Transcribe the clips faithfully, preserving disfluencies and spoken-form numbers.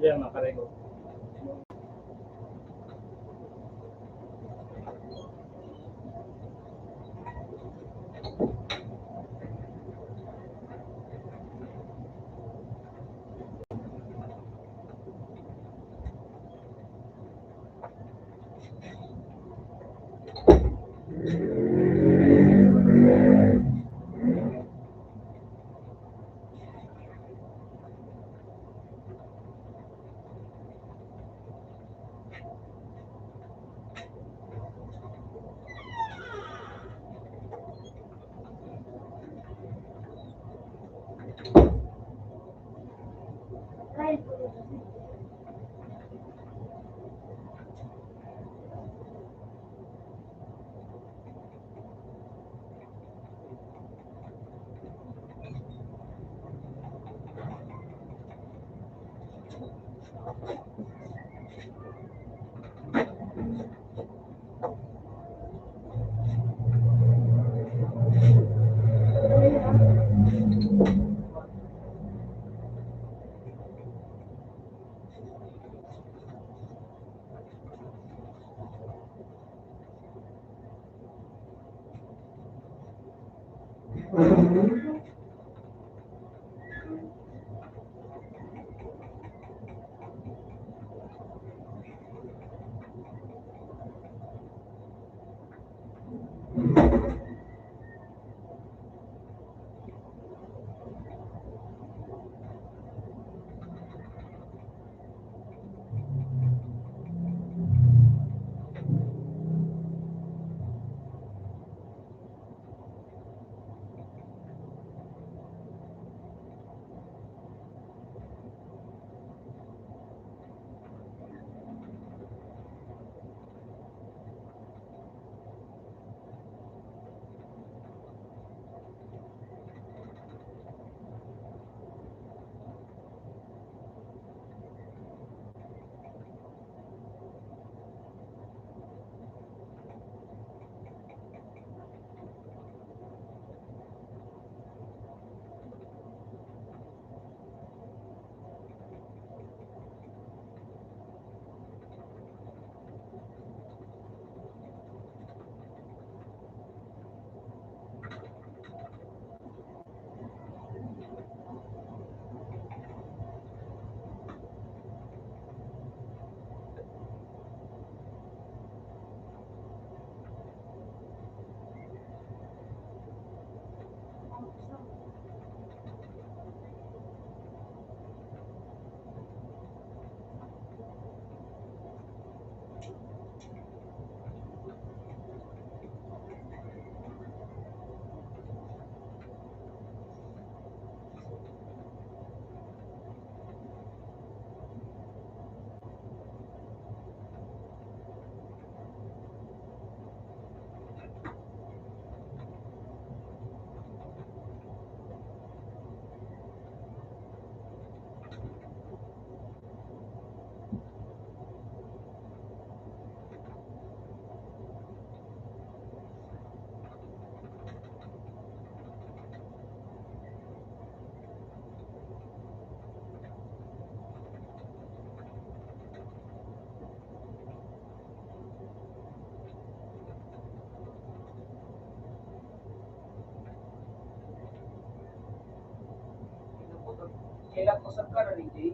Yan, makarego. Kailan po sa ka na ni Jay?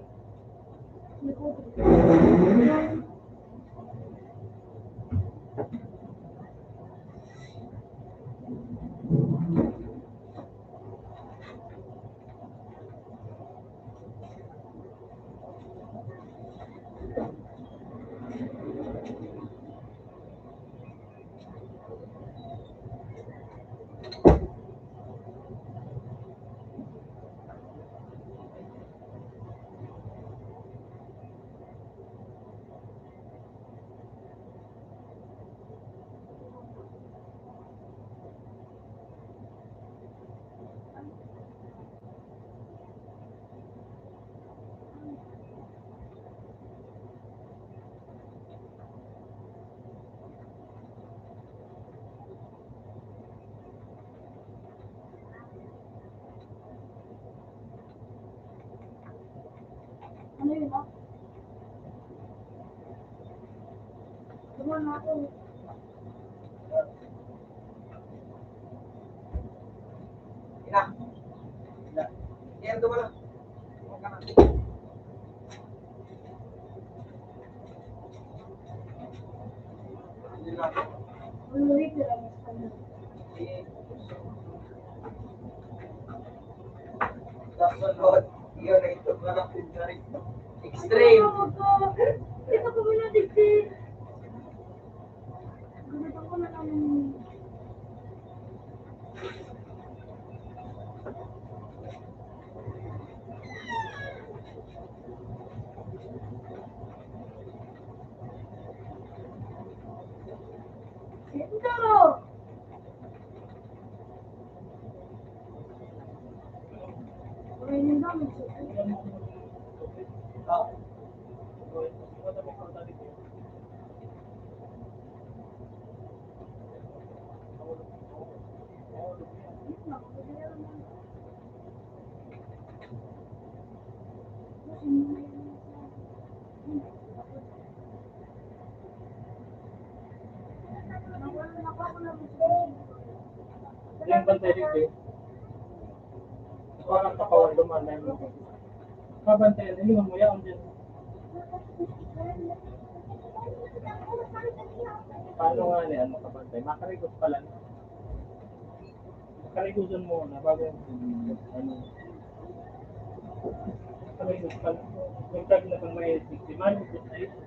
Ano yun, ah? Ina. Ina, ito mo na. Kasunod, yun, ito na lang pinsarin. Extreme. Ito ko muna, digdi. Gusto ko na lang. Ito. Yan, bantay dito. Parang katawan, lumanay mo. Kabantayan, hindi mo yaon dyan. Paano nga ni, ano, kabantay? Makarigos pala. Makarigusan mo na bago, ano, makarigos pala. Yung tag na pang may biktima, yung sa ito.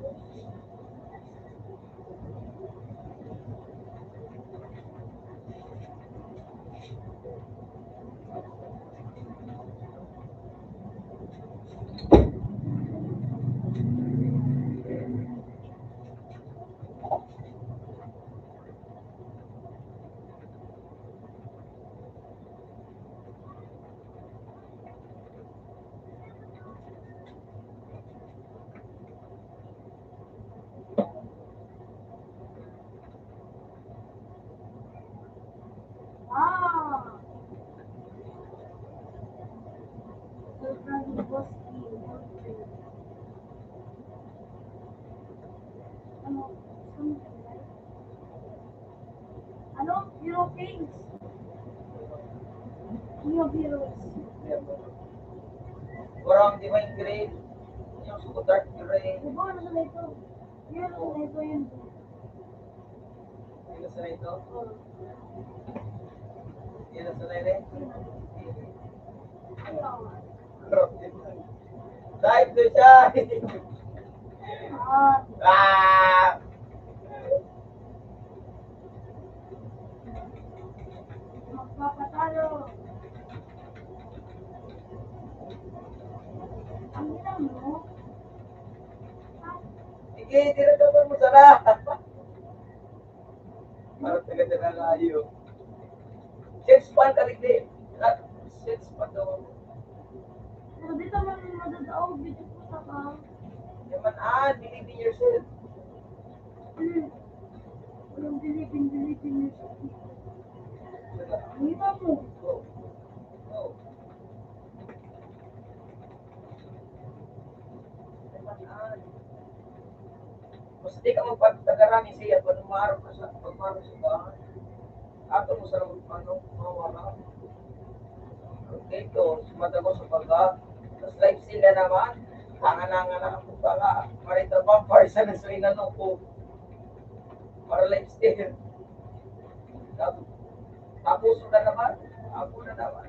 Ah. Sobrang boss. Ano? Ano? Hero Kings. New Heroes. Parang di ba yung green? Yung super dark green. Di ba, ano na ito? Yun, ano na ito, yun. Yun na sa ito? Oo. Yun na sa ito? Yun. Ay, oo. Dive to siya! Ah. Ah! Magpapatalo. Ang ina mo. Sige, tira ka mo sana. Parang taga-taga layo. Six months ka digdi. Six months daw. Pero dito man yung madadaog, dito po sa ka. Yaman, ah, believe in yourself. Hmm. Walang believe in, believe in yourself. Ang ina mo. Go. Go. Mas di ka magpagtagaran ni siya pag umarap ka sa, pag umarap sa bahay. Ato mo sa, ano, mawala. Dito, sumatago sa baga. Mas life sila naman. Tangan-tangan na ako, baka marita vampire sa nasuinan ko. Para lifestyle. Tapos, tapos na naman. Ako na naman.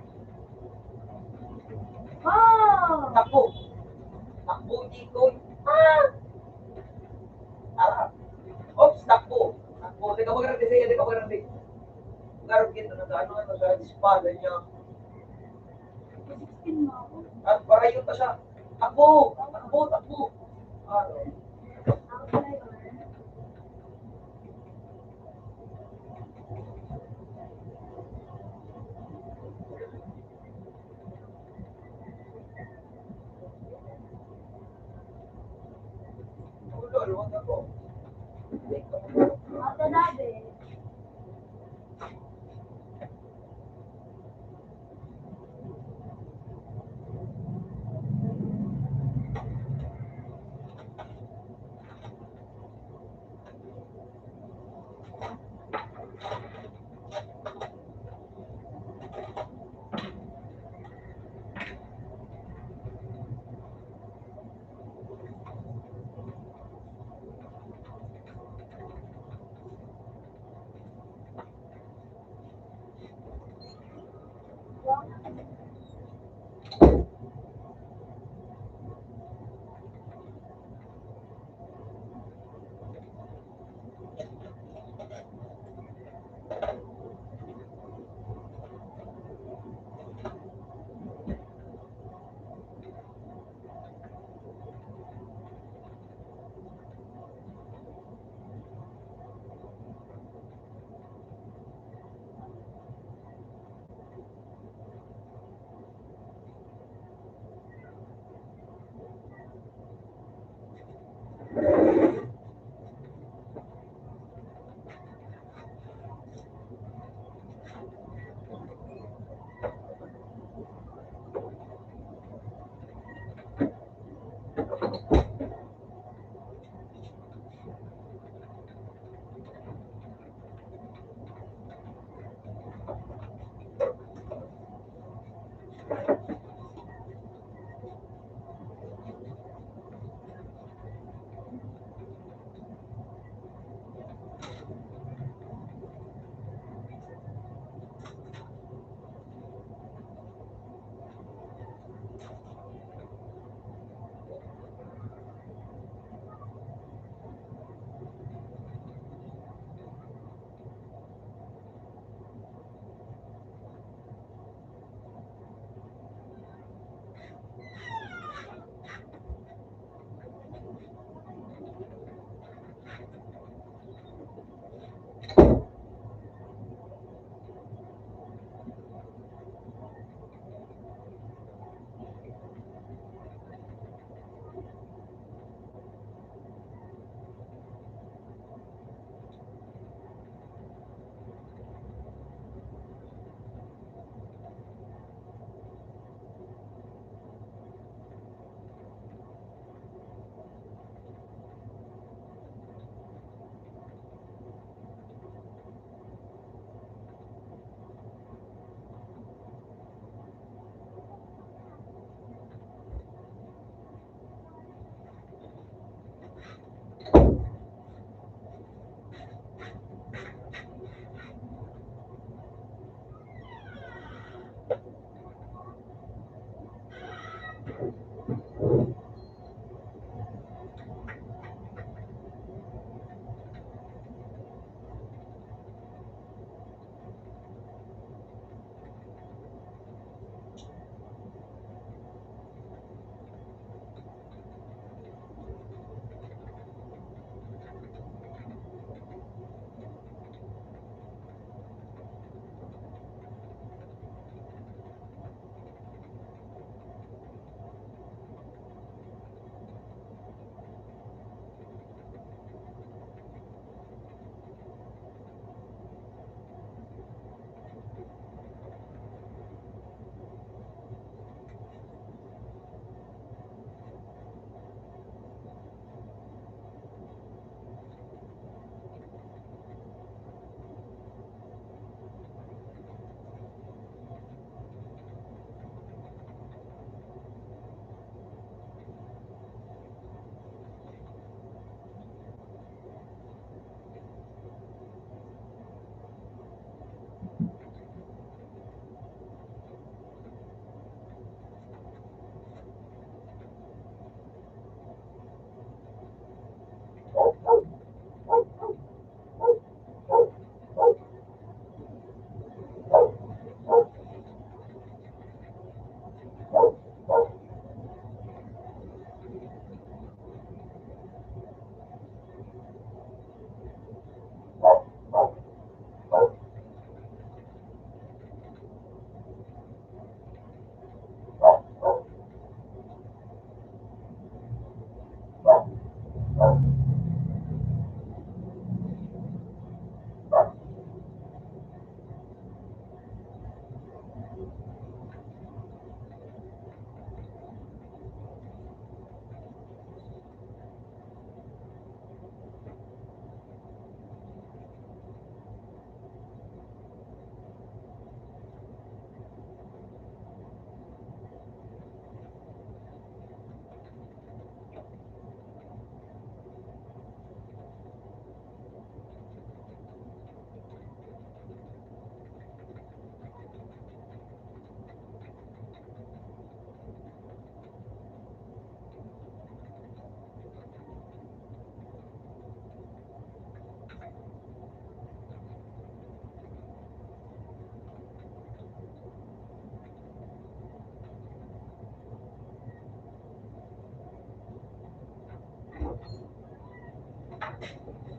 Ah! Takbo. Takbo, Jikoy. Ah! Tara. Oops, takbo. Takbo. Teka, maganda siya. Teka, maganda. Ngarap kita na ano, ano, sa espada niya. Sixteen na ako. At parayon pa siya. Takbo! Takbo! Takbo! Ano? Ate Nabe.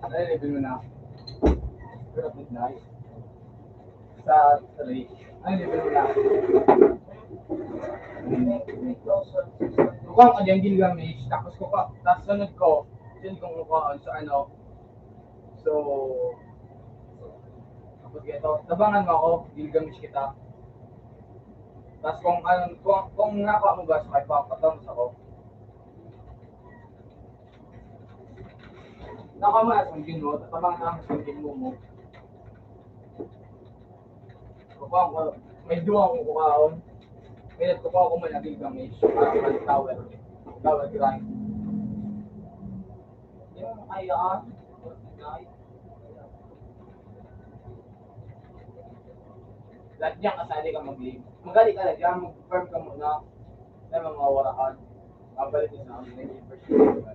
Ano yung level mo na? Pero midnight. Sa three. Ano yung level mo na? Kukuha ko dyan, Gilgamesh. Tapos ko pa, tapos sunod ko, sunod kong kukuha sa ano. So, tapos ganito, tabangan mo ako, Gilgamesh kita. Tapos kung ano, kung, kung nakuha mo ba sa kay Papa, tapos ako. Nakamaya sa Gino, tatabang na ang sa Gino mo. Kukuha ko, may duwa akong kukaon. Kaya kukuha ko man ang Gilgamesh, para mag tower. Tower grind. Yung kayaan, lahat niya kasali ka mag-leave. Magali ka na dyan, mag-confirm ka muna. May mga warahan. Mabalik na sa amin, may first year.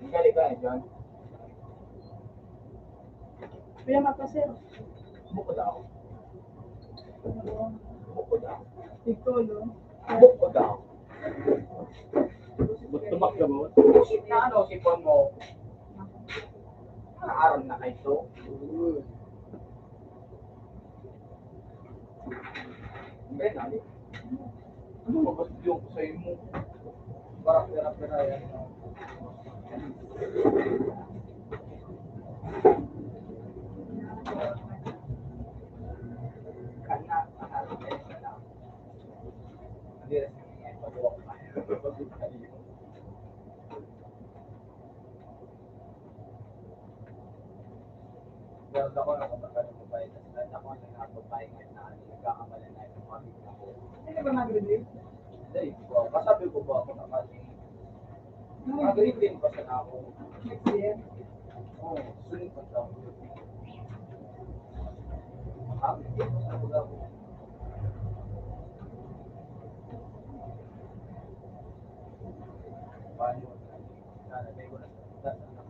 Ang galing ka, eh, John. Kuya Mata, sir. Bukod ako. Bukod ako. Ikaw, no? Bukod ako. Tumak ka mo? Na ano, sipon mo? Naaram na kayo to. Hindi, nani? Ano ba yung sa imo? Para pera-pera yan. Kana, kana, kana. Hindi, pag-walk na. Meron ako na kapatid ng babae, tas lahat ako ang nagkakababae ngayon na ano, nagkakabala na yung pamilya ko. Hindi ba nag-relate? Hindi, ko. Masabi ko ba ako na kasi, nag-relate din pa siya na ako. Next year? Oo, sunod pa siya. Sabi ko, sabi ko, paano? Sana, may wala sa, sa, sa,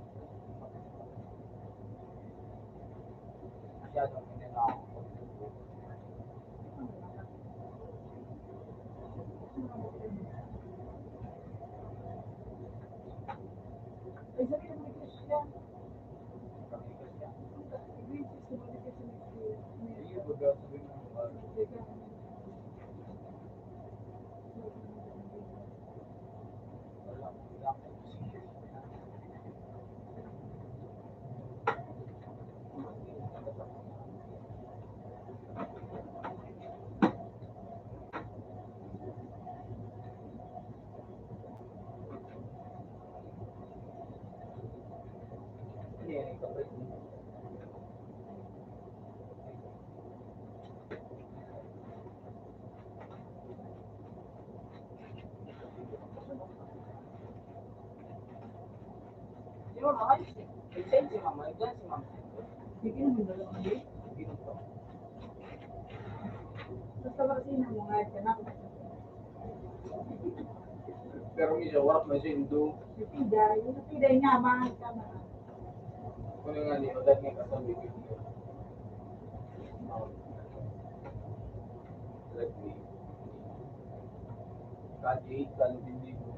masyadong hindi na ako. Ay, sabi ng mga Kristiyan. Sabi ng Kristiyan. Hindi, sabi ng Kristiyan. Hindi, sabi ng Kristiyan. Di ba, maayos eh. Excited si mama, excited si mama. Sige, hindi na lang ulit. Basta ba kasi nang mga anak? Pero minsan, wala pa siya indo. Pida, yung pida niya, mahal ka na. Kung nga ni, o dati nga kasama yung video. Like me. Kati, kalubindi mo.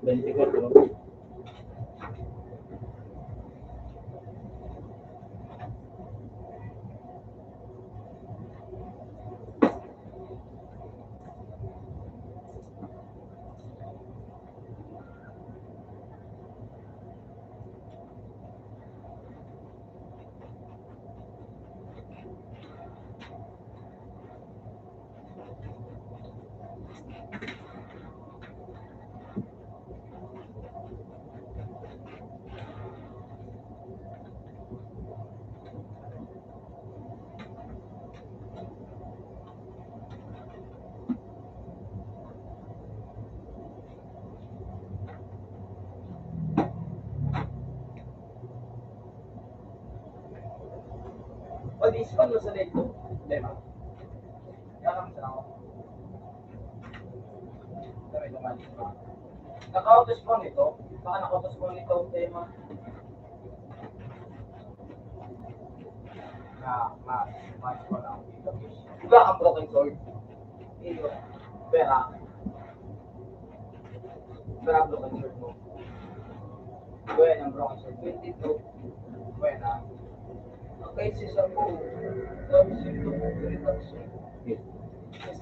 Veinticuatro. Paano sa lento? Problema. Kaya kami sa ako. Kami naman. Nakautos mo nito? Baka nakautos mo nito, tema. Na, ma, ma, ma, ma, wala kang broken sword. Iyo. Pera. Pera broken sword mo. Buena, broken sword. Twenty-two. Buena. Okay, si Sabu. Sabi si Sabu, very toxic. Yes,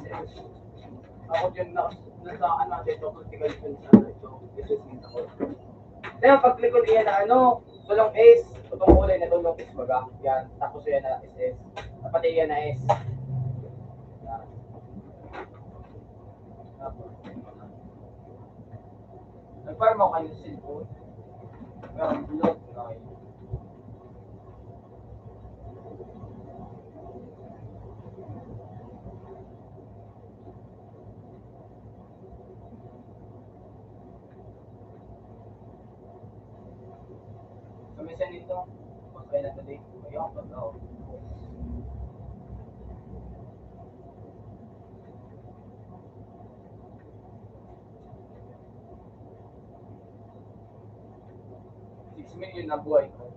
yes. Ako din na, nasa, ano, dito, political defense, ano, ito, business ako. Kaya pagklikod niya na, ano, tulong S, itong kulay na tulong S, baga. Yan, tapos yan na S S. Dapat yan na S. Yan. Tapos, nagparma ko kayo sa cellphone. Pero ang bulog, okay. Kami sa nito, mas kaya na tuloy. Ayun, pag-, oh. Six million na buhay ko.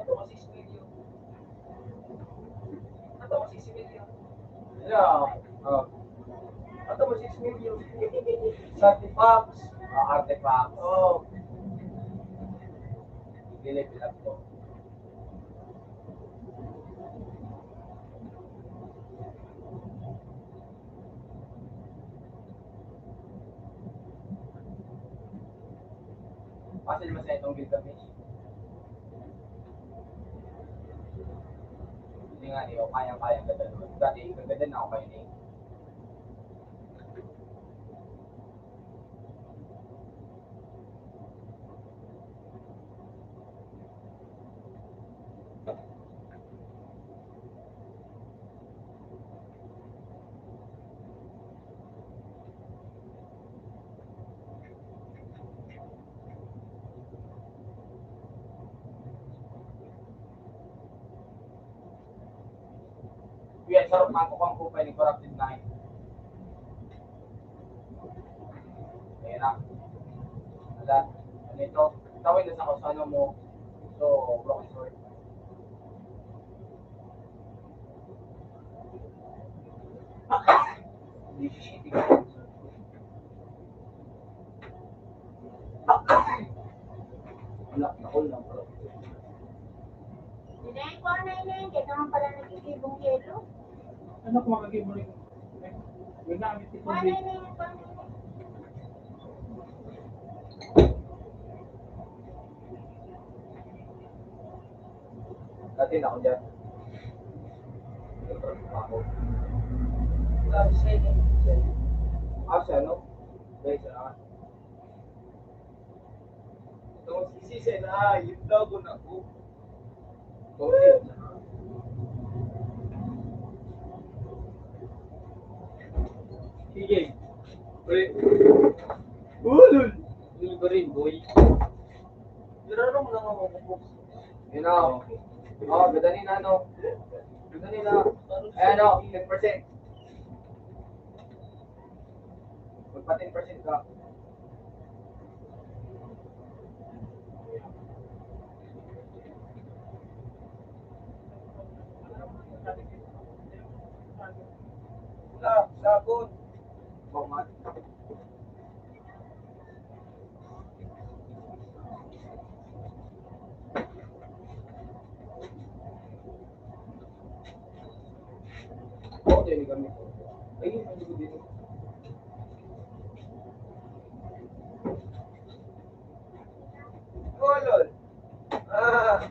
Ano ba six million? Ano ba six million? Yeah. Oh. Ano ba six million? Sa artifacts. Ah, artifacts. Oh. Dili, pilat ko. Pasil mo sa itong Gilgamesh. Hindi nga, di ba? Kayang-kayang ganda naman. Dati, gaganda na ako kayo na eh. Kuya, sarap man ko kung kupay ni Corrupted Nine. Ayan na. Ala, ano ito? Tawin na sa kusano mo. So, broken sword. Anak, nakul lang pala. Ineng, kuha na, Ineng. Kaya naman pala nagkikibong yelo. Ano kung makakibong yelo? May gamit ito. Kuha na, Ineng. Kuha na, Ineng. Dati na ako dyan. Ako. Grabe sa inyo. Ah, siya, no? Guys, ah. Itong sisisi na, ah, yung logo na po. Okay. Sige. Pre. Ulul. Ulul pa rin, boy. Nirarong lang ako, boss. Yun na. Oh, ganda ni Nano. Ganda ni na. Ayan o, ten percent. Magpa ten percent ka. Wala, sabon. Bawal. Kolol. Ah.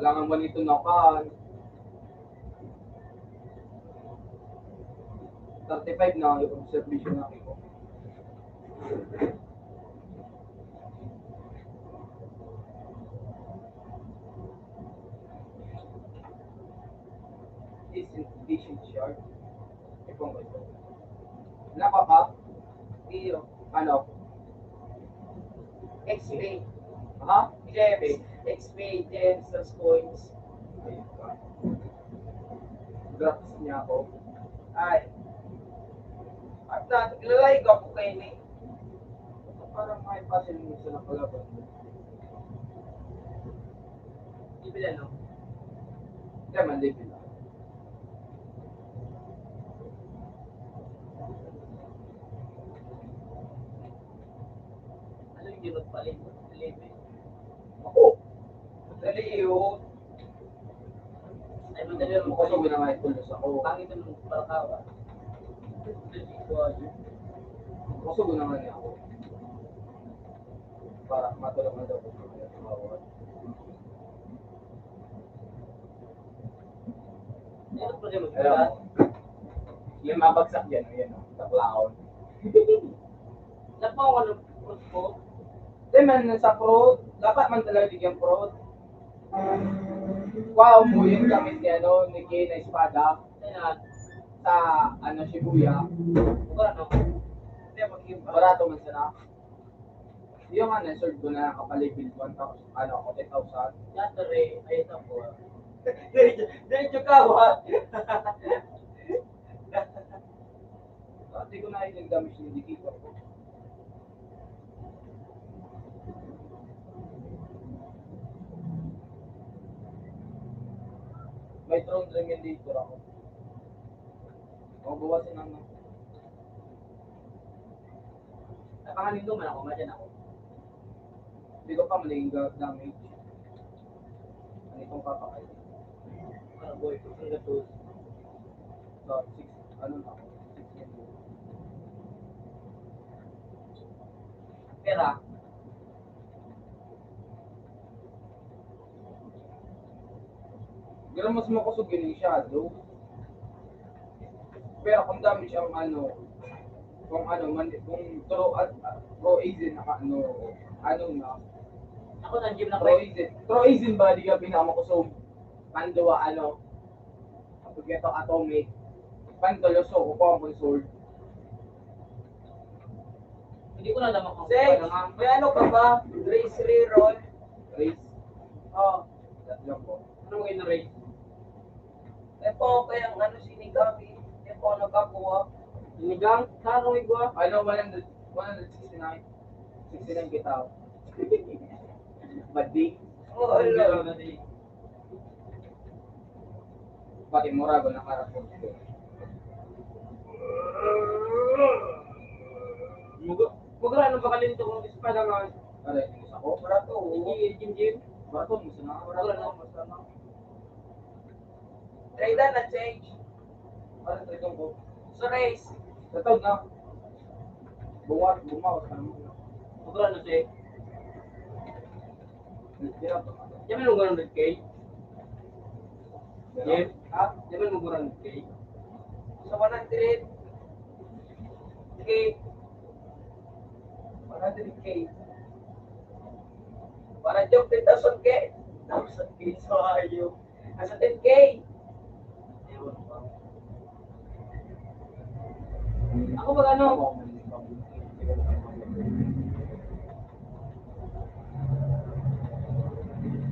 Wala nga man ito nakan. Thirty-five na ang observation natin ko. Decent, decent short. Ipon ko ito. Nakaka? Iyo. Ano? X P. Ha? Gems. X P, gems, tas coins. Ayun pa. Drops niya ako. Ay. At na, naglalay ko ako kayo ni. Parang may pasin mo sa nakalaban. Bibili ano? Kaya man, bibili. Ano yung ginot pa rin? Libre. Ako. Dali yun. Ay, madali lang. Kasi ginamay ko na sa ako. Pangit ang palakawa. Kasi ginamay niya ako. Para matulog na daw ko sa mga tumawag. Ano pa siya magsulat? Alam mo, yung mabagsak yan, ayan o, taklaon. Napawa ng fruit ko. Di man, sa fruit, dapat man talaga bigyan fruit. Wow, mo yung gamit ni, ano, ni Kay na espada. Ayan. Sa, ano, Shibuya. Wala, no? Hindi, mag-iba. Barato man sana. Yung ano, sword ko na kapalibig one thousand, ano, ako, ten thousand. Yata re, ay, ito po. Diretso, diretso ka, what? Dati ko na yung nagdamage ng dikit ako. May throne ring yan dito ako. Kung bawasin ang Napanganin ko man ako, madyan ako. Hindi ko pa maliging ga-, damage. Ano itong papakain? Ano, boy, kung saan gatos? So, six, ano na ako? Six na yun. Pera. Pero mas makosog yun yung shadow. Pero kung damage ang ano, kung ano, man, kung throw, at, at throw agent, naka, ano, ano na. Ako, nag-gym na Throw agent. Throw agent ba, di ka pinakamakosog? Ang duwa, ano, kapag ito, atomic. Pantoloso, kukuha ang sword. Hindi ko na naman kung Six, ano nga. May ano ka ba? Raise reroll. Raise. Oh. Tatlo po. Ano mo kayo na raise? Eh po, kaya ang ano, sinigang, eh. Eh po, nagkakuha. Sinigang? Saan ang igwa? Ano, one hundred, one hundred sixty-nine. Sixty-nine kita. Badi. Oh, hello. Pati mura ba nakarapon? Mugo, mugo, ano ba kalinto kung espada nga? Ano, yung isa ko? Barato, oo. Hindi, Jim Jim. Barato, gusto na. Barato, ano, basta na. Trade na, change. Ano, trade ko? Sa race. Sa taon na. Buwat, bumawas ka naman. Mugo, ano, siya? Yan man, one hundred K. Yan? Ha? Yan man, one hundred K. Sa one hundred K. One hundred K. Para joke, ten thousand K. Thousand K, so ayaw. Nasa ten K. Ako pag ano,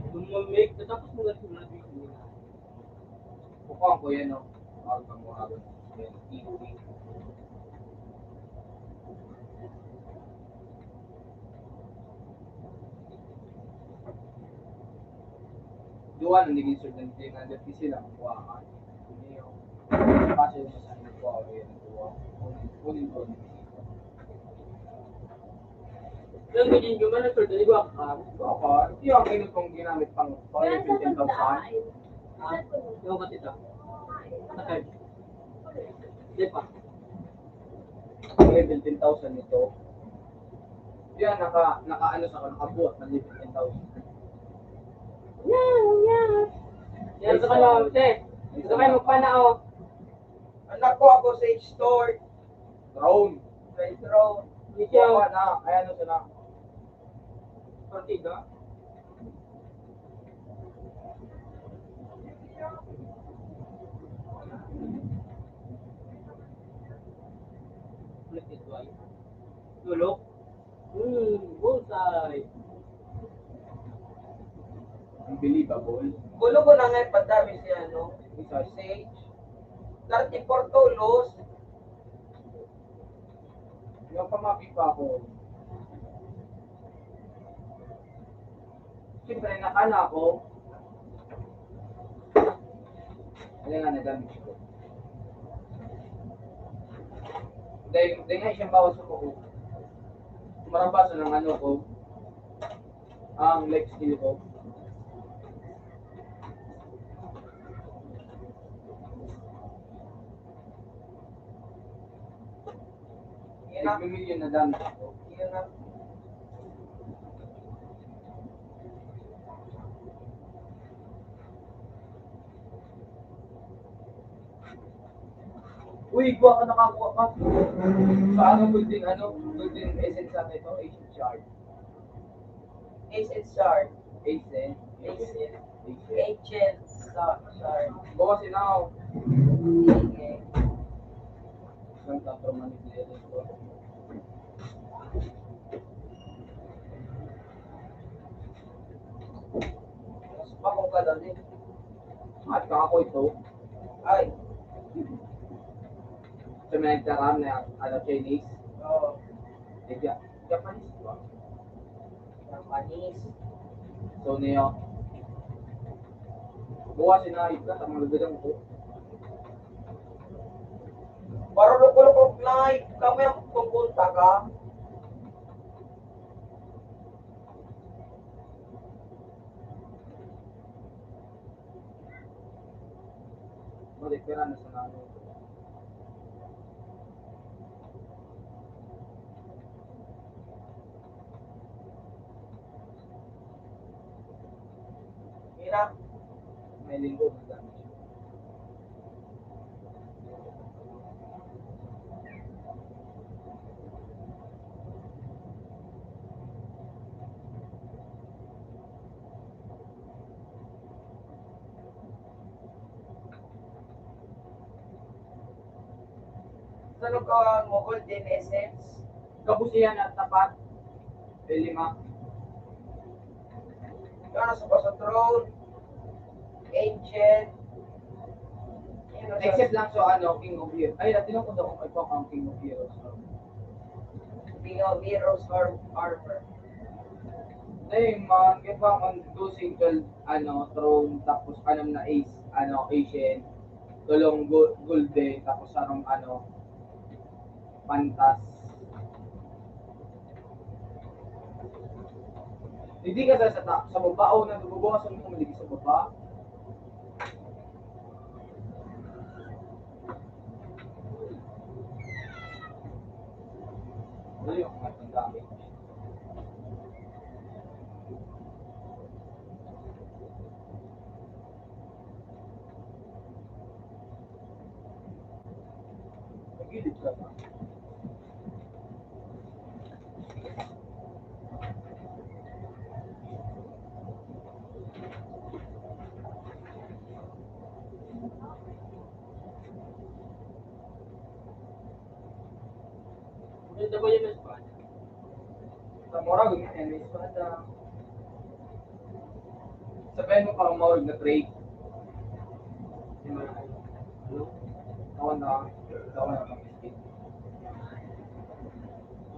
kung mag-make, tapos mo na sila. Kukuha ko yan, no? Mahal ka mo, mahal. Yan, easy. Duwa na naging certain three hundred K sila, kuha ka. Kasi yung sa akin, kuha ko yan, kuha. Kunin, kunin ko. Yung ganyan yung mga sword, di ba? Ah, di ba, pa? Ito yung akin itong ginamit pang, pang level ten thousand. Ha? Yung ba ito? Patay. Di pa. Pang level ten thousand ito. Yan, naka, naka ano sa, nakabuhat ng level ten thousand. Yan, yan. Yan sa kanya, te. Gusto kayo magpana, oh. Anak ko ako sa store. Drone. Sa drone. Ikaw. Wala na. Ayan na sila. Partida. Believable. Gulo ko na nga ipadabi si ano, Isa. Sage. Thirty-four tulos. Yung pamapi pa ako. Siyempre, nakana ako. Ano nga nagamit ko? Dahil, dahil nga siyang bawas ko. Marabasa ng ano ko. Ang life skill ko. Nagmimilyon na dami. Uy, kuha ka, nakakuha ka. Sa ano, golden, ano, golden essence sa ito, Asian Shard. Ace and Shard. Ace and? Ace and? Ace and. Ancient Sa-, Shard. Bawa si Nao. Sige. Isang tato manipulator ko. Mas pakong ka lang eh. At ako ito. Ay. Sa mga nagtaram na, ano, Chinese? Oo. Japanese ba? Japanese. So, niyo. Bukas, inahit na sa mga lubigan ko. Parulok-ulok og life. Kami ang pupunta ka. Balik ka na sa namin. Hirap. May linggo, madami. Sa lugawan mo, golden essence. Kabusihan at tapat. May lima. Ano sa Pasatron? Ancient. Except lang sa ano, King of Heroes. Ay, natin lang kung ako ang King of Heroes. King of Heroes or Armor. Ay, man, kaya pa ang two single, ano, throne, tapos anom na ace, ano, ancient, tulong gu-, golden, tapos sarong, ano, pantas. Hindi ka sa, sa, ta-, sa baba, o nagbubukas ang mga maligi sa baba. Ano yung mga tanda? Nagilid ka ba? Maganda ba yung espada? Sa mura, ganyan, may espada. Sabihin mo, parang maurag na trade. Yung mga, ano, tawan na, tawan na pang-escape.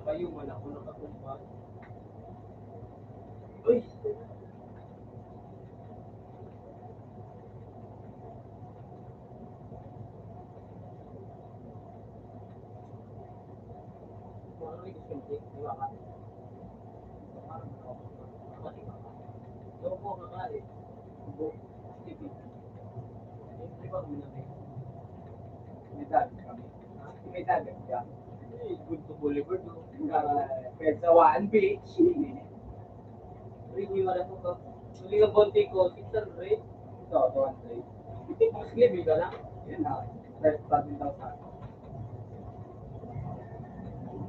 Kayo, wala ko nakatumba. Uy! May dagat kami. May dagat ka. Good to Boulevard, no? Ah, Petsawaan Beach. Rin yung wala ko ba? Uli ng bonte ko, six hundred. Ito, two hundred. Mas libre ka lang. Yun na. First badminton sa akin.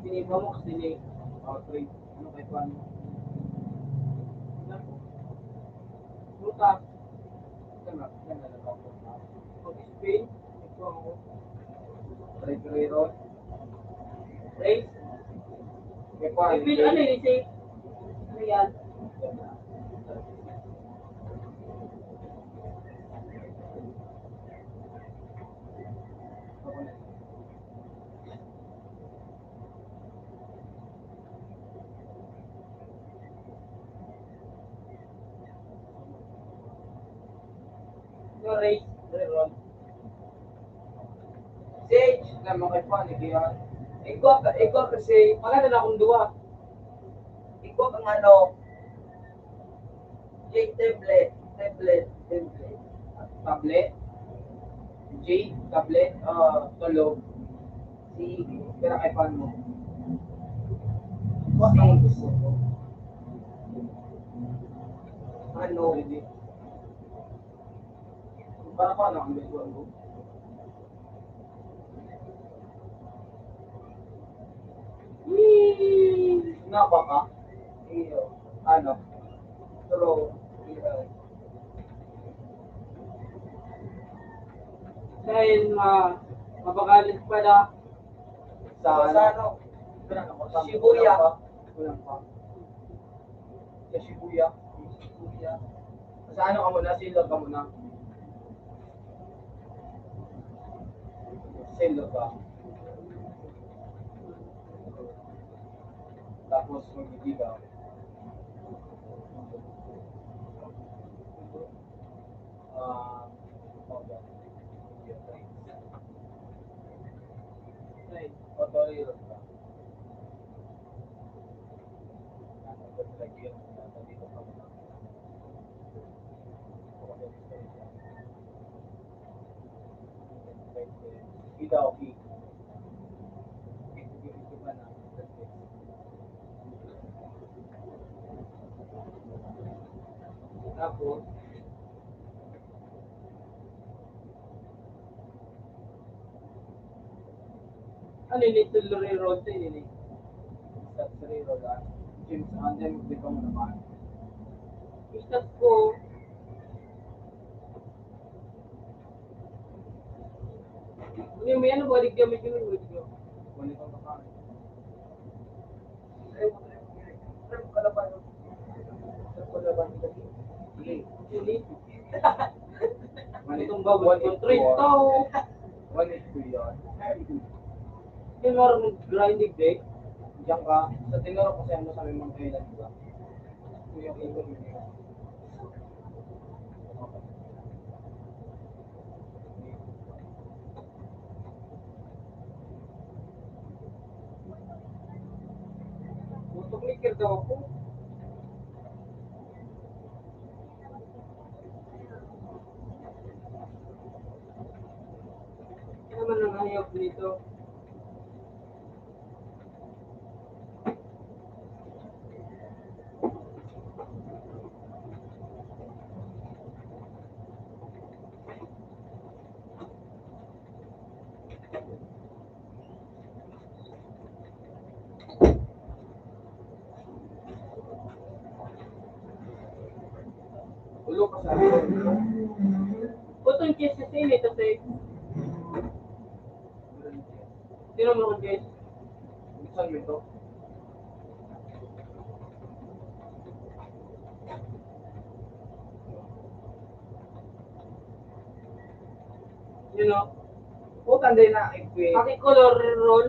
Tiniba mo kasi ni Patrick. Ano kay Juan? Prutas. Ito na, ito na lang ako. Pag-spin, ito ako. Try ko rin. Race. Kay Juan. Spin, ano yun, si? Ano yan? Yung rate, reroll. Sage na makipanigihan. Igwa ka, igwa kasi, maganda na akong duwa. Igwa kang ano, J tablet, tablet, tablet. Tablet? J tablet? Ah, tulog. Sige, pero kay pan mo. What ang gusto ko? Ano? Para pa lang ang gusto ko. Wee! Napa ka? Iyo. Ano? Pero, iyo. Dahil ma-, mabagalit pala. Sa ano? Shibuya. Kulang pa. Sa Shibuya. Shibuya. Sa ano ka muna? Sailor ka muna? Sailor ka. Tapos magbibigay ka. Ah, Tapos, ano yun, ito, Lorero, ito yun, eh. Sa Lorero, ah. James Andem, di ba mo naman? Istat ko. Ano yun, may ano, balik ka, may ganun, balik ka. Wala kang makain. Itong bawal kong trade to. One is two yan. Yung mga grinding day. Diyan ka, sa tinuro ko sa'yo, sa may mga kailan, di ba? Yung ikot mo. Gusto ko, ikir daw ako. Ano naman ang hayop nito? Ulo ka sa Putong K C C nito, sir. Sino mo, Jess? Saan mo ito? You know? Putang day na, eh. Paki-color roll.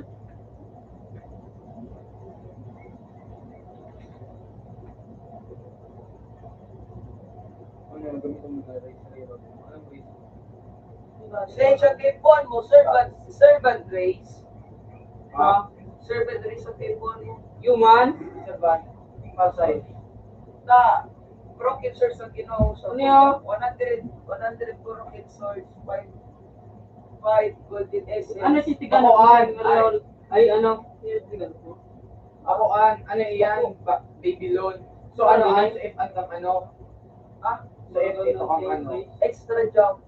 Ano yung gamitin mo na race? Race ang kaipuhan mo, servant, servant race. Ha? Servant race ang kaipuhan mo. Human? Servant. Pasay. Na, broken sword sa Ginoo sa Ano yun? one hundred, one hundred broken swords, five, five golden essence. Ano titigan Ako, ko? Ay, ano? Titigan ko. Ako, an, ano yan? Ba-, Babylon. So, ano, Ano yan? Ano, if ang ano? Ha? So, if ito kang ano? Extra jump.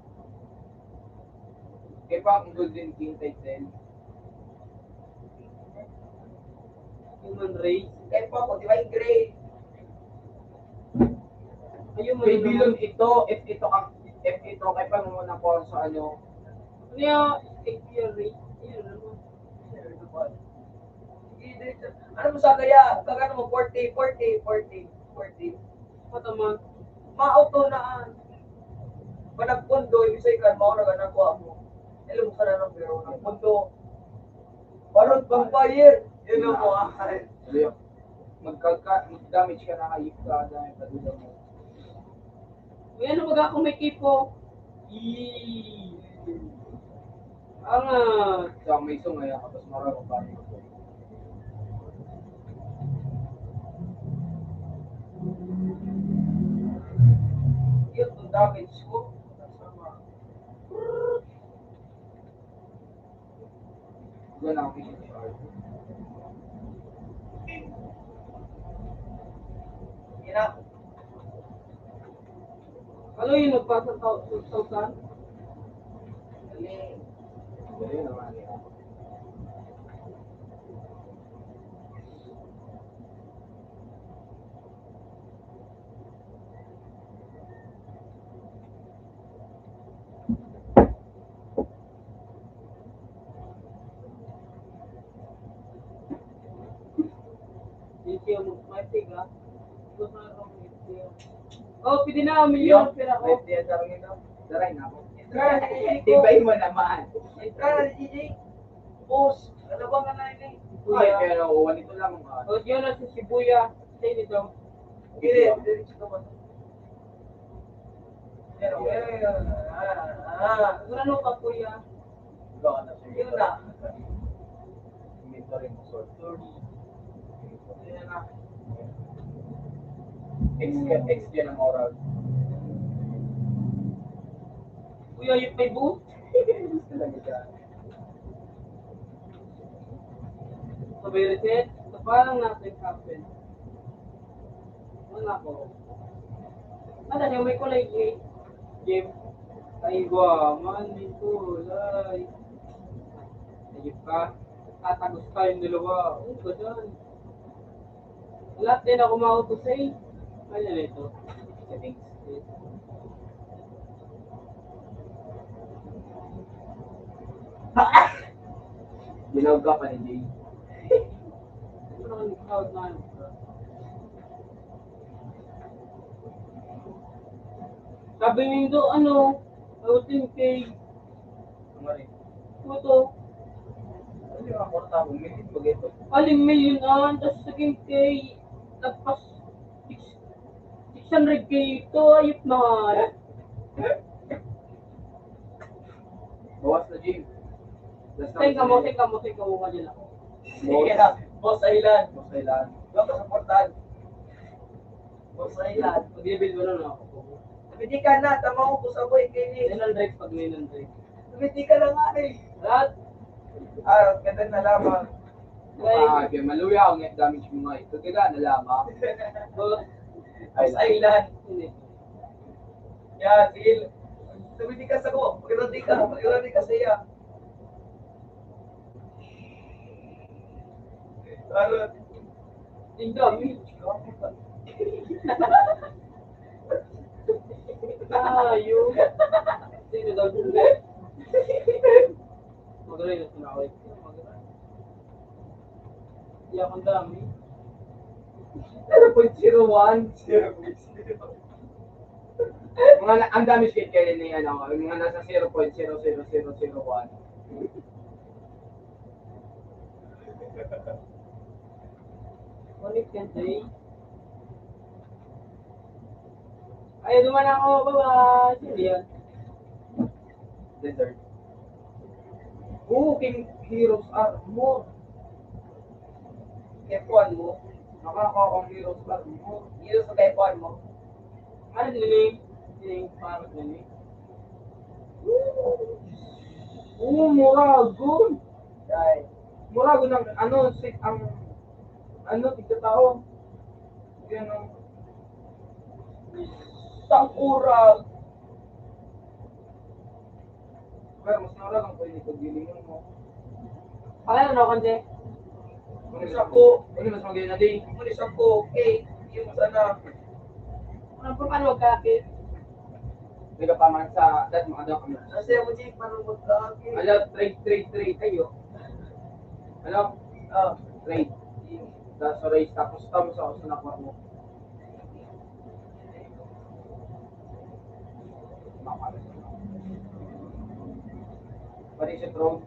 Kaya pa ang Golden King title. Human race. Kaya pa ako, di ba, yung gray? Ayun, Babylon ito, if ito kang, if ito, kaya pa mo na po sa ano. Ano yung, if you're race? Yun, ano? Ano mo sa kaya? Kagano mo, forty, forty, forty, forty. Patama. Mauto na. Panagpundo, ibig sabihin ka, mao na ganakuha mo. Alam mo ka na lang, pero nagpundo. Parang vampire. Yun ang mo, ah. Magkaka-, mag-damage ka na, ayip ka, dahil paduda mo. Uy, ano baga kung may kipo? Ih. Ang, ah, sa may isong ay, ah, kapos mara ko pa. Yun, ang damage ko. Yan ang issue. Yan na. Ano yung nagpasa sa two thousand? Dali. Dali naman yan. Yung siya mo, may tiga. Oh, pwede na, milyon ang pera ko. May tiga, darang ito. Daray na ako. Entrada, G J ko. Tibay mo naman. Entrada, G J. Boss, ano ba nga na ini? Ay, pero one ito lang, ah. Oh, yun na si Shibuya. Sa inyo daw. Hindi, diretso ka ba? Pero, eh, ah, ah. Ano pa, kuya? Wala ka na, sir. Yun na. Inventory mo, sir. Yun na. X ka, X yan ang oral. Kuya, yung may buo? Talaga siya. Sabi, reset. So, parang nothing happened. Wala ko. Ano niya, may kulay gray. Game. Ay, wa, man, may kulay. Ayun pa. Tatagos tayong dalawa. Oh, ganun. Lahat din ako mautos eh. Ano na ito? Settings. Ginaw ka pa ni Jay. Ano naman yung crowd na yun? Sabi nindo, ano, outing kay Ano rin? Puto. Ano yung mga kwarta mo? Minit mag ito. Aling milyon an, tas naging kay, nagpas, six, six hundred K ito, ayop na nga. Bawas na, Jim. Last na, Tingnan mo, Jim. Tingnan mo, tingnan mo, ka dyan ako. Boss. Sige na. Boss Island. Boss Island. Doon ka sa portal. Boss Island. Pag-level mo na, no? Pwede ka na, tama ko sa boy, kay ni. Nine hundred pag nine hundred. Pwede ka na nga, eh. Lahat. Ah, ganda na lamang. Like, ah, kaya maluya ang damage mo nga. Ito, ganda na lamang. Boss. Boss Island. Hindi. Yan, sige. Pwede ka sa ko. Pag-ready ka, pag-ready ka sa iya. Parang, ang dami. Tayo. Sino daw dun? Magaling na sinawit. Magaling. Di ako ang dami. Zero point zero one. Zero point zero. Mga na, ang dami shit kayo ni, ano, mga nasa zero point zero zero zero zero one. Ulit yan, Jay. Ay, duman ako, bye-bye. Sino yan? Desert. Oo, King Heroes Armor. F one mo. Nakakaw ang Heroes Armor. Heroes of F one mo. Ano din eh? Yung parang din eh. Oo, mura, good. Ay. Mura, good ang, ano, si, ang, ano, tigtatao. Yan, no? Sakura. Pero mas mura lang po yung ipagbilingan mo. Pakaya na, Kante. Muna sa ko. Ano mas magayon na din? Muna sa ko. Okay. Yung sana. Ano po, paano magkakit? Hindi ka pa man sa dad mo, ano? Kasi mo, Jake, paano magkakit? Ano, trade, trade, trade kayo. Ano? Ah. Trade. Sa, sa race, tapos tamo sa, sa nakuha mo. Pati sa drone.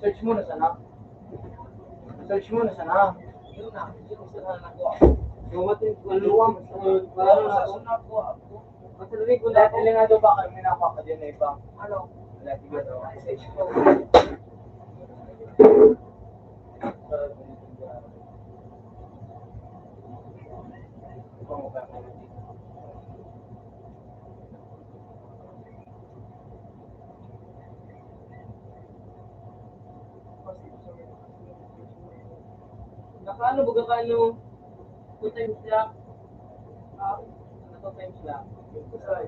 Search mo na sana. Search mo na sana. Yun na. Yun ang sana nakuha. Yung mati-, maluwang. Wala sa nakuha. Dati lang nga daw baka may nakakadyan na iba. Ano? Wala, sige daw. Nakaano, baga ka, ano, two times lang. Ah, ano, two times lang. Ay.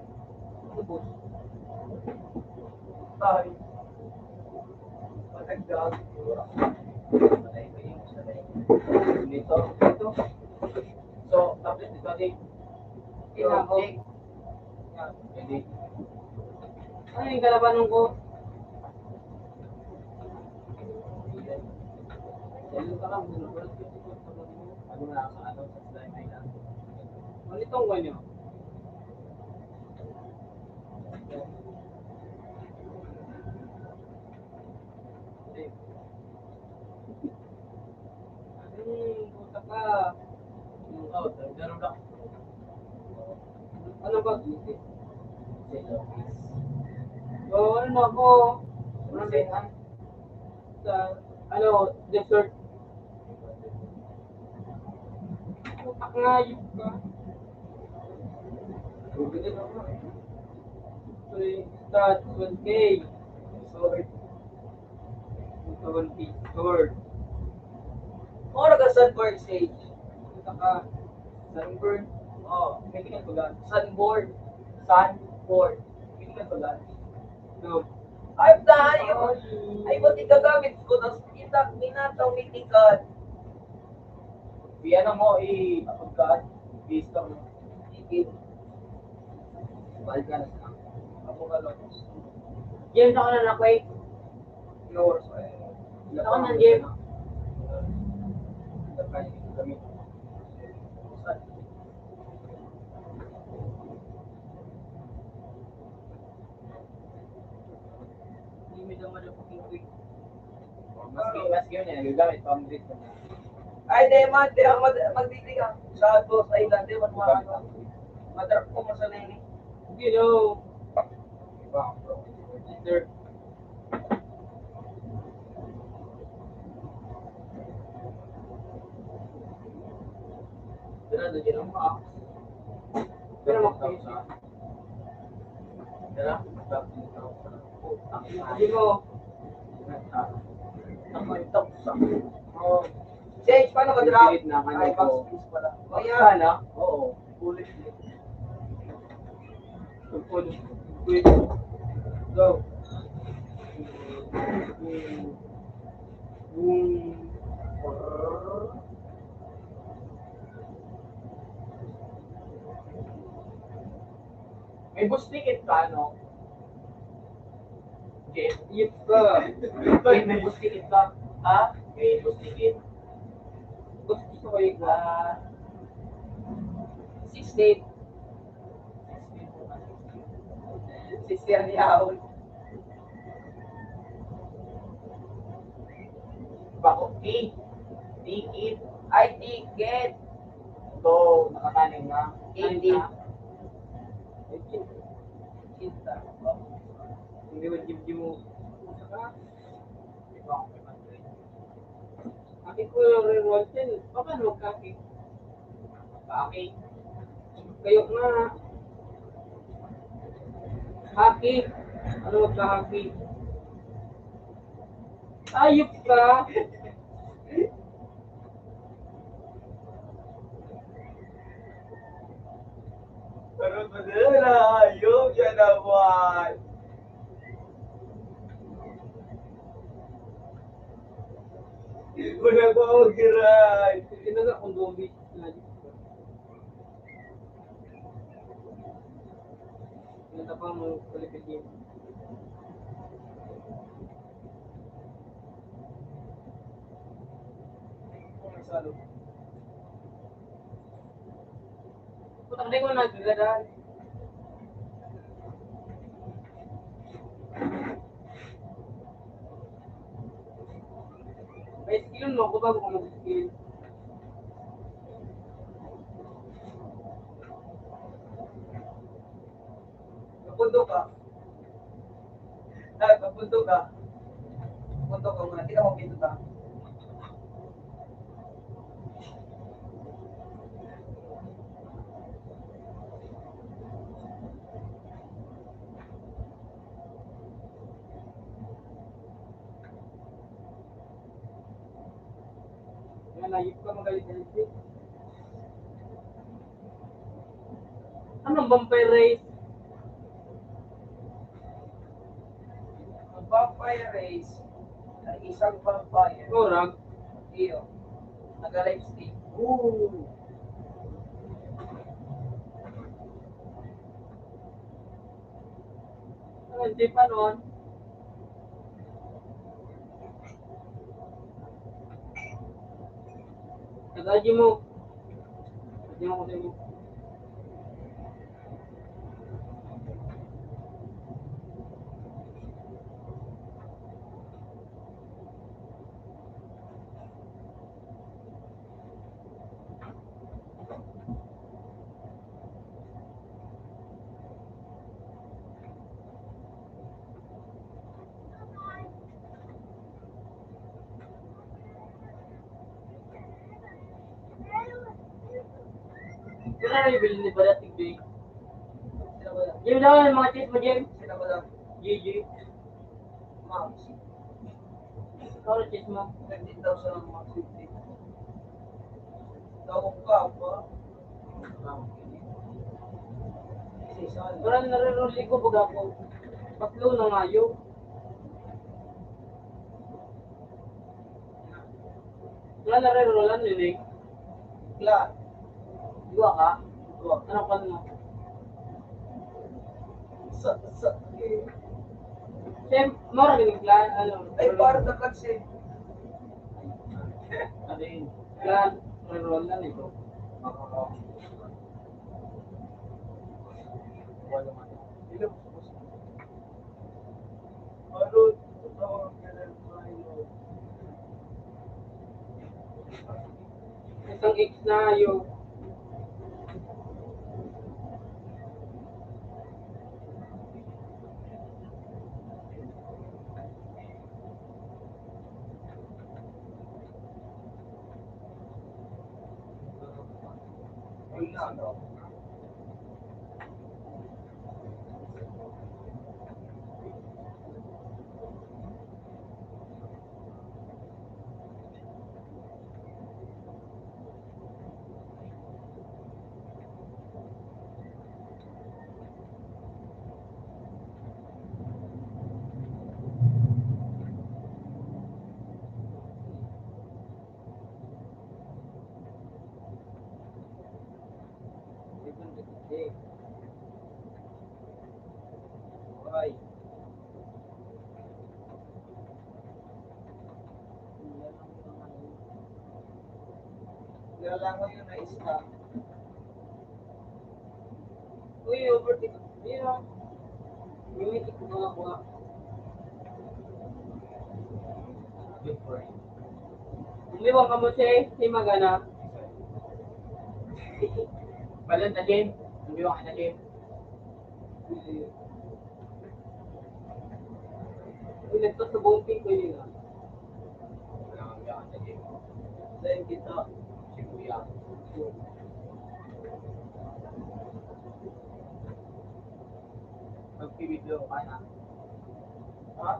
Ano, boss? Ay. Matagdag. Dito, dito. So, tapos ito, di. Ito, di. Yan, hindi. Ano yung kalabanon ko? Ano na sa ano, sa slime ay lang. Ano itong kanya? Hmm, puta ka. Ano ba? So, ano na ako? Ano ba yan? Sa, ano, dessert. Puta ka, hayop ka. Sorry, start, one K. Sorry. Ito, one K. Sword. Mura ka sunburn stage. Puta ka. Sunburn? Oh, may ginagawa. Sunburn. Sunburn. May ginagawa. No. Ay, tayo. Ay, ba't igagamit ko? Tapos, kita, minataw, mitikan. Iyan mo, i-, apod ka, i-store mo. Sige. Balik ka na sa ako. Ako ka lang. Yan, ako na lang, Kuya. No worries, eh. Ako na, Jeff. Hindi, may naman ako yung quick. Maski, maski yun eh, nagagamit pa ang grip ko na. Ay, di, man, di ako mag-, magdidika. Sa Dos Island, di, mas mahal. Madrap ko, masanay ni. Hindi, no. Diba? Sir. Pero, doon yun ang pa. Pero, magpapit. Tara, magpapit. Hindi mo. Ako, ito. Oh. Change, paano mag-drop? Ay, ko. Box office pala. Oh, yeah. Sana? Oo. Ulit. Go. May bus ticket ka, no? Jeff? Yep ka. Jeff, may bus ticket ka? Ha? May bus ticket. Bus ticket ko yung, ah, sixteen. Sixteen ni Aon. Bako, T. Ticket. Ay, ticket. Ito, nakataning na. Hindi. Hindi mo, hindi mo. Saka, Aki ko, Ray Walton, baka ano, kaki? Kaki. Kayo nga. Haki. Ano ka, haki? Ayop ka. Pero madala, ayop siya naman. Wala pa akong giray. Ito na nga, kung zombie. Nata pa mo, palipit yun. Sa loob. Putang, di ko nagdadaan. May skill mo, kung bago ka mag-skill. Pundok ka. Dahil pag pundok ka, pundok ka muna. Kita mo, pinto ka. Yan, ayun pa, magalit-galit. Anong vampire race? Ang vampire race ay isang vampire. Korang? Iyo. Nag-live stream. Oo. Ano, hindi pa noon? Taga-Jimo. Taga-Jimo ko sa inyo. Wala na yung bilhin ni Balat, tigbi. Yung daw, yung mga chicks mo, Jim. Sila ba lang? G G. Ma'am. Ikaw, chicks mo. Fifteen thousand ang mga fifteen. Tawag ka ba? Parang nare-roll ko, baga ko. Tatlo na ngayo. Wala na rin, Roland, yun eh. Wala. Dua ka? Dua. Ano ka na? Sa, sa, eh. Siyem-, mura din yung plan, ano, Ay, Roland. Para na kasi. Ano yun? Plan, Roland, ito. Wala naman. Hello. Isang X na yun. Ay. Nilalangoy yun na isda. Uy, overtake. Yun, oh. Yung may tikot na kuha. Umiwan ka mo, Che. Si Magana. Balan na, Che. Umiwan ka na, Che. Uy, nagpasabong ko yun, ah. Lain kita, si Kuya. Magpibidyo ka na. Ha?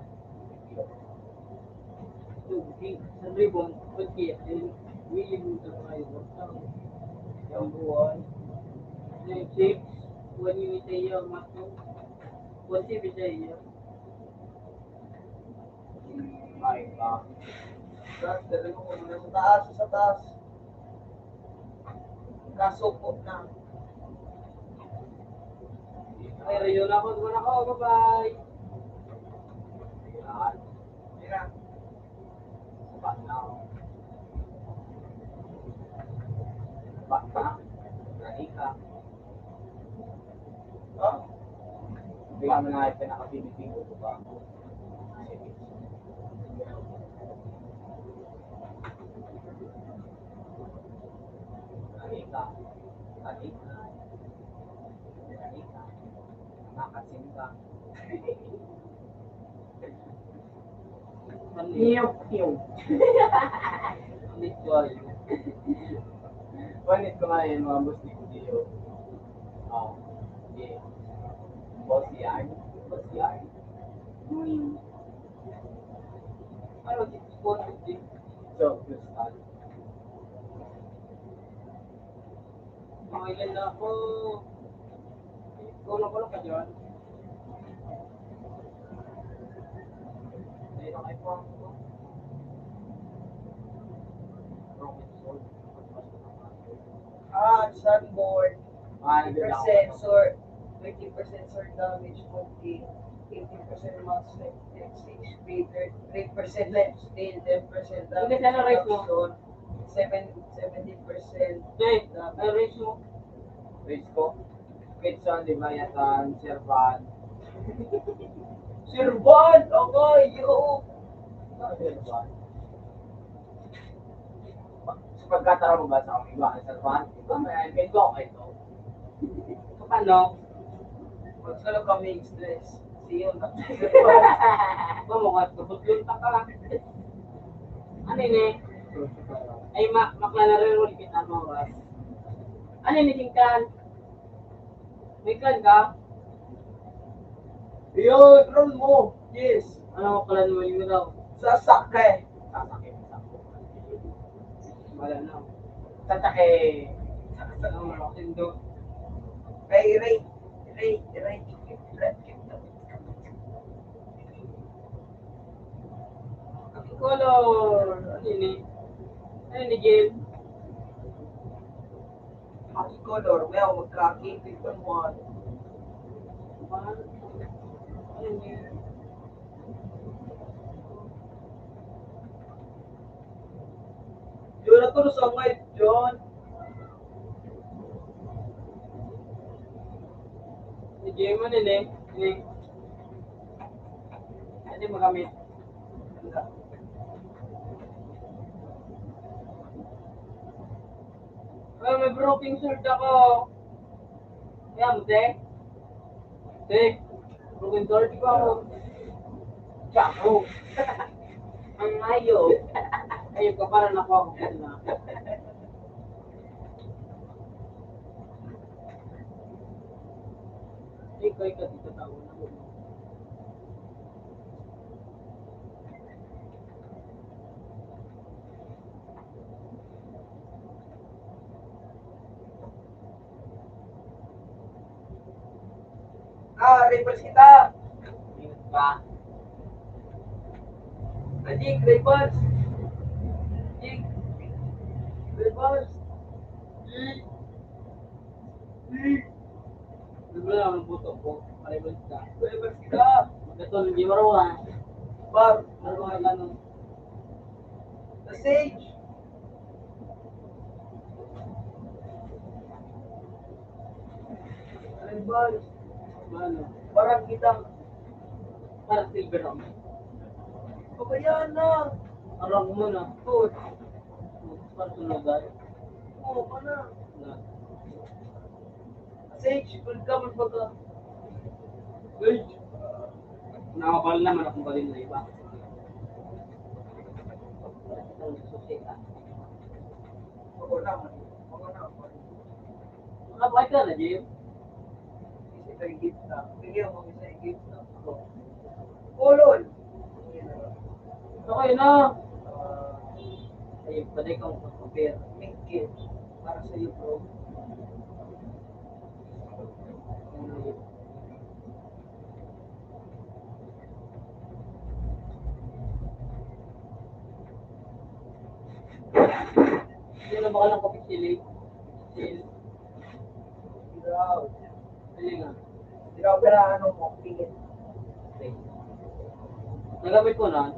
Tubig, sa ribon, pagki, ay, willing mo sa mga iba. Ang buhay. Yung chips, kuha niyo sa iyo, mato. Kuha siya sa iyo. Ay, pa. Sa, sa taas, sa taas. Kasuko na. Ay, rayo na ako. Duman ako. Bye-bye. Yan. Mira. Baba na. Baba na. Dali ka. Ha? Hindi ka na nga pinakabibigyan ko ba? Dali ka. Dali ka. Dali ka. Makas Niyo, niyo. Bitcoin. Panit ko nga yun, mga boss ni Kudiyo. Oh, yeah. Boss yan. Boss yan. Uy. Ano, di ko na, di. So, Crystal. Mga ilan na ako. Kulang-kulang ka dyan. Dito kay Juan ko. Broken sword. Ah, sunboard. Ah, fifty percent sword. Thirty percent sword damage, forty. Eighty percent max life, six H P, three percent life steal, ten percent damage. Hindi, ano, race mo? Seven, seventy percent. Okay, ano race mo? Race ko? Kitson, Leviathan, Servan. Servan! Okay, yo! Servan. Sa pagkatao mo ba sa mga iba, Servan? Iba, may, may go kayo. Paano? Pag solo kami stress, siyo na. Ba mo nga, tubutlon pa ka. Ano ini? Ay, ma, makla na rin ulit kita mo, ba? Ano ini, singkan? May kan ka? Yo, drone mo. Yes. Ano mo pala naman yung daw? Sasake. Sasake. Wala na. Sasake. Sasake. Ano mo, Rock and Roll? Ray, Ray. Ray, Ray. Ray. Ang color. Ano yun eh? Ano yun, game? Ang color, may ako mag-tracking, click on one. Ano yun? Yun na to, sa mga John. Hindi mo nini, ini. Hindi magamit. Oh, may broken sword ako. Kaya mo, te? Te, broken sword ko. Tsako. Ang ayo. Ayun ka, parang nakuha ko na. Ikaw, ikaw, dito tao na mo. Ah, rivals kita. Ingat pa. Ajik, rivals. Ajik. Rivals. Ajik. Ajik. Ano ba lang ang buto ko? Rivals ka. Rivals kita. Magkatulong di marawa. Bar. Ano ba ang ano? The Sage. Ano ba? Ano? Parang kitang, parang silver ako. Pabayaan na. Parang mo na. Oo. Parang sunugan. Oo, ka na. Na. Sage, welcome, baga. Sage. Nakapal naman akong balin na iba. Ako lang. Ako lang. Nakabay ka na, Jim? Isa yung gift na. Bigyan mo isa yung gift na. Ako. Ulol. Okay na. Ah, ayun, pwede kang mag-compare. Thank you. Para sa'yo, bro. Sino ba ka ng kapitili? Sino? Ikaw. Sige nga. Ikaw, pero ano mo, tingin. Okay. Nagamit ko na.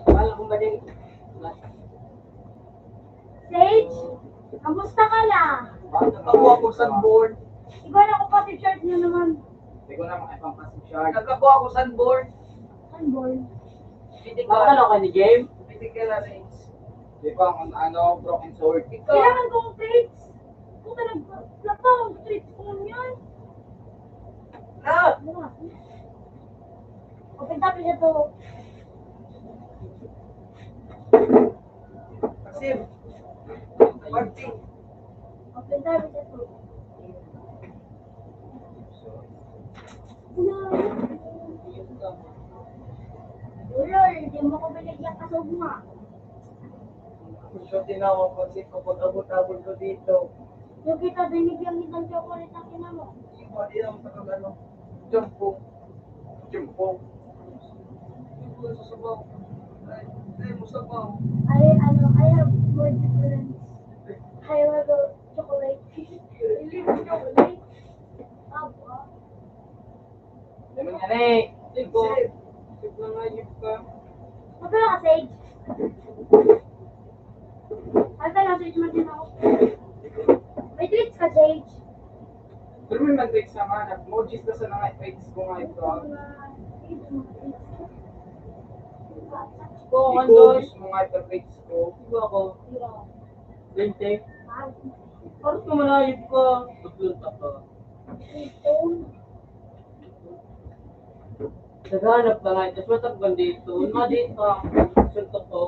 Wala akong bading. Sage, kamusta ka na? Nagkakuha ko sunburn. Iba na ko pati shirt niyo naman. Hindi ko na makipagpasensya. Nagkakuha ko sunburn. Sunburn? Medical. Bakit ano ka ni Game? Medical arrange. Di ba ang ano, broken sword? Ikaw. Kailangan kong plates. Puta, nag-, nagpapang plates ko nun yan. Na! Ano nga? Open topic na to. Maxim. Martin. Open topic na to. Ulol, di mo ko binigyan kasugma. Siya tinawag ko, si ko pag-abot-abot ko dito. Yung kita, binigyan kitang chocolate na kinamo. Hindi ko, di lang sa kagano. Jumbo. Jumbo. Jumbo sa sabaw. Ay, ay, mo sabaw. Ay, ano, I have more difference. I have a chocolate. Hindi mo chocolate. Abo, ah. Naman yan eh. Sip ko. Sip na nga, yun ka. Magkano ka, Sage? Ang tanong, Sage, magkano ako? May treats ka, Sage? Pero may mag-text naman, nag-emojis ka sa mga friends ko nga ito. Oo, Ikaw, Andol. Gusto mo nga ito, friends ko. Iba ako. Twenty. Parang kumanayod ka. Tatlong tapo. Naghahanap ka nga, tapos matagpan dito. Ano nga dito? Suntok ko.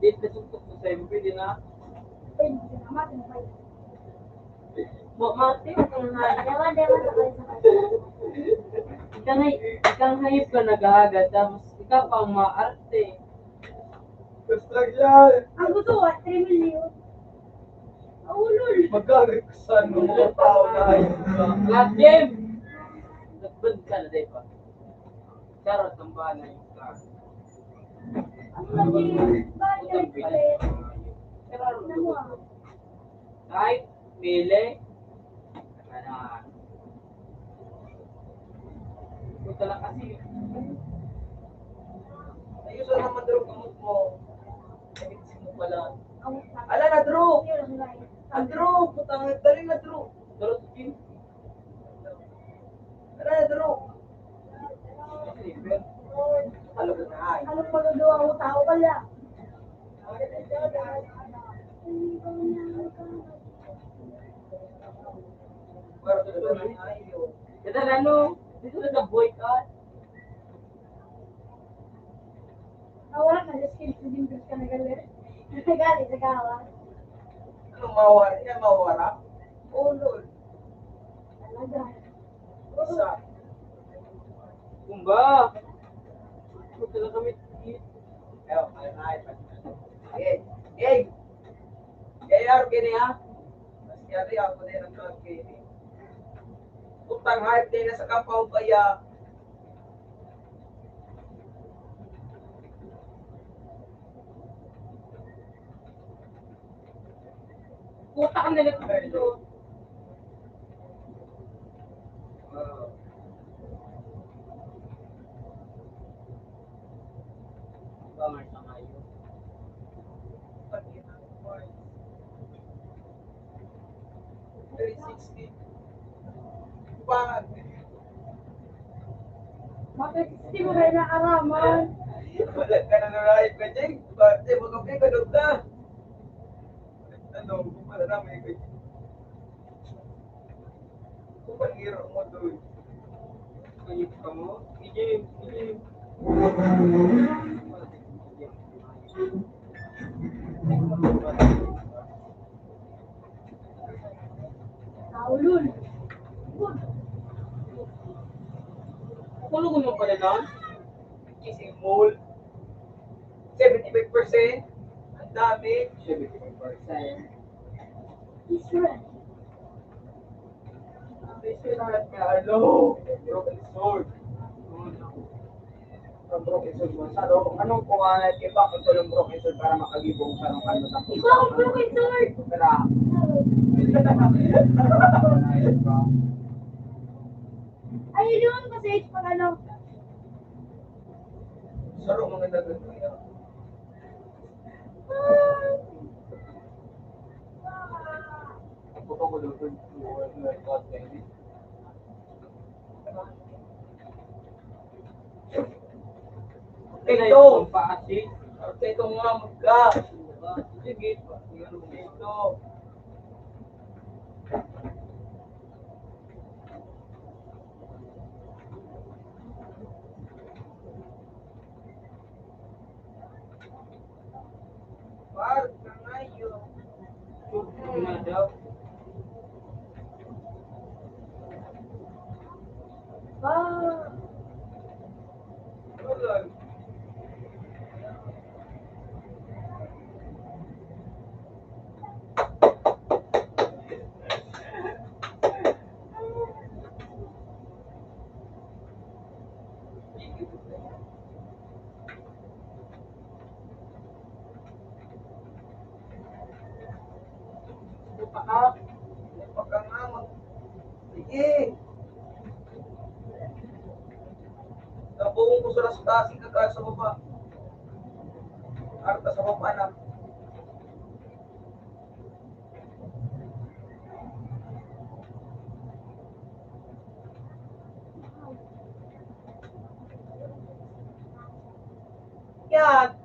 Dito, suntok ko sa'yo. Pwede na. Pwede na, matagpan. Mo, Martin, ang mga Dewan, dewan, sabay, sabay. Ikaw nga, ikaw nga hayop ka nag-aagad, tapos ikaw pa ang maarte. Gusto yan. Ang gusto ko, three million. Ang ulol. Magalit ka sa ano, mga tao na hayop ka. Last game! Nagband ka na, di ba? Charot, tambahan na yung plan. Ang lagi, bakit ka nagpalit? Ano mo, ah? Kahit pili, ano, punta lang kasi. Ayun, saan naman daw kamot mo? Ay, sino pala? Ala na, Drew! Ang Drew! Putang, dali na, Drew! Charot, Kim. Tara, Drew. Talaga na ay. Anong magagawa mo, tao pala? Kita na, no? Dito na sa boycott. Nawala na, just kidding, kidding, kidding ka na gali. Gali, nagawa. Ano, mawara? Yan, mawara? Ulol. Talaga. Isa. Kumba. Huwag ka na kami. Ayaw, ayaw na, ayaw. Hey, hey. Hey, Arkin, ha? Mas yari ako na yung nagkakini. Putang hype din na sa kapaw kaya. Puta ka na nagpapalo. Ba, March na kayo? Three sixty. Bakit? Hindi mo kayo naaraman. Wala ka na narahin ka, Jeng. Bakit? Magkape ka doon ka. Ano, wala na may ganyan. Kung panghirap mo doon. Ayun ka mo? Sige, sige. Kaulol. Kulungan mo pala doon? Kissing mall. Seventy-five percent. Ang dami. Seventy-five percent. Israel. Israel, hello. Broken sword. Ang broken sword mo. Sa loob, anong kuha na iba kung tulong broken sword para makagibong sa nung ano na Ikaw ang broken sword! Tara. Ay, yun kasi pag ano. Saro, mga dagat mo yan. Ah. Ito. Ito nga magka. Sige. Ito. Par, nangayo. Ah. Ano pa ka? Ano pa ka nga mag-, sige. Nabuong ko sa las taas, ikaw sa baba. Arta sa baba na. Yan.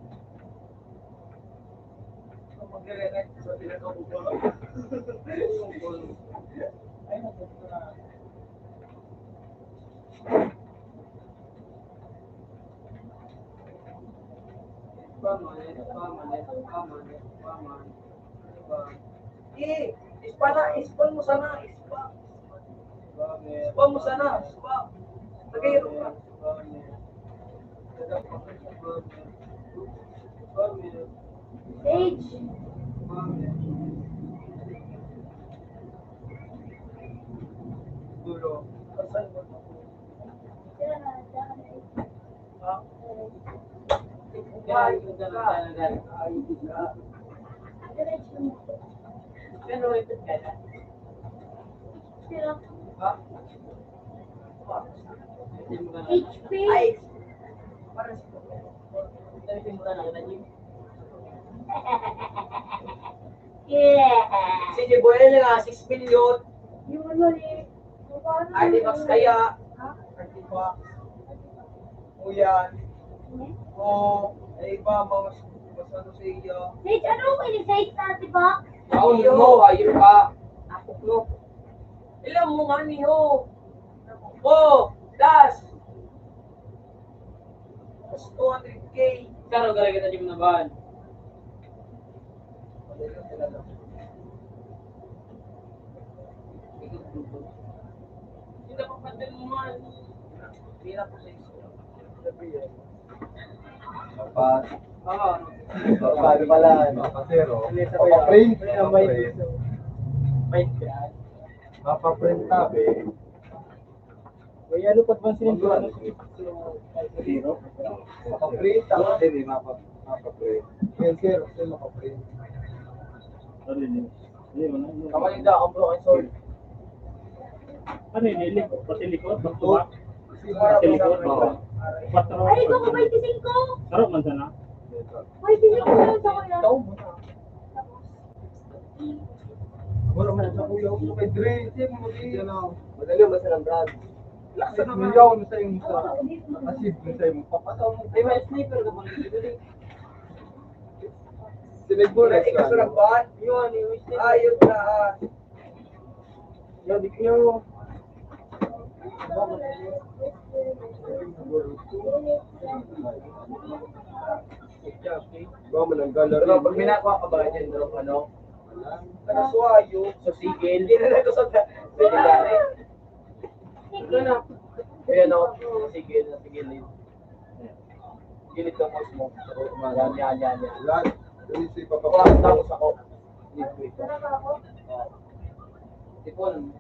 Eh, ispa na, ispa mo sana, ispa. Ispa mo sana, ispa. Lagay mo. Sage. Dulo. Saan mo? H P. Yeah. Si Jiboy na nga, six million. Yung ano ni, yung ano Artifax ni, kaya. Ha? Artifax. O yan. Hmm? O, eh, iba, mga mas, mas ano sa iyo. Sage, ano ko ini Sage sa Artifax? Yaon mo, ayun pa. Ako, no. Ilang mo nga niyo? O, das. Mas two hundred K. Saro ka lagi na di mo nabahan. Hindi pa pwede mo man. Hindi na po sa iso. Dapat. Oo. Dapat pala, ano, pasero. Papaprint. Papaprint. Papaprint tabi. May ano pa ba siya? Ano, ano, zero? Makaprint, tama din eh, mapa-, makaprint. Yan, sir, sir, makaprint. Ano yun? Hindi, ano, ano? Kamay na, ang bro, ang sorry. Ano yun? Likod, pati likod, back to back. Pati likod, oo. Patro. Ay, ito ko, twenty-five. Sarap man sana. Twenty-five lang sa kuya. Ikaw mo na. Wala man sa kuya, ako kay Dre. Hindi mo mag-iyan na. Madali, basta ng brand. Laksa na nga. Yaw, ano sa yung sa, asid, ano sa yung papataw mo. Ay, may sniper ka pang dito, eh. Sinigbo na. Ikaw sa nagbahan? Yun, yung sniper. Ah, yun na, ah. Yaw, di kayo. Ba, mananggal na rin. Pero pag may nakuha ka ba dyan, bro, ano? Ano, suwayo? Sa sigil. Hindi na lang ko sa, sa sigil. Ito na. Ayan, o. Sige, sige, sige. Gilid ka, boss mo. Yan, yan, yan, yan. Yan. Dali sa ipapakita. Tapos ako. Dito, ito. O. Tipon.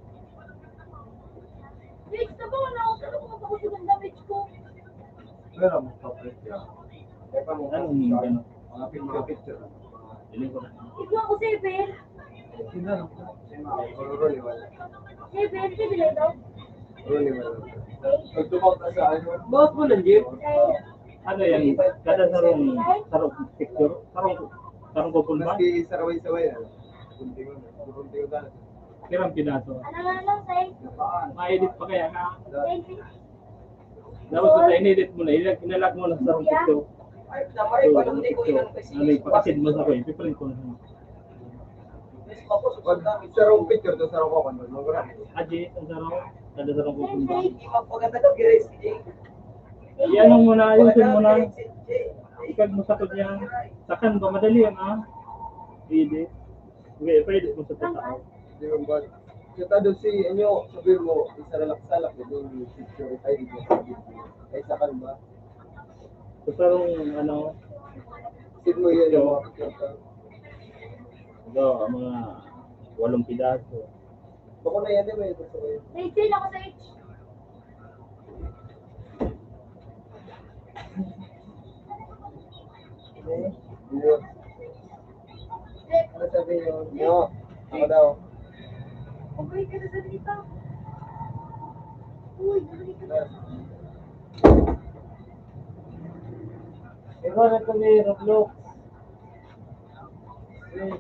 Fix na ba? Wala akong, ano kung mapakot yung damage ko? Pero magpa-print yan. Teka mo. Anong mga picture-picture? Ikaw ako, seven. Sino? Sino? Rolly, wala. Seven, pwede lang daw. Rolly, wala. Pag tumawag ka sa ano? Bakit mo nang jeep? Ano yan? Kada sarong, sarong picture? Sarong, sarong kupon ba? Maski saraway-saway, ano? Kunti mo, kunti mo, ano? Pirang pidaso. Ano nga lang, sir? Ma-edit pa kaya ka? Sir, Tapos sa in-edit mo na, ilag, inalag mo na sa sarong picture. So, ang picture, ano yung pakasid mo sa ko, ipiprint ko na. Pag sarong picture, to sarong ko, ano, mga Aji, ang sarong, kada sarong ko. Yan ang muna, ayusin mo na. Ipag mo sa kanya. Sakan ba, madali yan, ha? Edit. Okay, pwede mo sa tao. Di ba, ba? Kita doon si, ano, sabi mo, isa na lang salak, di ba, yung picture, ay, di ba, sabi mo. Ay, sakan ba? Sa sarong, ano, Sino mo yan, yung mga picture ka? Ito, ang mga walong pidaso. Bako na yan, eh, may gusto ko yun. May chain ako sa H. Ano? Ano sabi yun? Yo, ako daw. Okay ka na sa dito. Uy, bumalik ka na. Ikaw na to ni Roblox. Yes.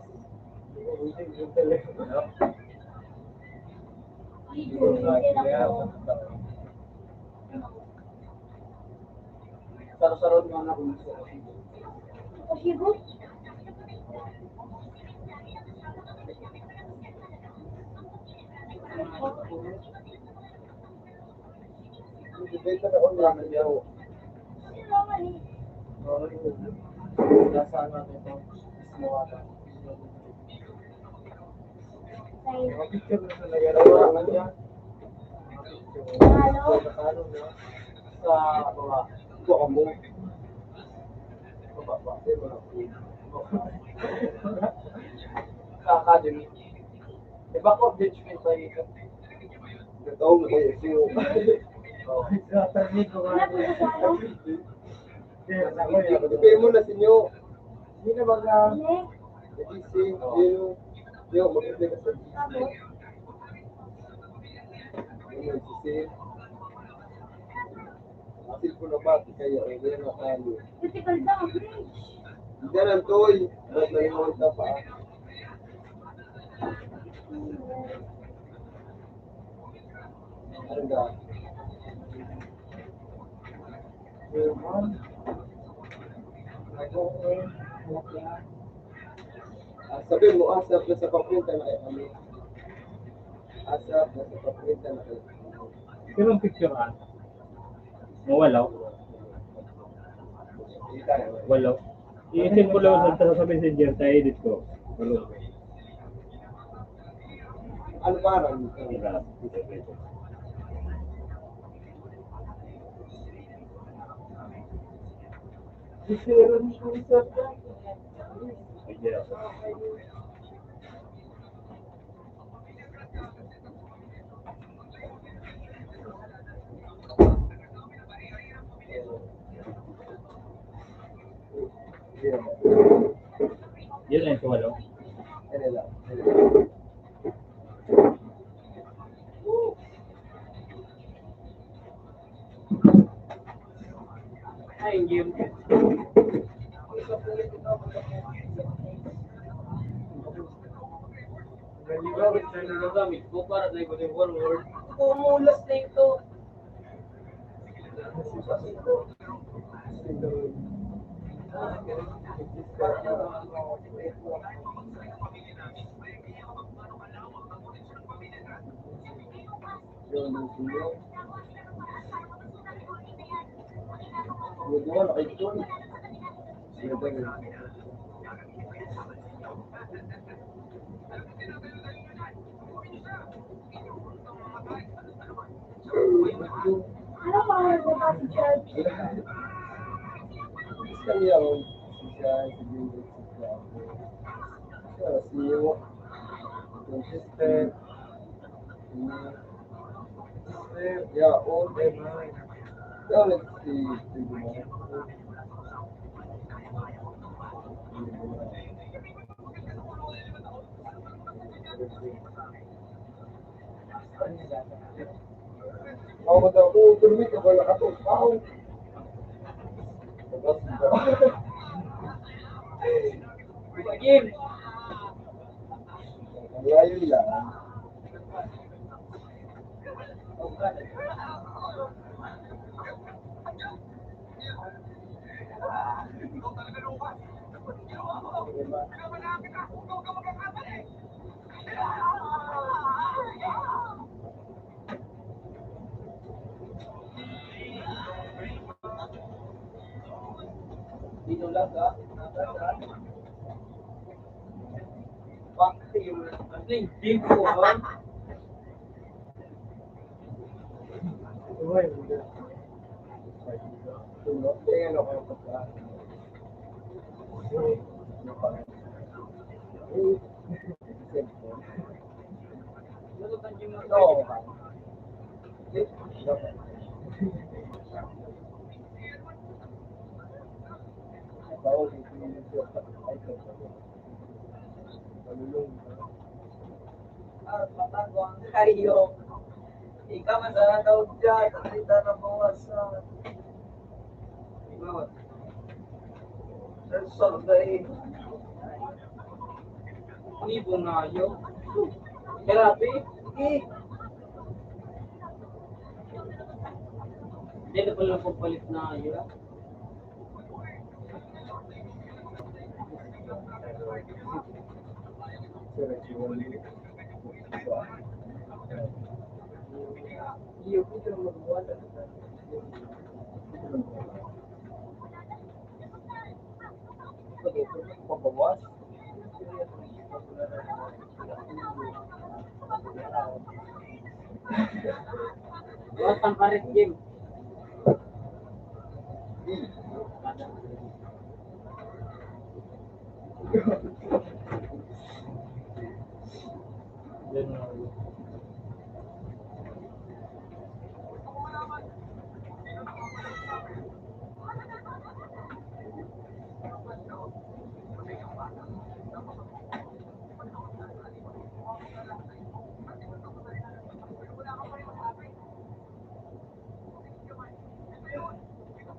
Saro-saro mo na kung gusto ko. Oshibut? Dito na kung naman niya ho. Nasa ano ito? Ismawata. Mga picture na sa nagarawa niya. Sa Tagalog na. Sa baba. Ito ka mo. Baba, baba. Sa academy. Di ba ko, bitch, may pahika? Ito, may issue. Oh. Sa target ko nga. Wala po sa ano? Yes, ako yun. Ibigay mo na sa inyo. Hindi na ba ka? Hindi. Nagising, yun, yun, mag-ibigay ka sa Tapos? Yun, nagising. Ang cellphone na ba? Kaya, eh, yun ang kali. Critical daw, please. Hindi na, Toy. Ba't na yung pa? Ano ba? Ah, sabi mo, ASAP na sa papunta na kay kami. ASAP na sa papunta na kay kami. Pero ang picture, ah, mawala. Wala. I-send ko lang sa, sa messenger, sa edit ko. Wala. Ano parang? Wala. Yun lang ito, walo. Ay, game. Kumulas na ito. Ano pa ang nagpapatid siya? Kami ang siya, si Jimmy, si Jackie. Siya, si Iwo. Yung sister. Si sister. Yeah, all them. Yeah, like, si, si Jimmy. Ako daw, "Oh, permit ako, wala ka to." Wow. Game. Ang layo lang. Dito lang, ha? Bakit yung, ano yung game ko, ha? Ah, patagwang kayo. Ika man sana daw dyan, ang kita na bawasan. Ikaw, sir, sorry. Ni Bunayo. Grabe. Eh. Dito pala nagpapalit na yun. Bukas ang parit, Jim.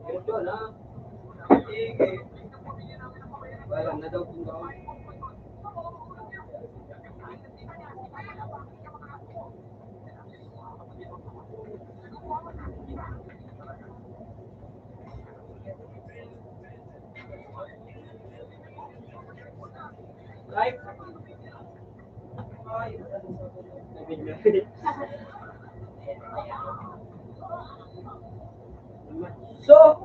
Ito na. Sige. Wala na daw kung gawin. Right? So,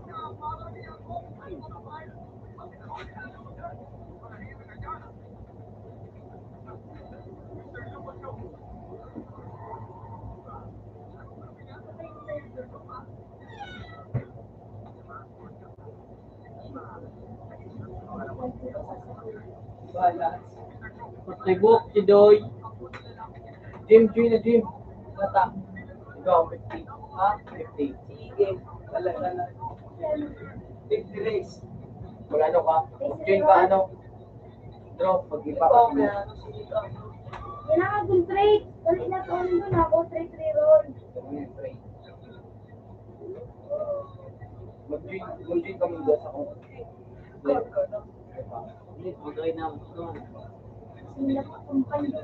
Patibok, Tidoy. Jim, Jim na Jim. Mata. Ikaw, fifty. Ha? Fifty. Sige. Wala, wala. Fifty race. Wala, ano ka? Jim ka, ano? Draw, pag-iba ka. Kailangan kong trade. Dali na to, ano na ako, trade, trade roll. Ano yung trade? Mag-join, mag-join kami dyan sa kung. Hindi, mag-join na ako. Sila pa kung paano.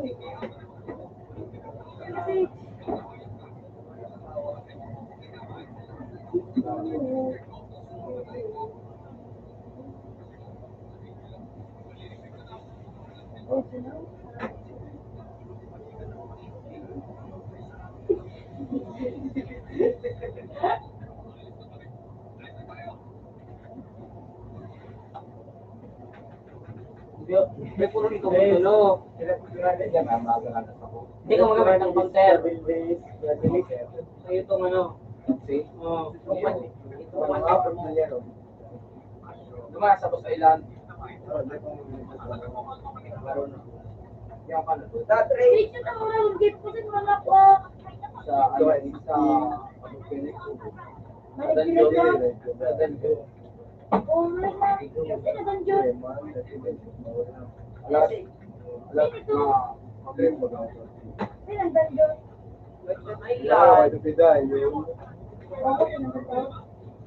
Kasi, May puro ikaw, ano? Hindi ka magagandang counter. Sa'yo itong ano. Oh, ito, ito, ito. Dumaan sa Bus Island. Yan pala. Sa trade. Sa, ano, sa, sa dungeon. Sa dungeon. Alas, alas, mga, mga, mga,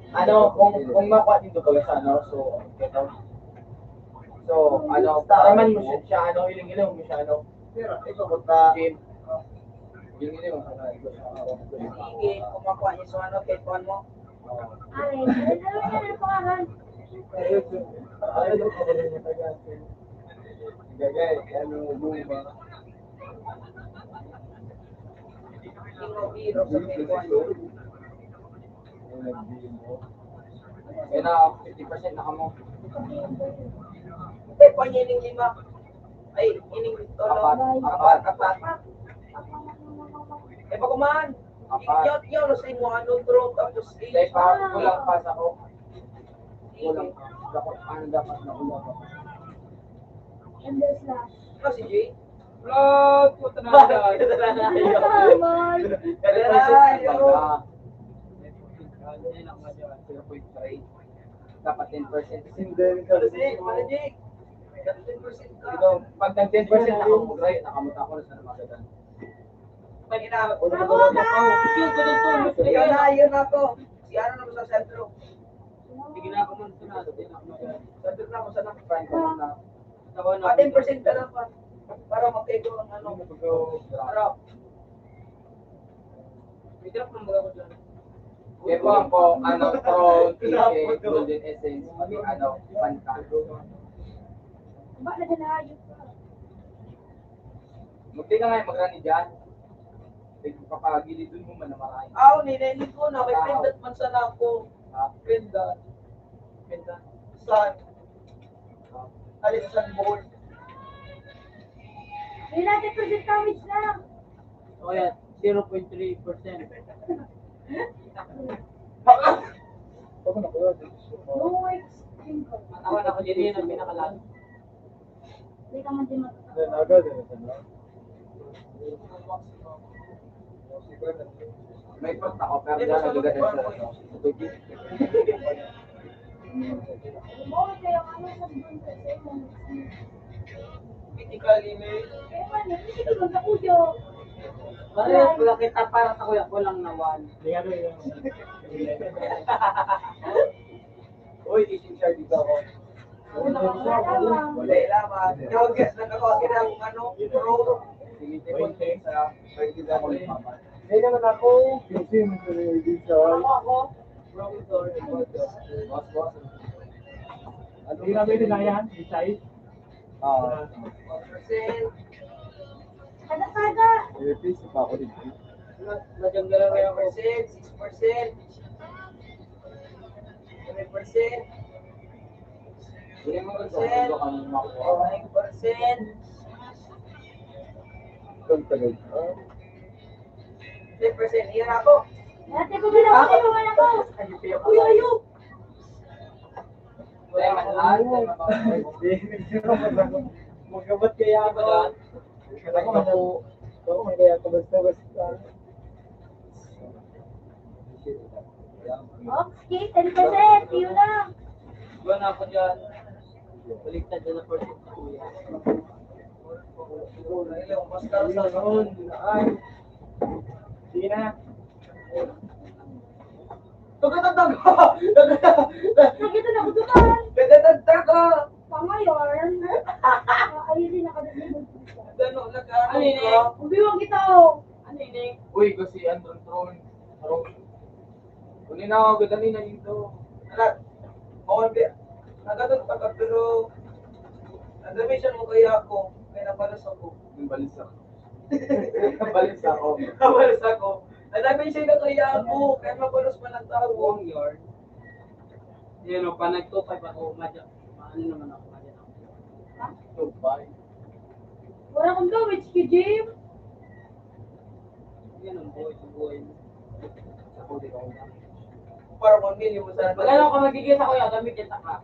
Ano, kung, kung makuha din doon sa ano, so, ito. So, ano, taraman mo siya, siya, ano, iling-iling mo siya, ano. Pero, ito, punta. Jim. Sige, kumakuha niya sa ano, kay kuwan mo. Ay, ano na yung pangalan? Gagay, ano, bumba. Biro-biro sa kay kuwan mo. Kaya na, fifty percent na kamo. Kay kuwan niya ining lima. Ay, ining tolo. Apat, apat, apat. Eh, bako man. Apat. Yun, yun, sa imo, ano, draw, tapos, Dahil pa, kulang pa sa ko. Kulang pa. Dapat, ano dapat na kulang pa? Ah, si Jay? Blood, puta na yan. Ay, Ay, oh. ah, zero point three. Dapat ten percent. Ano si, ano, Jay? Ten percent ka. Ikaw, pag nag ten percent, nakamugray, nakamuta ko na sa namagadan. Pag ina-, Ano ba? Yun na, yun na to. Si ano naman sa sentro? Sige na ako muna sa natin. Sentro na ako sa nakaprime ko na. Tawa na. Pa ten percent ka lang pa. Para magkaigo ang ano. Harap. May drop ng mga ko dyan. Kaya po ang po, ano, pro, T K, Golden Essence, pati ano, Fanta. Ba, nadalayo ka. Magti ka nga yung magrani dyan. Nagpapagilid dun mo man na maray. Aw, nininig ko na may pindat man sana ako. Ha? Pindat. Pindat. Saan? Alis sa board. May natin percent damage na. O yan, zero point three percent. No extreme. Matawa na ko dyan, yun ang pinakalag. Hindi ka man din matutuwa. May pot ako, pero dyan nagaganda siya. Oo, kaya ano, sabi ko sa sa'yo, Critically, may kaya man, hindi ko sa kuya. Parehas pala kita para sa kuya ko lang na one. Uy, isip siya dito ako. Wala lamang. Ikaw, guess, nagkakawa ka ng ano, bro. Sige, sige, sa pwede na ako yung papa. Kaya naman ako, kasi yung dito. Ako, ako. Boss, boss. Hindi na pwede na yan, yung size. Ah, Percent. Kada-kada. Eh, please, pa ako dito. Madyang galaw na ako. Percent, six percent. Three percent. Hindi mo rin sa mundo kami makuha. Nine percent. Itong tagal. Ah, Three percent. Iyan ako. Dati ko ginawa ko naman ako. Uy, uy, uy. Wala man lahat, wala man lahat. Magkabat kaya ako. Ako nga po. Ako nga kaya ako basta-basta. Okay, ten percent. Yun lang. Iwan ako dyan. Baliktad na na percent sa kuya. Mas caro sa noon. Ay. Sige na. Tagatagdag ka! Nakita na ko duman! Tagatagdag ka! Pangayon? Ay, hindi nakadagdag. Gano'n, nag-ano ka? Ubiwang kita, oh! Ano ini? Uy, kasi ang tron-tron. Tron. Kunin na ako, ganda ni na dito. Anak, mawal ka. Nagatag ka, pero nag-mention mo kaya ako, kaya nabalas ako. Yung balisa. Balisa ako. Nabalas ako. Nag-mention ka kaya ako, kaya nabalas man ang tao. Buong yard. Yan o, pa nag-two five ako, madya. Ano naman ako, madya. Dubai. Wala akong gawin, si Jim. Yan ang buhay, buhay. Para one million mo sana. Magkano ka magiging sa kuya? Gamitin sa ka.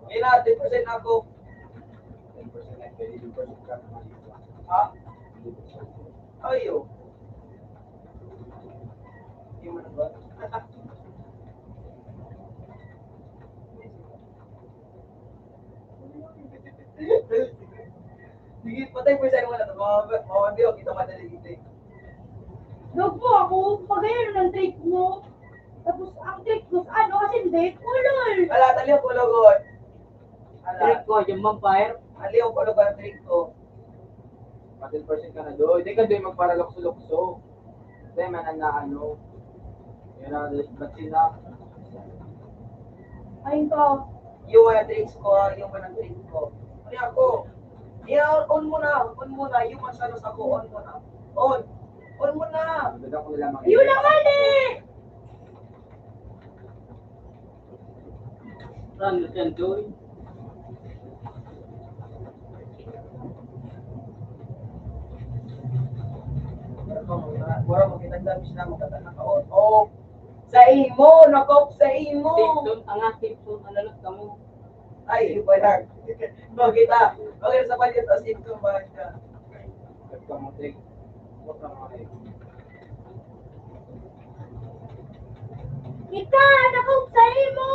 May lahat, ten percent ako. Ten percent na, pwede yung percent ka na mali. Ha? Ayo. Hindi mo na ba? Sige, patay po sa mga mga mga video, kita madali dito. Dog po ako, pag ganyan ang trick mo. Tapos ang trick ko, ano, kasi hindi, ulol. Wala, tali ako, logod. Wala. Trick ko, yung vampire. Tali ako, logod, ang trick ko. Ten percent ka na, Doy. Di ka, Doy, magparalukso-lukso. Di man ang naano. Yan na, Doy. Ba't sila? Ayun ko. Yung mga drinks ko, ah, yung mga drinks ko. Ano ako? Yeah, on mo na, on mo na. Yung masanos ako, on mo na. On. On mo na. Ang ganda ko nila mga Yun naman eh! Ano yan, Doy? Wala mo kitang dami sila magkatanga ka. Oh, oh. Sa imo, nakop sa imo. Tipton, tanga, tipton, ano lang kamo. Ay, wala. Bakit ah? Bakit sa palit as in kung bakit ka? Ba't ka mo, Tek? Ba't ka mo, Tek? Ika, nakop sa imo!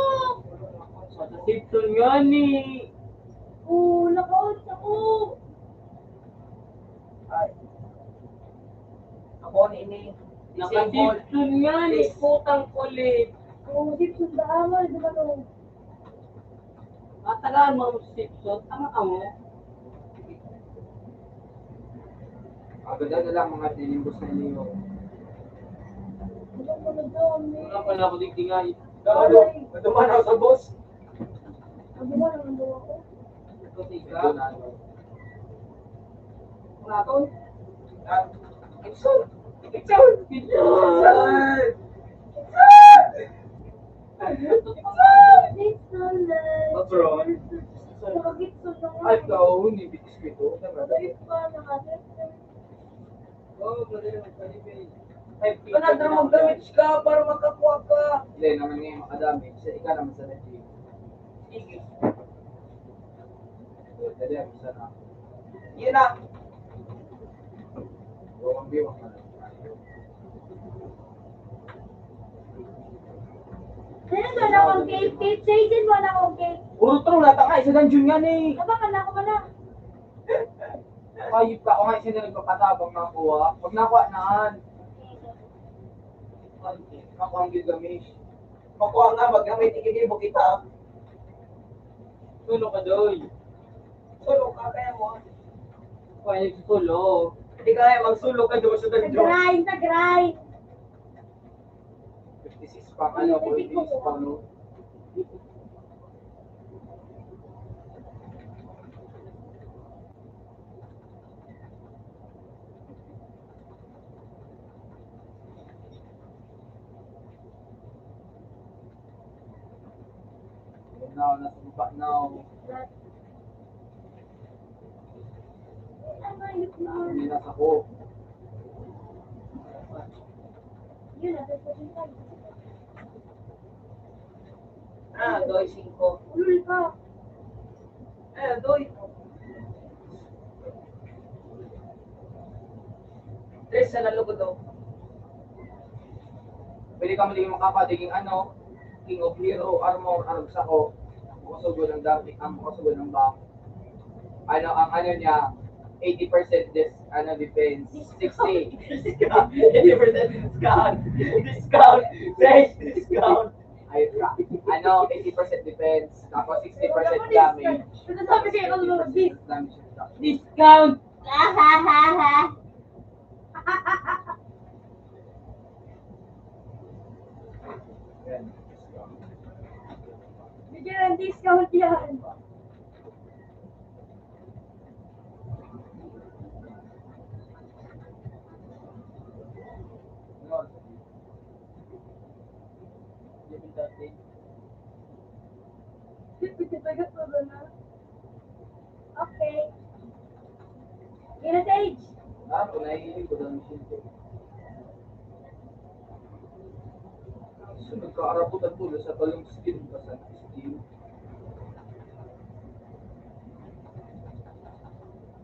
Sa tipton nga ni. Oo, nakaon sa ko. Ay. Ako ni ini. Nakatipton nga ni, putang kulit. Oo, tipton ba? Amal, di ba to? Matagaan mo ang tipton, tama ka mo. Agad na lang mga tinimbos na niyo. Wala pala ako digdingay. Dama, dama na sa boss. Ang ginawa ng nagawa ko. Ito, tika. Ito na, ano. Kunaton. Ah, Gibson! Gibson! Gibson! Gibson! Gibson! Gibson! What's wrong? Mga Gibson na nga. Ay, ikaw, hindi, bitis ko ito. Mabait pa, nakasip. Wala, damage ka para makakuha ka. Hindi naman ngayon makadamage. Sa ika naman sa nag-, sige. Dali, ang isa na. Yun na. Huwag ang biwak na. Ano to na akong cake? Cake? Sa isin mo na akong cake. Puro true, lata ka. Isa dungeon nga ni. Aba, kala ko pala. Ay, pa, o nga, sino nagpapatabang na kuha? Pag nakuha na, an. Makuha ang Gilgamesh. Makuha nga, magkamay, tigil mo kita. Sulo ka, Doy. Sulo ka, kaya mo. Kaya nagsusulo. Hindi kaya magsulo ka, Doy, sa dungeon. Sa grind, sa grind. Fifty-six pa, ano, forty-six pa, no? Now, nasa baba now. Hindi na sa ko. Ah, doy, singko. Ulul ka. Eh, doy. Tres sa nalugod, oh. Pwede ka maging makapa, diging ano, King of Hero, Armor, Arog Sako. Ang makasugo ng dati, ang makasugo ng bang. Ano, ang ano niya, eighty percent dis-, ano, defense, sixty. Eighty percent discount. Discount. Sales discount. Ay, ano, eighty percent defense, tapos sixty percent damage. Ano sabi kayo, Lord? Damage reduction. Discount! Yan. Bigyan ng discount yan. Okay. Yun na, Sage. Ah, kung nahihiling ko lang siya. So, nagkaarapot ang tulo sa talong skin pa sa skin.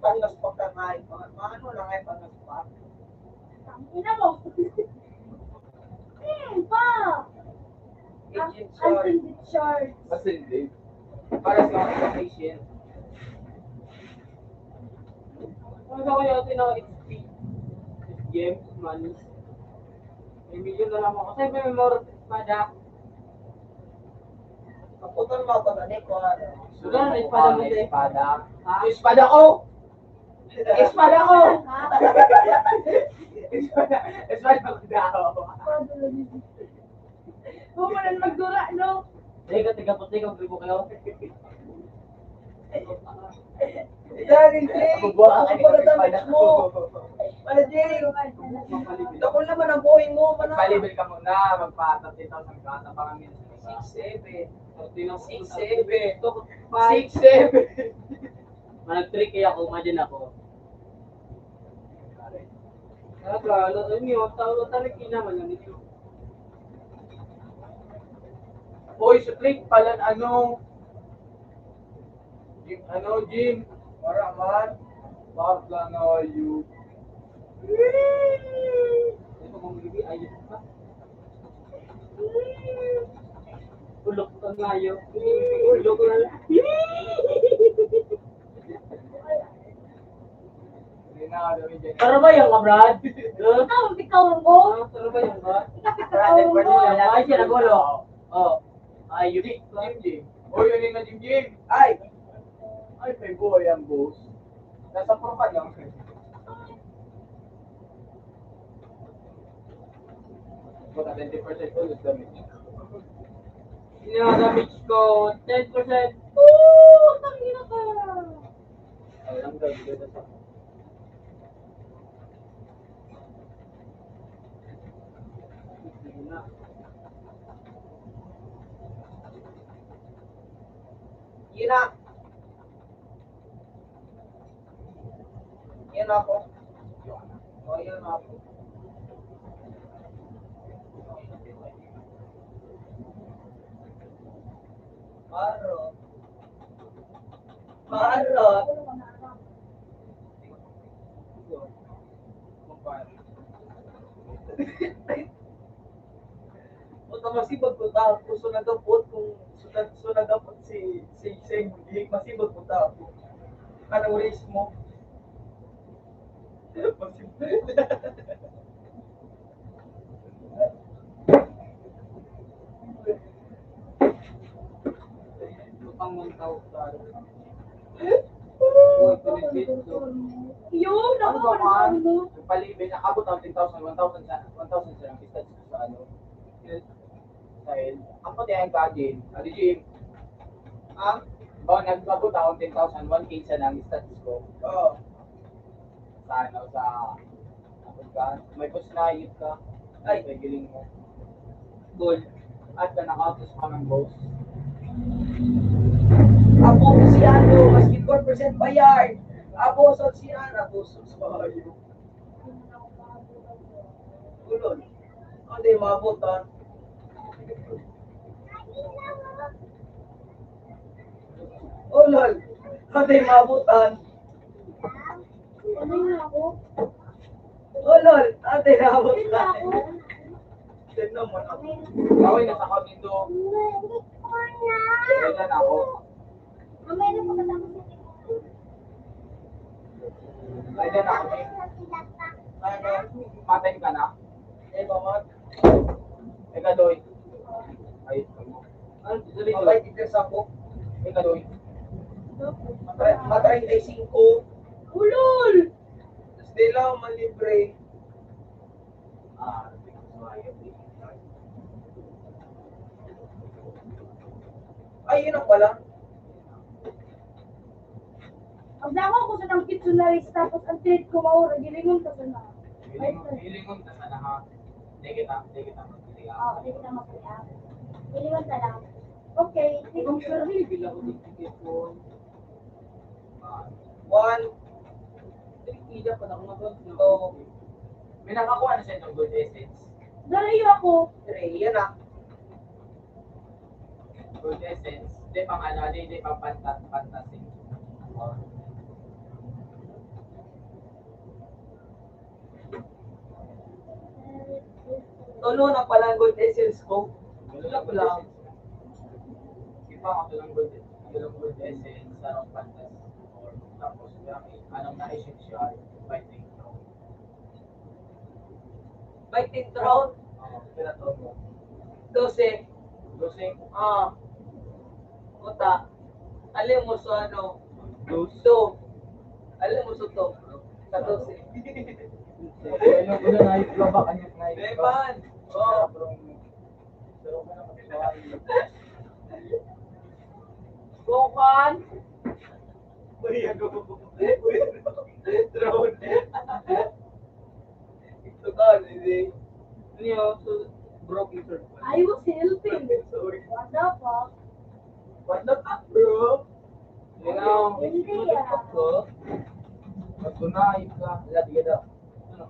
Pangas pa ka nga, mga, mga ano lang ay pangas pa. Ang ina mo. Hmm, pa. Agent Ang Charles. Agent Charles. Ascended. Para sa mga patient. Ano ba kaya ito na H P? Games, money. May milyon na lang ako. Kasi may more espada. Kaputan mo ako na, Nick, kung ano. Wala na, espada mo, Nick. Espada. Ha? Yung espada ko! Espada ko! Espada, espada ko daw. Huwag mo na magdura, no? Teka, teka po, teka, gribo kayo. Dahil, Jay, Ako ba? Ano ba ang damage mo? Ano, Jay? Dakul naman ang buhay mo. Ano? Palibel ka muna, magpa-thirty thousand ka, tapangan mo yun. Six seven. Six seven. Six seven. Mag-trick kaya ako, imagine ako. Nagkala, ano yun, tao, talagang kinaman lang ito. Oy, sa trick pala, ano, Jim, ano, Jim? Wala man. Bakit lang na you? Ito, mamili, ayos pa. Ulok ka ngayon. Ulok na lang. Hindi na, ano, Jim? Tara ba yan, Brad? Huh? Ikaw, ikaw, Rongo. Ah, tara ba yan, Brad? Ikaw, ikaw, Rongo. Ay, siya, nagulo. Oh. Ay, yun. Jim, Jim. Oh, yun yung na Jim, Jim. Ay! Ay, may buhay ang boss. Nasa profile lang. Baka twenty percent ko, damage. Yung damage ko, ten percent. Woo! Tangina ka! Ay, ang ganda na sa Yun na. Yan ako. O, yan ako. Paro. Paro. Puta, masipag ko ta. Kung so nagapot, kung so nag-, so nagapot si, si, si Mudik, masipag ko ta. Ano, race mo? Masipag. Utang ng tao, pare. Uy, pinipit ko. Yun, Ano ako ba, pa man? Nagpalibin, nakabot ang ten thousand, one thousand sa, one thousand sa lang, sa, sa ano. Dahil, ang pati ang kajin, ano, Jim? Ha? Ba, nagpabot ako ten thousand, one K sa lang, status ko. Oo. Sa ano, sa, ano ka? May post na, youth ka. Ay. May giling mo. Gold. At ka nakautos pa ng boss. Apo si ano, maski four percent bayar. Apo sa si ano, apo sa bayo. Ulol. Ano yung mabutan? Ulol. Ano yung mabutan? Ano yung mabutan? Ulol. Ano yung mabutan? Tignan mo na. Away na sa kami to. Kaya na ako. Mamaya na pagkatapos ng Ay, dyan ako, eh. Ano? Matay ka na? Eh, mama. Ikaw, Doy. Ay, ano? Dali, Doy. Mabait ka sa ako. Ikaw, Doy. Matay, matay na yung singko. Ulol! Tapos di lang malibre. Ah, ay, yun ang pala. Ang dako ko sa nang kitsunaris, tapos ang trade ko, maura, gilingon ka sa na. Hilingon, hilingon ka sana, ha? Di kita, di kita magpili, ha? Oo, di kita magpili, ha? Hilingon ka lang. Okay, sige, Kung sir. Sir, hindi lang ako dito. One. Hindi, hindi pa na ako mag-, Two. May nakakuha na siya ng good essence. Darayo ako. Three, yan ah. Good essence. Di pang ano, di, di pang panta-, fantasy. Tulo na pala ang good essence ko. Wala ko lang. Di ba ako lang good, ako lang good essence, sarong fantasy. Tapos, yung anong na-essential, fighting. Fighting throat. Oo, pila to mo? Dose. Dose? Ah. Puta. Alam mo sa ano? Dos. Do. Alam mo sa to? Ano na yung baba kanya na yung Beban! Oh! Bukan! Uy, ano? Drone! Ito ka, hindi. Ano yun? So, broke yung third one. I was helping. Sorry. What the fuck? What the fuck, bro? Hindi ah. Pag tunay ka, wala, di ka daw. Ano?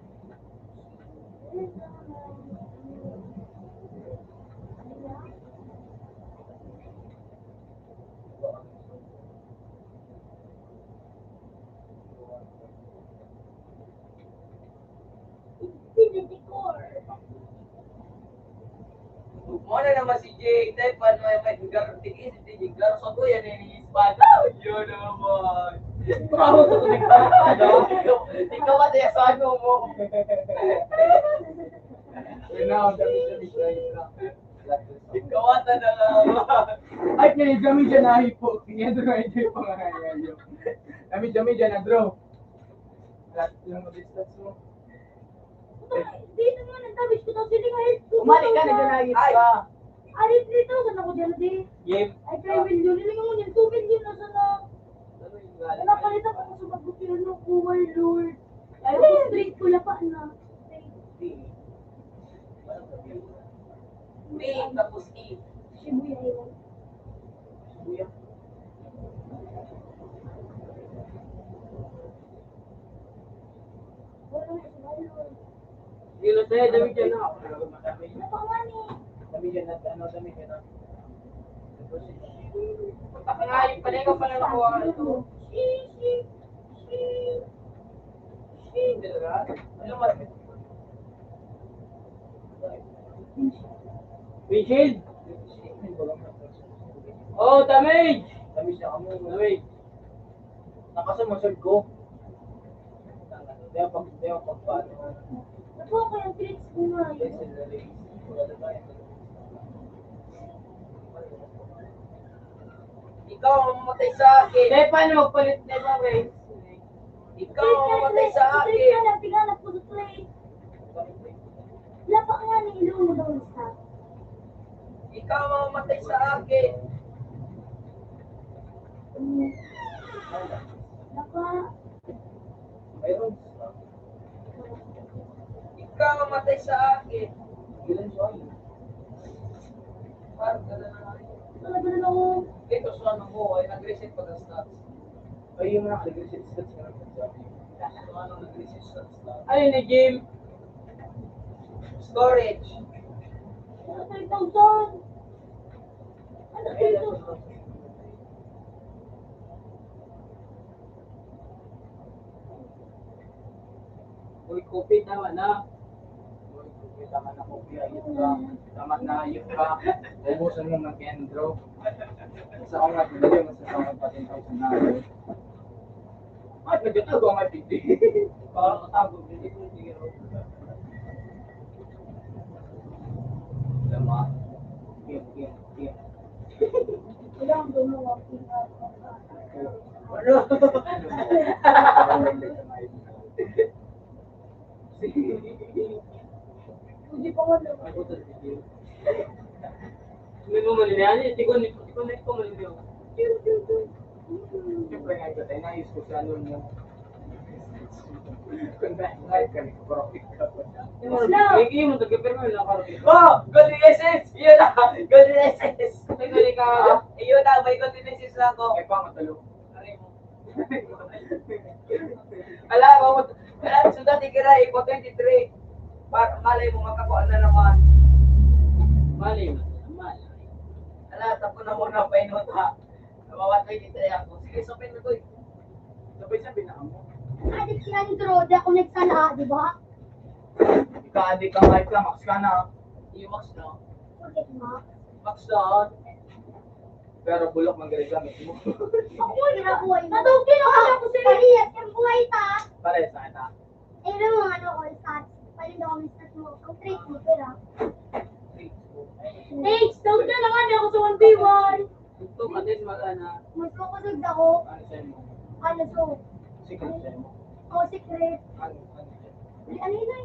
Mo na naman si Jay, Stefan, may, may lugar, tigis, si Jay, lugar, sa kuya, ni, ni Espada. Yun naman. Bravo sa tubig pa, ano? Ikaw, ikaw ba, Stefano mo? Yun na, ang dami sa Israel. Ikaw ata na nga. Ay, kaya kami dyan, ay po. Kaya doon, ay, di pa nga, ay, ay. Kami dyan, kami dyan, na, bro. Lahat yung mga distance mo. Puta, di naman ang tabi ko, tapos hindi ka health ko. Umali ka, nagdanagit ka. Ari, three thousand ako dyan, di. Game. Ay, three million. Nilingan mo yung two million na sana. Ano yung galing? Napalitan ko sa bago, ano ko, my Lord. Ay, straight ko, lapa na. P, tapos E. Shibuya yun. Shibuya. Yun na sa'yo, dami dyan na. Ano pa nga ni? Dami dyan na, ano, dami dyan na. Pagkakangayon pala, ikaw pala nakuha ka nito. Shi, shi, shi. Shi, talaga? Ano ba? Windshield? Oh, damage! Damage. Nakasumusod ko. Kaya pag, kaya pag paano? Ako, kaya tricks ko nga yun. Ikaw ang mamatay sa akin. Stefan, magpalit na ba, guys? Ikaw ang mamatay sa akin. Ikaw ang mamatay sa akin. Wala pa kaya ni Ilong mo daw isa? Ikaw ang mamatay sa akin. Hmm. Baka Mayroon. Ikaw ang mamatay sa akin. Ilan siya? Parang ka na naman. Talaga na ako. Ito, so ano mo, ay nag-reset pa ng stats. Ay, yung mga nag-reset stats ka lang sa sabi. So, ano, nag-reset stats na? Ayun, ni Jim. Storage. Ano, three thousand? Ano, three thousand? Uy, Kopi, tama na. Uy, Kopi, tama na, Kopi. Ayos ka. Tama na, ayos ka. Ubusan mo mag-endro. Sa ako nga, pinili mo sa mga patin ako sa nalo. Ay, nagtatago ang I P D. Parang natago, hindi ko tingin. Tama. Game, game, game. Ilang gumawa, ano? Hindi pa nga naman. Hindi mo malilihan, eh. Di ko, di ko, di ko malilihan. Siyempre nga, ito tayo, naayos ko sa ano mo. Kung dahil nga, kami ko, profit ka pa. Hindi mo, hindi mo, nagpipirma, wala ka rin. Oh! Golden S S! Yun na! Golden S S! Ay, galing ka. Ah, yun na, may Golden S S na ako. Ay, pa, matalo. Aray mo. Ala, ako, ala, so dati ka na, ikaw twenty-three. Pa-, malay mo, makakuha na naman. Malay mo, malay. Ala, tapo na muna, painot, ha. Nawawa twenty-three ako. Sige, sapin na to, eh. Sabay-sabay na kamo. Adik si Andro, di ako nagsala, di ba? Ika, adik ka, Mike, ka, max ka na. Yung max na. Bakit, Max? Max na, ah. Pero bulok man gari gamit mo. Ako, ginagawa yun. Natawag din ako, ako, sir. Parehas yung buhay ta. Pare, sa kita. Eh, alam mo, ano, all stats. Palit ako ng stats mo. Ang trade mo, pera. Thanks, tawag na naman ako sa one by one. Ito, patis, mag-ana. Mas makusog ako. Ano sa'yo mo? Ano, so? Secret sa'yo mo? Oh, secret. Ano, ano sa'yo? Ano yun, eh?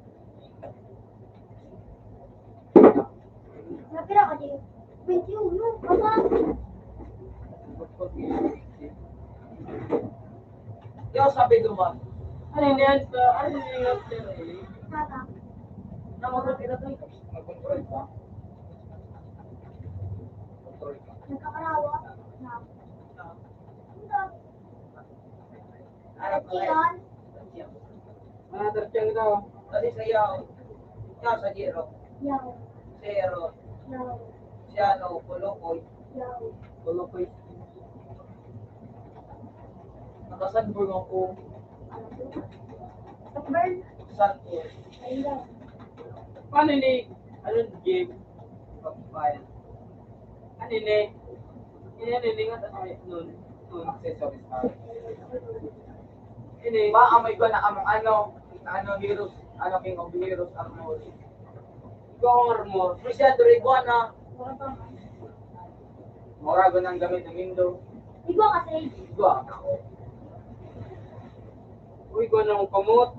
Napira ka, Jay? Twenty-one, no? Baba. Yo, sabi duman. Ano yan? Ano yan? Tata. Namagot kita to. Mag-control pa. Control pa. Nagkakarawa. Na. Ano po yan? Mga tartyang ito. Dali sa yaw. Yaw sa zero. Yaw. Zero. Yaw. Siyano, kulukoy. Yaw. Kulukoy. Nakasanburn ako. Sunburn? Sunburn. Ayun daw. Paano ni, anong game? Pagbayan. Ano ni? Ano ni, ano ni, ano ni, nun? Nun. Accessories pa. Ini, ba, amoy ko na among ano, ano, heroes, ano, king of the heroes, armor. Ikaw ang armor. Masyado rin, buwan na. Morago ng gamit ng Indo. Igwa kasi. Igwa. Uy, igwa na akong kamot.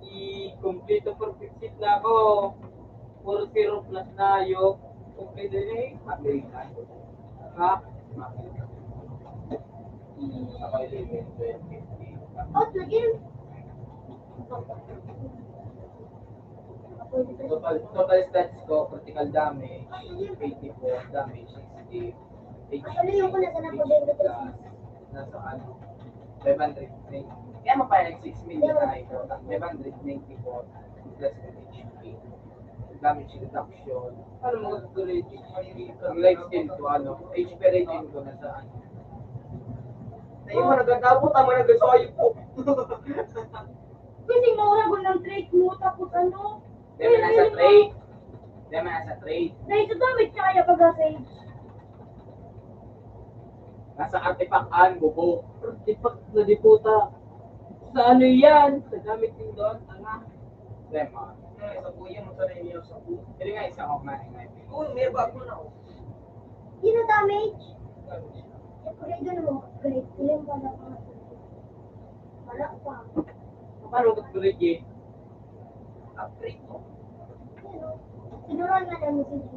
I-complete ang perfect set na ako. Puro zero plus na, yo. Complete na eh. Happy na. Ha? Ako eleven, twenty. Oh, sige. Total, total stats ko, critical damage, eighty-four, damage, sixty, H P, Ano yung kung nasa na sixty plus, nasa ano, five hundred na yun. Kaya mapayalag six million na ito, five hundred ninety-four plus H P. Damage reduction. Ano mo tuloy? Ang life skill ko, ano, H P rating ko nasa ano. Ayun, nagkakabot, tama na, gusto ko yung po. Kasi maura ko ng trait mo, tapos ano? Dahil nasa trait. Dahil nasa trait. Dahil sa gamit niya kaya pag-save. Nasa artifact an, bubo. Artifact na di puta. Sa ano yan? Sa gamit yung doon, tanga. Dema. Ay, sa buya mo sa rin yung sa buya. Pwede nga isa ko na yung Uy, may bago na, oh. Yun ang damage. Upgrade na mo. Upgrade. Ilan pa na pa? Wala pa. Paano mag-upgrade eh? Upgrade mo. Pero, tinuruan nga namin si G.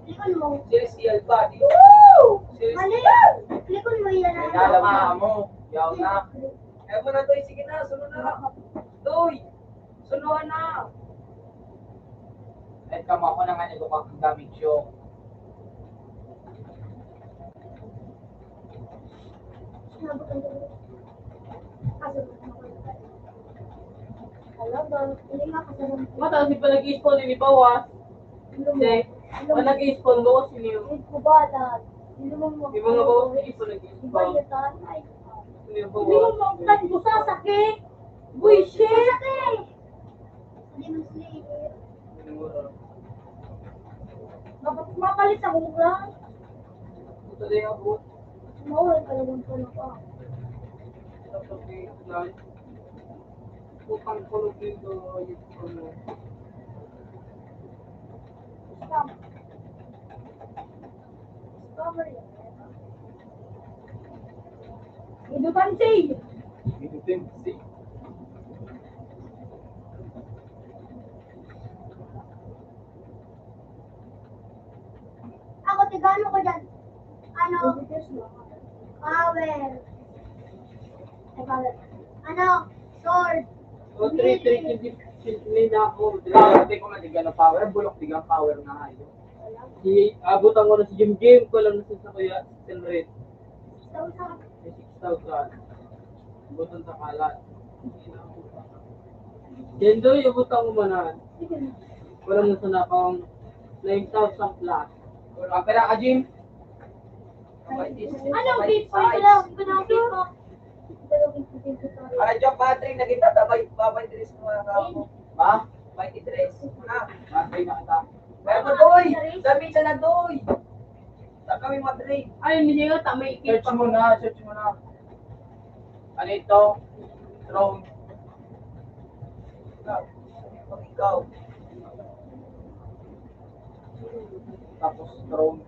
Klikon mo. Celestial body. Woo! Mali! Klikon mo yan. May nalaman mo. Yaw na. Kaya mo na, Toy. Sige na, sunod na. Toy! Sunod na! Ay, kamo, ako na nga nagkukha ng damage yung Mata, si pa nag-i-spawn, ini bawas. Hindi. Pag nag-i-spawn, bawas yun yun. Yung mga bawas, hindi pa nag-i-spawn. Hindi yung bawas. Buwisit! Hindi mo sila. Dapat mapalit sa mura. Ito na yung abot. Mawal ka naman pa na pa. Dapat may plan. Utang ko lang dito, yung ano. Scam. Scammer yan. Inutansi. Inutansi. Ako, tigano ko dyan? Ano? Power. Ay, power. Ano? Sword. O, three, three, twenty, twenty na ako. Power, di ko man, di gano'n power. Bulok, di gano'n power na kayo. Wala. Si, abot ang oras si Jim Jim, ko lang nasa sa kuya, Sir Red. Six thousand. May six thousand. Butang sa kalat. Dendoy, ubot ang umanan. Walang nasa napang nine thousand plus. Ang pera ka, Jim? Ano, vape po? Ito daw, ito daw, vape po. Ano, Jack Patrick, nakita ta, may, may dress mo na ako. Ba? May dress mo na. Matay na kita. Pero, Doy! Sabi siya na, Doy! Sa kami madre. Ay, hindi nga, tama yung Search mo na, search mo na. Ano ito? Throne. Ikaw. Ikaw. Tapos throne.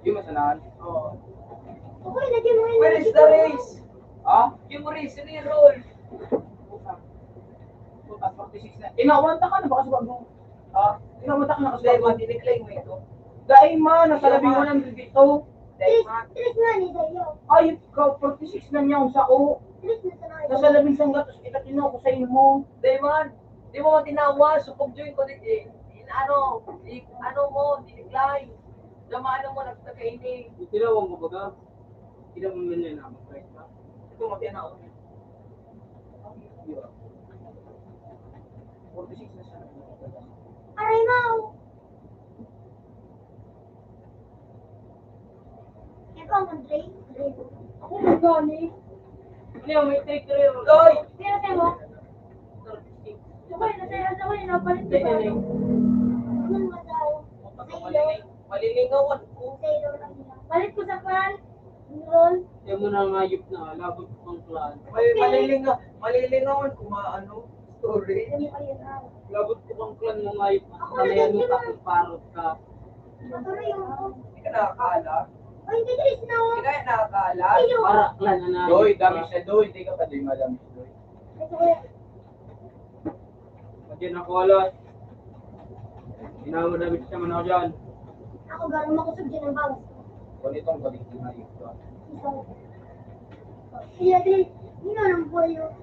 Yung masanahan. Oo. Okay, lagyan mo yun. Where is the race? Ha? Yung race, ano yung roll? Puta. Puta, forty-six na. Inawan ta ka na, baka sa bagong. Ha? Inawan ta ka na, kasi Hindi, bagong. Madinig lang mo ito. Dahil man, nasa Hindi, labing ma. Walang dito. Dahil Tres, ma. Tres nga ni Dayo. Ay, ikaw, forty-six na niya ang sao. Tres na sa Nasa labing sanggatos, kita tinao ko sa imo. Dahil man, di mo tinawa, supog join ko, di, di, in, ano, di, ano mo, diniklay. Dama, ano mo, nagtakaini. Itinawan ko ba ka? Kita mo man yan, ah, mag-try ka. Ito, matiyan ako. Di ba? Forty-six na siya. Aray, mau! Ito ang country. Ako, magkani. Ano yung may take three? Oy! Sino sa'yo mo? Sabay na sa'yo, sabay na, palit Hindi, ka. Ano yung mga tao? Ay, Lord. Malilingawan ko. Palit ko sa kwan. Enroll. Kaya mo na ngayop na, labot ko ang kwan. May malilinga-, malilingawan ko, maano, story. Ano pa yun, ah? Labot ko ang kwan mo ngayop. Ako na Kaya din mo yun, pa ah. Kung parot ka. Natuloy yung ako. Hindi ka nakakala? Ay, hindi, Chris, na. Hindi ka nakakala? Ayun. Para klan na na. Doy, dami siya, Doy. Hindi ka pa, Doy, madami siya, Doy. Ito, kuya. Pati na ko alas. Inawa na siya man ako dyan. Ako, garo makusog dyan ang bawas ko. Kung itong balik na ito. Isa. Iya, di. Yun na lang po yun.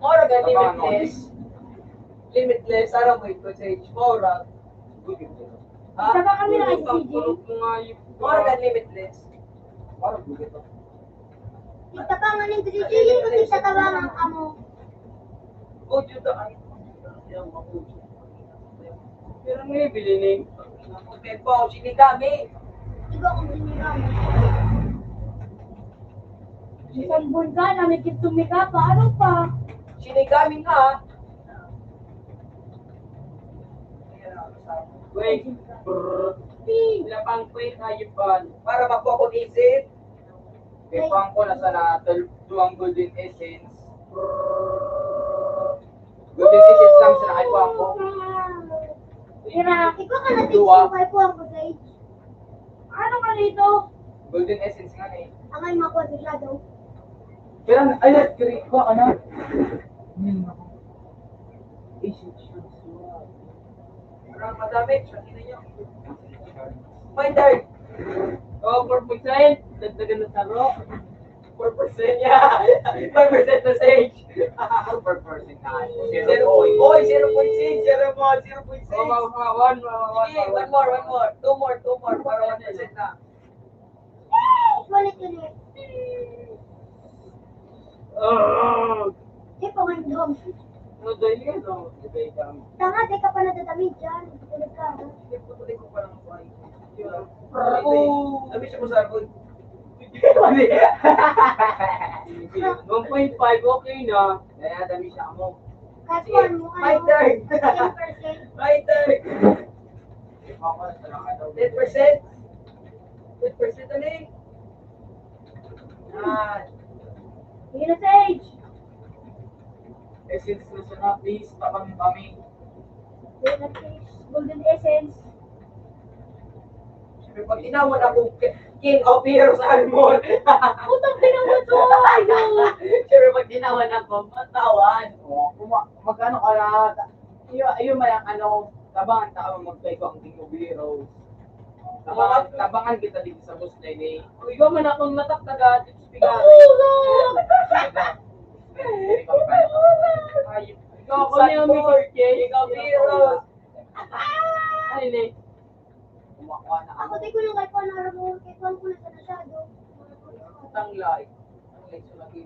Mora ka, Tama, no? Limitless. Limitless, aram mo ito, Sage. Mora. Good yun. Ha? Isa pa kami na Hindi, S P G. Pangkulog mo nga yun. Mora ka, Limitless. Parang good ito. Itabangan nin diri, diri ko itatabangan kamo. Audio ta, ay. Pero may bilin eh. Pero po, sinigami. Igo akong sinigami. Isang bulga na may kitong mika pa. Ano pa? Sinigami nga. Wait. Brrr. Lapang ko yung hayop ba? Para makuha ko isip. Kay Pangko, nasa na, tul-, duwang golden essence. Golden essence lang sa nakay Pangko. Tira, ikaw ka na Duwa. Tingin kay Pangko, guys. Ano ka dito? Golden essence nga eh. Ang ay makuha sigurado. Pero, ay, kiri, kuha ka na. Yun, ako. Essence. Parang madami, sa ina niyo. My turn. Oh, four percent. Dagdagan ng taro. Four percent, yeah. Five percent na Sage. Four percent na. Zero point. Oy, zero point six, zero point, zero point six. Oh, ma-, ma-, one, ma-, ma-, Sige, one, one more, one more. Two more, two more. Para one percent na. Balik ko na. Ah! Di pa man doon. Ano, dahil yan, no? Dahil yan. Tanga, di ka pa nadadamig dyan. Tulog ka, ha? Hindi, putulin ko pa lang ang buhay. Di ba? Bravo! Sabi siya mo sa akin. One point five, okay na. Kaya dami siya mo. Kahit Sige, kuwan mo, my ano, turn. Ten percent. My turn. Ten percent? Ten percent, ano eh? Yan. Sige na, Sage. Essence na siya na, please, tabang kami. Sige na, Sage. Golden Essence. Siyempre, pag tinawan ako, King of Heroes Armor. Putang ina mo to, idol. Siyempre, pag tinawan ako, matawan. O, kung ma-, magkano ka na, Iyo, iyo, may ang ano, tabangan ta kamo magtay ko ang King of Heroes. Tabangan, tabangan kita dito sa boss na ini. Ikaw man akong mataktaga, tips piga. Ay, ikaw ako na yung may Sir K. King of Heroes. Ay, ne. Kumakuha na Ako, ako. Di ko lang kay Juan, alam mo, kay Juan ko na sa masyado. Tanglay. Tanglay sa lagi.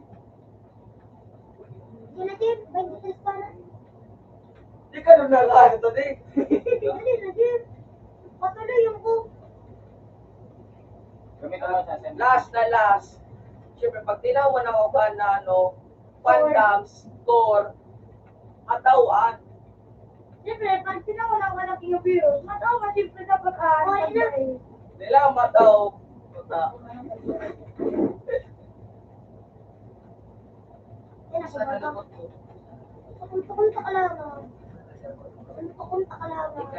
Yan na, Jim. Twenty-three pa na. Di ka nun nakaano to, di? Dali na, Jim. Patuloy yung ko. Last na last. Siyempre, pag tinawan ng uban na ano, pandams, core, atawan. Siyempre, pag tinawan ng uban ng virus, mataw ka, siyempre, dapat, ah, Oy, ano na. Nila mataw. Puta. Yan, nasa baba. Pakunta-kunta ka lang, ah. Pakunta-kunta ka lang, ah.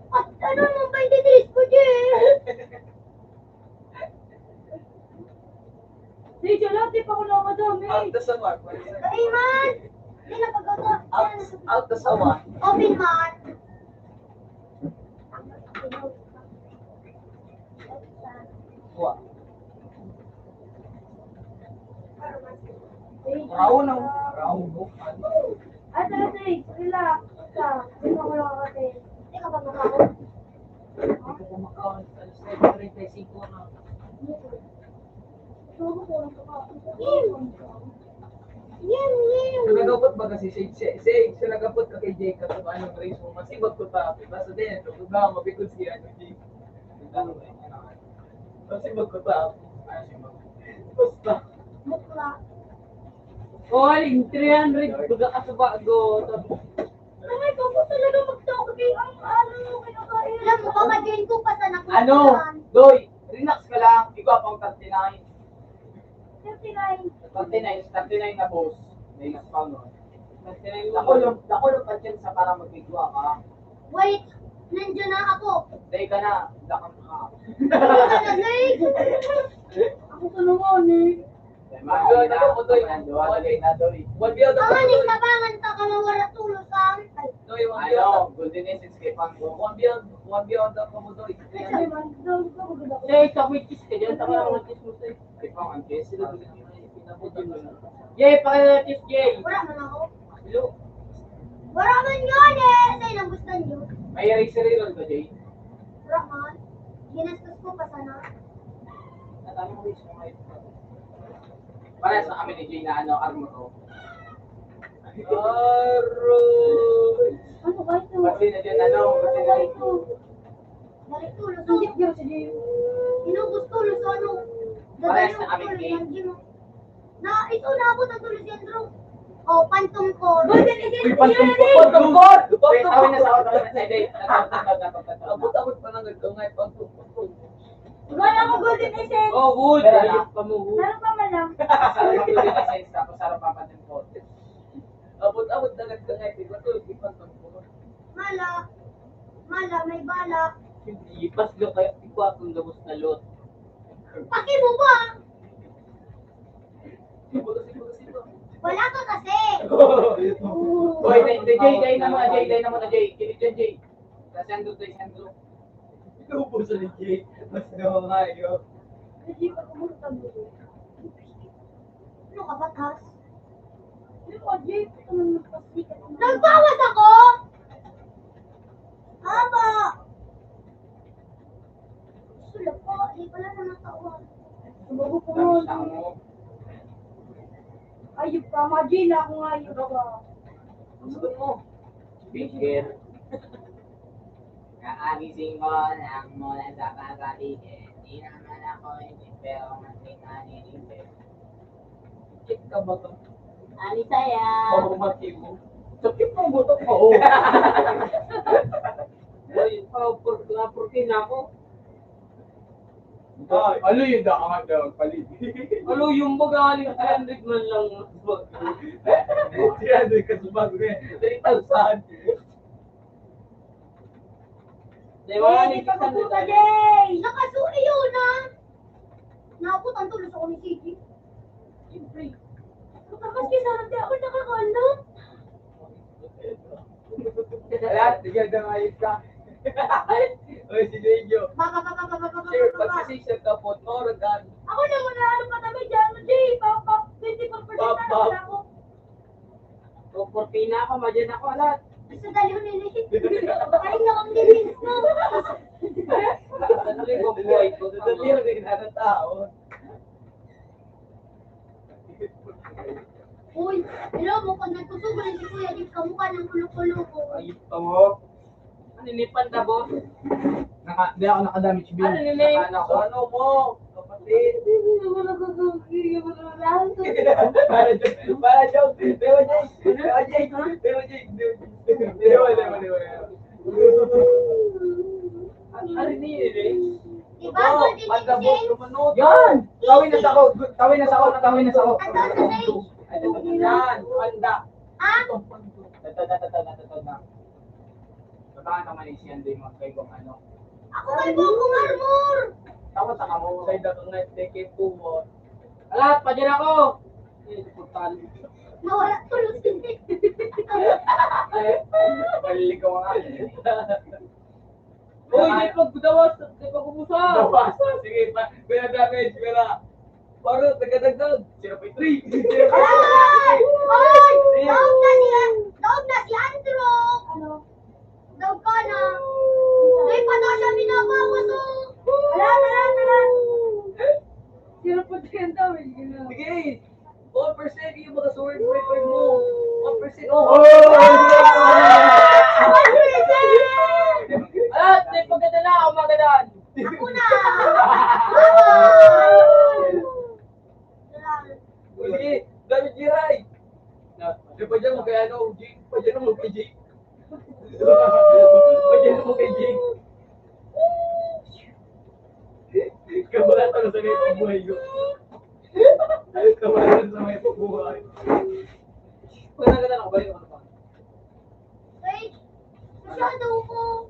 At ano mo, twenty-three ko, Jim? Di, Jolote, pakulo ko doon, eh. Out the sawat. Ay, man! Di na pag-auto. Out, out the sawat. Open, man. Wa. Raon ang, raon mo. Ano? Ah, tara, Tay. Relax. Ika, di pa ko nakakatay. Di ka ba makaon? Di ka ba makaon? Alas nuebe treinta y cinco na. Tulog ko, tulog ko. Yun, yun. Sa nagapot ba kasi, si, si, si, sa nagapot ka kay Jacob, kung anong race mo, masibag ko pa ako. Basta din, ito, kung baka mapikon si ano, Jake. Ano ba yun? Masibag ko pa ako. Basta. Bukla. Oy, three hundred, baga ka sa bago. Ay, bago talaga magtawag kay ang ano, kinakain. Alam mo ba, ma-join ko pa sa nakuha. Ano? Doy, relax ka lang. Igwa pang thirty-nine. Thirty-nine. Thirty-nine, thirty-nine na boss. May mas pa, no? Thirty-nine mo. Dako lang, dako lang pa dyan sa para mag-igwa ka. Wait, nandiyan na ako. Dahil ka na, lakang ka. Ano ka na, Zay? Ako ka naman, eh. Doy, doy, ako, doy. One, one, one, one. One beyond ako, Panganing doy. Tabangan ta ka na wala tulos, ah. Ay. Doy, one beyond. Ano? Golden Essence kay Pangko. One beyond, one beyond ako, doy. Ay, sorry, man. Doy, doy, doy, doy. Jay, sa witches ka dyan, tama ang witches mo, sir. Kay Pang, ang case sila, doy. Jay, pakilala, Jay. Wala man ako. Hello. Wala man yun, eh. Sa ilang gusto nyo? May eraser yun ba, Jay? Wala man. Ginastos ko pa sana. Natalo ko yung mga ito. Parehas na kami ni Jay na ano, armor ko. Aroy! Ano ba ito? Kasi na dyan, ano, kasi na ito. Narito, lusot. Hindi, pero sige. Inubos ko, lusot, ano? Parehas na kami ni Jay. Na, ito, naabot ang tulos yan, bro. Oh, pantungkol. Golden Essence. Uy, pantungkol, pantungkol! Wait, tawin na sa ako, tawin na sa ako. Abot-abot pa lang ito, ngay, pantungkol. Wala akong Golden Essence. Oh, good. Pero Ayun lang. Pa mo, good. Meron pa man lang. Sarap ang Golden Essence, tapos sarap ang pantungkol. Abot-abot na lang ito, ngay, di ba ito? Di pantungkol. Mala. Mala, may bala. Hindi, paslo kayo. Di ko akong gabos na lot. Paki mo ba? Wala ka kasi. Hoy, Jay, Jay, Jay na muna, Jay, Jay na muna, Jay. Kilig dyan, Jay. Sa Sandro, Jay, Sandro. Inuubusan ni Jay. Mas na mga ayo. Hindi pa kumusta mo. Ano ka, batas? Ano ka, Jay? Ano nagpasikat mo? Nagbawas ako! Aba! Sula po, di pala na natawa. Sumagot ko mo. Ayop ka, Maji, na ako nga ayop ka. Ang sagot mo? Speaker. Kakagising ko lang mula sa pagkabigil. Di naman ako hindi, pero mas kita ni River. Sakit ka ba to? Ani saya? Oo, mati mo. Sakit mo buto ko. Uy, pa, por-, na, por-, na ako. Ay, alo yung daangat na magpalit. Alo yung baga, aling three hundred man lang. Three hundred ka sa bago eh. Three thousand. Di ba, Jay, aling di pa three hundred mabuta, lang. Jay! Nakasuyo na! Naabot ang tulos ako ni Sigi. Siyempre. Kapag kisa, hindi ako nakakaano. Wala, tigil na nga yun ka. Oy, si Jojo. Ba, ba, ba. Sir, pag si Sir Kapot, maurag ka. Ako na muna, ano pa tabi dyan, Jay? Pa, pa, twenty-four percent Ba, na ba. Lang ako. Kung kurtina ako, madyan ako, alat. Gusto tayo nini. Ay, nakang linis mo. Ano yung buhay ko? Sasabihin ko yung tao. Uy, hello, bukod nagkusog rin si Kuya Jeep, kamukha ng kulok-kulok. Ay, ito mo. Ano ni Panda, boss? Naka, di ako naka-damage beam. Ano ni Naka, naka, ano mo? Kapatid. Para joke, para joke. Di ba, Jake? Di ba, Jake? Di ba, Jake? Di ba, Jake? Di ba, di ba, di ba, di ba? Ano ni, eh? Di ba, Golden Panda, boss, Insect? Lumunod. Yan! Tawin na sa ako. Tawin na sa ako. Tawin na sa ako. Ang tawag sa stage. Ano yan? Panda. Ah? Tata, tata, tata, tata, tata. Baka naman yung siyan din, mga kaibang ano. Ako may bukong armor! Tama sa kamo, sa inda kang night day kay Pumo. Alat, padyar ako! Eh, putan. Nawala tulos din. Maliligaw nga. Uy, may pagdawas, may pag-umusa. Dawas. Sige, pa, may damage, wala. Parang nagkadagdag. Zero point three. Ay! Ay! Daog na si An-, daog na si Andrew! Ano? Daog ka na. Hindi pa daw siya binabawas, oh. Tara, tara, tara. Zero point three ang damage, gano'n. Sige. One percent yung mga sword record mo. One percent. Oh! Oh! At may pagkadala ako magadan. Ako na! Sige, David Giray! Na, di pa dyan mo kay ano, G, pa dyan mo kay G. Pa dyan mo kay G. Kabalatan sa may pagbuhay ko. Kabalatan sa may pagbuhay. Pag nagkataon ako, balik ako na pa. Wait! Masyado ko.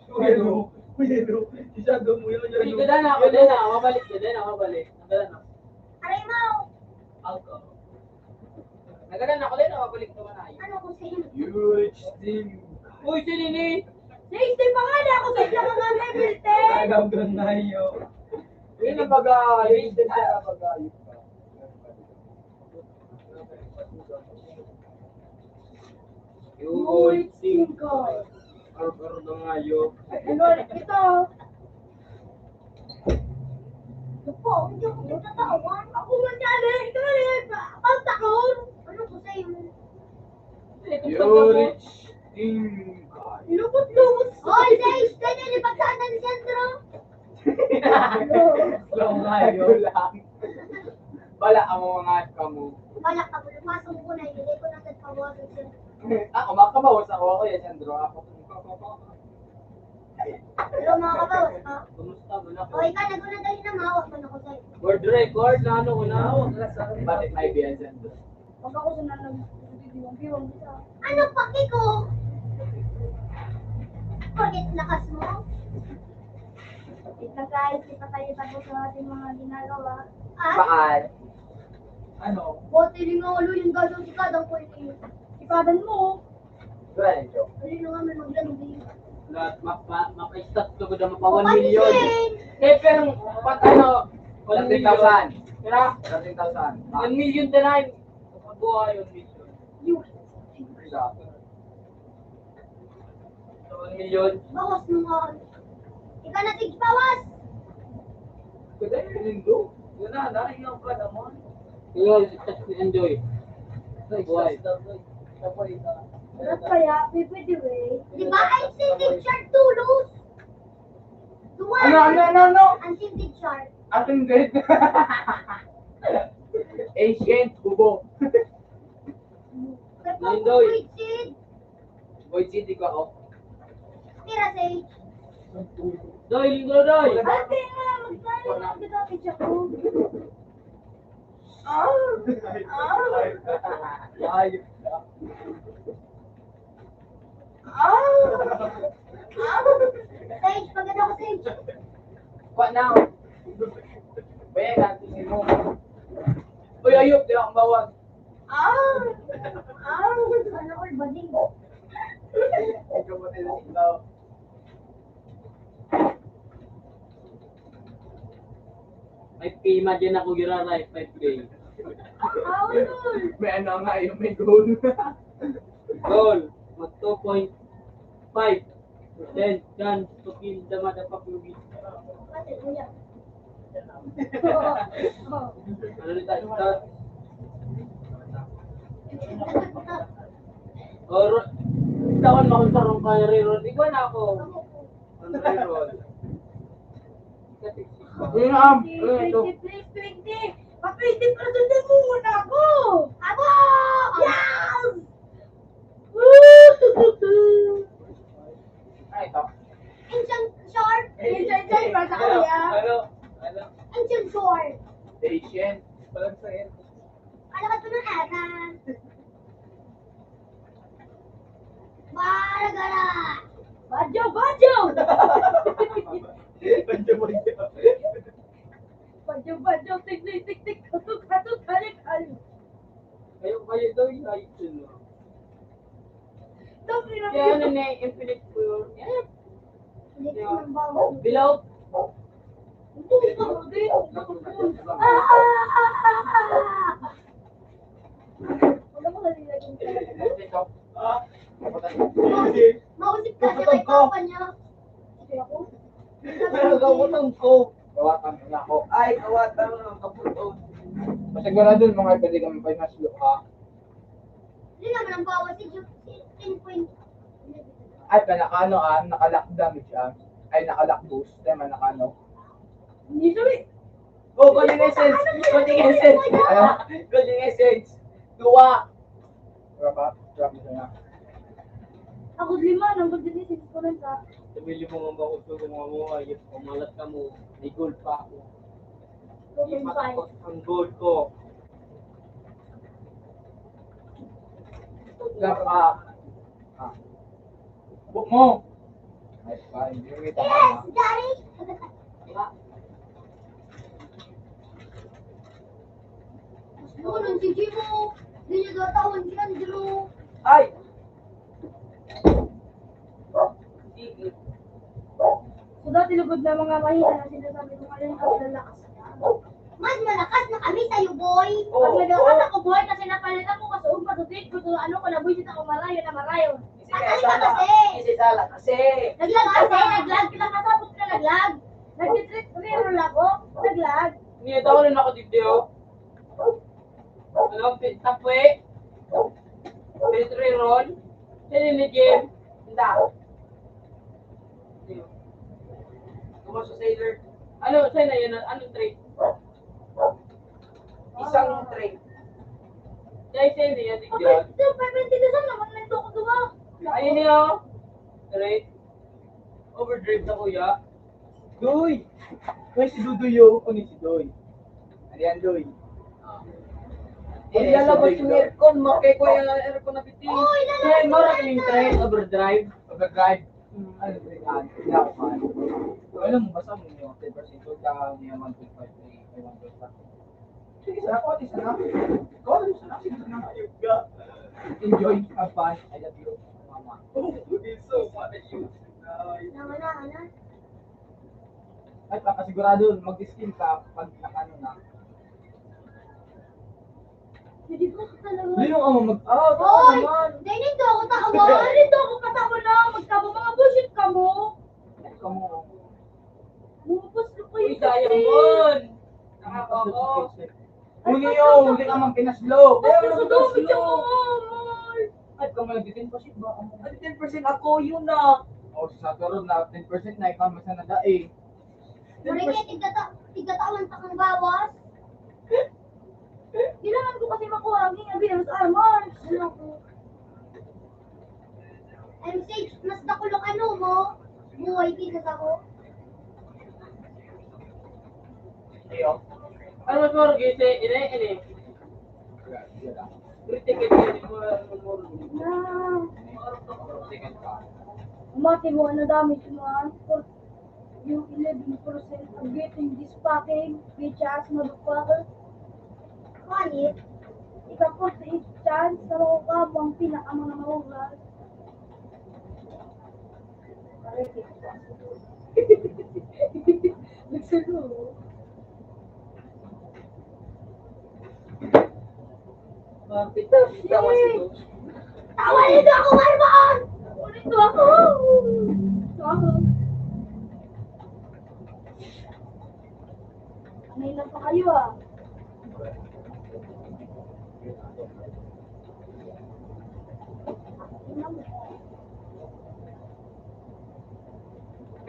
Uy, ano? Uy, ano? Masyado mo yun, ano? Hindi, dala na ako, dala na. Mabalik ka, dala na, mabalik. Dala na. Aray mo! Ako. Nagdala na ako, dala na, mabalik naman tayo. Ano ko sa'yo? Huge thing. Uy, si Nini! Si Steve pa nga, di ako sa inyo, mga may bilte! Talagang doon na iyo. Yun ang pag-aayos din siya, pag-aayos ka. Uy, singkay. Aro-aro na nga yun. Ano ulit ito? Ito po, hindi ako natatawan. Ako man yan eh. Ito na rin. Pagtakon. Ano ko sa'yo? Yuri singkay. Lubot-lubot. Hoy, Dave! Ganyan yung pagdaan ni Sandro. Slow tayo lang. Bala, ang mga kamo. Bala ka mo, lumasong ko na, hindi ko na nagpabawasan siya. Ako, makabawas ako, ako yan, Sandro. Ako. Pero mga kabawas, ha? Kumusta mo na? O, ikaw, nag-una dali na, mahawak mo na ko sa'yo. World record na ano ko na. Bakit may biyan, Sandro? Pag ako sa nanag-, diwang-diwang kita. Ano paki ko? Bakit lakas mo? Wait lang, guys, di pa tayo tapos sa ating mga ginagawa. Ah? Saan? Ano? Bote rin nga ulo yung gano'n, sikadan ko ini. Sikadan mo. Diretso. Ayun na nga, may maglandi. Lahat, ma-, ma-, mapa-start ka ba na mapa one million? Papansin! Eh, pero, pag ano, one million. Thirteen thousand. Tira? Thirteen thousand. One million na lang. Mabuhay, one million. Yun. Sa one million. Bawas mo nga. Ika na, sige, bawas! Kaya, lindo. Yun na, narinig ka naman. Yun, just enjoy. Buhay. Sarap kaya? Pwede, eh. Di ba, ang tindig shark tulos? Duwa. Ano, ano, ano, ano? Ang tindig shark. Ating dead. Ancient, bubo. Lindoy. Void seed. Void seed, di ko ako. Tira, Sage. Doy, lindo, Doy. Ate nga, magkano ang ginamit siya ko? Ah! Ah! Ayos na. Ah! Ah! Sage, pagkano ko, Sage? Wa na. Bayan natin si mo. Uy, ayop, di ako bawag. Ah! Ah! Ano ko, bading? Ikaw mo nila ikaw. May pima dyan ako giraray, five K. May ano nga yun, may goal. Goal, mag two point five percent chance to kill the motherfucking beast. Ano ulit tayo? Start. Or, tawan mo akong tarong ka, Riron. Igwa na ako. Ang Riron. Yun ang, yun ito. Twenty, please, twenty. Pa twenty percent mo muna ako. Abo! Yes! Woo! Ay, ito. Ancient short. Ancient short, basta ko yan. Ano? Ano? Ancient short. Ancient. Palang sa air. Kalakad ko ng aran. Baragara! Badyaw, badyaw! Badyaw, badyaw. Badyaw, badyaw, tiktik, tiktik, katok, katok, kalik, kalik. Kayo, kayo daw yung ayos yun, no? Tapos yun ang Kaya ano na yung infinite flow? Yan. Hindi ko nang bawal. Bilog. Ah, ah, ah, ah, ah. Wala ko nalilagyan ka. Mausip ka siya kay papa niya. Sige ako. Pero gawin ko. Kawatan mo na ako. Ay, kawatan mo na ang kaputo. Masigurado yung mga pwede kami pa yung naslo, ha? Hindi naman ang bawas si Ju-, si Pinpoint. Ay, panakano, ah, nakalakda, Mitch, ah. Ay, nakalakdos. Kaya manakano. Hindi sabi. Oh, golden essence! Golden essence! Ano? Golden essence! Duwa! Wrap up. Wrap ito na. Ako lima, nang golden essence ko lang sa Sabi mo mga bako sa mga mo, ay, pamalat ka mo, may gold pa ako. Hindi matakot ang gold ko. Wrap up. Ah. Book mo. Ay, pa, hindi mo kita Yes, Daddy! Ano nun, sige mo. Di niya tatawan si Andrew. Ay! Sige. So, dati lugod na mga mahina na sinasabi ko ngayon, ang lalakas na. Mas malakas na kami sa'yo, boy. Oo, Mas malakas oo. ako, boy, kasi napalitan ko kasi ang patutik ko, ano ko, nabuisit ako marayo na marayo. Kasi Patay kaya ka sana, kasi. Kasi sala kasi. Naglag kasi, naglag. Kinakasabot ka, naglag. Nag-treat mirror ako, naglag. Niya daw na nakadigdi, oh. Ano, pi-, tapwe? Petri roll? Sino ni Jim? Hindi. Kumusta, sailor? Ano, sa'yo na yun? Anong trade? Isang trade. Dahil sa'yo na yan, Abay, tigyan. Ito, five twenty na sana, one nine two ko duwa. Ayun niyo. Trade. Overdrive na, kuya. Doy! May si Dudoy, oh. Ano si Doy? Ano yan, Doy? Ah. Eh, lalabas yung aircon, makikwa yung aircon na bitin. Uy, lalabas Kaya yung mara aircon. Yung trade, overdrive. Overdrive. Ano, ano, ano, ano, alam mo, basta mo yung ten percent ko, tsaka niya one point five, may one point five. Sige, sir, ako, isa na. Ikaw, ano, isa na, sige na. Ayun ka. Enjoy, have fun, I love you, mama. Oh, okay, so, what are you? Ay. Ano, ano, ano? Ay, pakasigurado, mag-skin ka pag nakano na. Hindi ko talaga. Hindi mo ako mag-, ah, tama Hoy! naman. Hindi, hindi ako tao. Hindi, hindi ako katao na. Magtabo, mga bullshit ka mo. Ay, kamo. Lupos ko Uy, yung sayang sakit. Yun. Nakakako. Ay, Huli ay, yun, ay, hindi ka man pinaslo. Ay, Kaya ay, wala ay, pinaslo. ay, ay, ay. Ay, kamo nag-ten percent ba? Ano? Ay, ten percent ako, yun na. O, sa karon na, ten percent na, ikaw masa na daig. Pare, kaya tigdata-, tigdatawan pa kang bawas. Kailangan ko kasi makuha ang ginagawa sa armor. Ano ko? M C H, mas dakul ang ano mo. Buhay kaysa sa ko. Iyo. Ano mas mahal, gise? Ini, ini. Free ticket ka, di mo, ano mo. Na. Umati mo, ano dami ito, ah? Yung eleven percent of getting this fucking bitch ass motherfucker. Honey, ika-forty-eight chance na makukuha mo ang pinaka mga mahuhal. Nagsulo. Mapit na, tawa si Coach. Tawa nito ako, Marmon! Tawa nito ako! Tawa ko. Ano yun lang pa kayo, ah?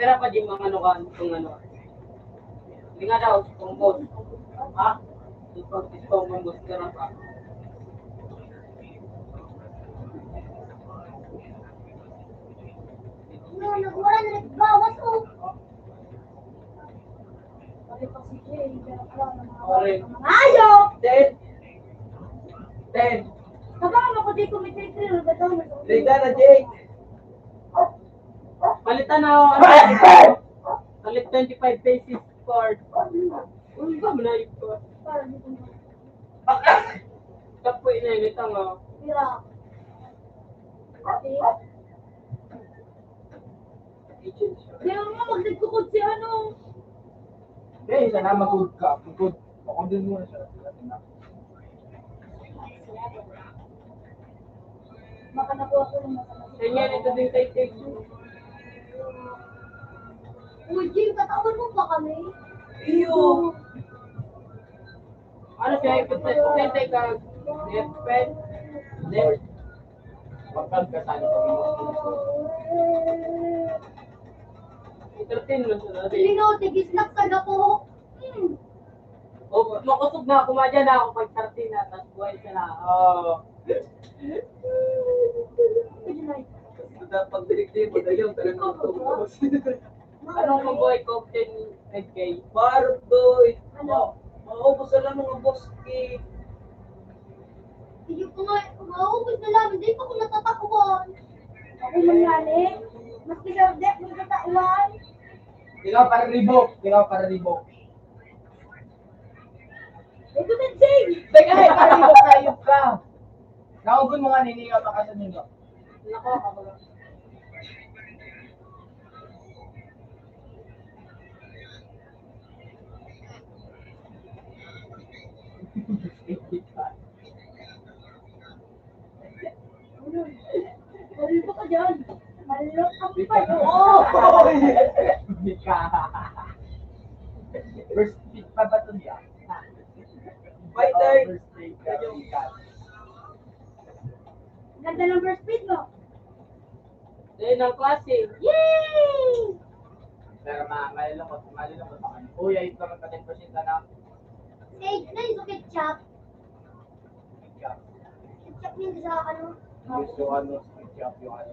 Pera pa di mga ano ka, kung ano. Hindi nga daw, kung boss. Ha? Ito, ito, kung boss, pera pa. Ano, nagmura na nagbawas, oh. Ano pa si Jay? Ano pa, mga Correct. Mga hayop! Ten. Ten. Kabang ako, di ko may three, three, ano ba to? Three ka na, Jay. Palitan na ako, ano? Palit twenty-five pesos card. Uy, ba, manayip ko. Kapoy na yun, ito nga. Tira. Ate? Di mo nga magnagkukod si ano. Hindi, isa na, magkukod ka. Magkukod. Pakundin mo na siya. Baka nakuha ko ng masama. Ganyan, ito din kay Tiggy. Uy, Jim, katawan mo pa kami? Iyo. Ano siya, ipagpapatay ka, left pen, left. Pagkagkasali kami mo. Entertain mo siya natin. Hindi na, tigis na, taga po. Hmm. O, makusog na, kumadya na ako pag thirteen na, tas buhay siya na. Oo. Pag dinig-dinig mo, dayaw talaga ang tubos. Anong mabuhay ko, ten, ten K? Bardoy! Ano? Ma-, maubos na lang mga boss, eh. Hindi ko nga, maubos na lang, hindi pa ko natatakbuhan. Ako man nga, eh. Mas pinagdek ng katawan. Ikaw, para ribo. Ikaw, para ribo. Ito na, Jay! Teka, eh, para ribo, sayop ka. Naugon mo nga, nini, nga pa ka sa ninyo. Nako, kabalo. Ano ba ka dyan? Malok ang pa. Oo! First pick pa ba ito niya? Fighter! Oh, first pick. Ganda ng first pick mo. Dahil ng klase. Yay! Pero ma-, malilungkot, malilungkot ako. Uy, ayun pa, magpa-ten percent ka na. Sage na yung ketchup. Ketchup. Ketchup yung sa ano? Gusto ano, ketchup yung ano.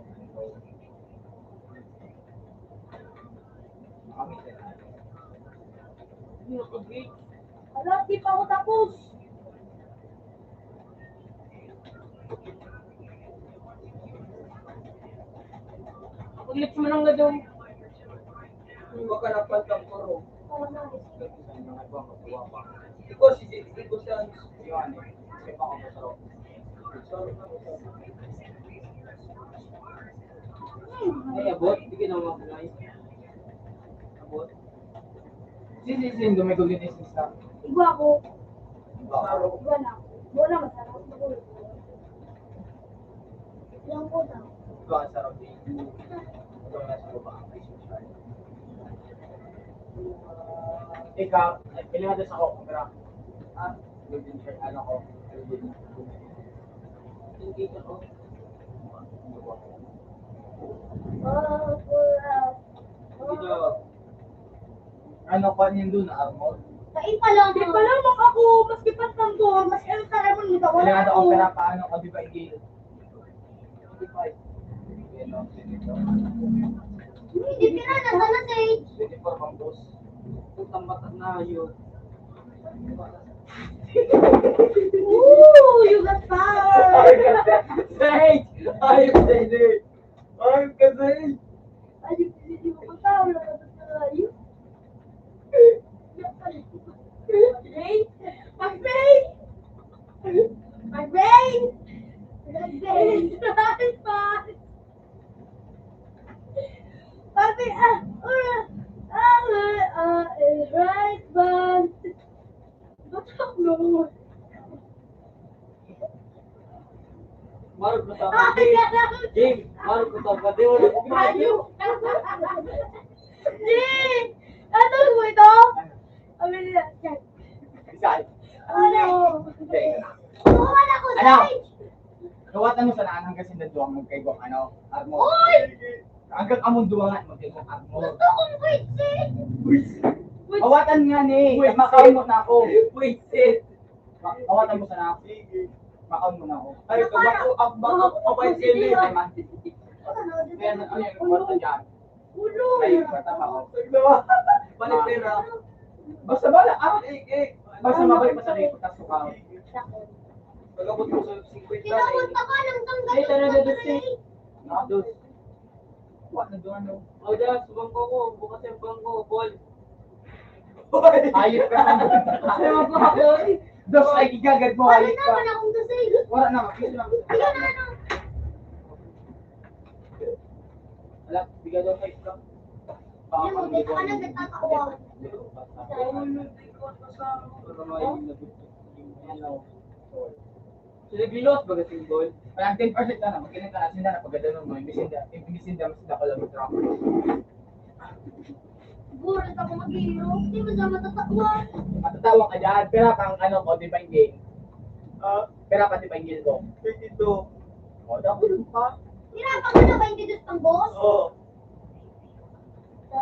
Makakita na. Hindi ako, Jake. Hala, di pa ako tapos. Ang lips mo nang gadong. Huwag ka nagpantang puro. Ikaw, si Jake, ikaw siya, yung ano, sa mga masarap. Ay, abot. Sige na, mga bunay. Abot. Sisi, sisi, gumigol yun yung sisa. Igwa ko. Igwa ko. Igwa na. Igwa na, masarap. Igwa, sarap din. Ito na sa baba, ang presyo siya. Ikaw, ay, kailangan sa ako, pero, ah, golden shirt, ano ko, golden. Hindi ko. Ano pa niyan doon, armor? Kain pa lang. Di pa lang ako, maski pa tanggol, maski ang karamon mo, wala. Kailangan ako, pero paano ko, di ba, igil? Hindi, tira na sana, Sage. Twenty-four pang boss. Putang mata na yun. Ooh, you got power! Sage! Ayos, Sage! Ayos ka, Sage! Ayos, Sage, mo pa, wala ka sa ayos. Magpray! Magpray! Magpray! Magpray! Papi, ah, ah, ah, ah, eh, right, man. Ba't ako? Marot mo sa Ay, akin. Jim, marot mo sa akin. Di mo na Ayo! Jim! Ano mo ito? Ano? Sabi nila, yan. Isa. Ano? Hindi. Kuha na ko, Ano? Sai! Kawat Ano sa naan hanggang sinda duwang magkaigwang ano? Armor. Oy! Hanggang among duwa nga magkaigwang armor. Gusto kong buwisit! Buwisit! Awatan nga ni, Buwisit! Makaon mo na ako. Buwisit! Ma-, awatan mo sana ako. Sige. Makaon mo na ako. Ay, bako, ang bako, mabait sila. Ay, man. Kaya na, ano yung kwarta dyan? Ulo! May kwarta pa ako. Balik pera. Basta bala, ah. Eh, eh. Basta mabalik pa sa likod, tas suka. Pag-abot mo sa singkwenta, Kinabot ako ng tanggal. Eh, talaga, dos, eh. Ah, dos. Wa na doon, no? O, da, sa bangko ko. Bukas yung bangko, Paul. Ayos ka. Ayos ka. Dos ay igagad mo, ayos ka. Wala naman akong dos ay. Wala naman. Ayun na, ano? Wala, bigyan daw kayo ka. Yung, dito ka na nagtatawa. Para may nabit-, Sila Bilos, baga single. Parang ten percent na lang, magkailan ka na, sinda na, pagkadanon mo, imbis sinda, imbis sinda, mas sinda ko lang yung trap. Siguro, ito ako mag-iiro, hindi mo siya matatawa. Matatawa ka dyan, pera pang ano ko, di ba, hindi? Ah? Pera pa, di ba, hindi ko? Twenty-two. O, dapat yun pa. Hirap ako na ba yung didus pang boss? Oo.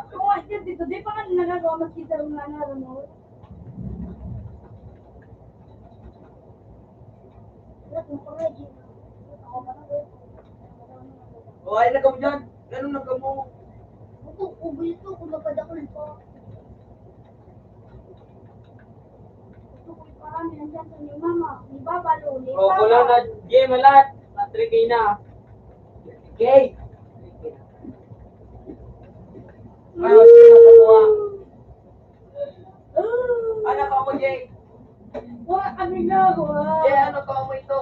Kung nga siya dito, di pa nga nagagawa, mas kita rin nga na, ano. O, ay, lagam dyan. Ganun lang kamo. Ito, ubo ito, kung mapadakol pa. Gusto ko ipaano yan dyan sa inyo, mama. Ni Baba, Lolo, ni O, Papa. Kulang na, Jay, malat. Patrick na. Jay. Ano, sino sa kuha? Ano ka mo, Jay? Wa kami na, wa. Jay, ano ka mo ito?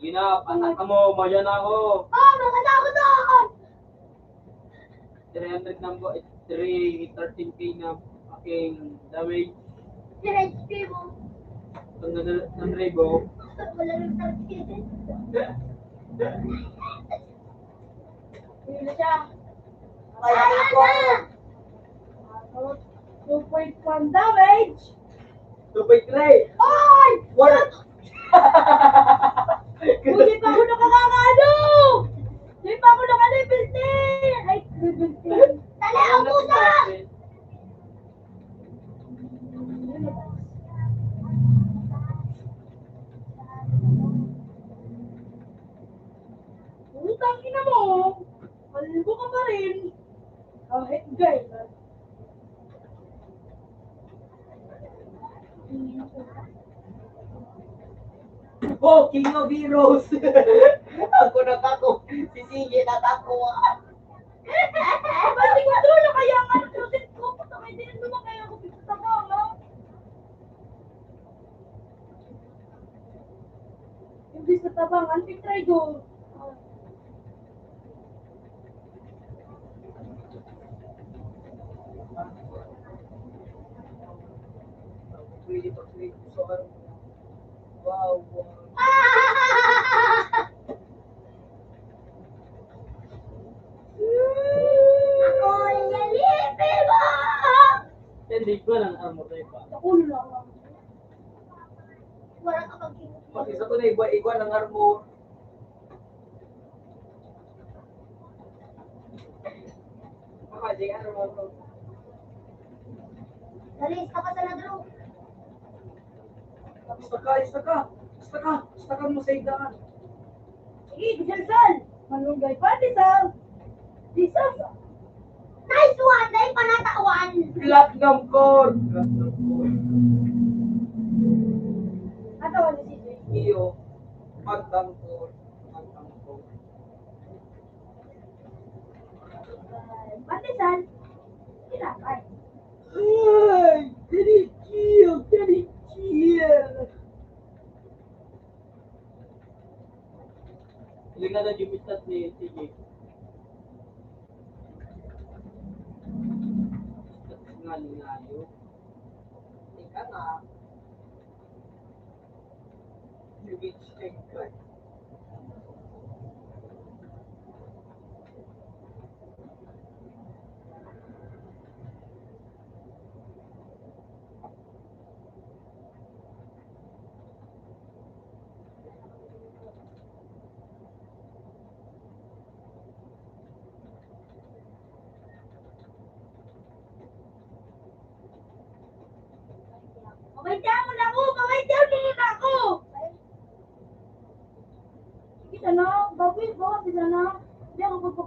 Yun na, patak mo, mayan ako. Ah, makatawa ko doon! Three hundred na po, eh, three, thirteen K na aking damage. Three H P mo. Ang nag-, ang rebo. Wala nang thirteen. Yun na siya. Kaya ako. Two point one damage. Two point three. Ay! What? Hindi pa ako nakakakaano! Hindi pa ako naka-level ten! Ay, level ten. Tala, ang puta! Putang ina mo! Malbo ka pa rin! Kahit gay, Oh, King of Heroes! Ako na kako, si Sige na kako. Ba't ikaw doon na kaya nga ang closet ko? Puta, may din naman kaya ako dito sa mama. Imbis na tabang, antik-try ko. Wow, wow. Ako, yalipi mo! Hindi ko lang ang motoy pa. Sa ulo lang. Wala ka pag-, Pag isa ko na igwa-igwa ng armor. Mama, di ano mo to? Dali, isa ka sana, Drew. Isa ka, isa ka. Isa ka. Isa ka mo sa igdaan. Sige, Giselsel! Malunggay pandesal! Jesus! Nice one! Dahil panatawan! Platinum core! Platinum core. Katawan ni C J. Iyo. Platinum core. Platinum core. Pandesal! Tinapay. Ay! Tinikiyo! Tinikiyo! Ilan na nag-imitat ni T J? Nga, lingayo. Ika nga. Sige, sige.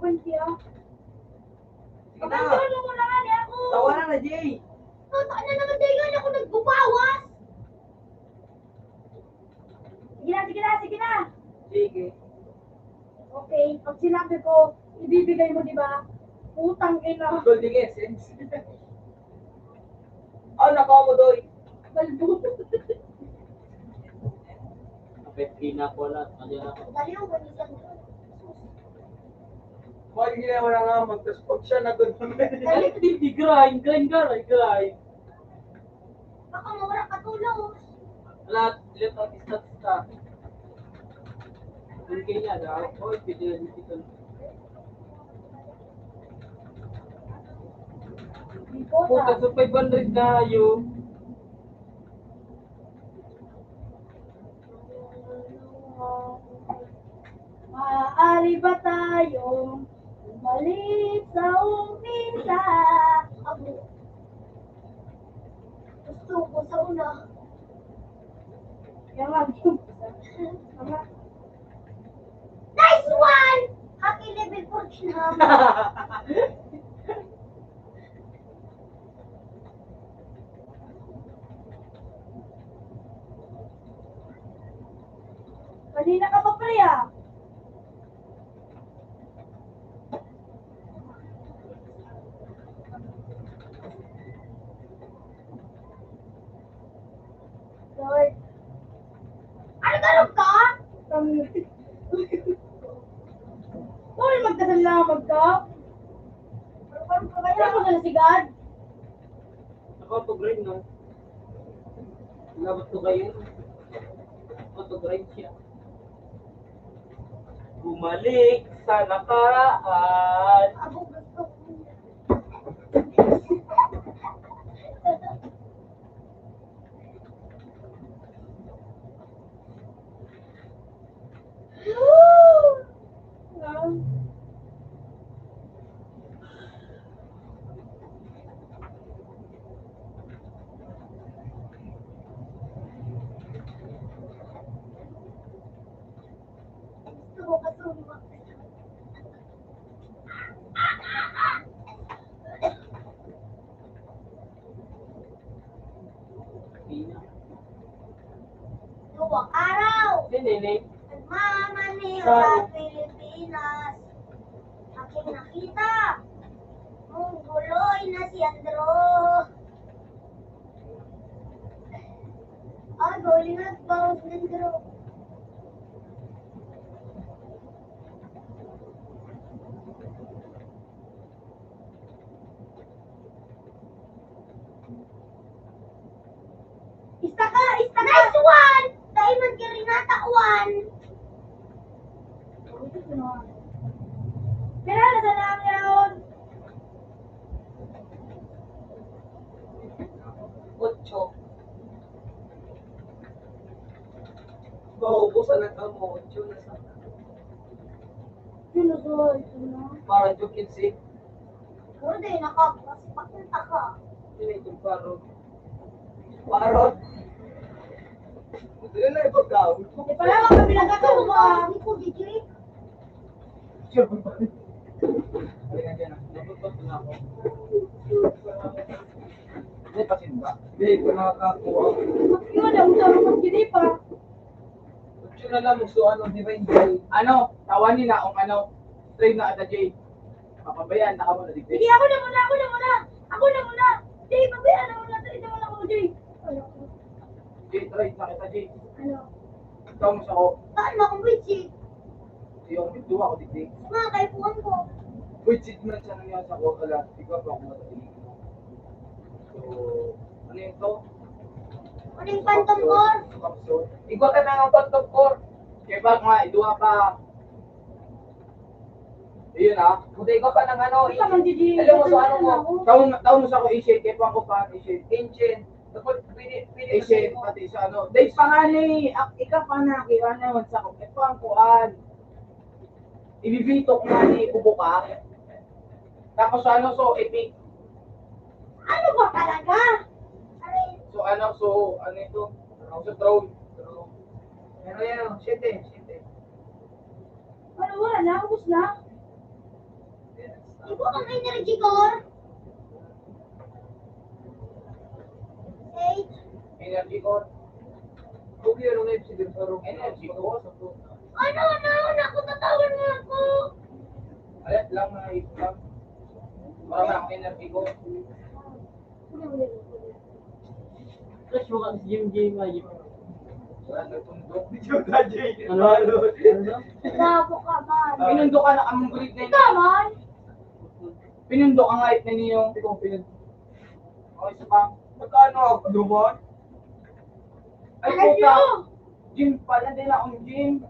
Sige na. Pagkano mo na nga niya ako? Tawanan na, Jay. Totoo na naman, Jay, nga ako nagbubawas. Sige na, sige na, sige na. Sige. Okay, pag sinabi ko, ibibigay mo, di ba? Putang ina. Golden essence. Oh, nako mo, Doy. Balbo. Kapit ina ko lang, mali ako. Dali, oh, ganyan. Mahal niya, wala nga, magtaspag siya na doon. Dali, di, di, grind, grind, grind, grind. Baka mawala ka tulos. Lahat, lahat ang stats ka. Ang kanya, daw. Oy, pwede rin dito. Puta, sa five hundred na yun. Maaari ba tayong bumalik sa umpisa? Abo. Gusto ko sa una. Kaya nga, tama. Nice one! Happy level fourteen, ha? Kanina ka pa, pre, ah. Lord. Ano, ganun ka? Sorry, magkasalamat ka? Ano, ganun ka kaya? Ano ka na si God? Nakapag-rhyme, no? Labot ko kayo. Nakapag-rhyme siya. Bumalik sa nakaraan. Ako gusto ko. Duwang araw. Hindi, hindi. Nagmamaneho sa Pilipinas. Aking nakita. Mongoloid na si Andro. Ah, galing na, bawal si Andro. Istaka, istaka! Nice one! Dai man kay Renata one. Pira na sana ang yaon? Otso. Maubusan na ka mo, otso na sana. Sino sa ito na? Para joke yun si. Pero di, nakapaspak yung taka. Hindi, itong parot. Parot? Hindi na ito daw. Di pala, wag kami nagkatawa. Hindi ko, di, di. Sure. Halika dyan, ah. Nabutot na ako. Hindi, pasimba. Hindi, ito nakakakuha. Yun, ang sarap ng ginipa. Picture na lang, gusto ano, di ba, hindi? Ano, tawan nila kung ano, train na ata, Jay. Papabayaan na ka muna, di ba? Sige, ako na muna, ako na muna. Ako na muna. Jay, pabayaan na muna, train na muna ako, Jay. Ano? Jay, train na kita, Jay. Ano? Ikaw mo sa ko. Saan mo akong bedsheet? Yung duwa ko, di ba? Mga kaipuhan ko. Bedsheet man siya nangyari sa ko, ala, ikaw pa ako matatinig. So, ano yun to? Ano yung phantom core? Igwa ka na ng phantom core. Kaya ba nga, iduha pa. Iyon ah. Kung igwa pa ng ano, Ikaw, Manggigi. Alam mo sa ano mo, Ako. Taon, taon mo sa ako, Asian, kaya pa ako pa, Asian. Ancient. Dapat pwede, pwede Asian, na pati sa ano. Dahil pa nga ni, ak-, ikaw pa na, kaya ano, sa ako, kaya pa ang kuan. Ibibitok nga ni Bubuka. Tapos ano, so, epic. Ano ba talaga? Aray. So, ano, so, ano ito? So, drone. Drone. Pero yan, siyete, siyete. Ano, wala na, ubos na. Ibo ang energy core. Energy core. Huwag yun ang F C din, pero energy core. Ano, ano, ano, ako tatawan nga ako. Alat lang, mga ito lang. Para ang energy core. Fresh mo ka sa gym, gym, ah, gym. Wala na tundok. Ano? Ano? Labo ka man. Pinundo ka na kamong grade nine. Ikaw man. Pinundo ka nga, it na niyo. Ikaw pinundo. O, isa pa. Magkano ako duman? Ay, puta. Gym pala, di na akong gym.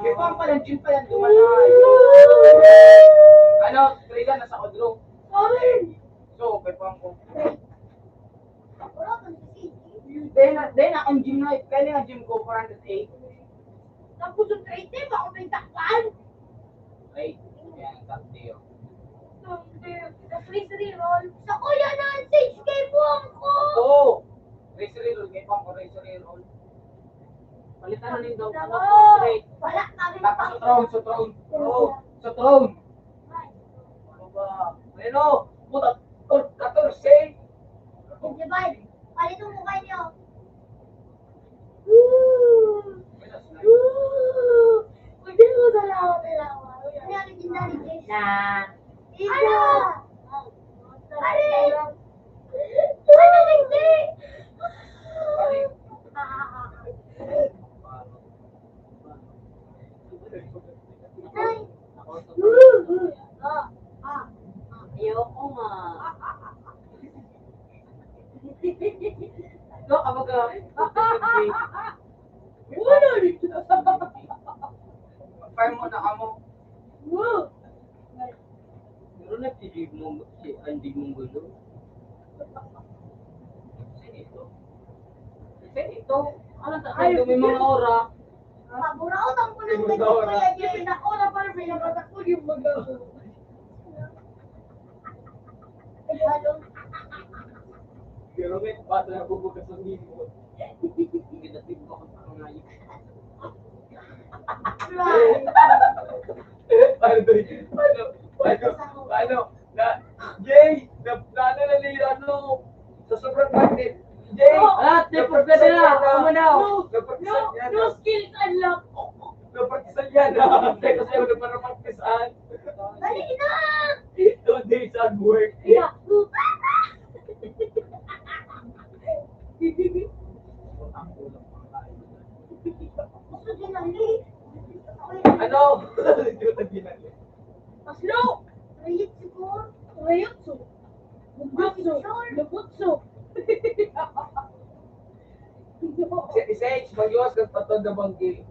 May pang pala, gym pala, duman na. Ano, Frida, nasa Odro. Sorry. So, kay Pangko. Then, then, ang gym na, kaya nga gym ko, four hundred eight. Tapos yung trade name, ako may takpan. Ay, yan, ang taktiyo. Tapos race reroll. Sa kuya na ang six K po ako. Oo. Race reroll, kay Pangko, race reroll. Palitan na rin daw. Ano? Straight. Wala pa rin. Tapos sa throne, sa throne. Oo, sa throne. Ano ba? Ayun o. Puta, tor-, katorse. Divide. Palit ang mukha niyo. Woo! Woo! Pwede mo salamat, salamat. Ano yung legendary, guys? Na. Ano? Pare! Ano, hindi? Ay. Ayoko nga. Ikaw, kapag, ah, Uy! Farm mo na kamo. Wow! Pero nagtitipon mo si Andy Monggulo. Sino ito? Sino ito? Ano ta-, ay, may mga aura. Paburaot ang punang naging kuya Jay. Nako na, parang may nakatakbo yung mga. Ay, ano? Pero may bata na bubukas ang ngipon. Hindi na tingin ko kung ano nga yun. Paano to? Paano? Paano? Paano? Na, Jay, na, na, ano na ni, ano, sa sobrang init. Jay, ah, tipos na nila. Ano na? No, no, no skills unlock. Napracticean niya na. Kasi ako nagparapraktisan. Dali na! Two days at work. Yeah. Gusto din ang late. Ano? Paslo! Rayutsu ko. Rayutsu. Bugutsu. Lubutsu. Si, si H, magluwas ka pa to na banggi.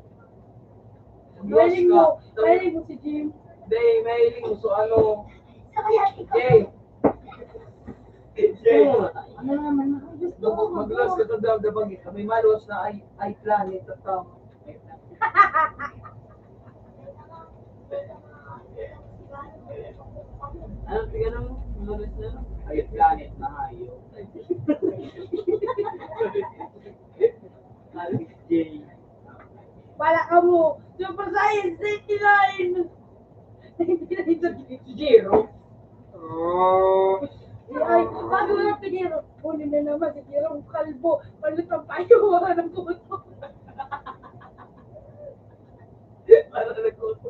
Magluwas ka. Mahiling mo. Mahiling mo si Jim. Hindi, mahiling mo. So, ano? Jay. Jay. Ano naman? Gusto ko. Magluwas ka to daw na banggi. May maluwas na ay, ay planet at tao. Ano, tingnan mo, umalis na. Ay, planet na hayo. Alis J. Wala ka mo. Super Science, ninety-nine. Si Jero. Ay, bago na si Jero. Huli na naman si Jero, ang kalbo. Palit ang payo, wala nang kuto. Para nagkuto.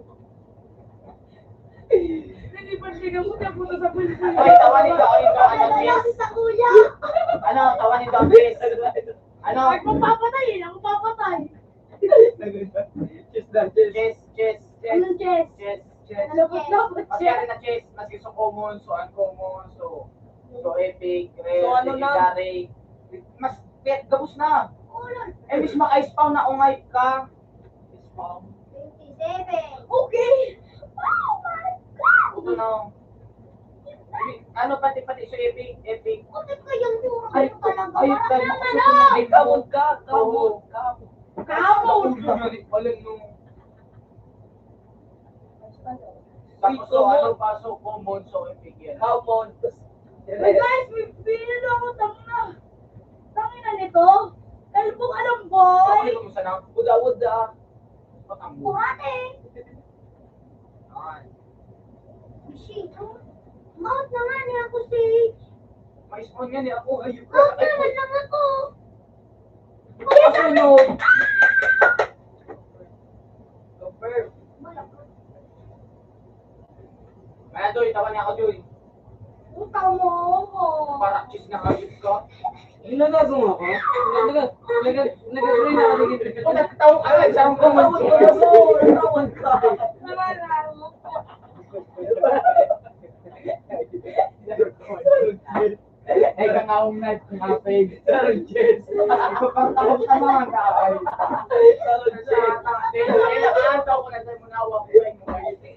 Hindi pa siya mo, napunta sa bulbul. Ay, tawa ni Doc, ay, tawa ni Doc, Jess. Sa kuya. Ano, tawa ni Doc, Jess. Ano? Ay, magpapatay, eh, magpapatay. Chess na, chess. Chess, chess, chess. Anong chess? Chess, chess. Lupot-lupot, chess. Pagkari na chess, mas gusto common, so uncommon, so, so epic, rare, so, ano na? Legendary. Mas, pe-, gabos na. Eh, mismo ka-spawn na ungay ka. Spawn. Twenty-seven. Okay. Oh my God! Ito na. Ano, pati, pati sa epic, epic. Bakit kayang mura? Ay, talaga? Ay, parang ay, naman, ay, ah! Ay, kawod ka, kawod, kawod. Kawod! Wala, no. Tapos, so, ano pa, so, common, so, epic yan. Common. Hey, guys, may pili na ako, tanga. Tangina nito. Kalbong alam, boy. Ano mo sana? Uda-uda. Patambol. Buhati. Shit, oh. Maot na nga niya ako, Sage. Mais man nga ni ako, hayop ka. Maot na nga lang ako. Kasunod. Super. Kaya, Joy, tawa niya ako, Joy. Puta mo ako. Parakis na hayop ka. Ginagago mo ako? Nag-, nag-, nag-, nag-agree na ako dito. Ikaw, nagtawa ka lang, isang common sense. Tawag ka. Ay, kangaong na, nga peg. Sir Jess. Ikaw pang tawag ka, mga kaaway. Sir Jess. Kaya, kaya, kaya, kaya, kaya, kaya, kaya,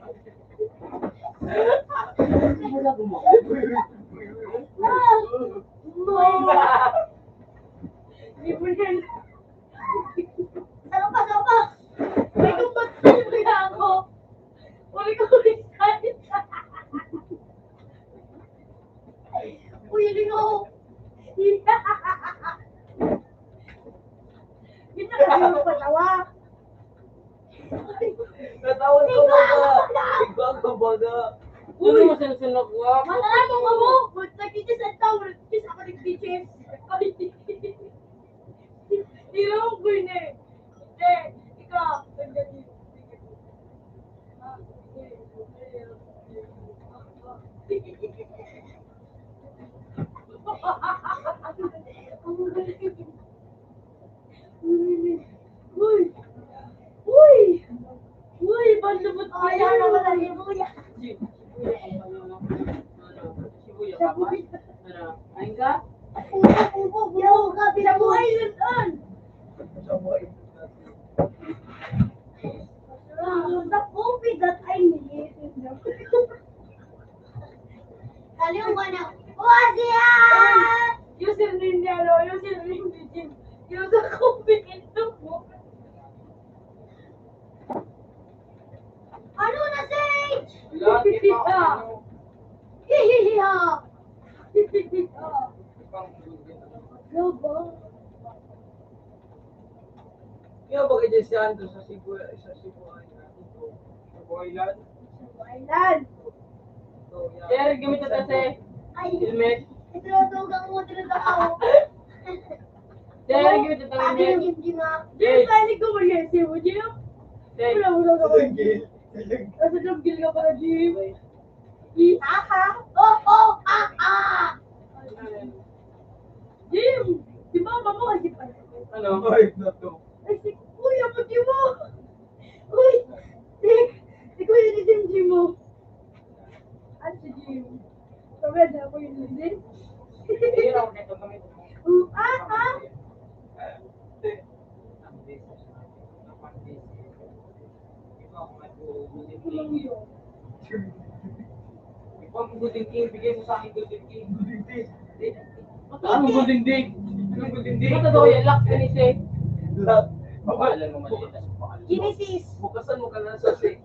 Saro pa, saro pa! May kumbat na ako! Uli ko, uli ka! Uy, lingaw! Hindi na kasi magpatawa. Katawan ko, baga. Ikaw ka, baga. Uy, masensen ako, ah. Mataray mo mo! Nag-kiss ang tao, nag-kiss ako, nag-kiss. Ay, hirap ko yun eh. Hindi, ikaw, nag-kiss. Uy! Uy! Uy! Banda ba't kaya naman ang ibuya? Shibuya, ano, ano, ano, Shibuya ka ba? Ano, kain ka? Upo, upo, upo. Yaw ka, pinabuhay yun, an! Sa buhay. Ah, the coffee that I need. Kaliw ka na. What's up? Username niya, no? Username ni Jim. Yung sa coffee, ito mo. Ano na, Sage? Wala, di pa ako, ano. Hihihiha! Hihihiha! Ano ba? Kaya ba kaya si Andrew sa Cebu, sa Cebu, ay, Cebu Island? Cebu Island. So, yeah. Sir, gamit na kasi. Ay. Helmet. Ito na to, gang mo, ito na to. Sir, gamit na kasi. Ate, yung gym, ah. Yes. Sir, pwede ko mag-S M O, Jim? Sir. Wala, wala, wala. Sige. Nasa jungle ka pala, Jim. Ihaha! Oh, oh, ah, ah! Jim! Si mama mo kasi pala. Ano? Ay, nato. Ay, si Kuya mo, Jim, oh! Uy! Si, si Kuya ni Jim, Jim, oh! Ano si Jim? Sabi na ako yung Jim? Ayun ako, neto kami. Oh, ah, ah! Ikaw, ang Golden King, bigay mo sa akin, Golden King. Golden King. Ano, Golden King? Anong Golden King? Ba't daw yan? Lock, Genesis. Lock. Baka alam mo, mali. Genesis. Bukasan mo ka na sa si.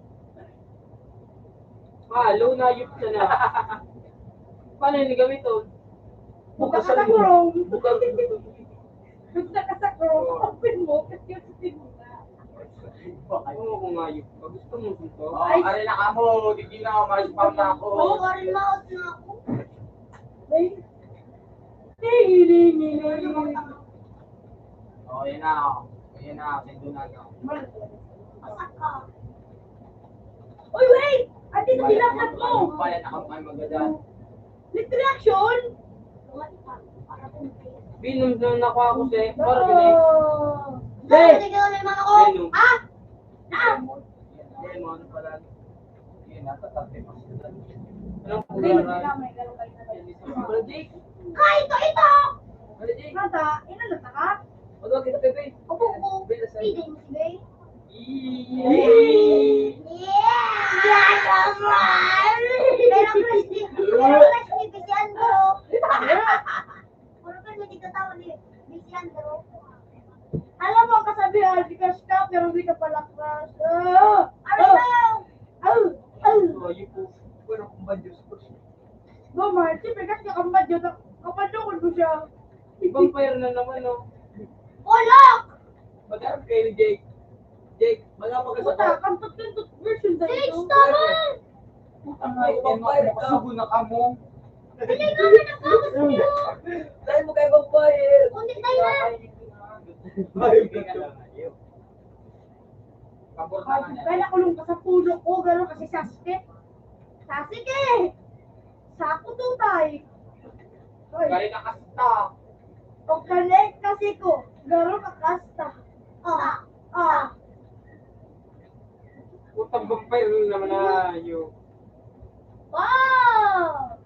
Ah, low na, yun ka na. Paano yun gamiton? Bukasan mo. Bukas. Doon na ka sa Chrome, open mo, kasi yung sitting mo na. Oo, kung ayos ka. Gusto mo dito? Oh, ay, ari na ka mo, di na, ma-spam na ako. Oo, ari na, out na ako. Ay. Tingin, tingin, tingin. Oh, yan na, oh. Yan na, sendo na, oh. Masak ka. Uy, wait! Ate, sa pinaklat mo! Pala na kami maganda. May reaction? Binom na nako ako sa para pinay. Hey! Ikaw na yung mga ko. Binom. Ah! Ah! Yan, mga ano pala. Yan, natatakot pa sila. Anong pagkaran? Ay, ito, ito! Mata, ina na taka? Ano kita, bebe? Opo, opo. Bebe, sa Feeding, bebe. Pero crush ni, pero crush ni Bisian, bro. Puro ka nagtatawa ni Bisian, bro. Alam mo, kasabihan, di crush ka, pero di ka pala crush. Ah! Ano ba yun? Ah! Ah! Ayun po. Pero kung ba, Diyos ko. Bo, Marty, pegat ka kambad yun. Kapadokon mo siya. Vampire na naman, no? Ulok! Mag-arap kayo ni Jake. Jake, wala pa ka sa Puta, kantot-kantot version sa Jake, ito. Stop! Putang ina mo, makasugo na kamo. Dali nga, may nagkakas niyo. Dahil mo kayo vampire. Kundi tayo na. Ay, hindi ka lang, ayaw. Pabor na nga niya. Kaya nakulong ka sa puno ko, gano'n kasi sasakit. Sasakit! Sako to, tay. Hoy. Galing ka kasta. O galing kasi ko, garo ka kasta. Ah, ah. Putang vampire naman na yun. Wow!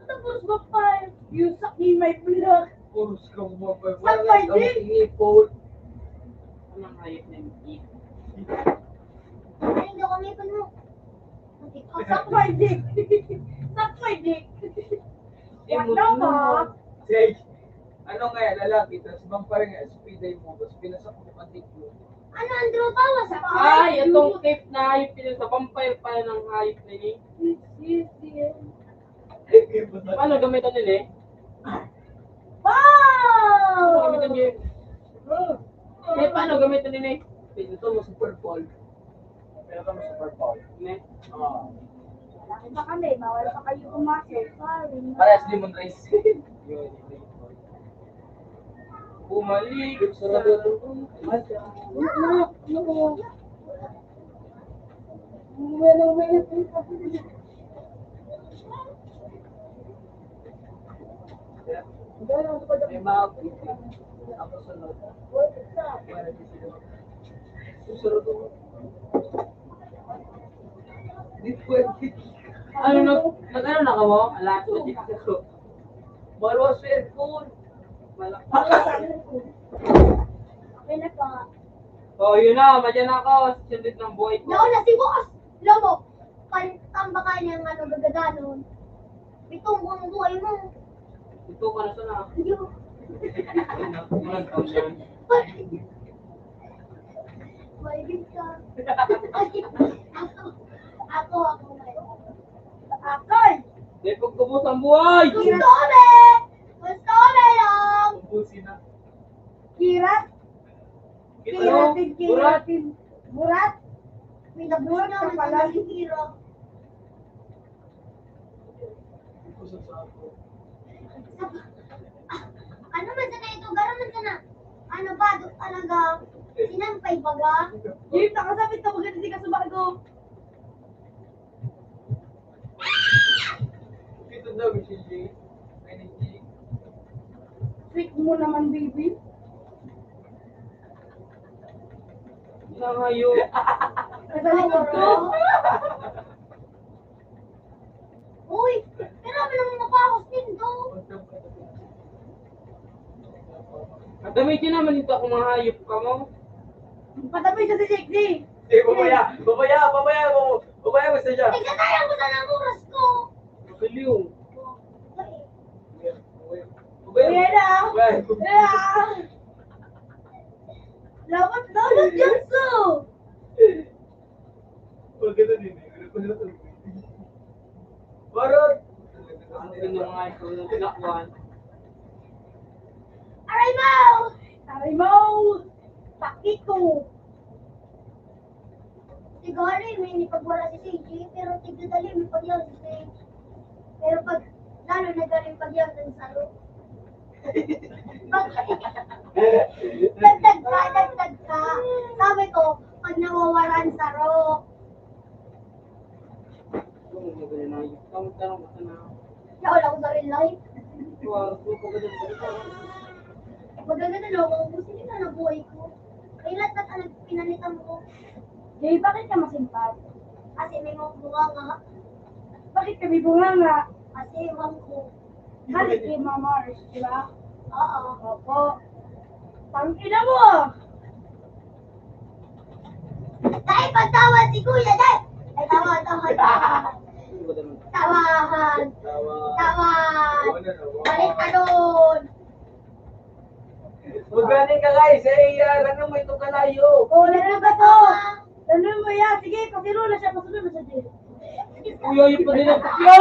Tapos vampire, you suck in my blood. Puros ka vampire. Suck my dick. Ipon. Anong hayop na yung ipon? Ay, hindi ko may ipon mo. Suck my dick. Suck my dick. What the fuck? Jake, ano nga yan, lalaki, tapos vampire nga, speed ay mo, tapos pinasak mo ang dick mo. Ano ang tropa mo sa Ay, itong tape na hayop yun sa vampire pala ng hayop na yun. Yes, yes, yes. Paano gamitan yun eh? Wow! Paano gamitan yun? Eh, paano gamitan yun eh? Ito mo, super ball. Pero kami sa purple. Ne? Oo. Malaki pa kami, bawal pa kayo pumasok. Sorry. Parehas Demon Race. Yun, yun, yun. Bumalik sa May mga ako sunod. Susunod ko. Di pwede. Ano na, nag-ano na ka mo? Alas na dito. Maluwas sa aircon. Wala. Okay na pa. Oh, yun na. Madyan ako. Sundot ng buhay ko. Nauna si boss. Lobo. Pantamba ka niyang ano, gagadanon. Bitong ko ang buhay mo. Ito ka na sana. Hindi ko. Walang tao yan. Maibig ka. Ako, ako, ako. Akay! May pagkubos ang buhay! Gusto ko, be! Gusto ko, be, lang! Ubusin na. Kirat? Kiratin, kiratin. Burat? May naburat ka pala. Ano man sana ito? Garo man sana. Ano ba? Do, talaga, sinampay baga? Yung nakasabit ka, maganda di ka sumagot. Ito daw, Michelle J. Ay, ni J. Sweet mo naman, baby. Nangayo. Nasa likod ko. Uy, pero ano naman mapakos din to? Kadamay din naman ito akong mga hayop ka mo. Patapos sa si Jake D. Sige, babaya. Babaya, babaya mo. Babaya mo sa siya. Nagkatayang ko sana ang oras ko. Kaliw. Babaya. Ayan na. Babaya. Ayan. Dapat daw na Diyos ko. Maganda din eh. Parang, ang ganda ng mga ito, ng tinakwan. Aray mo! Aray mo! Sakit ko! Siguro, may inipagwala si C J, pero tigdadali, may pagyaw si C J. Pero pag, lalo na galing pagyaw ng saro. Pag, dagdag ka, dagdag ka. Sabi ko, pag nawawala ang saro. Yaw lang sa real life. Maganda na lang ako. Sige na, nabuhay ko. Ay, lahat na talaga pinalitan ko. Jay, bakit ka masimpag? Kasi may mga bunga nga. Bakit kami bunga nga? Kasi ewan ko. Halit kay Mama Mars, di ba? Oo. Opo. Tangina mo! Dahil pagtawad si Kuya, dahil! Ay, tawad, tawad, tawad. Tawahan. Tawahan. Balik ka doon. Magani ka, guys. Eh, ah, ano mo itong kalayo? Oh, ano ba to? Ano mo yan? Sige, pasiro na siya, pasiro na siya, Jay. Uy, uy, pwede na. Yo!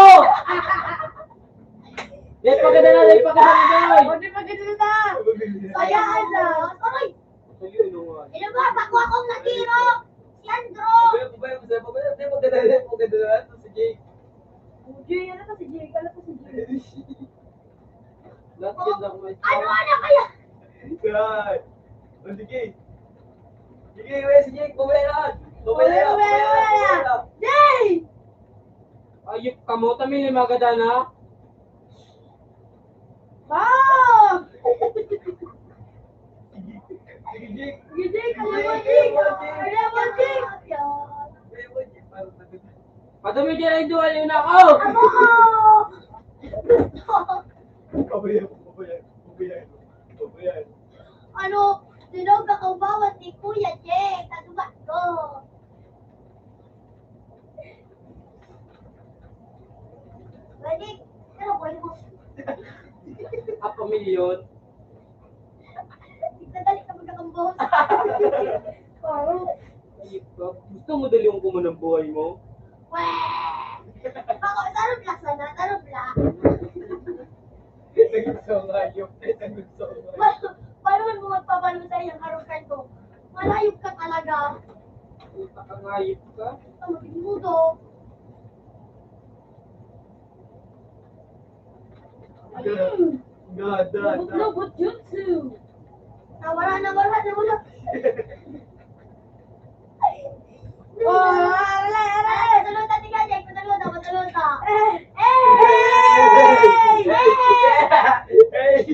Dahil pagkada na, dahil pagkada na, dahil. Pwede pagkada na. Sayaan na. Aray! Ano ba? Bako akong nagiro! Si Andro! Pabaya, pabaya, pabaya, pabaya. Hindi, maganda, maganda na ito si Jake. O, Jake, ano to si Jake? Ano to si Jake? Lahat yan ako may Ano, ano kaya? Yan. O, sige. Sige, kuya, si Jake, pabaya na. Pabaya na, pabaya na, pabaya na. Jake! Ayop ka mo, tamin ni Magadan, ha? Bob! Sige, Jake. Sige, Jake. Alam mo, Jake. Alam mo, Jake. Alam mo, Jake. Padumi dyan ang duwal yun ako! Ako! Pabayaan, pabayaan, pabayaan, pabayaan. Ano, dinog ako bawat ni Kuya Jake. Ano ba to? Pwede, pero pwede mo. Apa milyon? Nagdadali ka magkakambos. Parang, ayun ka. Gusto mo daliwan ko man ang buhay mo? Weh! Ako, tarabla sana, tarabla. Nagusong hayop, nagusong hayop. Pa-, paano mo magpapalo sa iyang arukan ko? Malayop ka talaga. Puta ka, ngayip ka. Ito, maging mudo. Ga-, ga-, ga-, Lubot-lubot jutsu. Nawala, nawala, nawala. Oh, wala, wala, wala. Patulog ka, tiga, Jake. Patulog ka, patulog ka. Eh. Eh! Eh! Eh! Guys.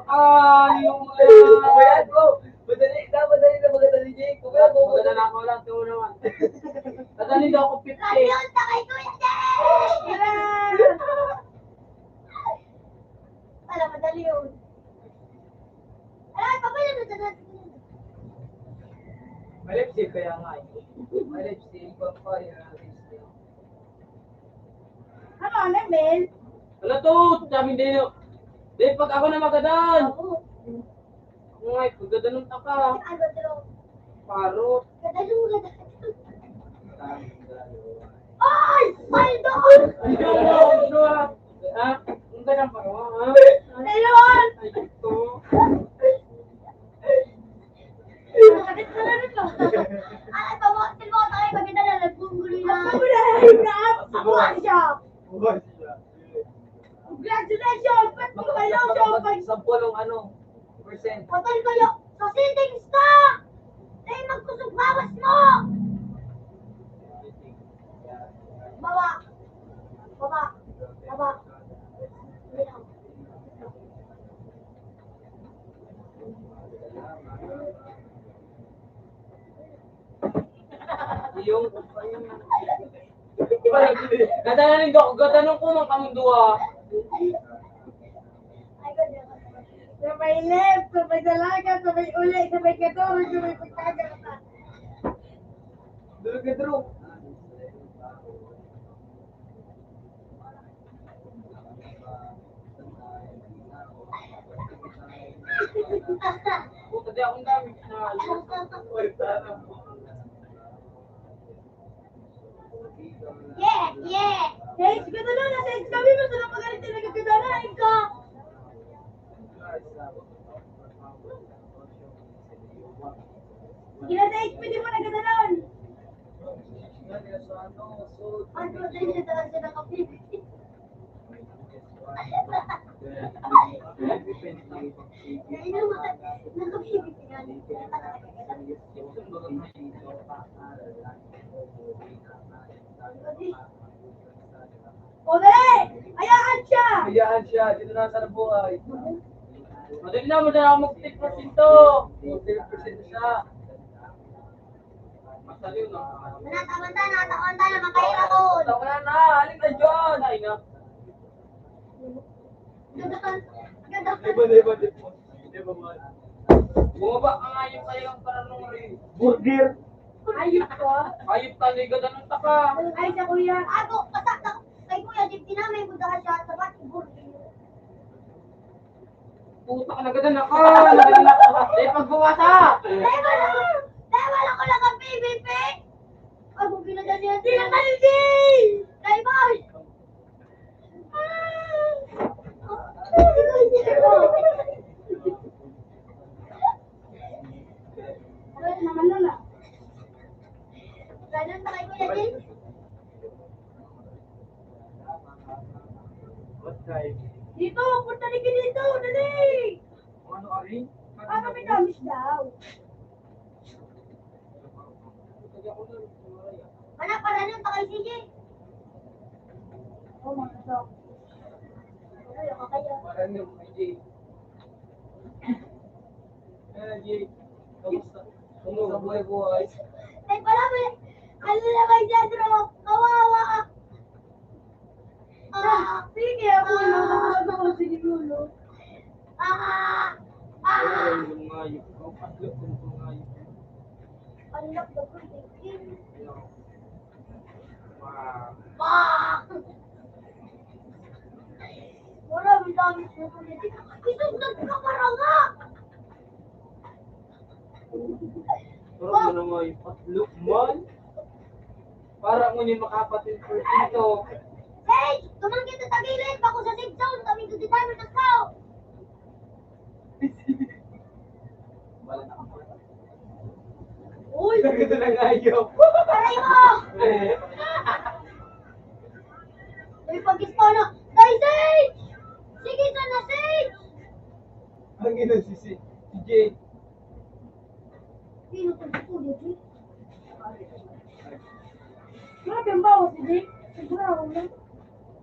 Ah, yung mga Ayan, bro. Madali na, madali na, maganda ni Jake. Maganda na ako lang, ito naman. Madali na ako, fifty. Lagi yun, takay ko yan, Jake! Wala, madali yun. Ay, pabaya na, madali. May lipstick kaya nga eh. May lipstick, vampire, lipstick. Ano, ano, Mel? Wala to, sabi din yun. Di, pag ako na magadan. Ako. Ay, pagkadanon ta ka. Ano, bro? Parot. Kadanon, kadanon. Ay! Ay, doon! Ay, doon! Ha? Ang ganang pa, ha? Ayun! Ay, ito. Sakit na lang ito. Ay, pamuktil mo tayo, maganda na, nagpungguli na. Ako na, ay, na. Ako na siya. Buhay siya. Congratulations! Ba't mo kayo, Makakasama Jopay? Sa bulong ano, percent. Patay kayo sa settings na! Dahil magkusog lawas mo! Baba! Baba! Baba! Yung, gadanan ko, gadanan ko man kamong duwa. Sabay left, sabay dalaga, sabay uli, sabay katulog, sabay pagkagat. Durog na durog. Puta, di akong gamit na. Yeah, yeah. Guys, ganda na, nasa edge kami, basta lang magalit na nagkaganahan ka. Sige na, Dave, pwede mo na gananon. Ano, Dave, siya talaga siya nakapili. Kailan mo na, nakapili ka na. O, dali! Hayaan siya! Hayaan siya, dito na sa buhay. Madali na, madali ako mag-ten percent to. Mag-ten percent siya. Masaliw na. Wala, tawanta na, tawanta na, makaira ko. Tawanta na, halika dyan. Ay, na. Ganda ka, ganda ka. Iba na, iba, di po. Di ba, man? Bumaba ka nga yung kailang para nung rin. Burger. Ayop ka. Ayop ka, liga, ganun ta ka. Ay, sa kuya. Ako, patak na. Kay Kuya Jeep, dinamay mo dahil siya sa basketball. Puta ka, nagadan ako. Nagadan ako. Dahil pagbukas, ha? Dahil wala, dahil wala ko lang ang P V P. Ako, ginadan niya. Sila ka, Didi! Kay Boy! Ah! Ah! Dito, punta ni dito, dali! Ano, ari? Ah, kami damis daw. Anak, para nun, pakay sige. Oh, mga to. Ano yung kakaya? Para nun, sige. Eh, Jay, kamusta? Kamusta buhay-buhay? Ay, pala, may, ano naman dyan, bro? Kawawa. Ah, sige, ako na. Ako, sige, ulo. Ah! Ah! Ay, yung mga yun. Ang patlok ng mga yun. Ang lak na po, sige. Wow. Wala, ang dami ko ulit. Isang nagkakaranga! Parang mo na nga yung patlok man. Para mo niya makapat yung porsyento. Hey! Tumangkit sa tagilid! Bako sa safe zone! Kami gagitahan ng tao! Wala na ako. Uy! Ito na nga yun. Aray mo! Uy, pag-isto na! Dai, Sage! Sige, sana, Sage! Ang ina si, si, si Jay. Sino to? Sino to? Grabe ang bawas, hindi. Sigurado na.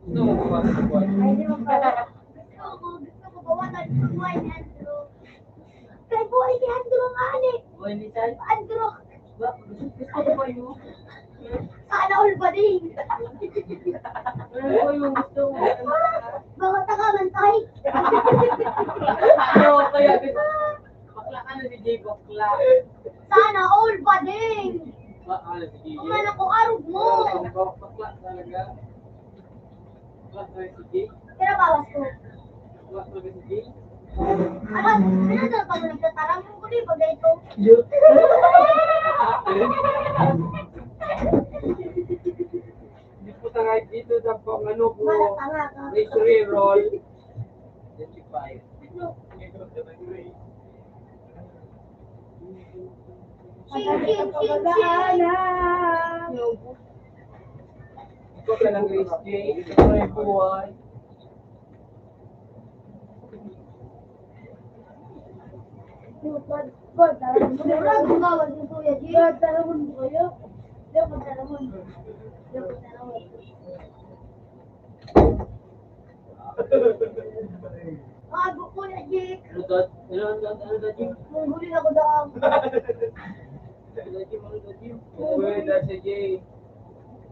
Gusto mo ba sa buwan? Ay, di mo pa. Gusto ko, gusto ko bawasan sa buhay ni Andrew. Kay buhay ni Andrew nga, ani. Buhay ni Sal? Andrew. Ba, gusto, gusto ko ba yun? Sana all ba din? Ano ba yung gusto mo? Mga taga Mantay. Ano, kaya gusto? Bakla ka na si Jay, bakla. Sana all ba din? Ba, ano, si Jay? Ang anak ko, arog mo. Bakla talaga. Bakla si Jay. Pero bawas ko. Bakla si Jay. Ano, ano daw pa mo nagtataram mo ko, di ba, ganito? Yun. Hindi po tayo dito sa pang ano po. Wala pa nga ka. Mystery roll. Twenty-five. Chin, chin, chin, chin. Ikaw ka ng Grace J. Ikaw na yung buhay. Bad, bad, tara mo. Wala akong bawal ni Kuya Jay. Bad, tara mo, Kuya. Di ako tara mo. Di ako tara mo. Bago, Kuya Jay. Ano, dad? Ano, ano, ano, dad, yun? Ang huli na ko daan. Ano, dad, yun? Ano, dad, yun? Uy, dad, si Jay.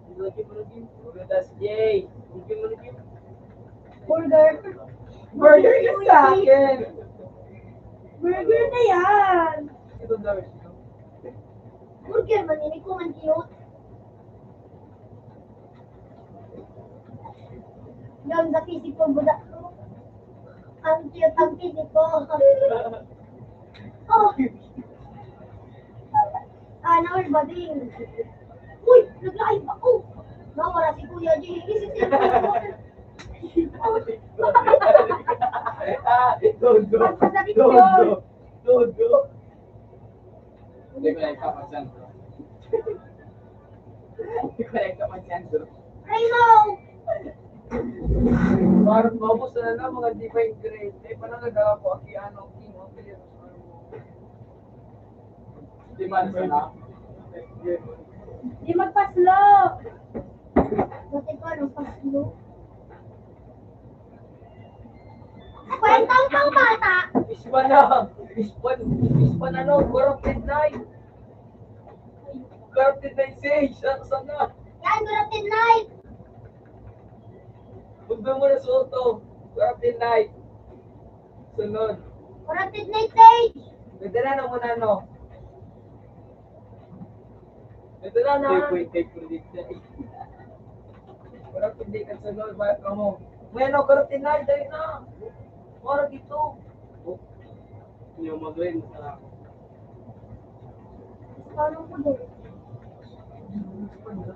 Ano, dad, yun? Ano, dad, yun? Ano, dad, si Jay? Ano, dad, yun? Ano, dad, yun? Burger. Burger ka sa akin. Burger na yan. Ito, dad. Burger man, hindi ko man cute. Yan, sa P C ko, budak ko. Ang cute, ang P C ko. Oh. Ah, nawal ba din? Uy, nag-live ako. Nawala si Kuya Jay. Isi-, Ah, todo. Ang pasakit Todo. yun. Todo. Hindi ko na ipapasyan, bro. Hindi ko na ipapasyan, bro. Rainbow! Parang maubos na lang mga divine grace. Eh, parang nagkakapo, aki, ano, king, ang clear. Di man sana. Di magpaslo. Dati ko, anong paslo? Kwentang pang bata. Ispan na. Ispan, ispan ano, corrupted night. Corrupted night, say, siya, sana. Yan, corrupted night. Huwag mo na suot to. Corrupted night. Sunod. Corrupted night, say. Ganda na, no, muna, no? Ito na, na. Hindi pwede, pwede. Corrupted night at sunod, bayad ka mo. May ano, corrupted night, dali na. Mora dito. Oh. Yung mag-ring sa Parang ko din. Ispan na.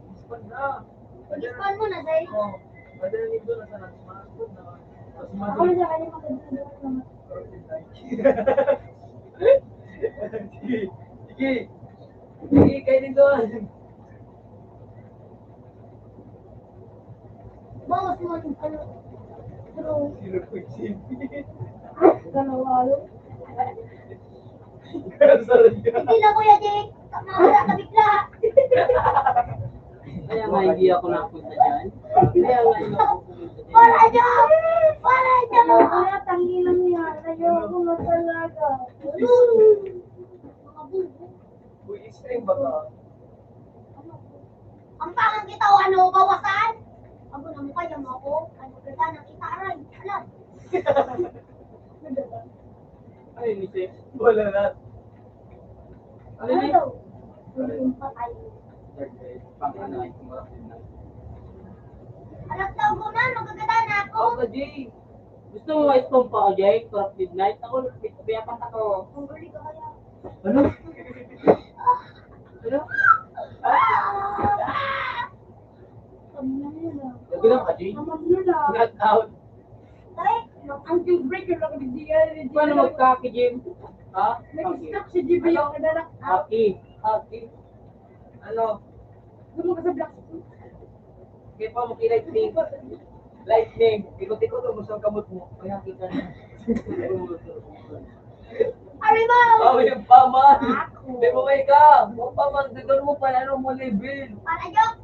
Ispan na. Pag-ispan mo na, dahil Oh, madali nito na sana. Sumasagot na. Mas Ako madali. na sa kanya, makaganda naman. Sige. Sige. Sige, kayo din doon. Bawas mo yung ano. Sino po yung sipit? Ganawalo. Ganawalo. Hindi na, Kuya Jake. Mawala ka bigla. Kaya nga hindi ako napunta dyan. Kaya nga hindi ako pumunta dyan. Wala niya! Wala niya! Wala, tanginan niya. Ayoko na talaga. Uy, string ba ka? Ang pangan kita o ano, bawasan? Abo na mo kaya mo ako? Ano ka na nakita, aray? Alam. Ay, ni Chef. Wala na. Ano ni? Ano? Patay. Pang ano, ay, kumarap din na. Anak, tawag ko na, magkagada na ako. Oh, ka, Jay. Gusto mo ma-stomp pa ako, Jay? Corrupt Midnight? Ako, biyakan ako. Ang galing ka kaya. Ano? Ano? Sabi na yun, ah. Sabi na ka, Jay? Sabi na. Not out. Ay, ang jailbreak yung lang, hindi yan, hindi yan. Paano magkaki, Jim? Ha? Nag-stop si Jim, yung naglalak-, Haki. Haki. Ano? Gusto mo ka sa black screen? Kaya pa mo kay lightning. Lightning. Ikot-ikot mo sa kamot mo. Kaya kita na. Aray mo! Oh, yung paman. Ako. Di mo may ka. Yung paman, tignan mo pa, ano mo level. Para joke.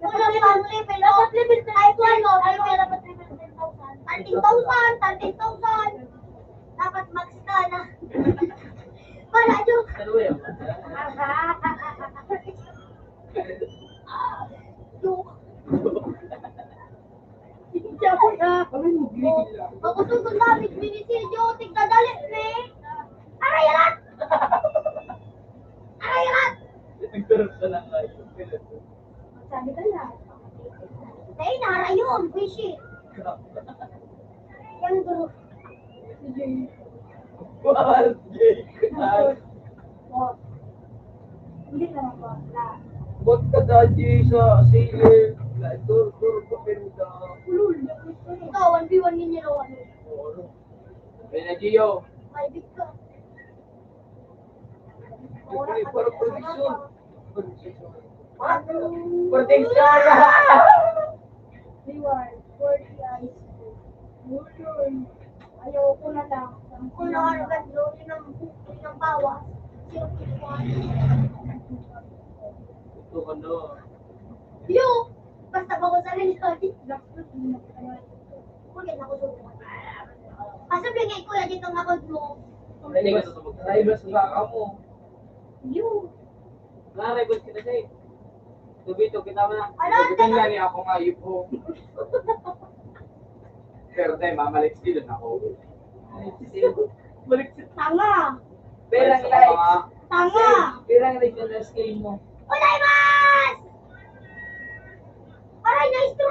Wala pang level, no? Dapat level ten. Ay, kuwan mo. Ay, kuwan, dapat level ten thousand. Thirteen thousand, thirteen thousand. Dapat max ka na. Para joke. Ano ba yun? Joke. Siya po na. Ano yung gigil lang? Makusog ang gamit, minisilyo, tigdadali, pre. Aray, arat! Aray, arat! Nagkaroon ka ng ayun. Sabi ka na. Dahil narayon, buwisit. Yan, bro. Sige. Wal, Jay. Oh. Hindi naman po. Na. Ba't ka dati sa sailor? Dur, dur, dur, dur, dur. Ulul. Ikaw, one v one ninyo, no? Ano? Kaya na, Gio. May big ka. Siyempre, para proteksyon. Proteksyon. Reward, forty eyes. Ayoko na lang. Kung nakaragad, yun ang, yun ang bawas. Ito ka na. Yo! Basta ba ko sa rin lagi? Bakit ako subukan? Asa ba nga, Kuya, dito nga ako mo? Ay, basta, ay, basta ba ako mo? Yo! Narebels kita sa'yo. Tubito, kita mo na. Ano? Tubito nga niya ako nga, yupo. Pero tayo, mamalik sila na ako. Balik sa tanga. Perang like. Tanga. Perang like na screen mo. Gozaimasu. Arigato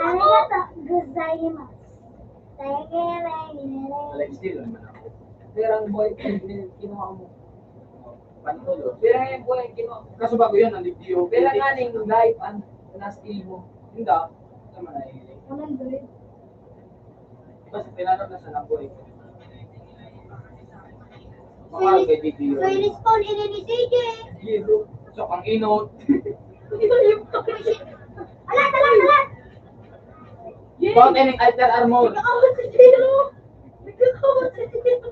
gozaimasu. Balik sila naman ako. Perang boy, kinuha mo. Pantulo. Pero ngayon po yung kino-, kaso bago yun, ang D P O. Pero nga ning live ang last game mo. Hindi. Naman ay. One hundred. Basta pinanap na sa lamboy. Baka kay D P O. So, i-respond ini ni C J. Sige, bro. So, ang inot. Alat, alat, alat! Baka kayo ng altar armor. Nagkakawat sa zero. Nagkakawat sa zero.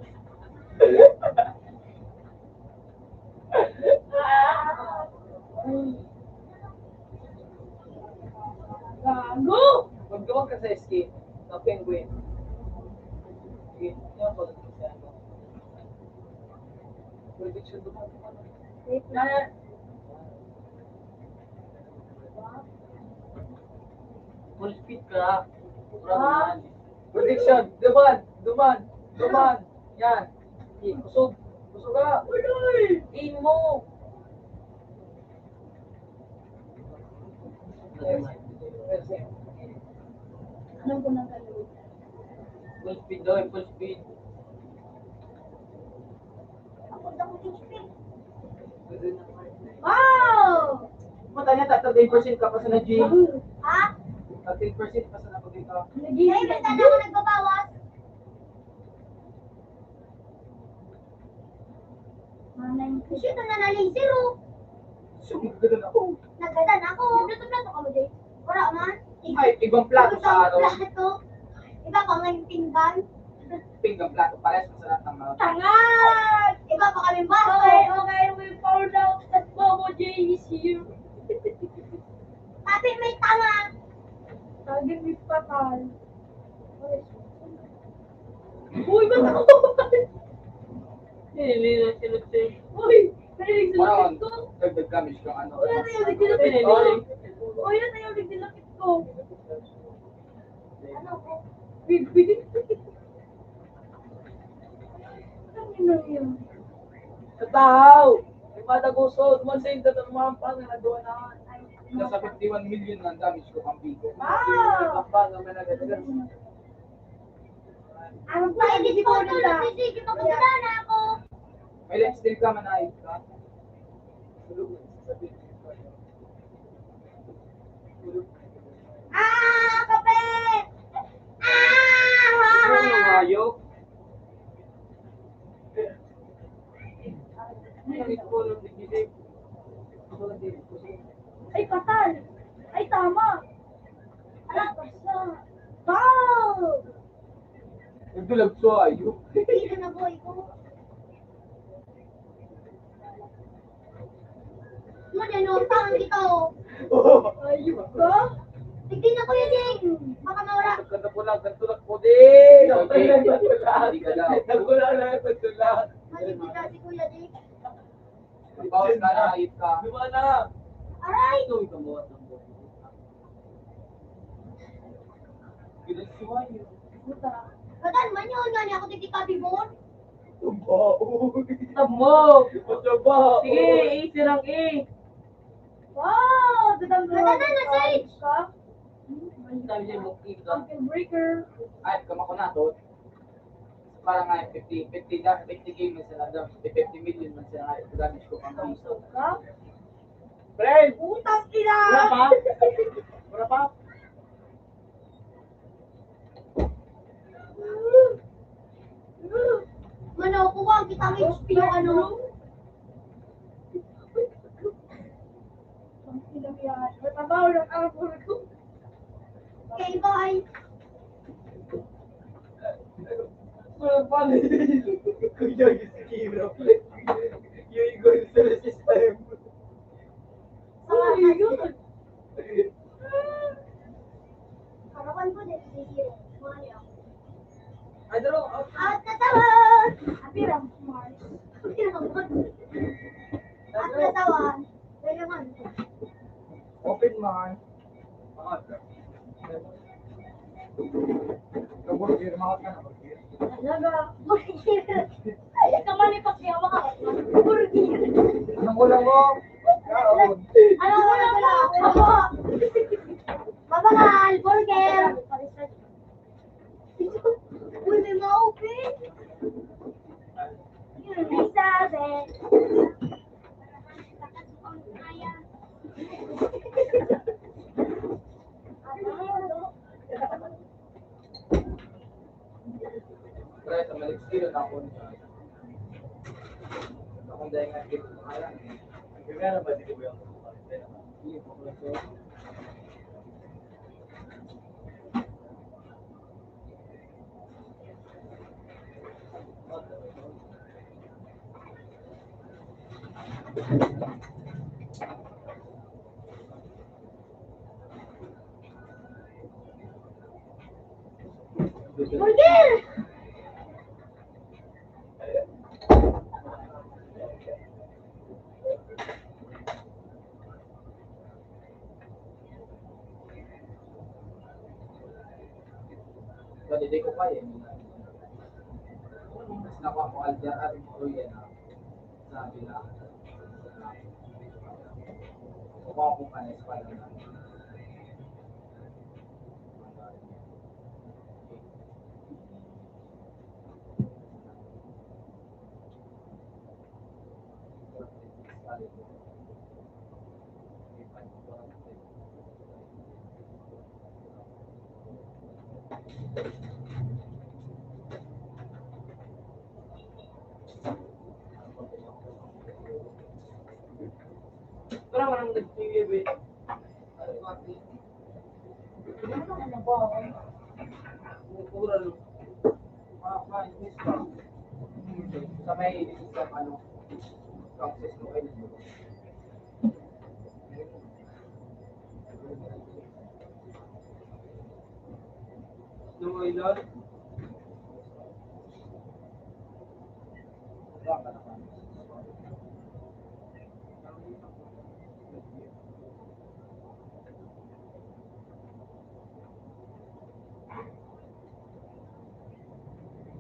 Gago! Magduwag ka sa escape. Sa penguin. Sige, yan, pag-, prediction mo. Na, full speed ka. Ah. Prediction. Duman, duman, duman. Yan. Sige, kusog. Kusog ka. Uloy! Aim mo. Anong ko nang gagawin? Full speed daw, full speed. Ako daw, full speed. Wow! Mata niya, thirteen percent ka pa sa na-, G. Ha? Thirteen percent pa sa napagkita. Nag-, Ay, basta na ako nagbabawas. Manay, kasi ito na naling zero. Sumugod ako. Nagkatan ako. Nagplato-plato ka mo, Jay? Wala man. Ay, ibang plato sa araw. Plato. Iba pa nga yung pinggan. Pinggan plato, parehas masarap ng mga Tangag! Iba pa kaming baso. Okay, okay, we found out that Momo J is here. Tapi may tanga. Lagi may patay. Uy, ba't ako? Hindi na sila. Uy, narinig sa Parang lapit ko. Nagdag damage kang ano. Wala na yung nagdilapit ko. Uy, wala na yung nagdilapit ko. Ano ko? Bibig. Ano yun? Sa tahaw, may madagusod, one thing that ang mga pang na nagawa na. Nasa fifty-one million na ang damage ko kang bigo. Ah! Ang pang na nagawa. Ano po Ay, yung di po ito. nagdidipon nila? Sige, magkakita na ako. May lifestyle ka, manahid ka. Ah, kape! Ah! Ano yung hayop? Ay, patay! Ay, tama! Ala, basta! Wow! Nagdulag sa hayop. Dito na boy ko. Mo din, no, tangan kita, oh. Ayun ka? Tignan na, Kuya Jing. Baka mawala. Ganda po lang, ganito lang po din. Hindi ka daw. Nagkulang na yung pagtula. Mali kita si Kuya Jing. Bawas ka na, hayop ka. Luma na. Aray! Ito, ikaw mo at ang Pinagsuhay yun. Katan man yun, nga niya ako tigikabi mo. Tab mo! Ito ba? Sige, easy lang eh. Wow! Dadang Dadang na, Sage! Ka? Ang dami niya mag-eat ka. Uncle Breaker. Ay, kama ko na to. Parang nga, fifty, fifty, da- fifty K man sila daw. Fifty million man sila nga, damage ko pang piso. Ka? Friend! Utang ina! Wala pa? Wala pa? Mano, kuha kita ng H P O, ano? Ang ina yan. Matabaw ng amor ko. Okay, bye. Wala pa. Kuya, yung hirap. Yung ego sa system. Ay, yun. Harapan ko din, sige. Mga niya. Ay, dalawa. At katawan! Apirang Mars. Apirang Mars. At katawan. Kailangan. Open man. Kaburgir, mga ka na burgir. Talaga. Burgir. Ay, kamalipat niya, mga burgir. Anong ulam mo? Kaon. Ano ko na pala? Ako. Mabakal, burger. Uy, may ma-open. Yun, may sabi. Pre, sa maliksilo na ako. Akong dahil nga dito sa kaya. Primero ba dito yung Burger! Pwede, di ko kaya. Mas nakuha ko alda at mo yan. Sabi na. Kukuha ko pa na espada na. Parang walang nagpili, eh. Ano ba? Kultura, no? Ma-, ma-, sa may, sa ano, Francis, no? No, ay, Lord.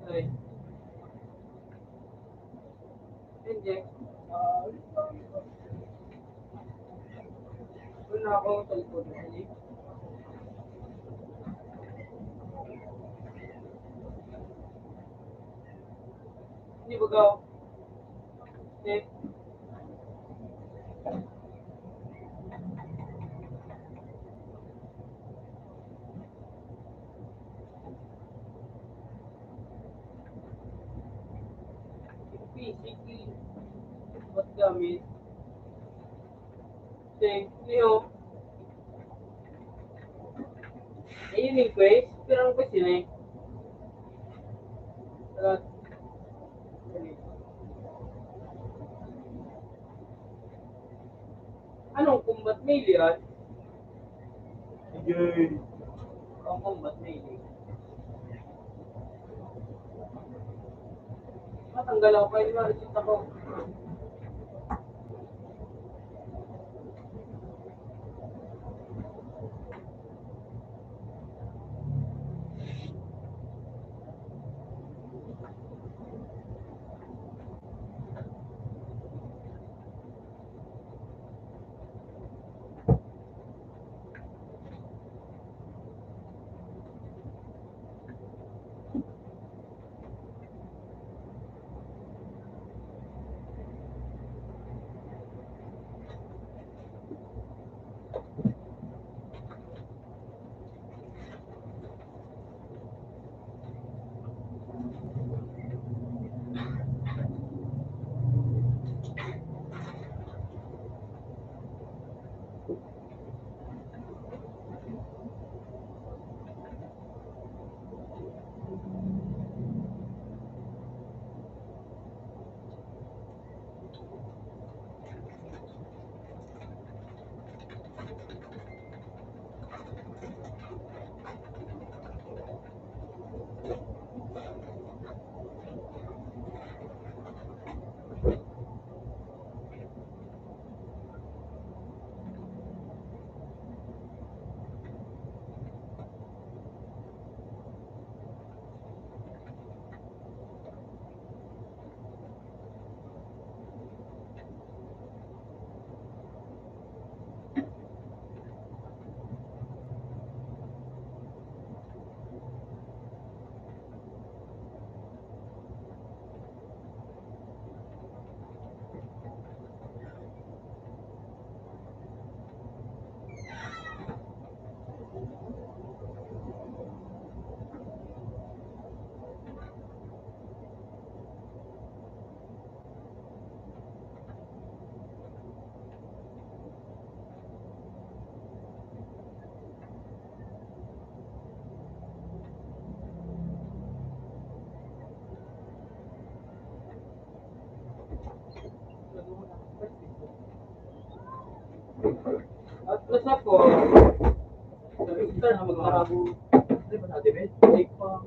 Ay. Hindi. Wala akong cellphone. Hindi. Hindi ba ka? Eh. P C P. Ba't gamit? Thank you. Ayun yung quiz. Pero ang quiz yun eh. Sagot. Anong combat melee yan? Sige. Ang combat melee. Matanggal ako, pwede ba receipt ako? At nasa po, sa Victor na magkakaroon. Di ba natin, eh? Take pa.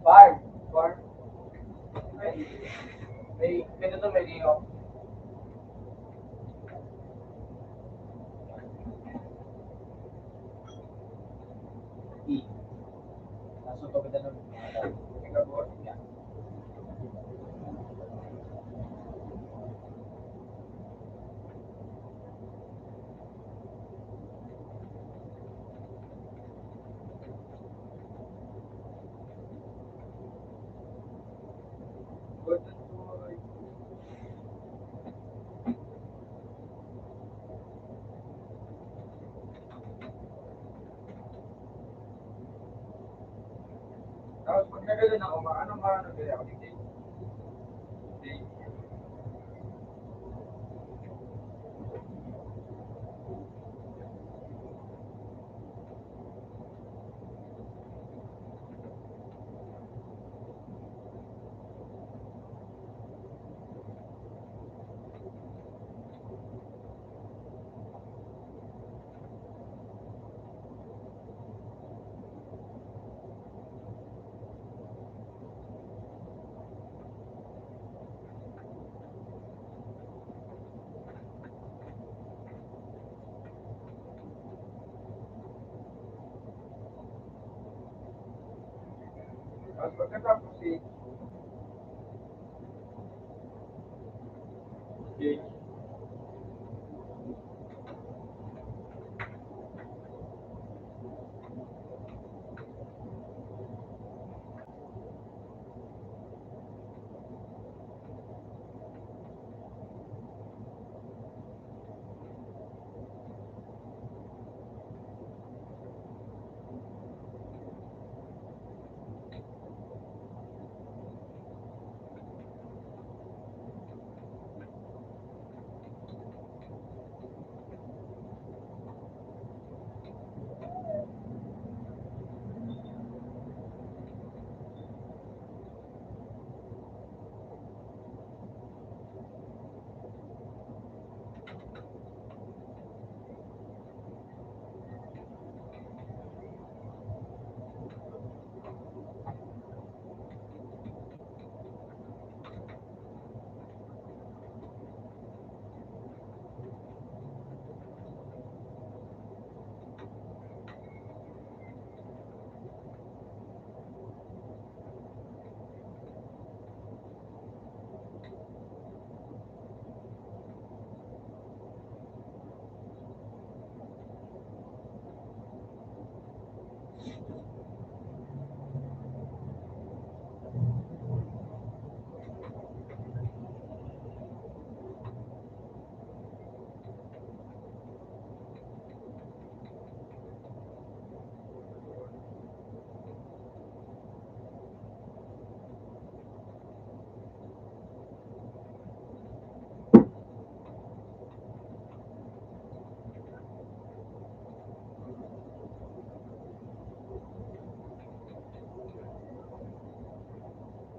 Five. Five. May, may dito, may day off. E. Nasa pa ba na ng mga tao? Ikaw po? Yeah. Tapos pag nagano na ako, ma-, ano, ma-, ano, kaya ako, hindi. Hindi. Tapos pagkatapos si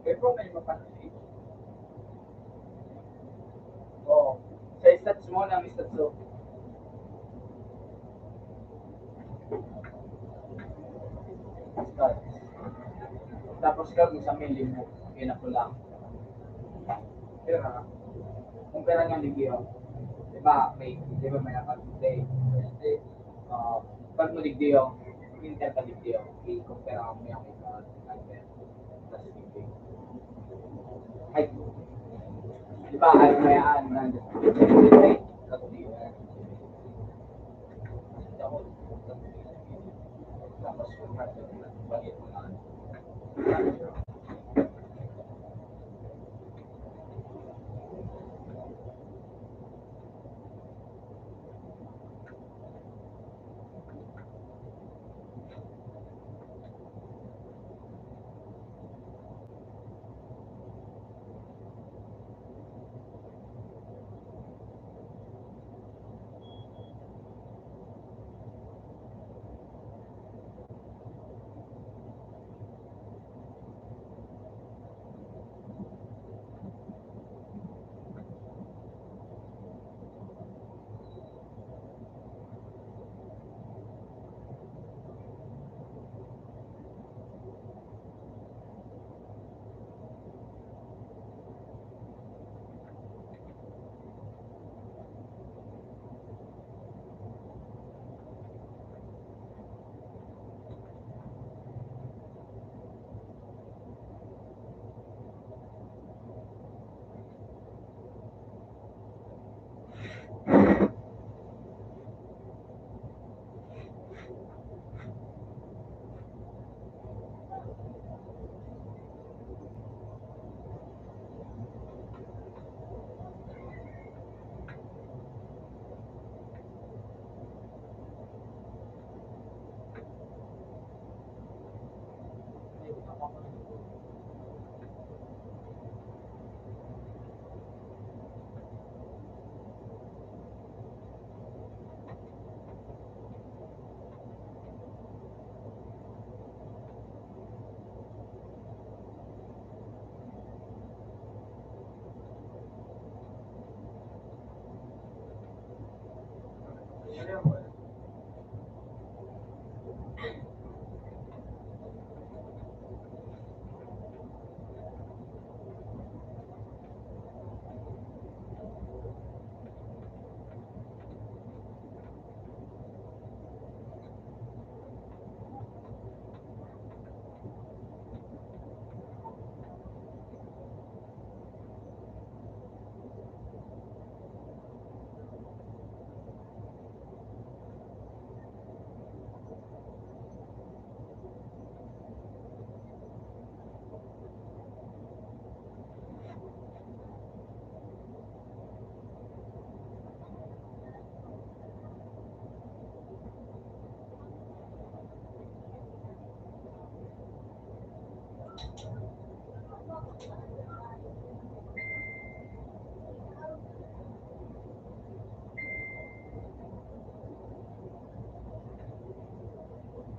Pero may mapatili. Oo. Sa stats mo, nang stats mo. Stats. Tapos ka, kung sa may limo, okay na po lang. Pero, kung pera nga, hindi yun. Di ba, may, di ba, may napag-, may, ah, pag mo digdi yung, yung tempo digdi yung, i-compare mo yung iba, like, tas digdi. Ay, di ba, ay, may ano, ay, tapos,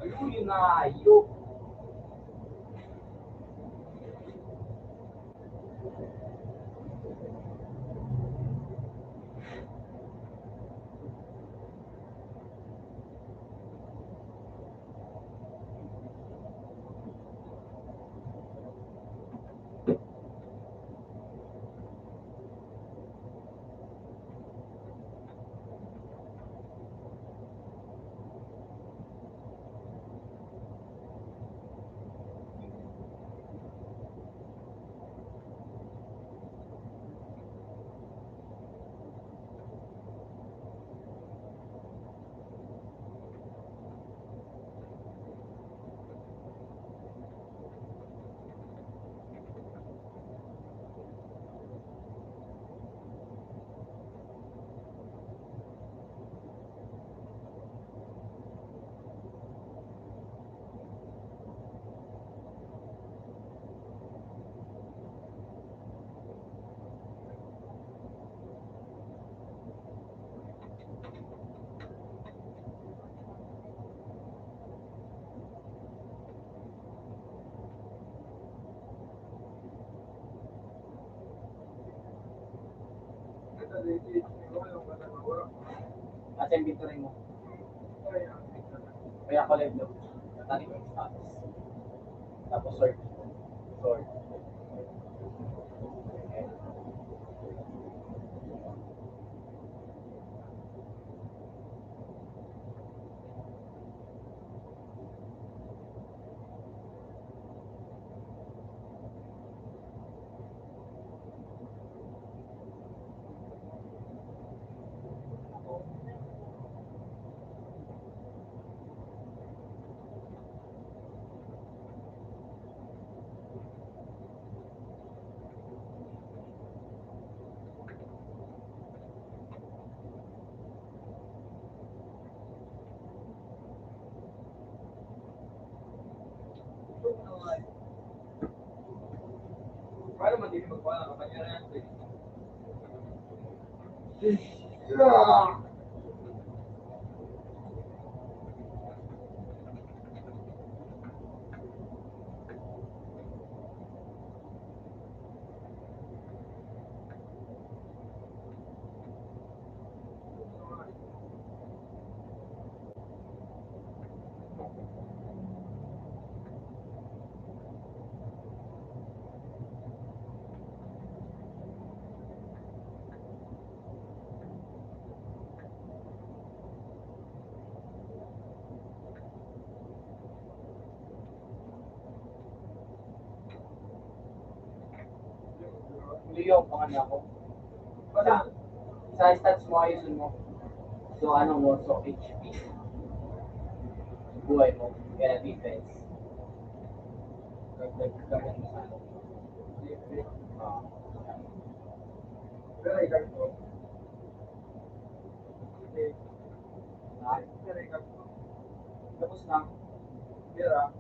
Ayun, yun na, yun. Asa yung picture mo? Kaya ko live, no? Tali ko yung status. Tapos search. Sort. Paano man din magkuha ng kapangyarihan? Hindi yung pangalan ako. Wala. Sa stats mo, ayusin mo. So, ano mo? So, H P. Buhay mo. Kaya defense. Dagdag, dagdag mo sa ano. Ah. Pero ikaw po. Tapos na. Pera.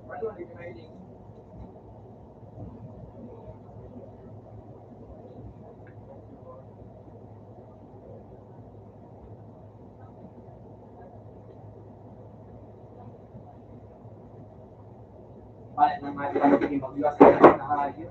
Ano ang remaining? Balik ng mga pinagpipiliwas na tayo.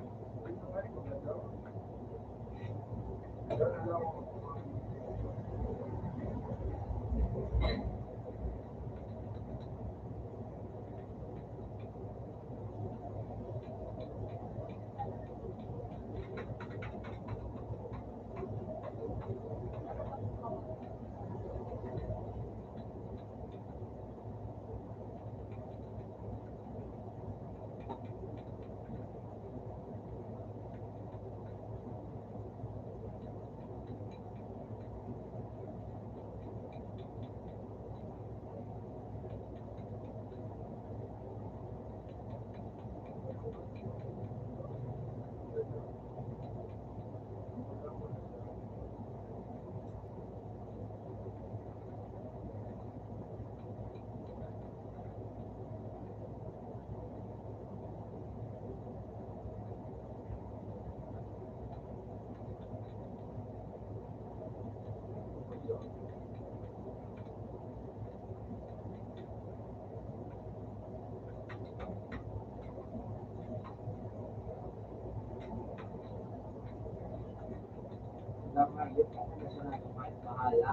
Bahala.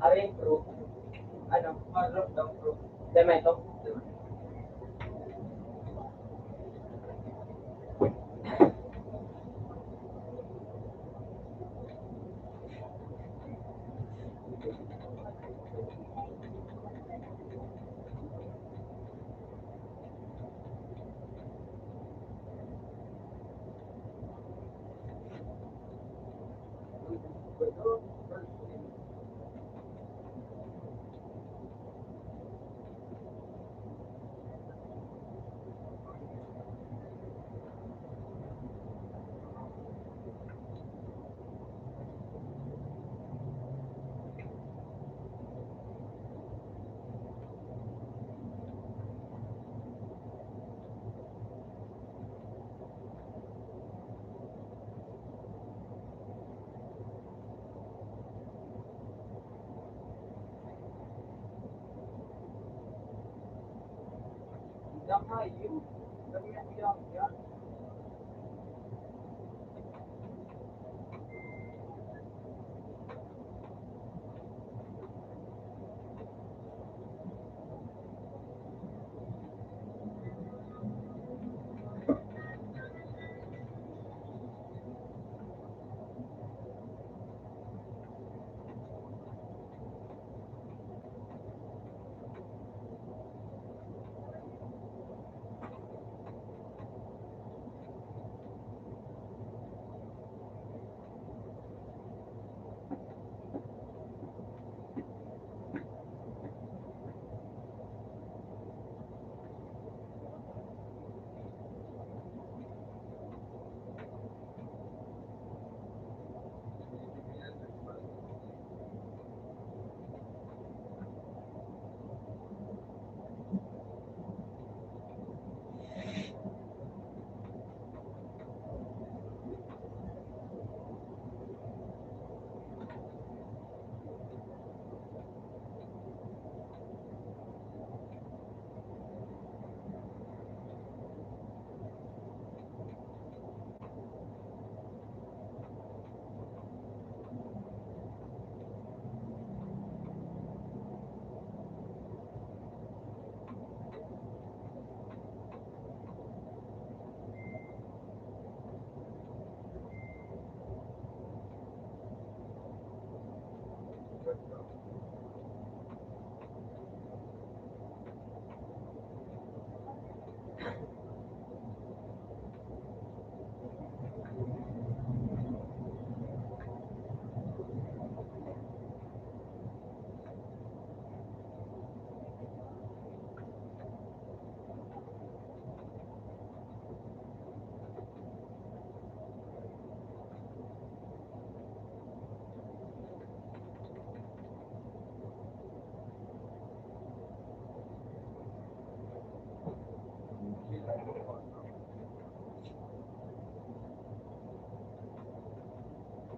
Aray, bro. Ano? Dama ito.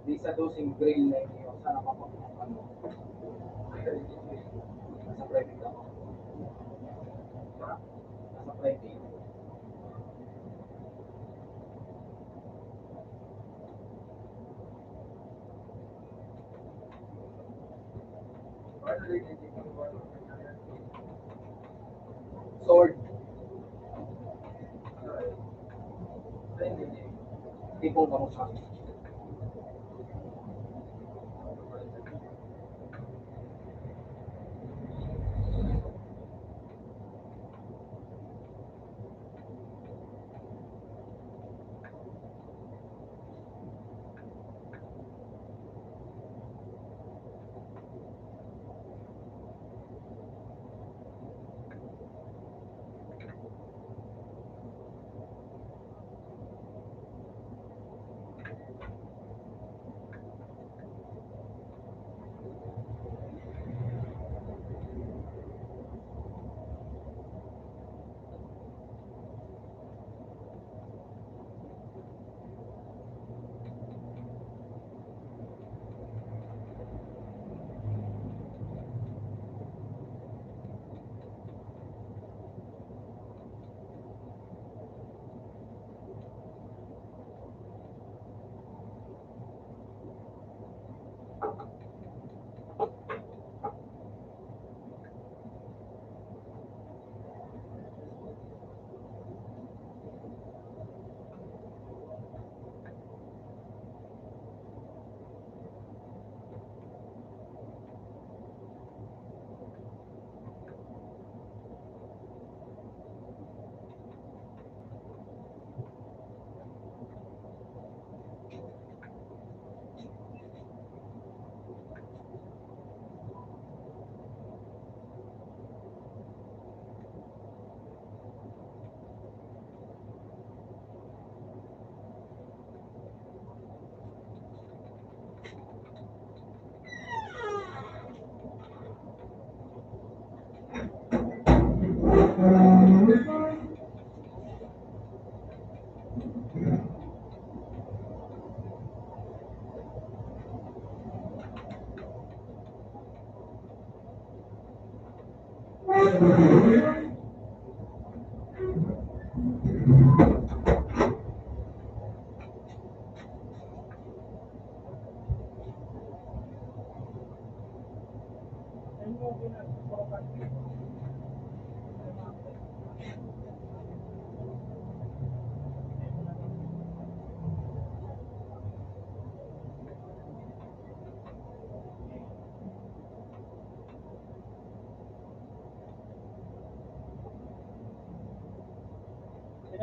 Di sa dosing grill na inyo, sana mapag-, ano, nasa private ako. Nasa private. Sword. Tipong kamukha.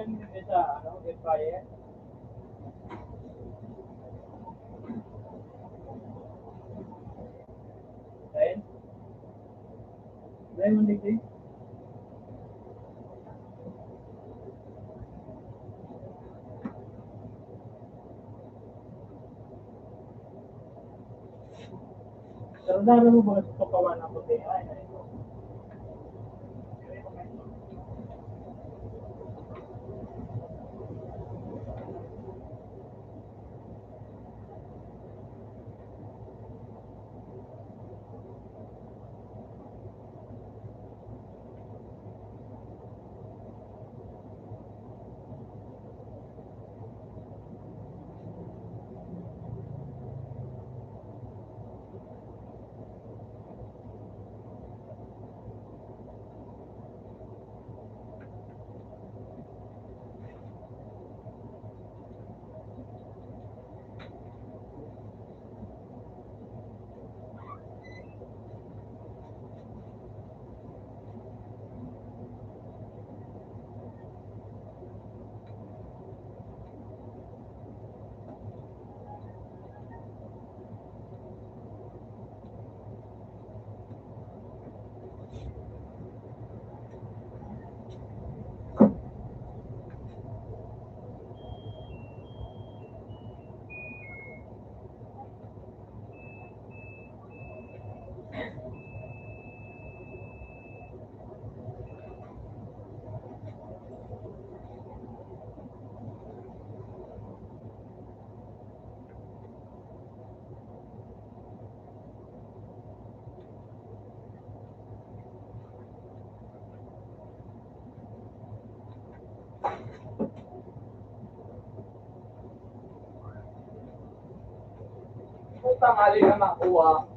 Sa, ano, air fryer. Then, then, one degree. Pero dahil mo ba ito kawan ang puti? Ay, ay. Kung tangali na makuha.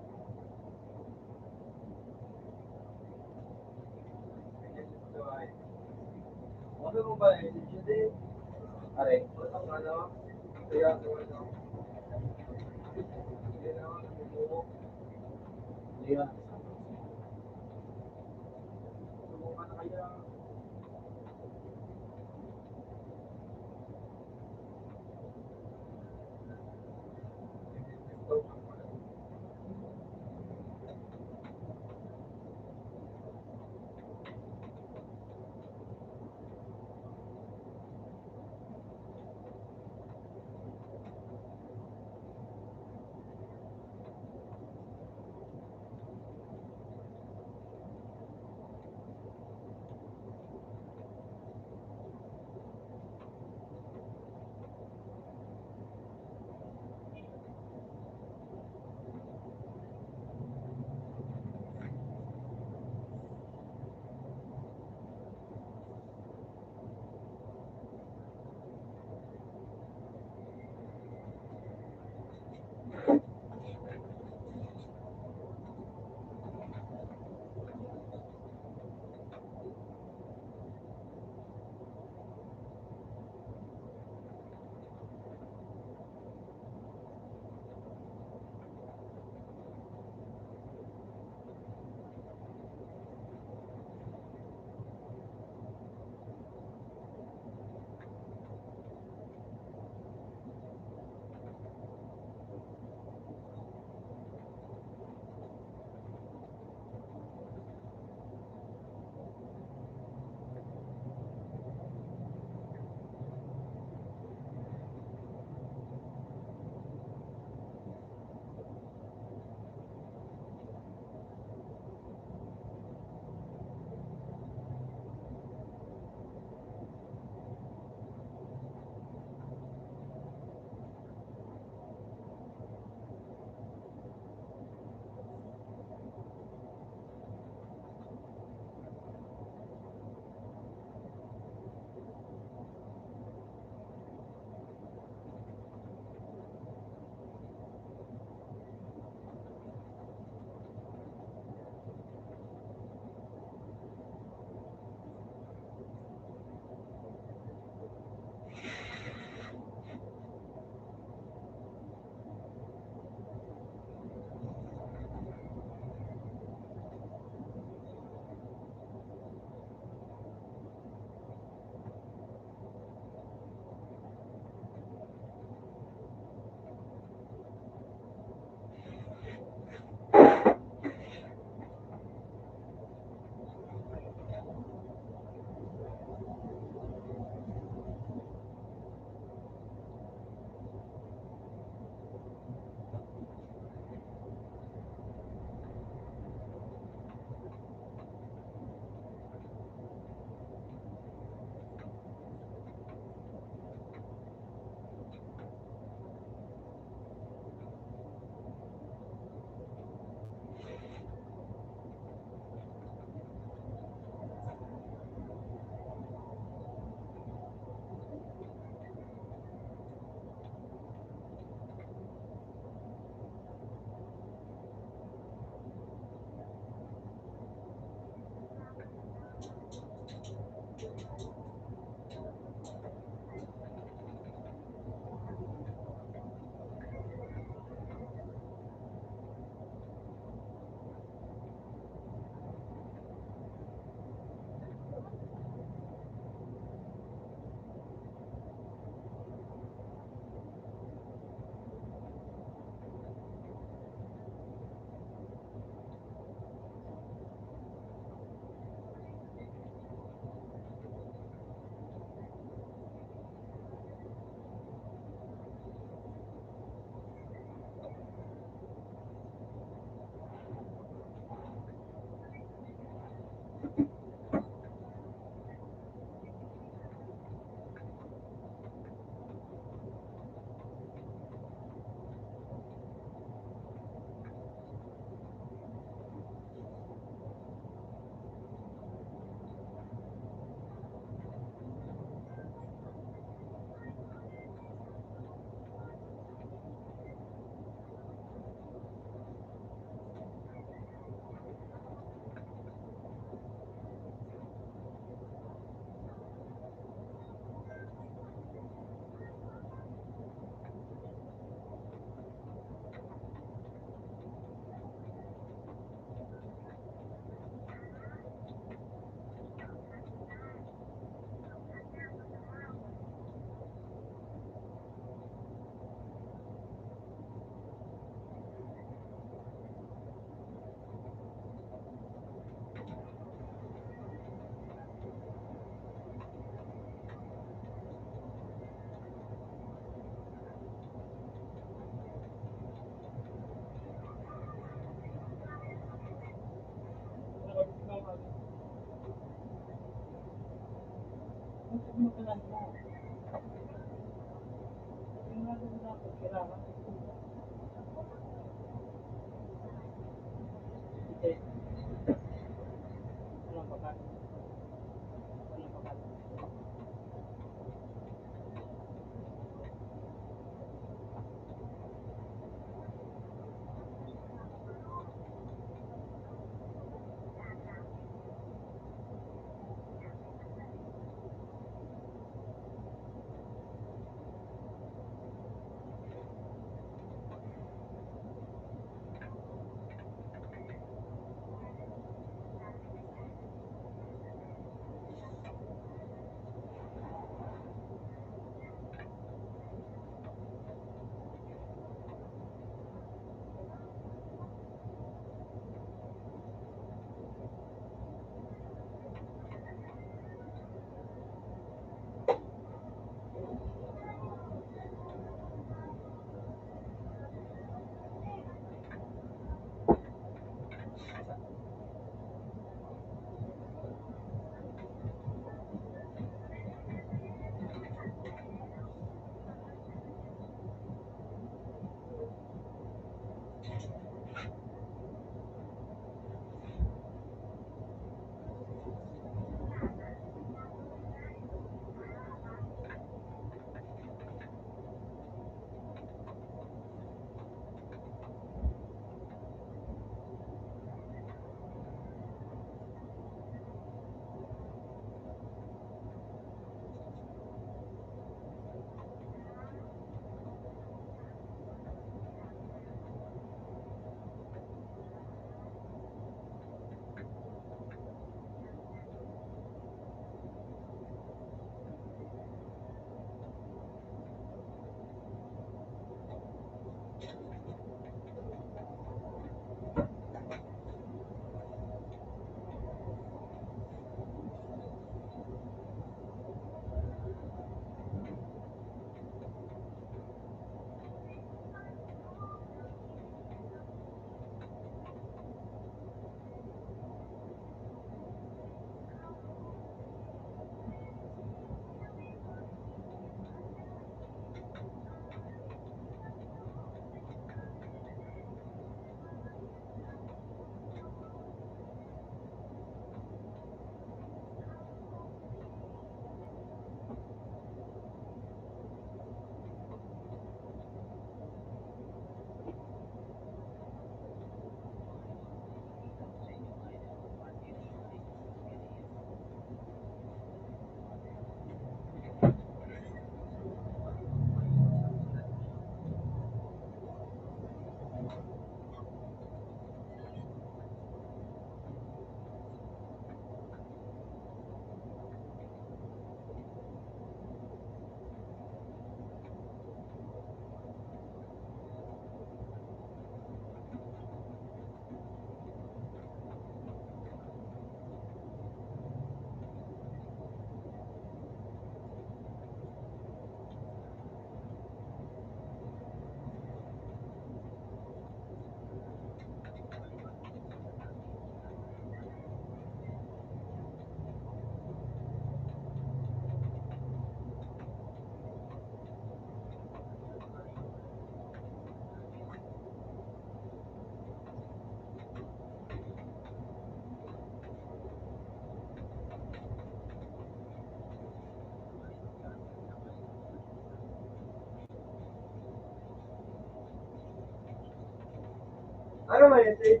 Ano man ito?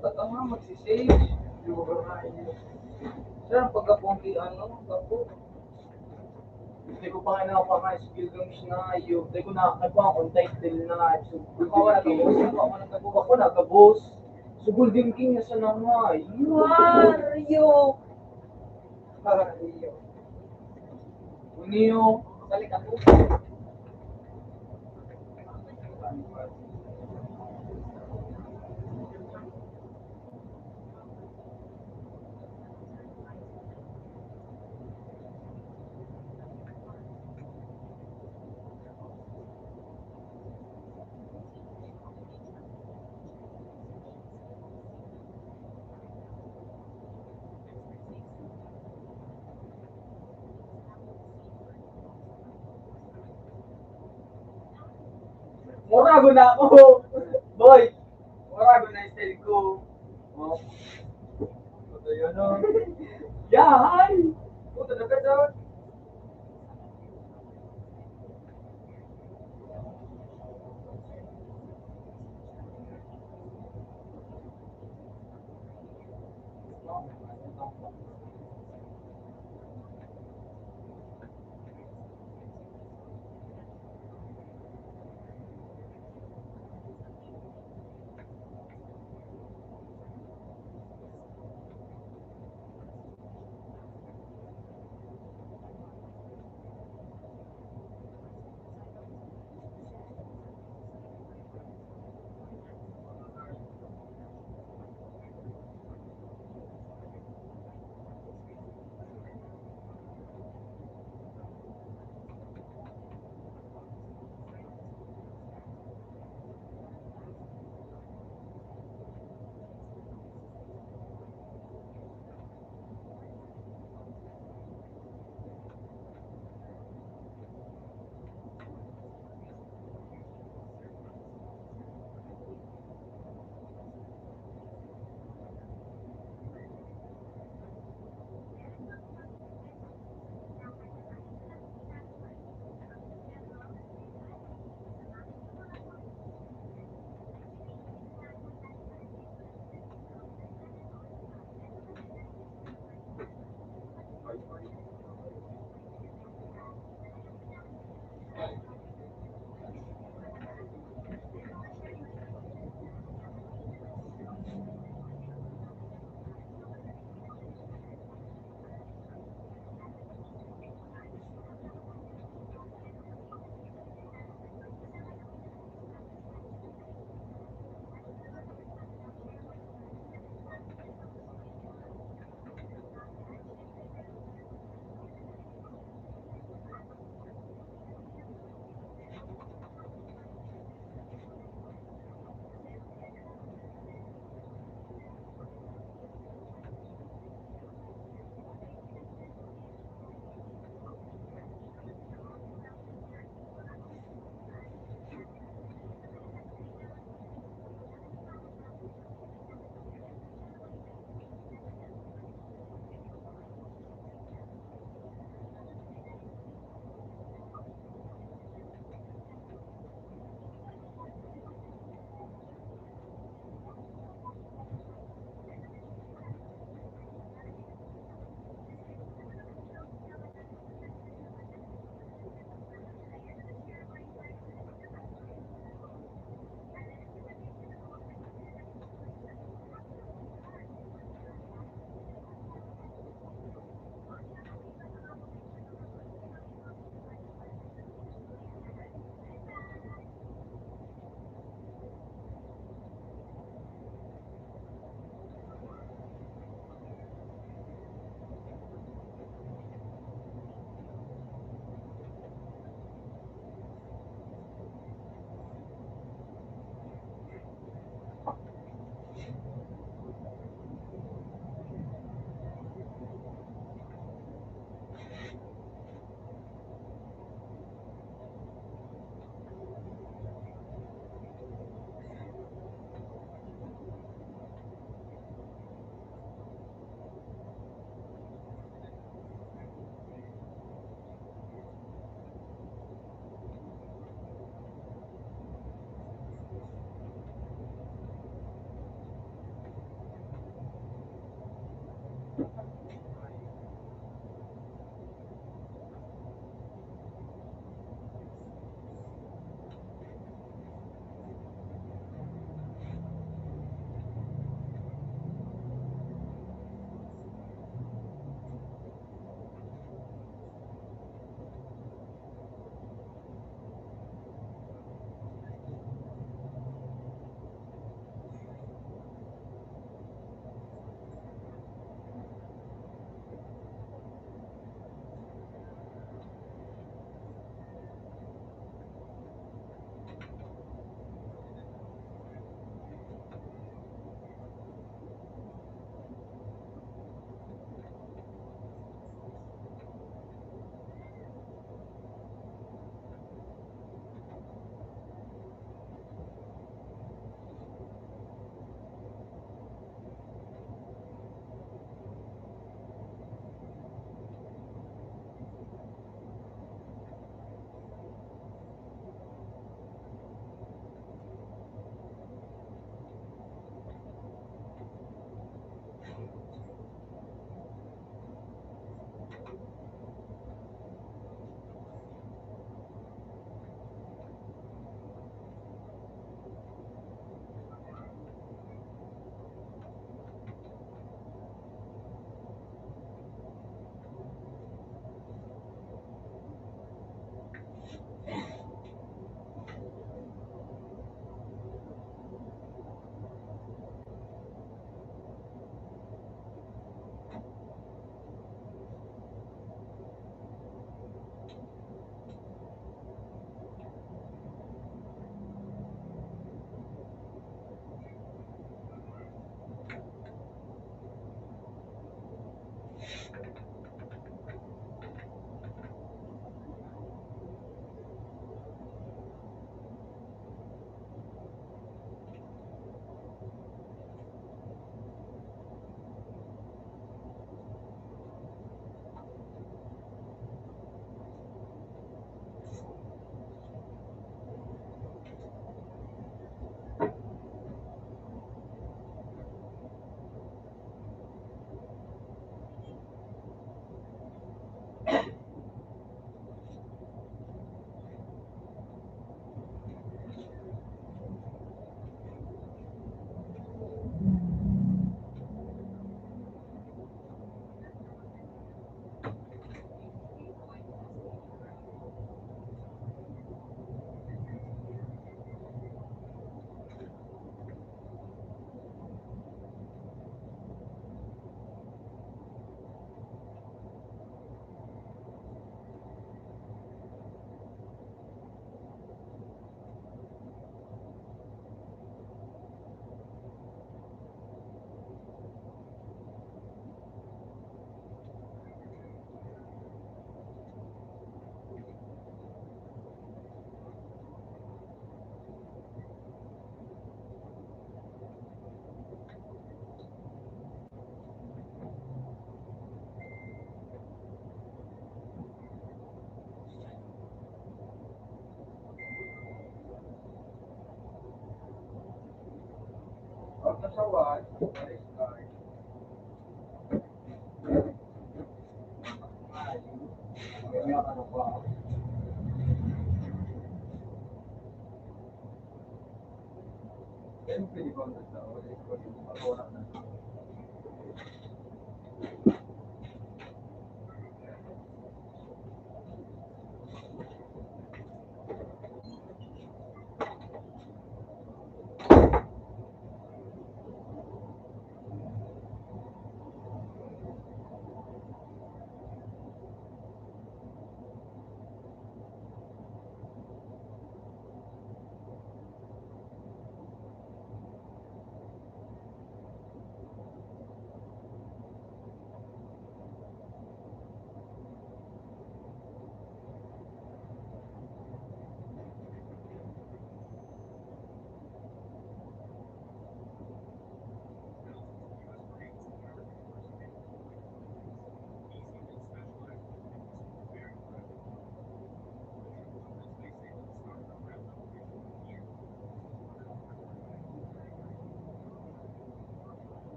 Ba't ka nga magsisave? Sir, ang pagkapong ki-, ano, gapo. Hindi ko pa nga nakapaka-skill ng sinayo. Hindi ko na, nagpapakon title na. So, Ikaw ang nagkabos, ikaw ang nagkabos. Ako nagkabos. So, Golden King na sana nga. Mario! Mario. Unio. Balik ako. Mura ko na ako. Boy, mura ko na style ko. Oh. Ito yun, oh. Yahay! Puta na ka doon.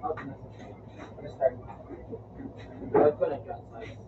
Out na sa side. Restart. Out ko na dyan, side.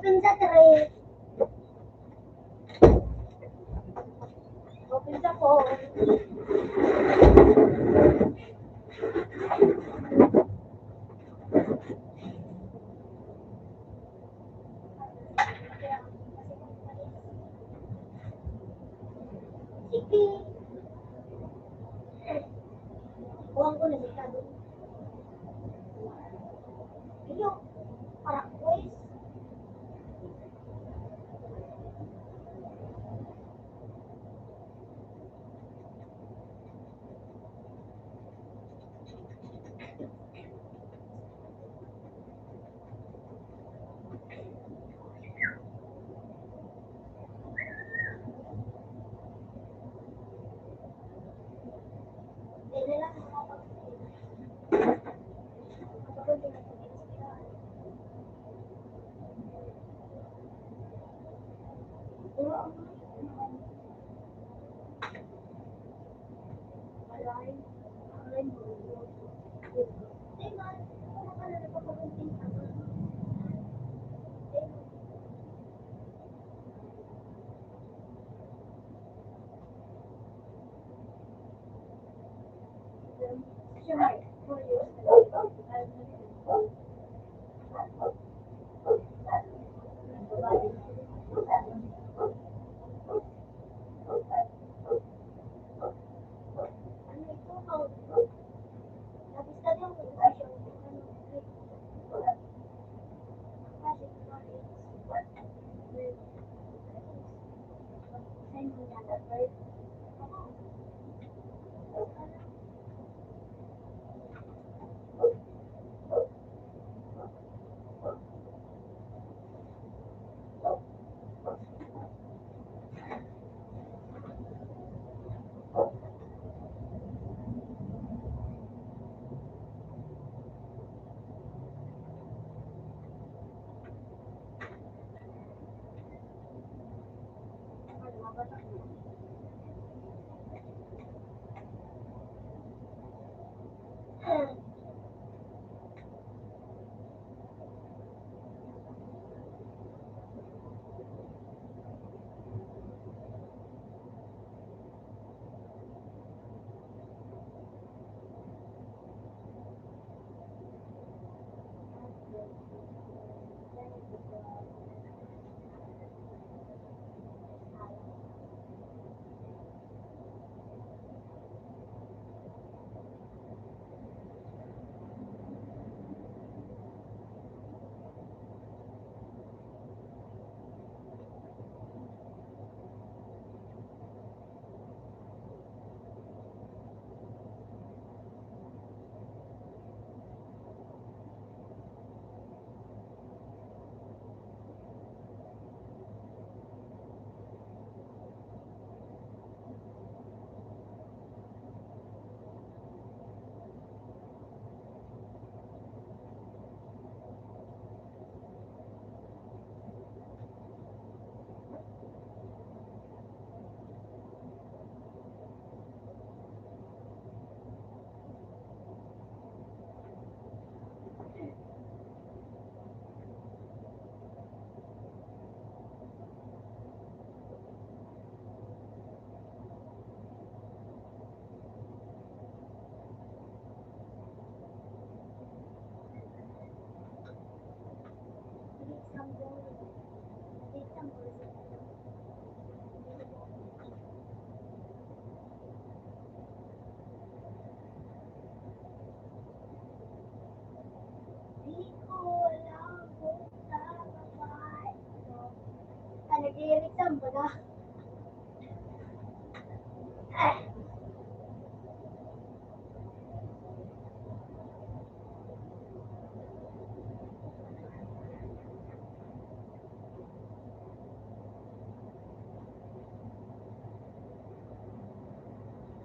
Open sa three. Open sa four. Sige. Kuha ko na si Kado. Iyo, para quiz. Di ko alam kung tama ba ito. Ah, nag-i-irita, baga.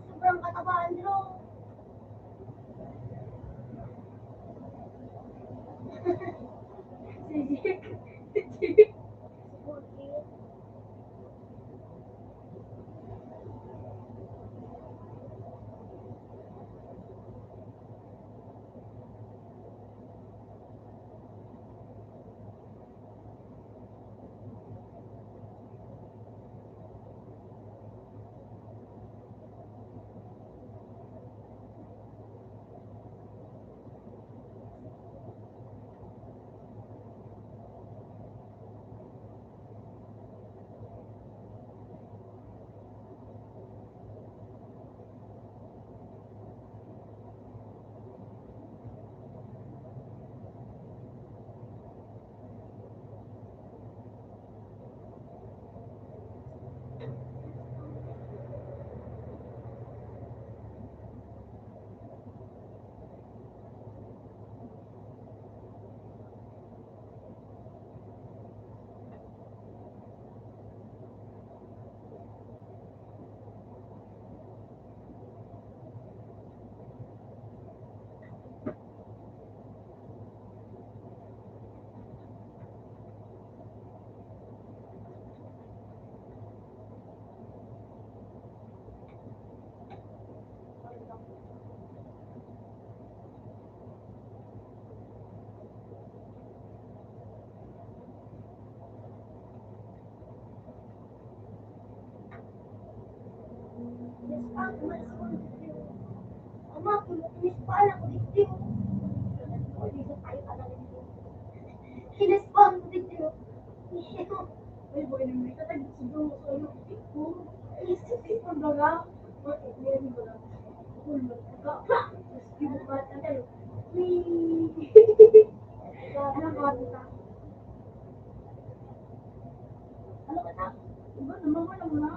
Sobrang kataba, Andrew. Si Jake. Si Jake. Yes, pa, umalis ko ng video. Ama, kung umalis pa, alam ko, video. Hindi ko tayo talaga dito. Kinis pa ang video. Uy, boy, nung may katag, siguro ko sa'yo. Isip ko, baga. Ba't hindi, baga? Kung baga, pa! Mas di mo ba, tagal? Uy! Ano ba, ano ba? Ano ba, ta? Iba, naman mo lang, ha?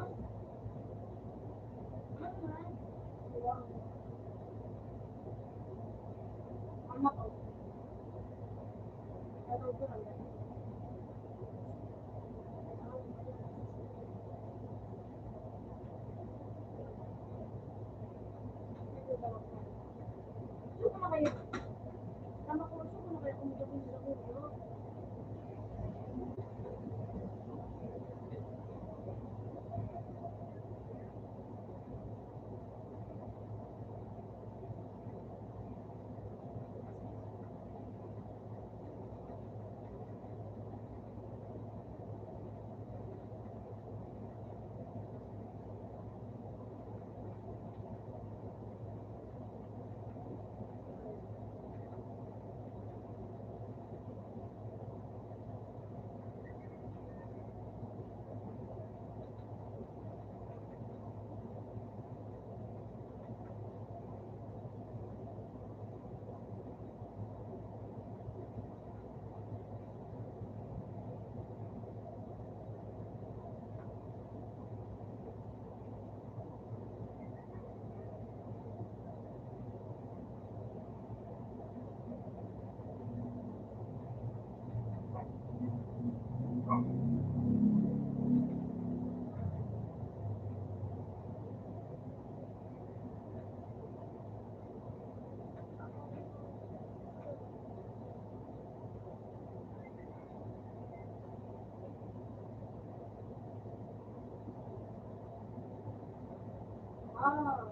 Ah.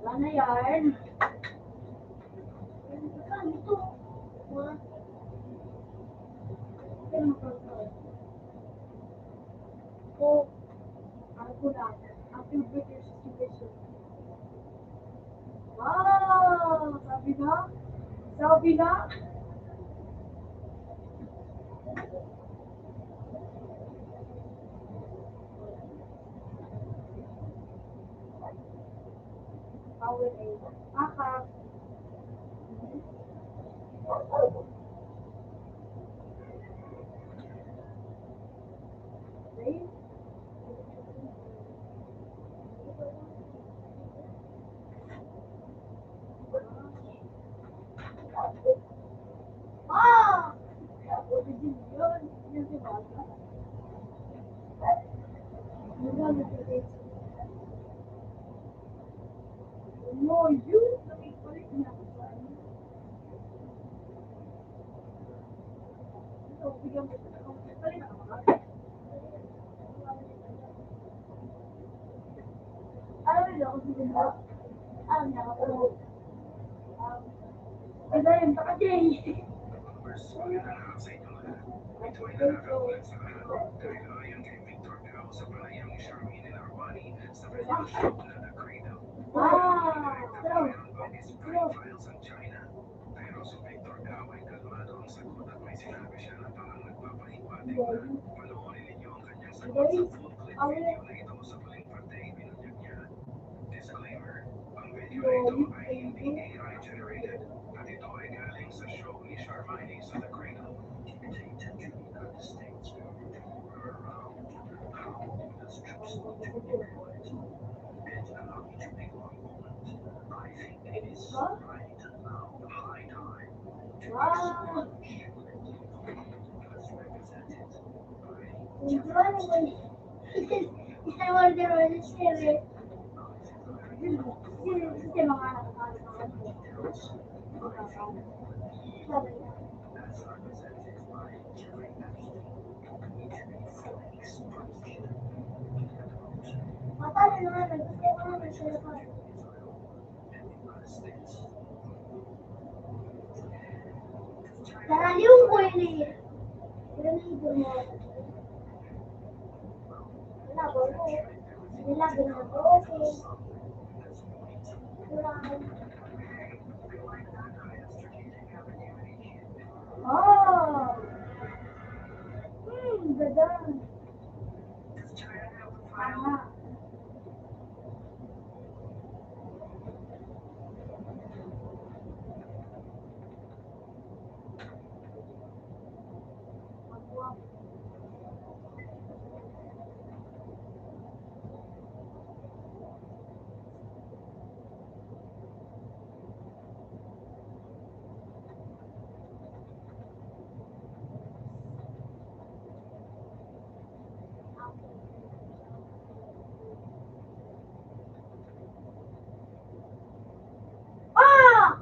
Wala na yan. Saan ito? Wala. Saan ito? O, ano ko na? Ang computer situation. Wow! Sabi na? Sabi na? Power A. Aha. Okay. Ah! Yun, yun, di ba? No, yun, nakikita na. Ah, pero, pero, Pero si Victor Gao ay kalmado ang sagot at may sinabi siya na parang nagpapahiwatig na. Panoorin ninyo ang kanyang sagot sa full clip video na ito. Sa huling parte, ibinunyag niya. Disclaimer, ang video na ito ay hindi A I generated at ito ay galing sa show ni Charmaine sa The Cradle. Pay attention to the states where you are around. How does troops need to be deployed? And allow me to make one comment. I think it is right Wow. Paano naman? Gusto ko naman siya. Daraliw ko ini. Daraliw ko ini. Oh! Hmm, ganda. Tama. Ah!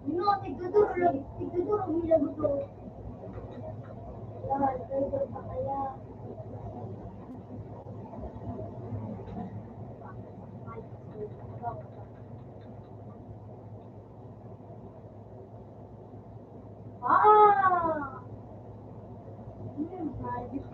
Ino, tigduduro lagi, tigduduro nila gusto. Yan, pwede pa kaya. Ah! Hmm, ayos.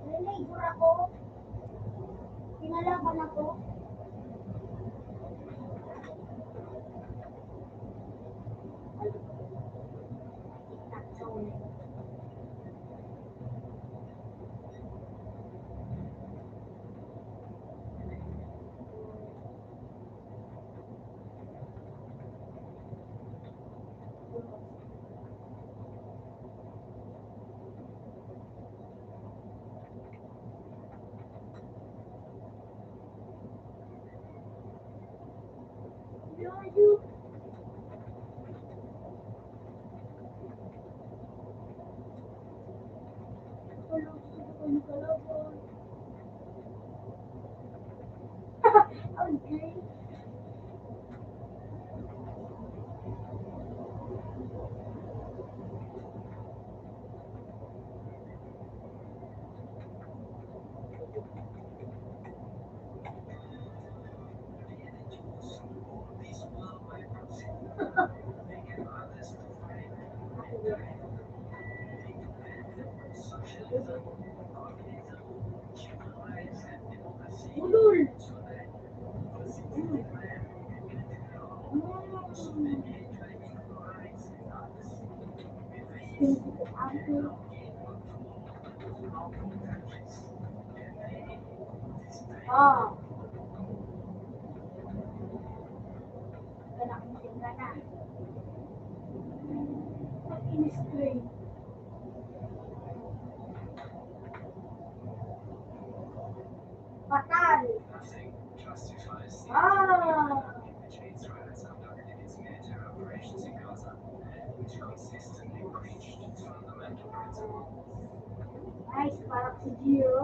Naliligo ako. Pinalaban ako. Okay. Ulol. Ah. Anak mo, tingnan na. Pag-in-explain. Fatal. Ah. Nice, parang si Gio.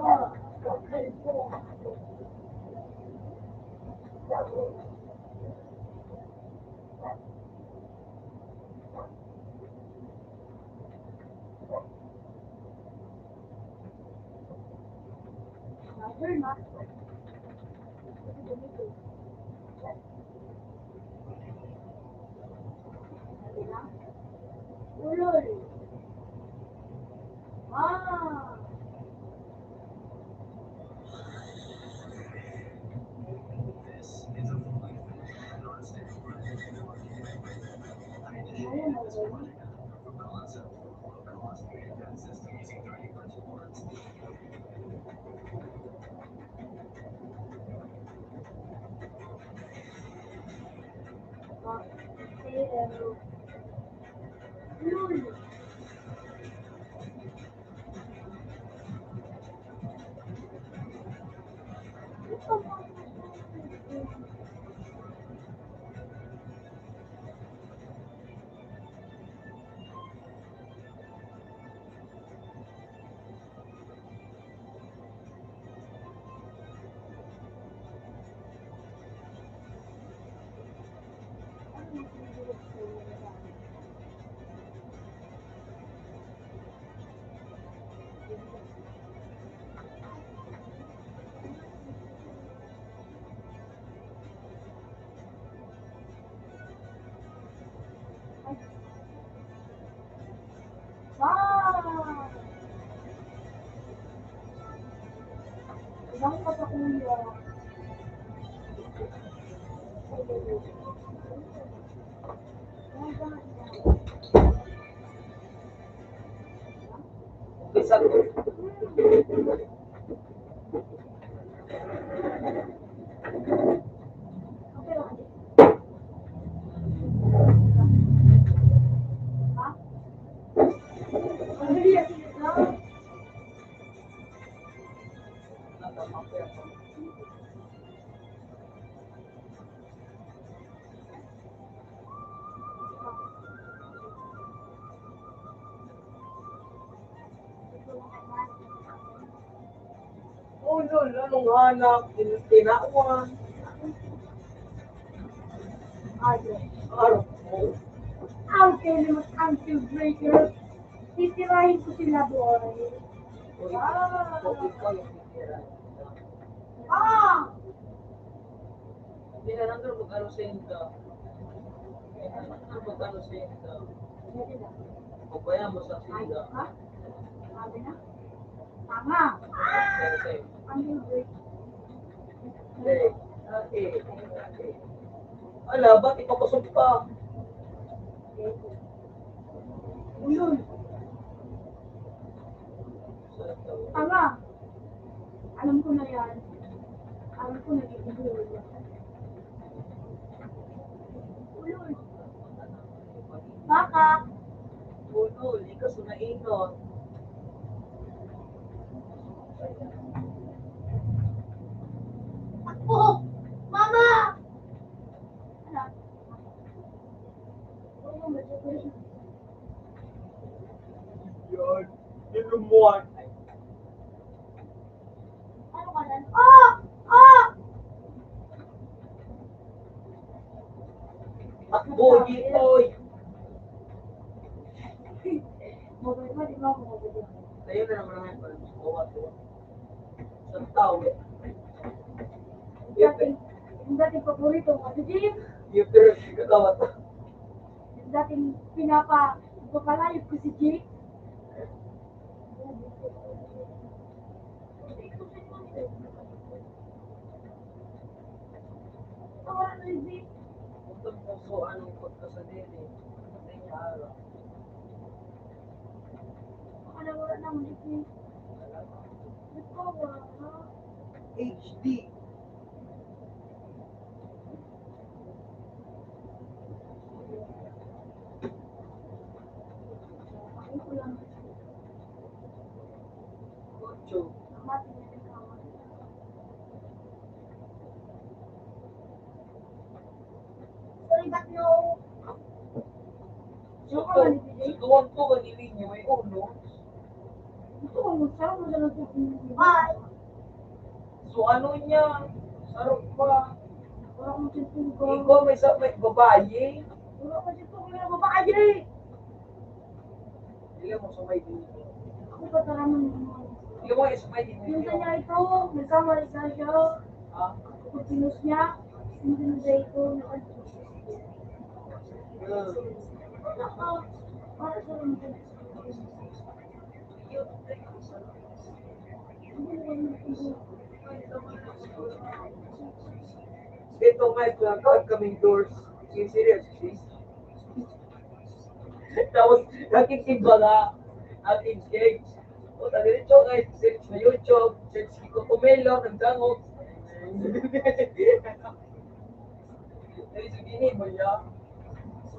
Ulol. Ah. Ulol, anong hanap? Tin-, tinawan. Ayun. Araw. Ang kailangan ang deal breaker. Titirahin ko sila, boy. Uy, ah, ikaw yung titirahin. Ah! Hindi na lang mag-ano sa inyo. Hindi na lang mag-ano sa inyo. Pabayaan mo sa sila. Ayos ka? Sabi na. Tama. Okay, okay. Ang libre. Okay, okay. Ala, ba't ipapasok pa? Ayun. Tama. Alam ko na yan. Alam ko na yan. Ulol. Baka. Ulol, ikaw sa naingon. Takbo! Mama! Anak. Yan. Tinumuan. Ano ka dyan? Ah! Ah! Takbo, Jitoy! Mabait mo, di ba ako mabait? Sa'yo na naman ang ano, sa tao. Yung dating, yung dating paborito mo, si Jim. Yung pero, yung kawat. Yung dating pinapa-, papalayog ko si Jim. Ito ang puso, anong pagkasadiri? Ano niya, araw? Baka nawala ng liquid. Ito, wala na. H D. Ay, kulang. Ocho. Sorry, but no. Suko, sukuan ko kan ini niya, may ulo. Ito, ang sarap mo sa nagpupunta. Bye. So, ano niya? Sarap pa. Wala akong cellphone ko. Ikaw may sa, may babae. Wala akong cellphone, may babae. Dili mo sa may dili. Ako pa tara mo naman. Dili mo sa may dili. Yung kanya ito, may kamay sa siya. Ha? Pag pinost niya, hindi na siya ito, naka-, hmm. Naka-, para sa mga Ito nga, ito ang upcoming doors. Sige, serious, please. Tapos, nakikimba nga, ang engage. O, diretso nga, search sa YouTube, search Kiko Pomelo, nagdangog. Dali, sige, ni, Maria.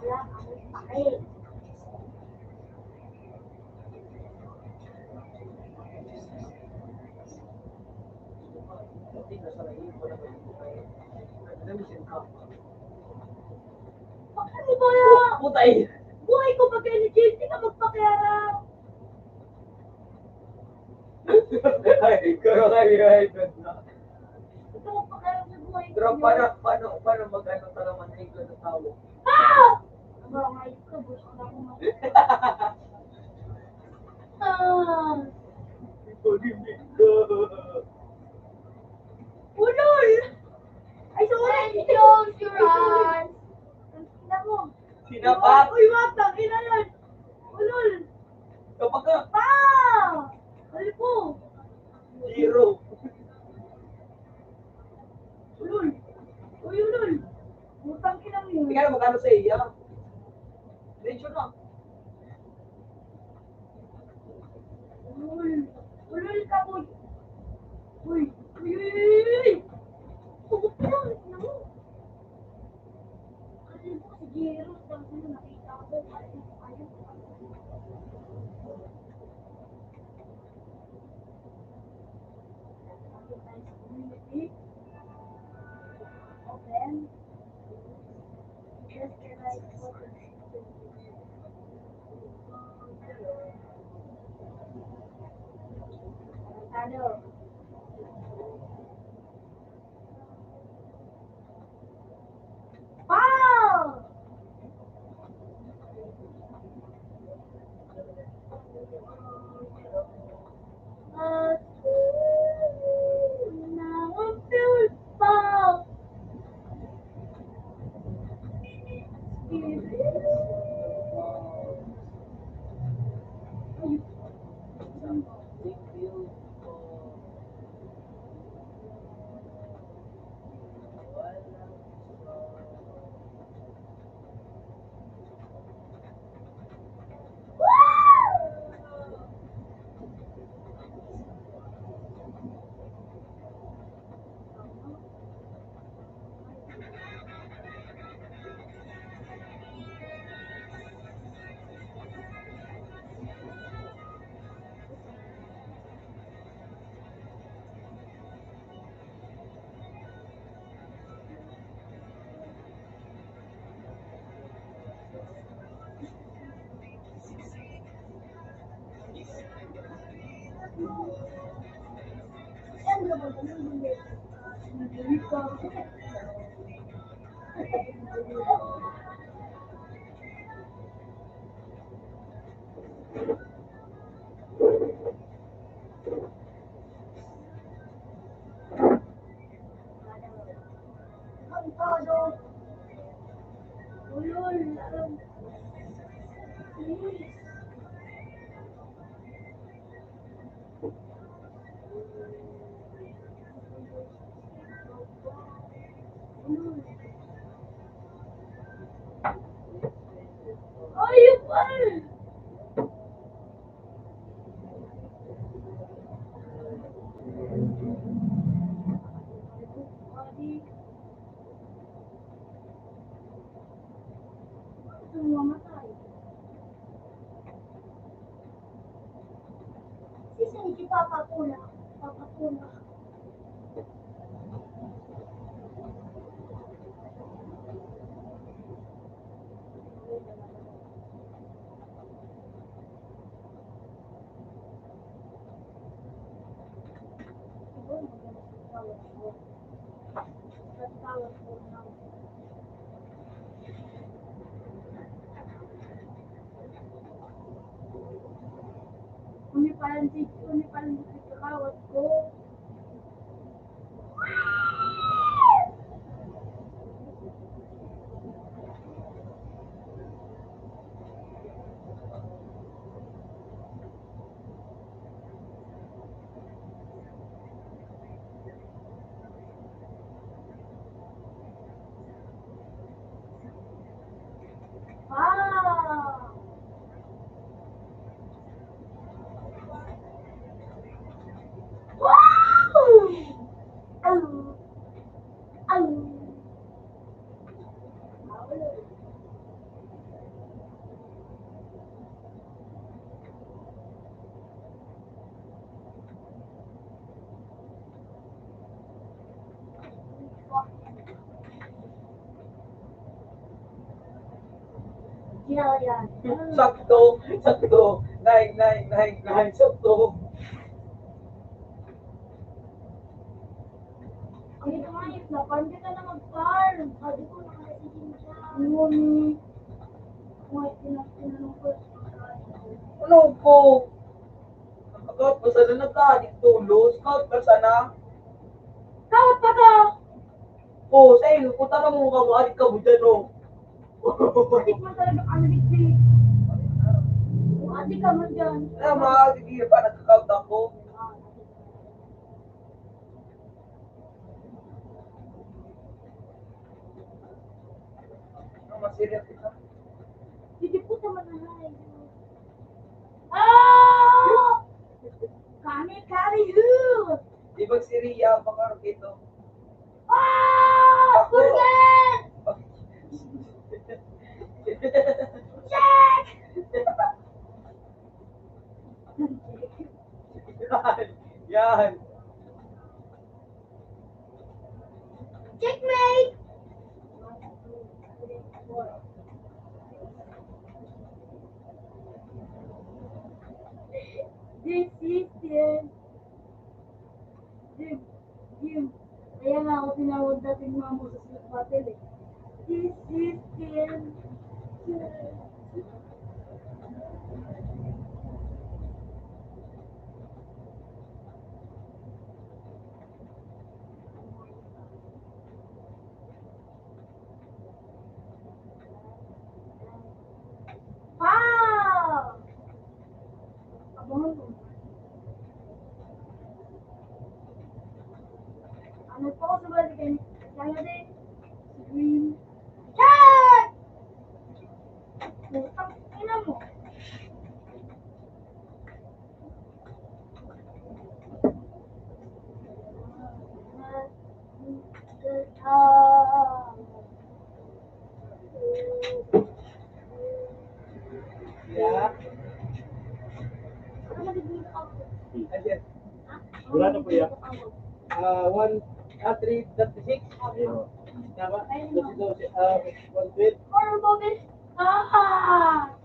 Wala akong pake. Bakit mo ba yan? Putay! Buhay ko pag energy, hindi ka magpakialam. Ay, ikaw na kayo, ay, ganda. Hindi ka magpakialam sa buhay ko. Pero paano, paano, paano mag-ano ka naman, ay, ganda tao? Ah! Ang mga ayos ko, gusto ko na akong mag- Ah! Ito, hindi ka. Ulol! Ay, sorry! Close your eyes! Ang ina mo! Sinapat! Uy, wag! Tangina yan! Ulol! Kapag ka! Pa! Ulol po! Zero! Ayun pa! Gusto mo mamatay? Sisay si Papa Pula? Papa Pula. Uni palan si, uni palan si kakawat ko. Wow! Wow! Ang, ang Yan, yan. Sakto, sakto. Nine, nine, nine, nine, sakto. Ay, ay, napanggit ka na mag-farm. Sabi ko, nakasisin siya. Ngunit, may tinas-, tinanong ko. Ano po? Nakakapasa na nagkaadik tulos. Kahit pa sana. Kahit pa ka! Oh, sa iyo, punta na mo ka, maadik ka mo dyan, oh. Adik mo talaga, ano, Vicky? Adik ka mo dyan. Kaya maadik yun pa, nagkakauta ko. Ang masiriyak ito. Hindi po naman na. Ah! Kami, kami, who? Ibang si Ria, baka ito. Ah! Ako. Kurgan! Check! Yan! Yan! Checkmate! This is the end. Jim, Jim, kaya nga ako tinawag dating mamo sa Slot Battle eh. This is the end. Wow! Abangan ko. Ano pa ako sa balikan? Kaya din. Green. Shot! Putang ina mo. Yeah. Wala na po yan. Ah, one, ah, three thirty-six. Tama? Kasi daw si, ah, one twelve. Ah!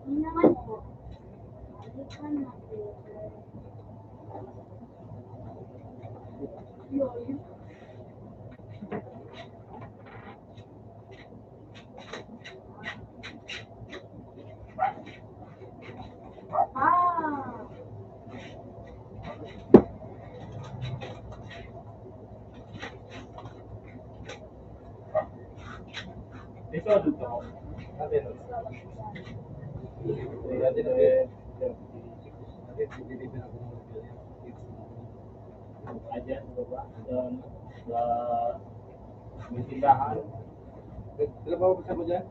Hindi naman po. Hindi pa na. Ah. Ito, ano to? Ate, no? Ate, no? Ate, deliver ako ng Ayan, ano ba? Sa, sa, may tindahan. Nagtrabaho ka sa mo dyan?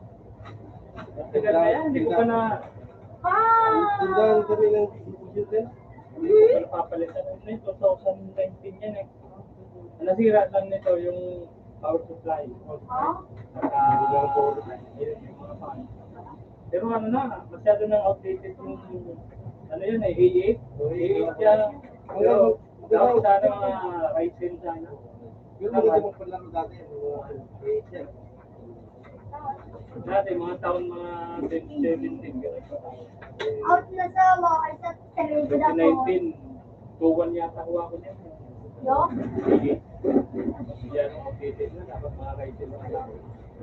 Tagal na yan, hindi ko pa na Tindahan kami ng computer. Hindi ko pa napapalitan. Ano yun, two thousand nineteen yan eh. Ang nasira lang nito, yung power supply. Ah? Saka, yun, yung mga fan. Pero ano na, masyado nang outdated yung, ano yun eh, A eight. A eight yan. Pero, dapat sana mga Ryzen sana. Yung mga gamot pa lang dati, yung mga A eight yan. Dati, mga taon, mga twenty seventeen, ganun. Out na sa mo, ay sa television ako. Twenty nineteen, two one yata kuha ko niya. Yo? Sige. Yan, outdated na. Dapat mga Ryzen na lang.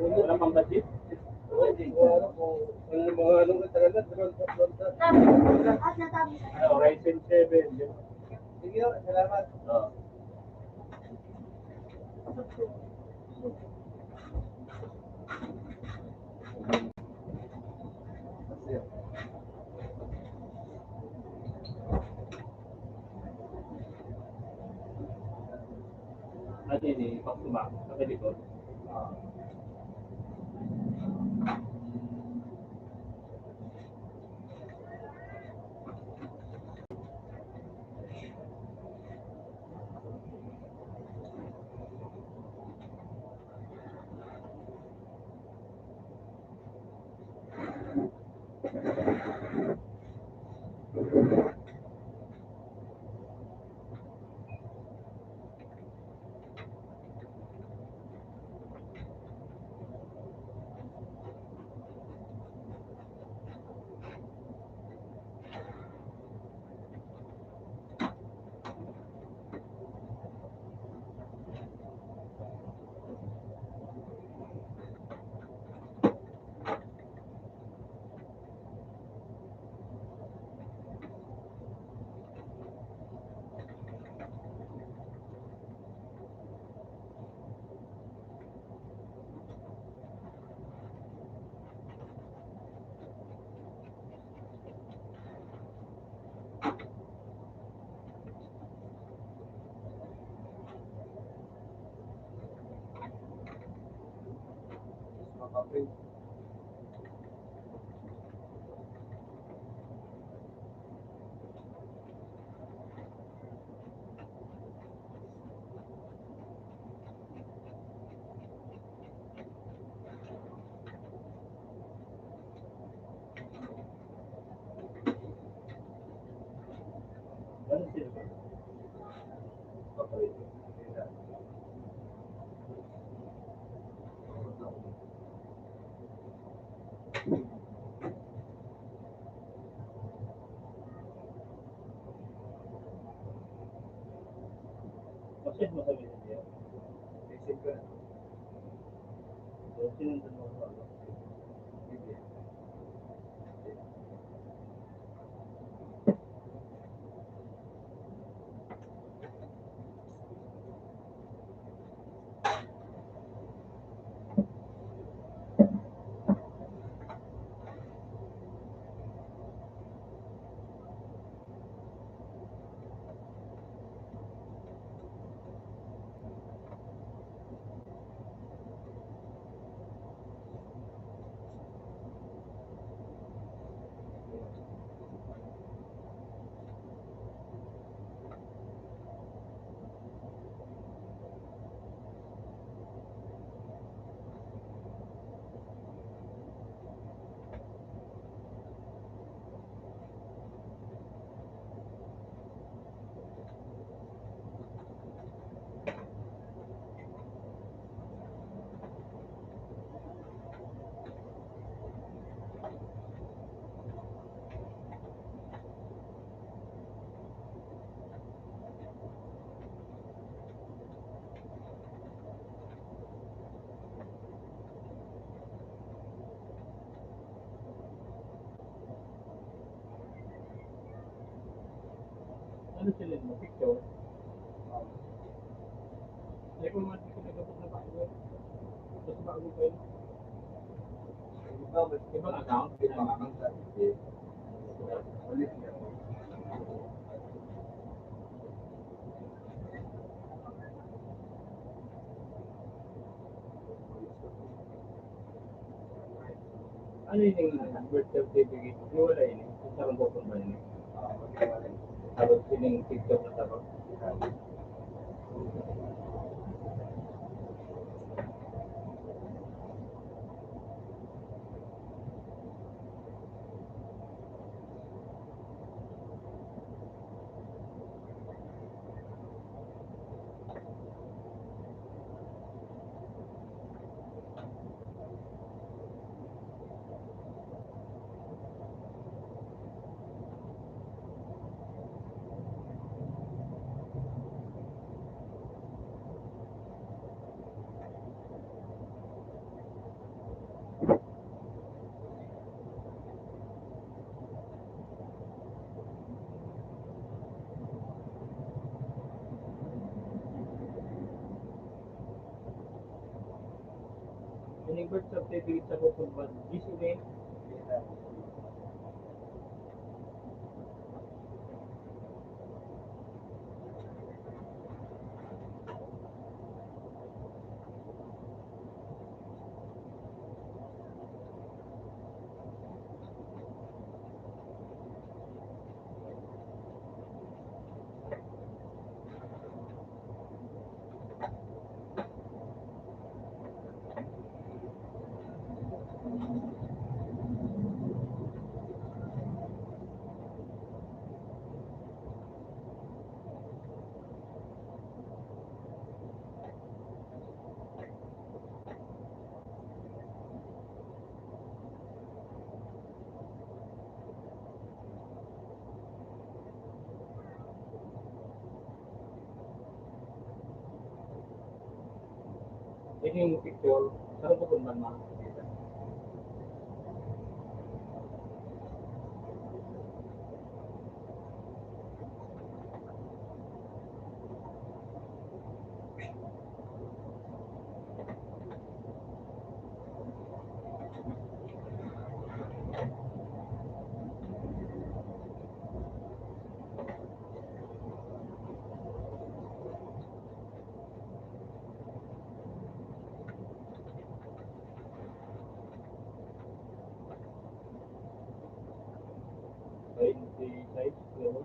Wala pang budget. Hindi ko alam kung ano, mga ano, matagal na, pero ang taon na. Tapos, at natapos. Ano, Ryzen seven, di ba? Sige, salamat. Oo. Ano yun eh, back to back, sa likod. Ah. Bakit mo sabihin niya? Isip ko na. So, sinundan mo ko. Hindi. Hindi ko naman pinagabot na bago. Tapos bago pa yun. Ibang account? Ibang account. Ano yun yung birth certificate? Yung wala yun eh. Yung sarang bukod ba yun eh? Tapos yun yung picture na sarang. Yung birth certificate sa bukod ba? Diyes o de? Ini yung picture, saan ko kung man makikita? Twenty-five, no?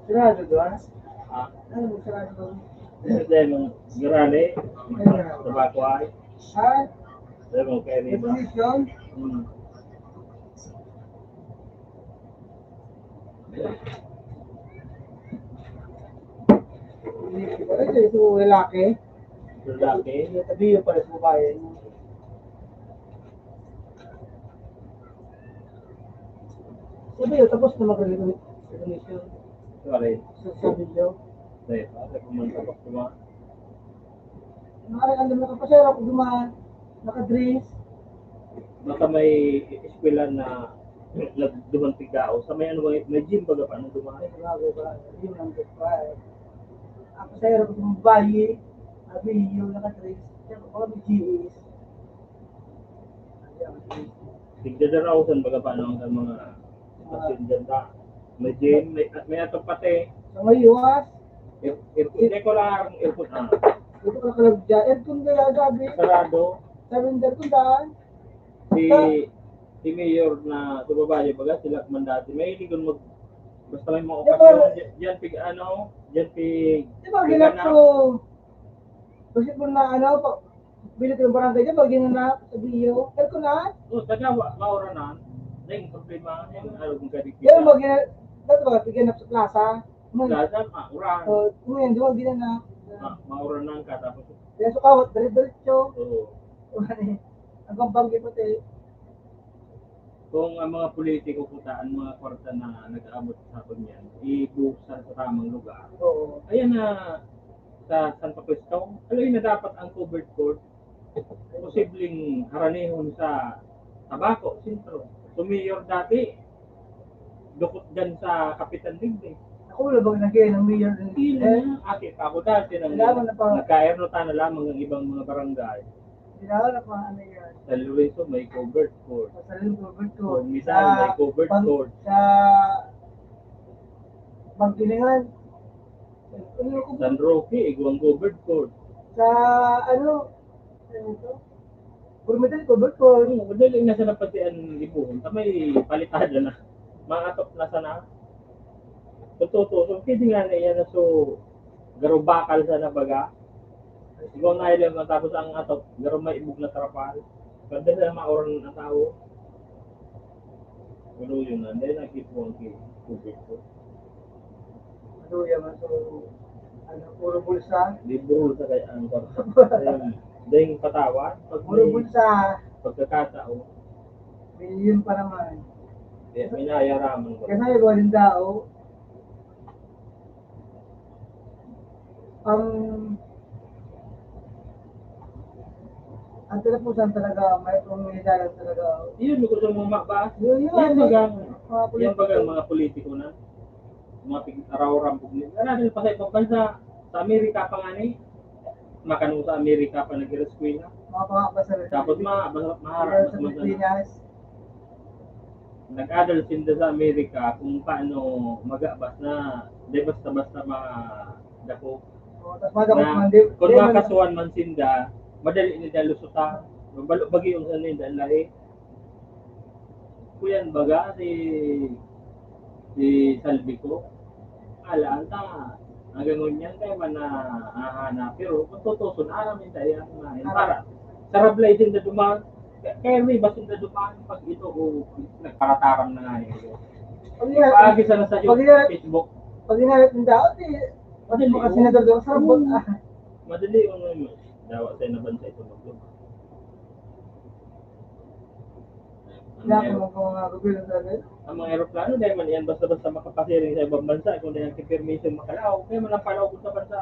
Sarado doon? Ah. Ano mo sarado doon? Hindi, mga gurali. Ay, gurali. Tabako ay. Ha? Hindi, mga kainin. Revolution? Hmm. Ito, lalaki. Lalaki? Sabi yung pala sa babae. Sabi yun, tapos na mag-revolution. Sorry. Sa, sa video. Sorry, pare, kung man tapos ko ma- Mare, ang dami nakapasero, kung dumaan, nakadress. Baka may eskwela na nagduman tigao. Sa may ano, may, may gym baga pa nung dumaan. Ay, grabe ba? Yun ang good pa eh. Ang pasero, kung bayi, sabi yung nakadress. Siyempre, baka may G S. Tigdadaraosan baga pa nung sa mga sitwasyon dyan ta. May gym, may, may atong pati. Sa may iwas. Air-, aircon. Hindi ko lang ang aircon, ah. Ito ka kalag dyan. Aircon kaya gabi. Sarado. Sabi ng aircon daan. Si, si Mayor na sa babae, baga sila man dati. May hindi mag, basta may mga Di ba? Okasyon. Dyan, dyan pig, ano, dyan pig, Di ba, pig ginap anak. Ko? Kasi po na, ano, pa, bilit yung barangay dyan, pag yun na, sa Bio. Aircon na? Oh, taga wa-, mauranan. Dahil problema, yung araw kong gabi Yan, kita. Mag-, dati ba, tigyan na sa plaza. Ngayon, Plaza, mauran. Oh, ngayon, di ba, ginanap? Ma-, mauranan ka, tapos Kaya sa kawat, dire-diretso. Oo. Ang kampang di pati. Kung ang mga politiko po ta, ang mga kwarta na nag-aabot sa hapon yan, ibuhos sa, sa tamang lugar. Oo. Ayan na, sa Santa Cruz Town, alay na dapat ang covered court, posibleng haranihon sa Tabaco, Sentro. Sumayon dati, dukot dyan sa Kapitan Digdig. Ako wala bang lagi ng mayor din? Hindi Eh? na. Akit ako dati nang Kailangan na pa. Nagkaerno ta na lamang ang ibang mga barangay. Kailangan na pa ano yan. Sa Lorenzo may covered court. Sa Lorenzo covered court. Sa Misaw may covered Pag-, court. Sa Pangkilingan. Ano ko ba? San Roque, igwang covered court. Sa ano? Ano ito? Puro metal ko, Bertol. Oo, madali na sana pati ang libuhon. Ta may palitada na. Maatop na sana. Totoo, so, pwede nga na yan. So, garo bakal sana baga. Ikaw na ilang matapos ang atop, garo may ibog na trapal. Pwede na mauran ang tao. Pero yun na, dahil nakita ko ang ki-, tubig ko. Ano yan, so, ano, puro bulsa? Di bulsa kaya ang kwarto. Ayun. Dahil patawad, pag Puro may bulsa. Pagkakataon. May yun pa naman. Kaya may nayaraman ko. Kasi may iba rin tao, ang, ang talapusan talaga, may pangyayaran talaga. Yun, gusto mo mabas? Yun, yun, Yan yun. Bagang, Mga yan politiko. Bagang mga politiko na. Mga pig-, araw-araw ang pugli. Ano, dahil pa sa ibang bansa, sa Amerika pa nga ni, makano sa Amerika pa nag-eskwela. Mga pangabas sa Tapos Pilipinas. Ma-, ma-, maharap Sa sa mga Pilipinas. Nag-adal sinda sa Amerika kung paano magabas na, di basta-basta madako. Oh, tas madako Na man, di, kung di man makasuhan man sinda, madali nila lusutan. Balo-, bagi yung sa ninda, ang lahi. Kuyan baga si, si Salvi ko. Alaan ta, hanggang ngunyan kayo man na, aha na, pero kung tutuson, aram yung dayang na, yung para, sarap lang yung dumaan, kaya may iba sinda dumaan, pag ito, o, nagparataram na nga yun. Pag ina-, Paagi sana sa pag ina-, Facebook. Pag inalit ng tao, di, Madali, mga oh. Senador daw, sarap Oo. Ah. Madali, ano yun. Dawa sa'yo na bansa ito, maglupa. Ang Wala aer-, akong mga gobyerno talaga. Ang mga eroplano, dahil man yan, basta-basta makapasiring sa ibang bansa, kung dahil ang permission makalaw, kaya man ang palaw sa bansa.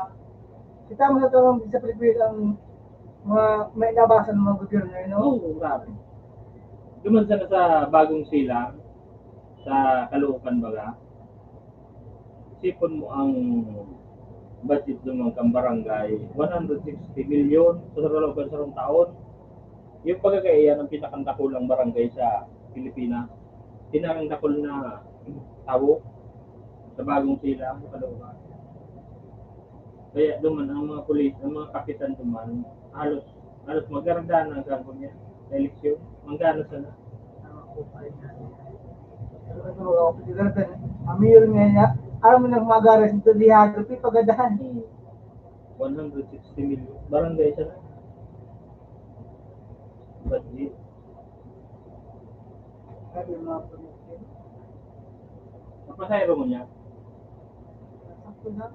Kita mo sa tawang sa Pilipinas ang mga may nabasa ng mga gobyerno, you know? Oo, grabe. Duman sana sa Bagong Silang, sa Caloocan baga, isipon mo ang budget ng mga barangay, one hundred sixty million sa sarong, sa sarong taon. Yung pagkakaiyan ang pinakadakulang barangay sa Pilipinas. Pinakadakul na tawo sa Bagong Silang, sa Caloocan. Kaya duman ang mga pulis, ang mga kapitan duman, halos, halos magarda na ang gagawin niya sa eleksyon. Manggana sana. Ang mayor nga niya, Aram mo nang magaras ito diyan, pi pagadahan. One hundred sixty million. Barangay siya na. Budget. Sabi mo mga pamilya. Ang pasahero mo niya? Sakto na.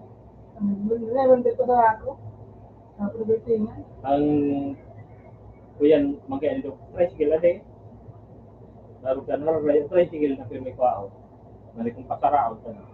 Ang meron dito sa ako. Ang pagdatingan. Ang kuyan, magkaya nito, tricycle na din. Laro ka na, tricycle na pirmi ko ako. Mali kong pasaraon ka na.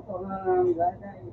Pangangagalay.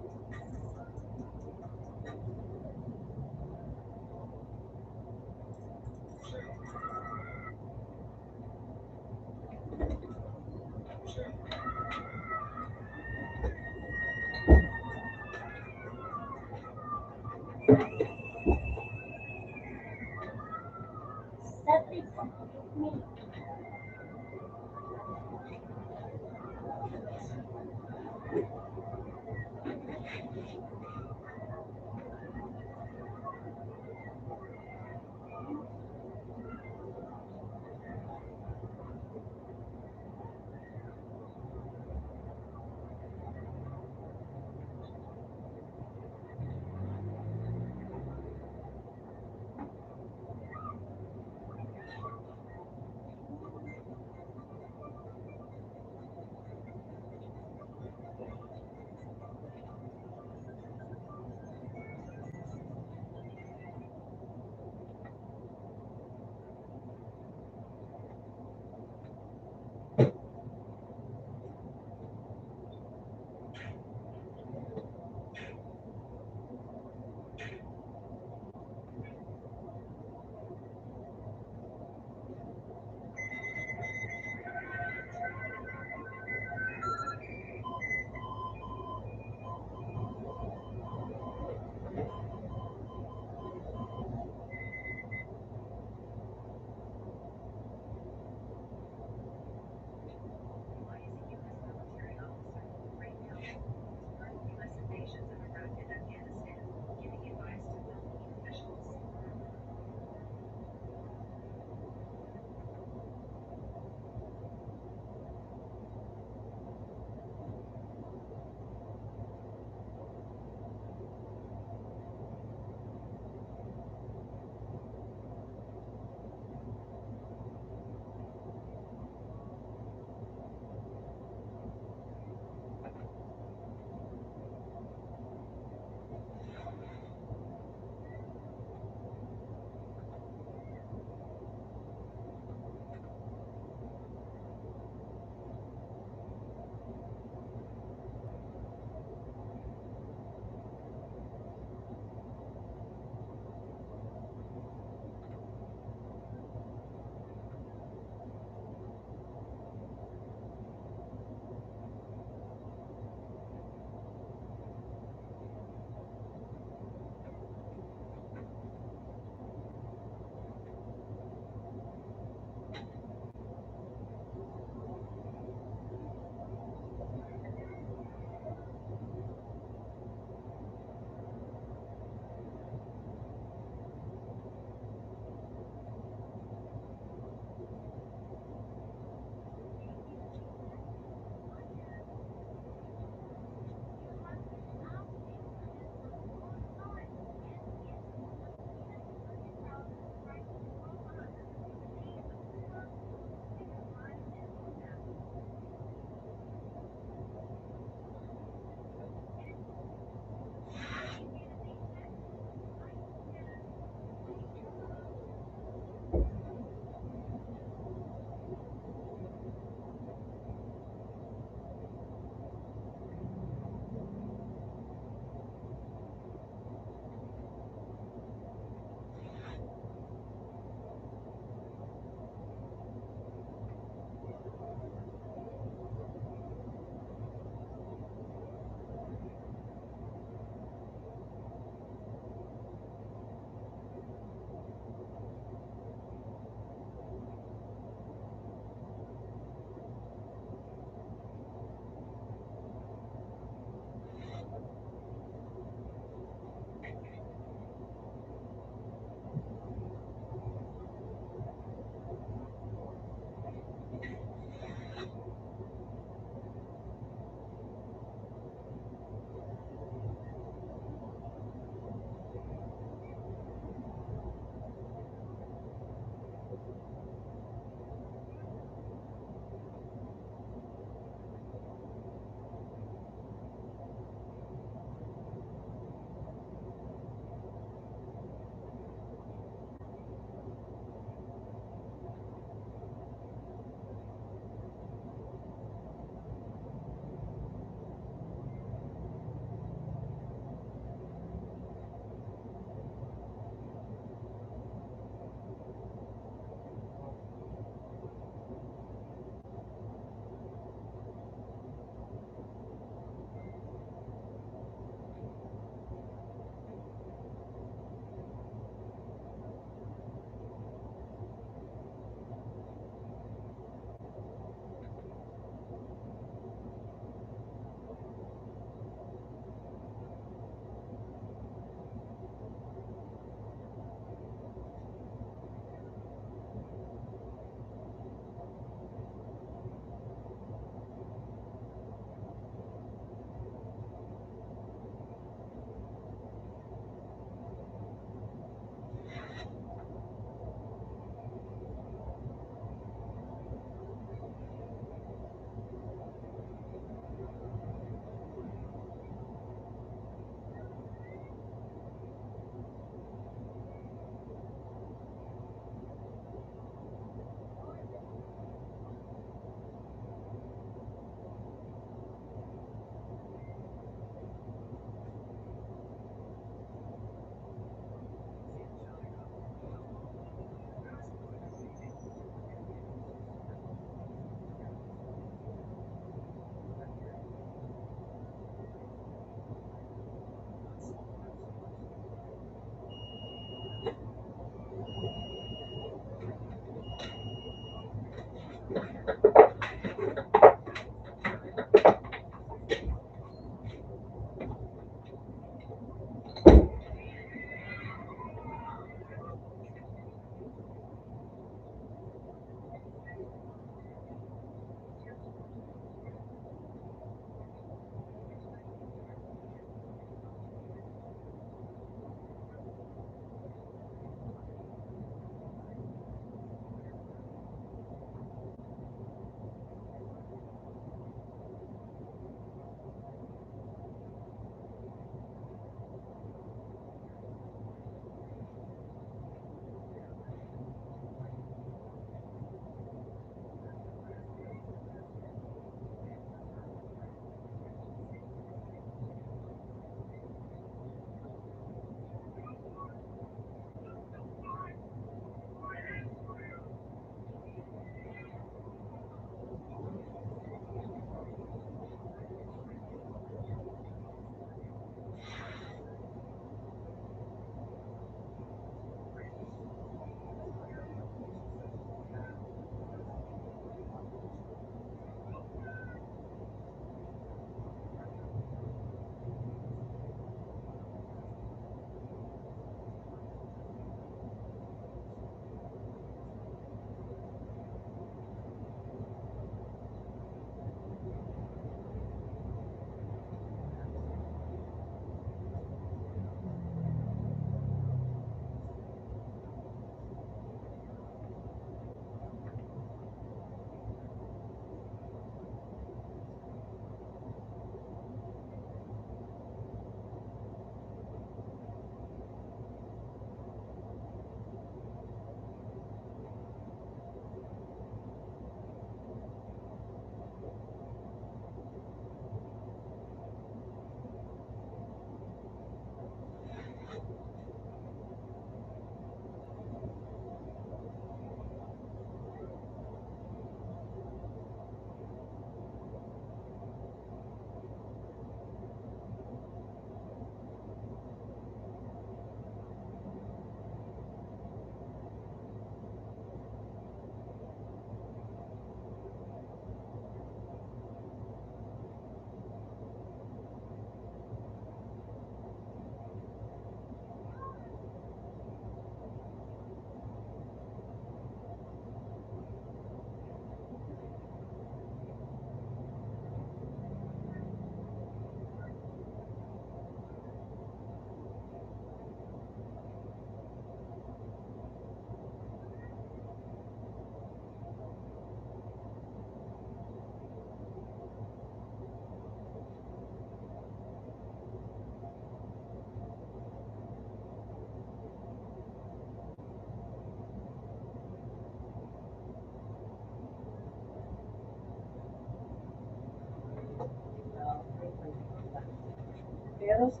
Nasa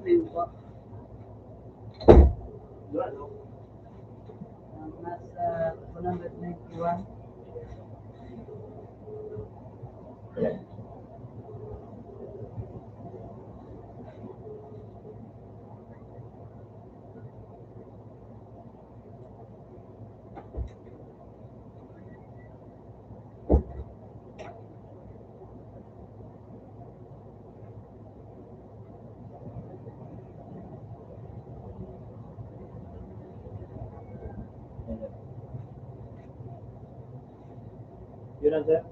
one hundred ninety-one. Yun lang, sir.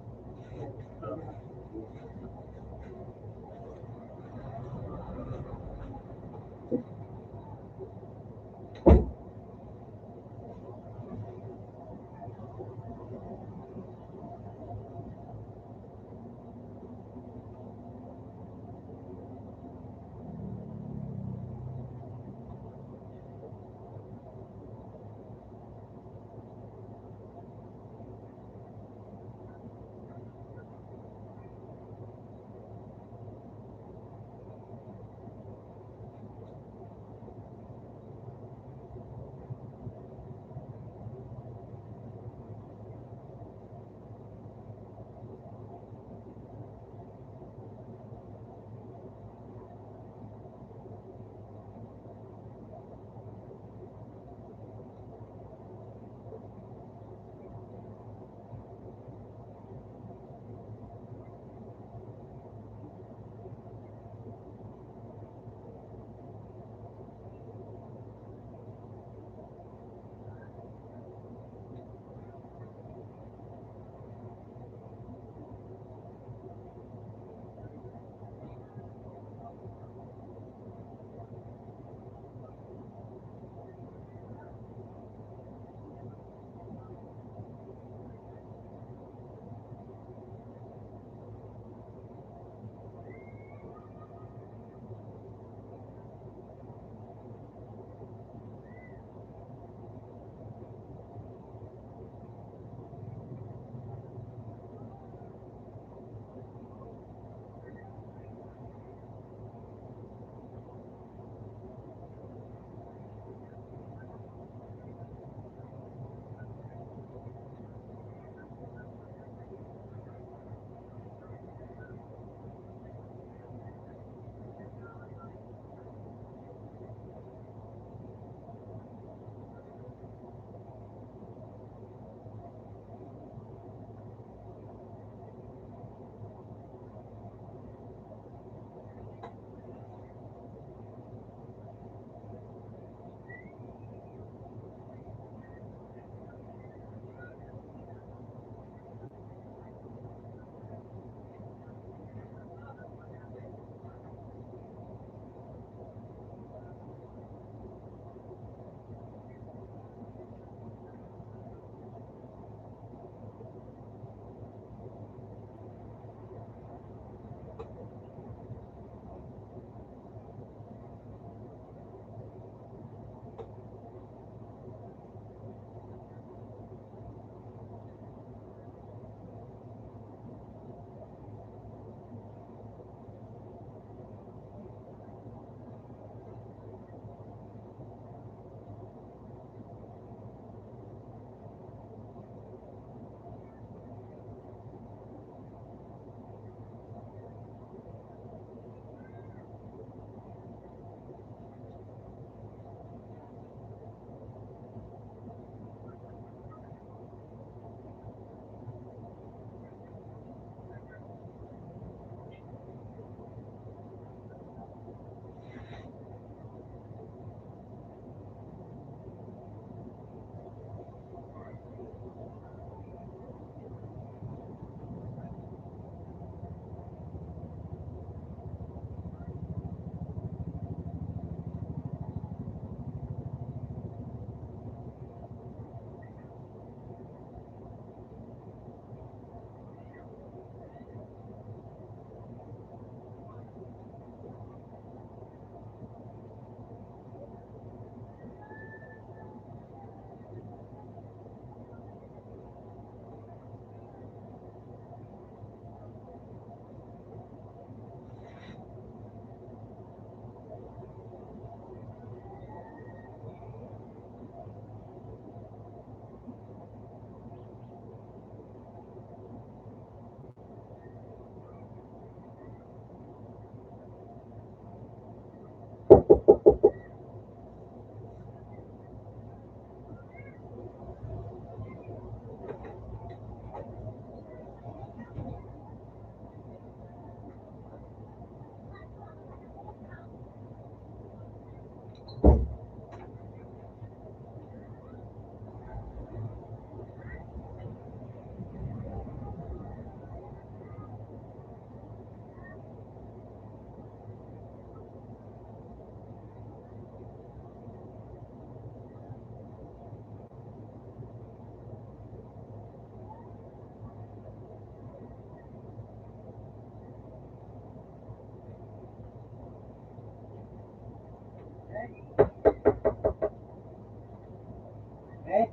Eh?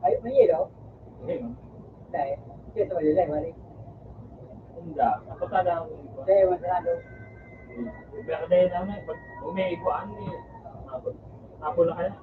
Ay, may yelo? Hindi, no? Dahil, kaya sa malilay, wari. Hindi. Ako talaga ang Dahil, masarado. Pero dahil lang na, pag umiiguan, eh, tapos, tapos na kaya.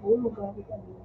Ulo, grabe ka, di ba?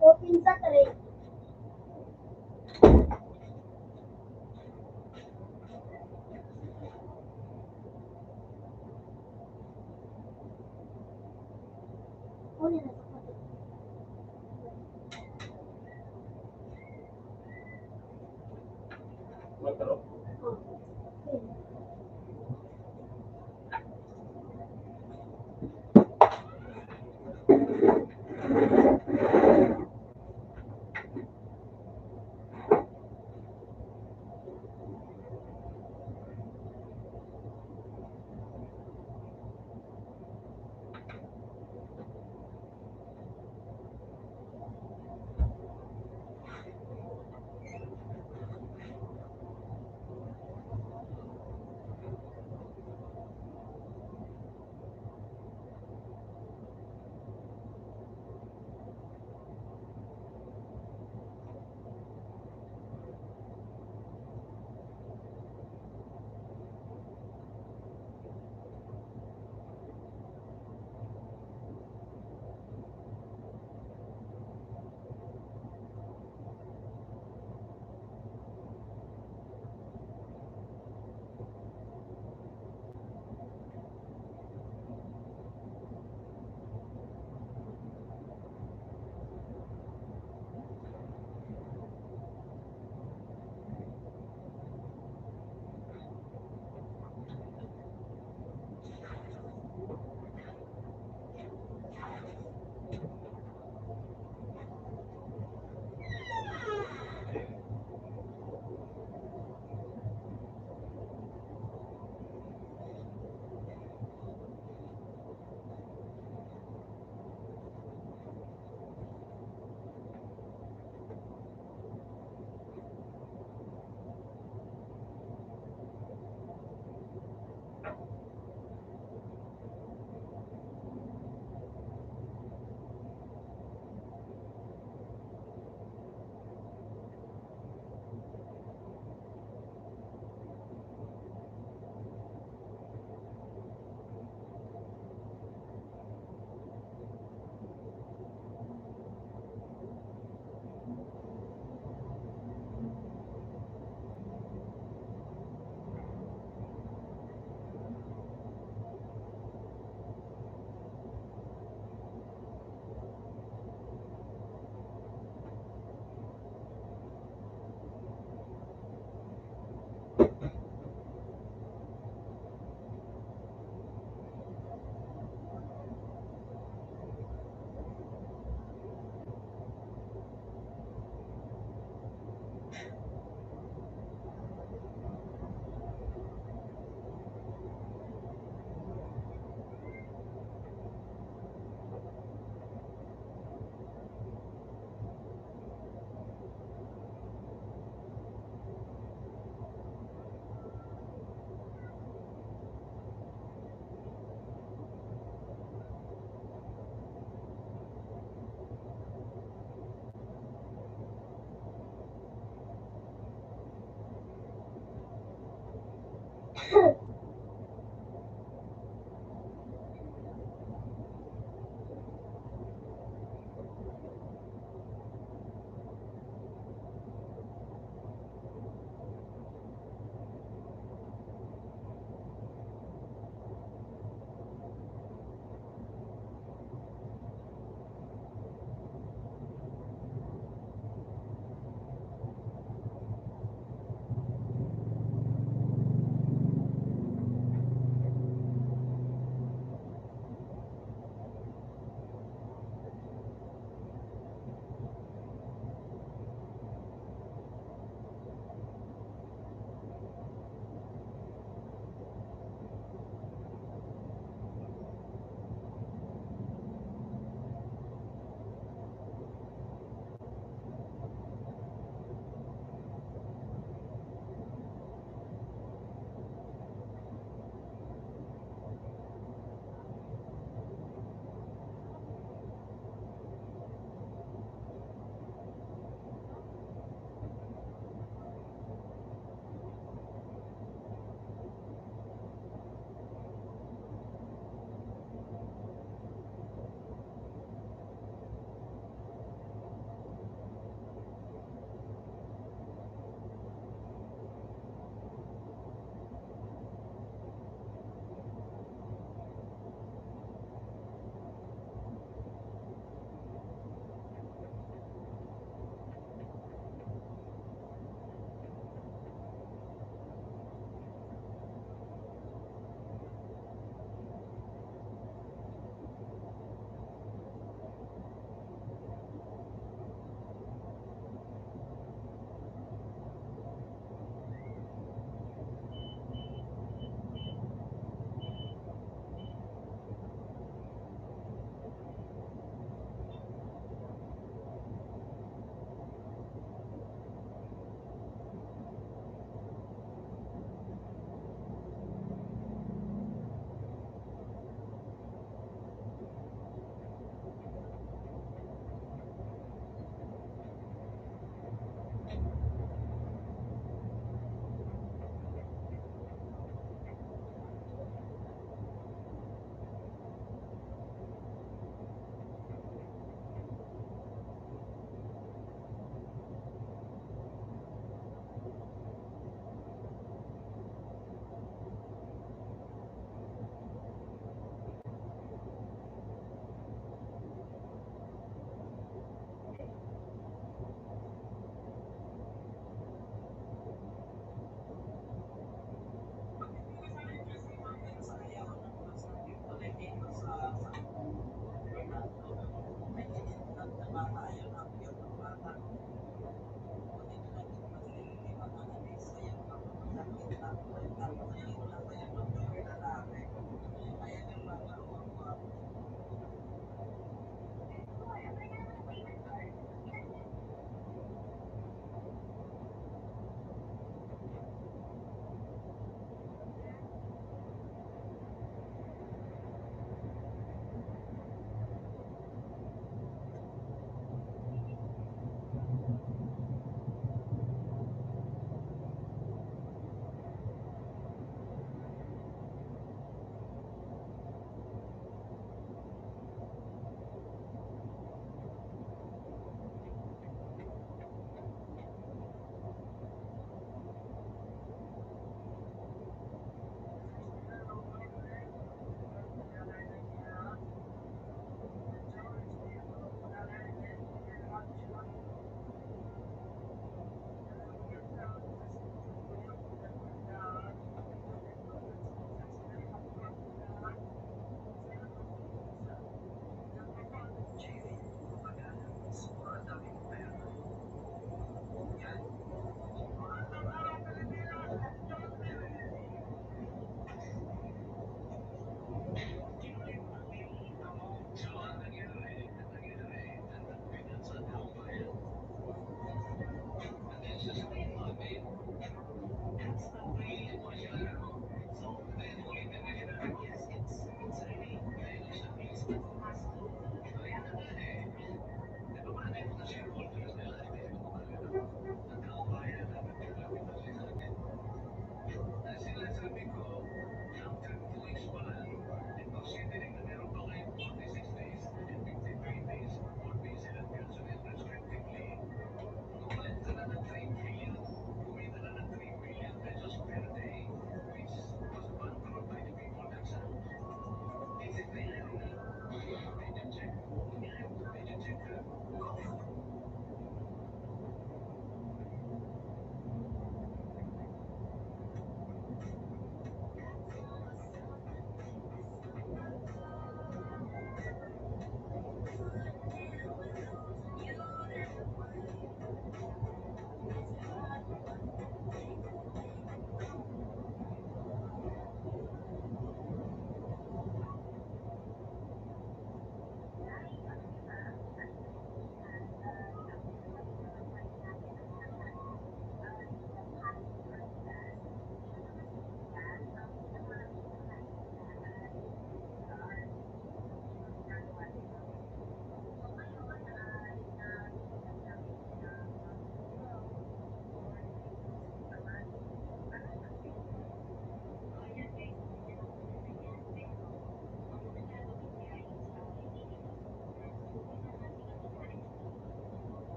Open sa tray.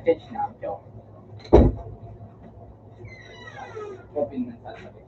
Sketch na, Joe. Open ng sasabi.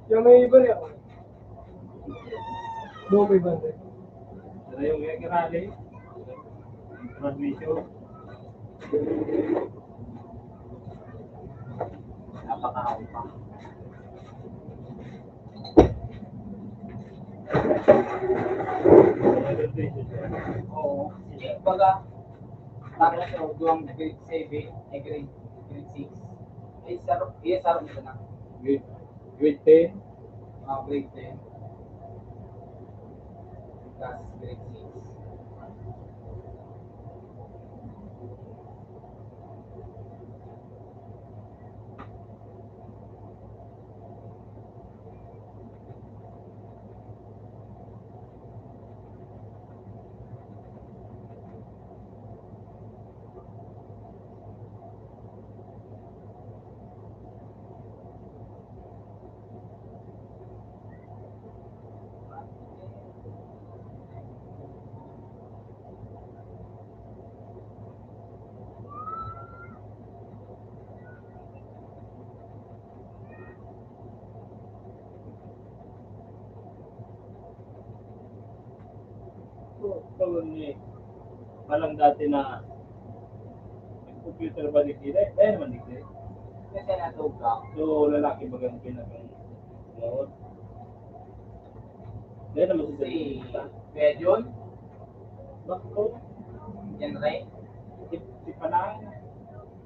Yung may iba niya. No, may iba niya. Pero yung may karali, transmission. Napakahaw pa. Oo. Sige, baga, para sa duwang grade seven, ay grade, grade six. Ay, saro, iya, saro mo na. Grade, grade ten. Ah, grade ten. Tapos grade six. So, so, ni, parang dati na nag-computer ba digdi? Dai, dai naman digdi. Kasi natog ka. So, lalaki bagang pinakang load? Dai naman si Si Kuya Jun? Bakit? Yan, Ray? Si, si Panay.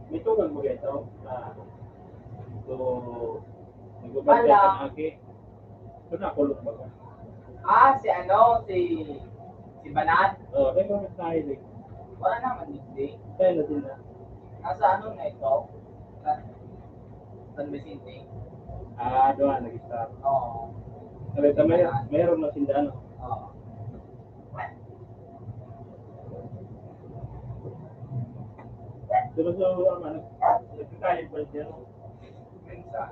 May tugang mo dito? Ah. So, nag-ubad Wala. Ka ng aki. Ito na, kulog ba ka? Ah, si ano, si, si Banat? Oo, may mga nahilig. Wala naman, hindi. Kaya na din na. Nasa ano na ito? Sa San Vicente? Ah, doon, nag-start. Oo. Sabi ka, may, mayroon na sinda, no? Oo. Pero sa, ano, nag-, nagkakayod ba siya, no? Minsan.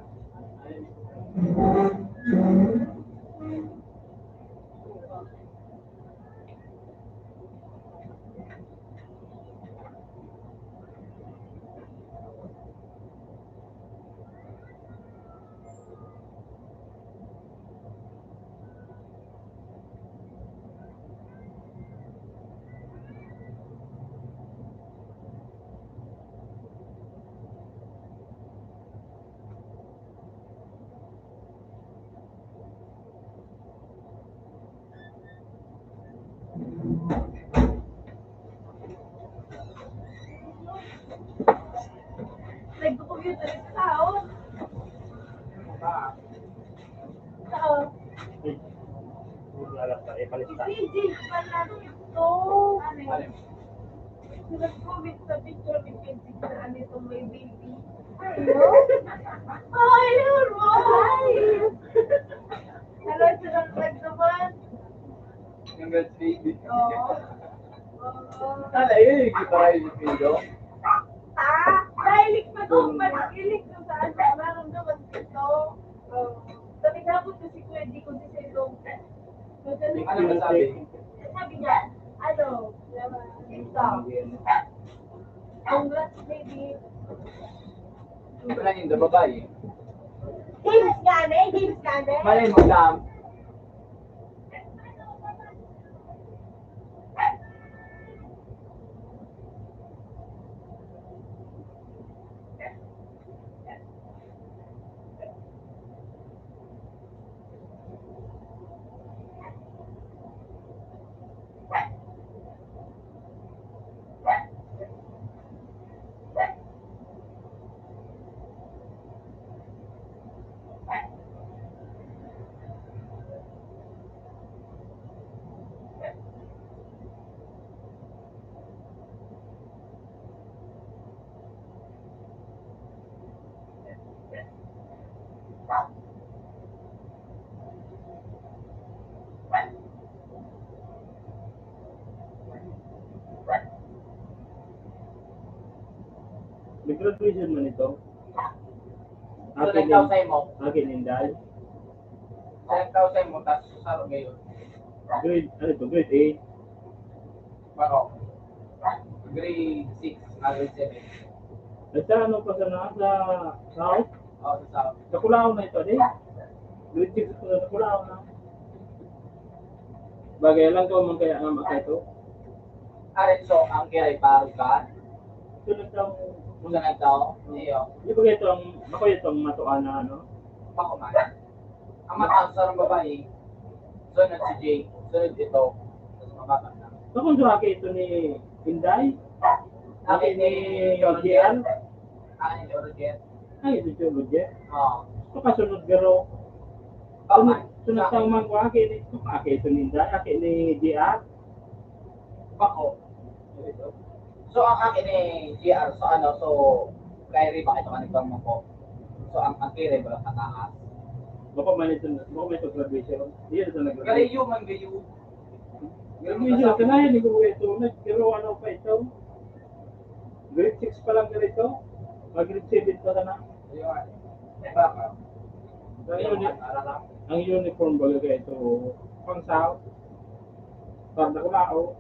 Nagko-computer sa tao. Tao. Uy, wala pa, eh, palit pa. Hindi, hindi pa natin ito. Ano yun? Nag-comment sa picture ni Kenzie na ano itong may baby. Ayun? Ayun, wow! Ay! Hello, sa nagdagdaman. Yung God's baby. Oo. Oo. Sana yun, yung kita kayo yung video. Ah, mahilig pa doon, mahilig doon sa ano, nararamdaman ko ito. Oo. Sabi nga po kasi Kuya Di ko si Sendo. Ano sabi? Sabi niya, ano, ito. Congrats, baby. Ano yun, the babae? Games nga, ne? Games nga, ne? Malay mo, Sam. May graduation man ito. So, akin nagkaw sa imo? Akin, Inday. Sa nagkaw sa imo, tas sa ngayon? Grade, ano ito? Grade eight? Bako. Grade six, ah, grade seven. At sa ano pa sana? Sa South? Oo, sa South. Sa Culaon na ito, di? Grade six pa sa Culaon na. Bagay lang ko, man kaya nga makaito. Arin, so, ang kiray paro ka? Sunod taon. Sunod taon? Iyo. Di ba ito ang, ako ito ang matuan na ano? Bako man. Ang mataas sa babae, sunod si Jay, sunod ito, tapos mababa na. So, kung sa aki ito ni Inday? Aki ni J R? Aki ni Roger. Ay, ito si Roger? Oo. So, kasunod garo. Sunod, sunod taon man ko, aki ni, aki ito ni Inday, aki ni J R? Bako. So, ang akin ni G R, so ano, so, kay Riba, ito ka nagpamangko. So, ang, ang kiri, wala kataas. Bako man ito, bako man ito graduation. Hindi ito nag-graduate. Kalayo man, gayo. Graduation, kanayan ni Guru ito, nag-, pero ano pa ito? Grade six pa lang ganito. Mag grade seven pa sana. Ayun. Baka. Ang uni-, ang uniform baga ito, pang South. Pag nakulao,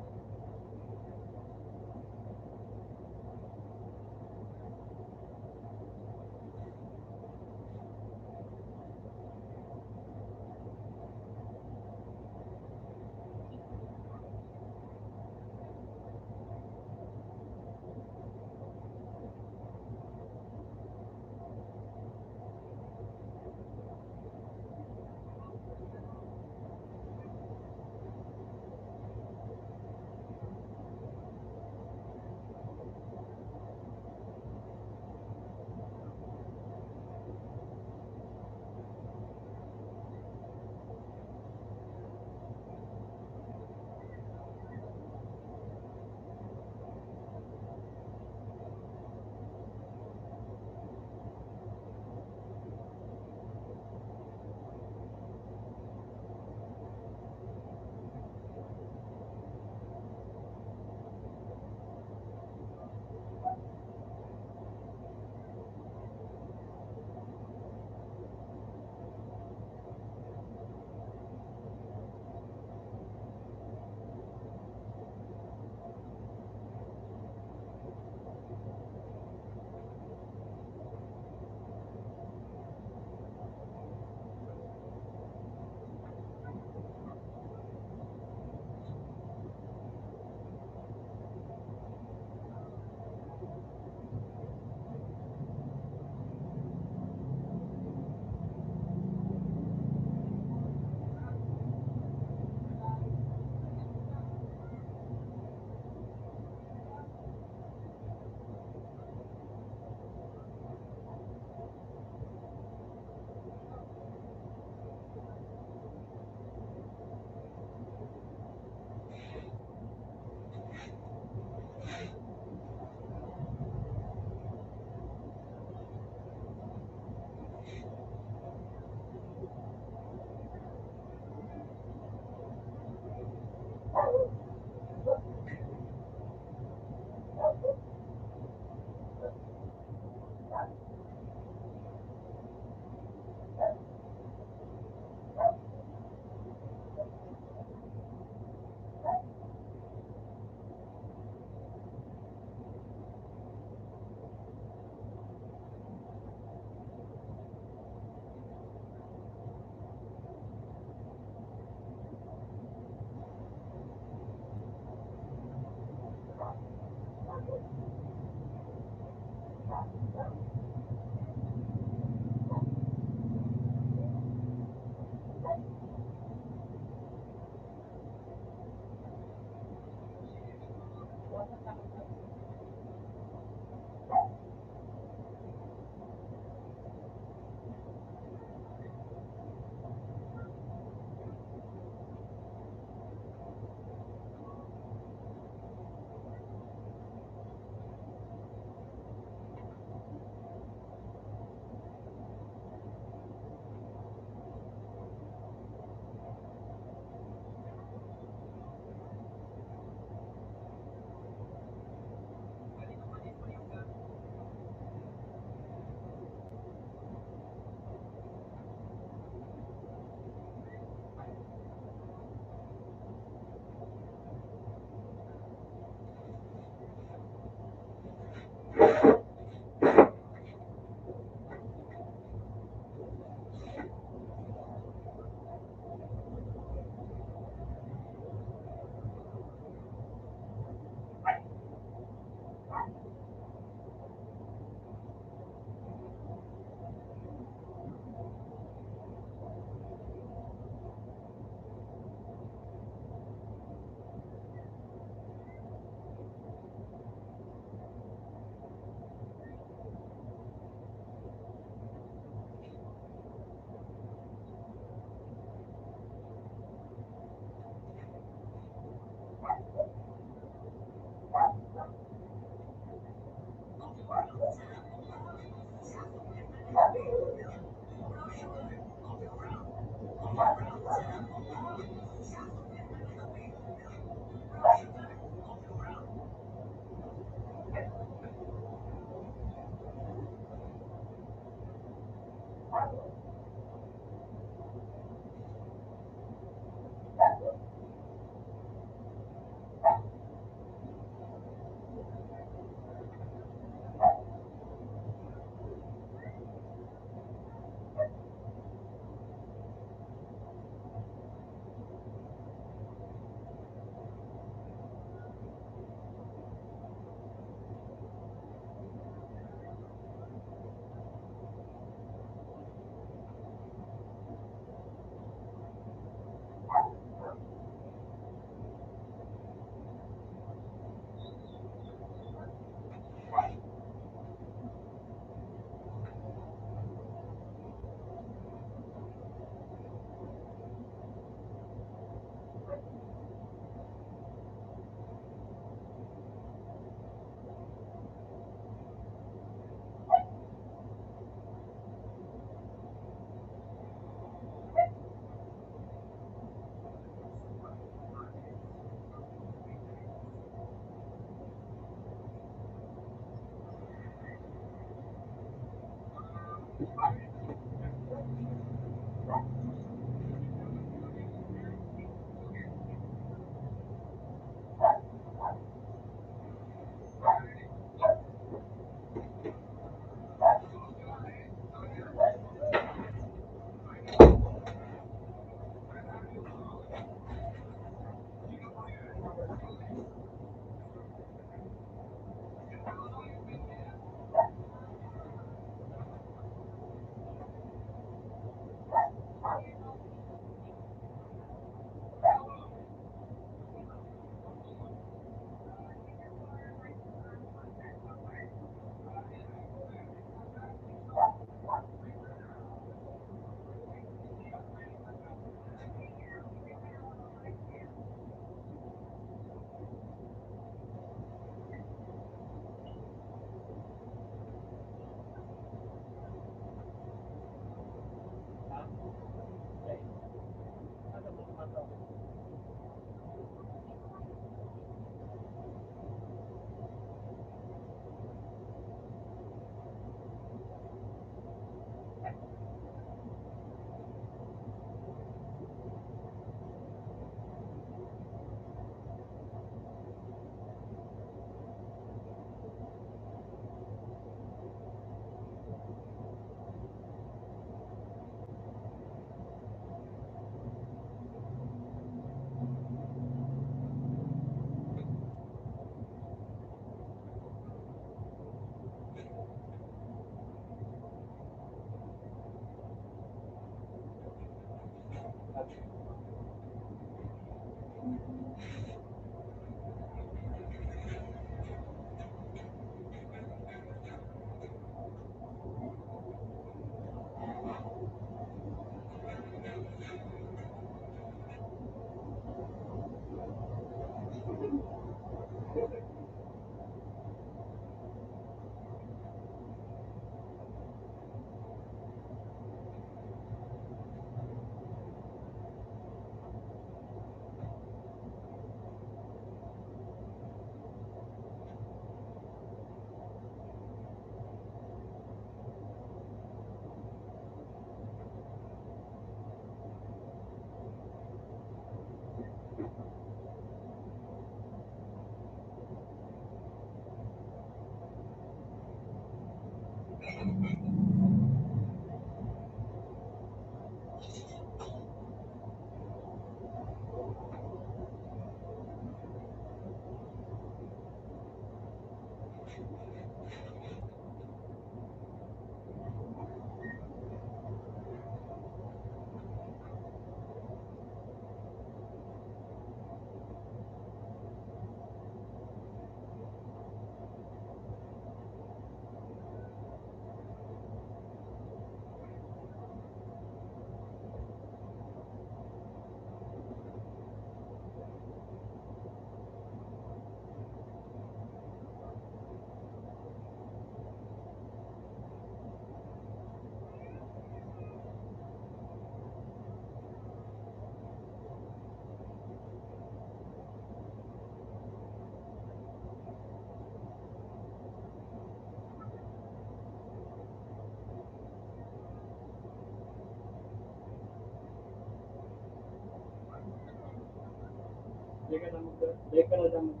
Dai ka na mag-, dai ka na lang mag-,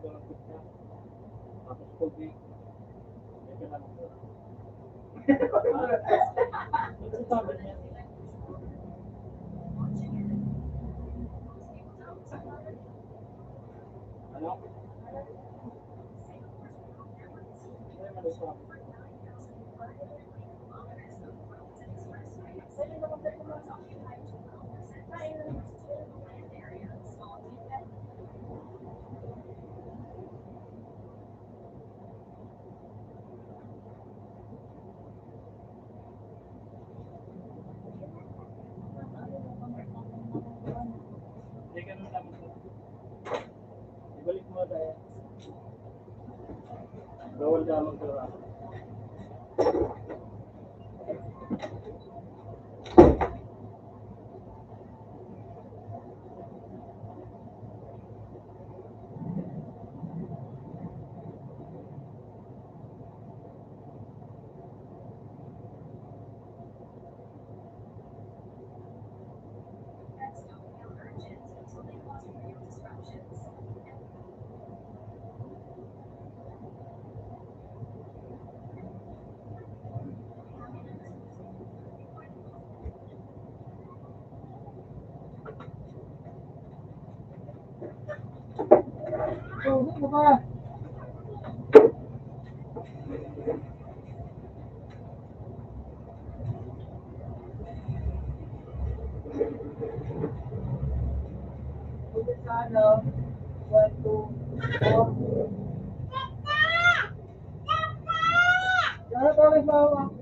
tapos COVID. Dai ka na mag-, ano? Ibalik mo tayo. Bawal ka magdura. Sugo mo ba? Umpisa, no? One, two, four. Kaya pa rin ba ang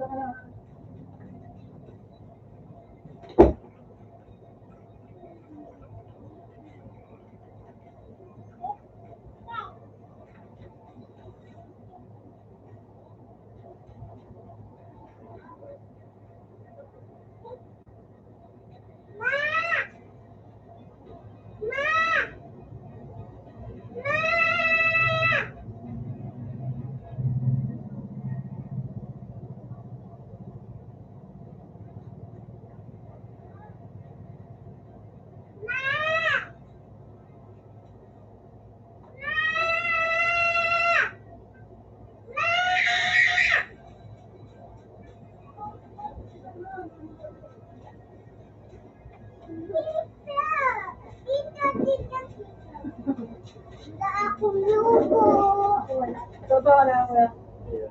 Baba na, kuya.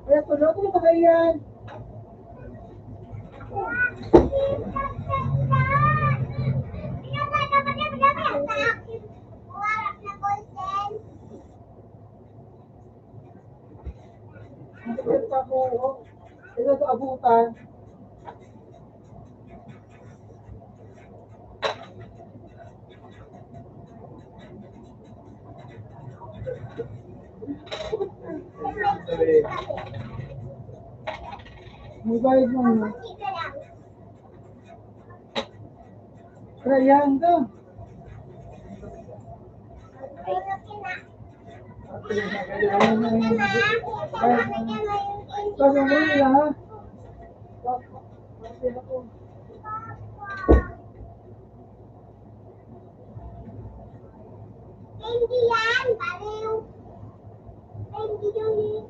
Kuya, tulo, tulo ba kayo yan? Ang sakit sa buhok. Ito sa abutan. Ang bayad mo, no? Kaya yan ka. Pag-uwi lang, ha? Hindi yan, baliw. Hindi yun, eh.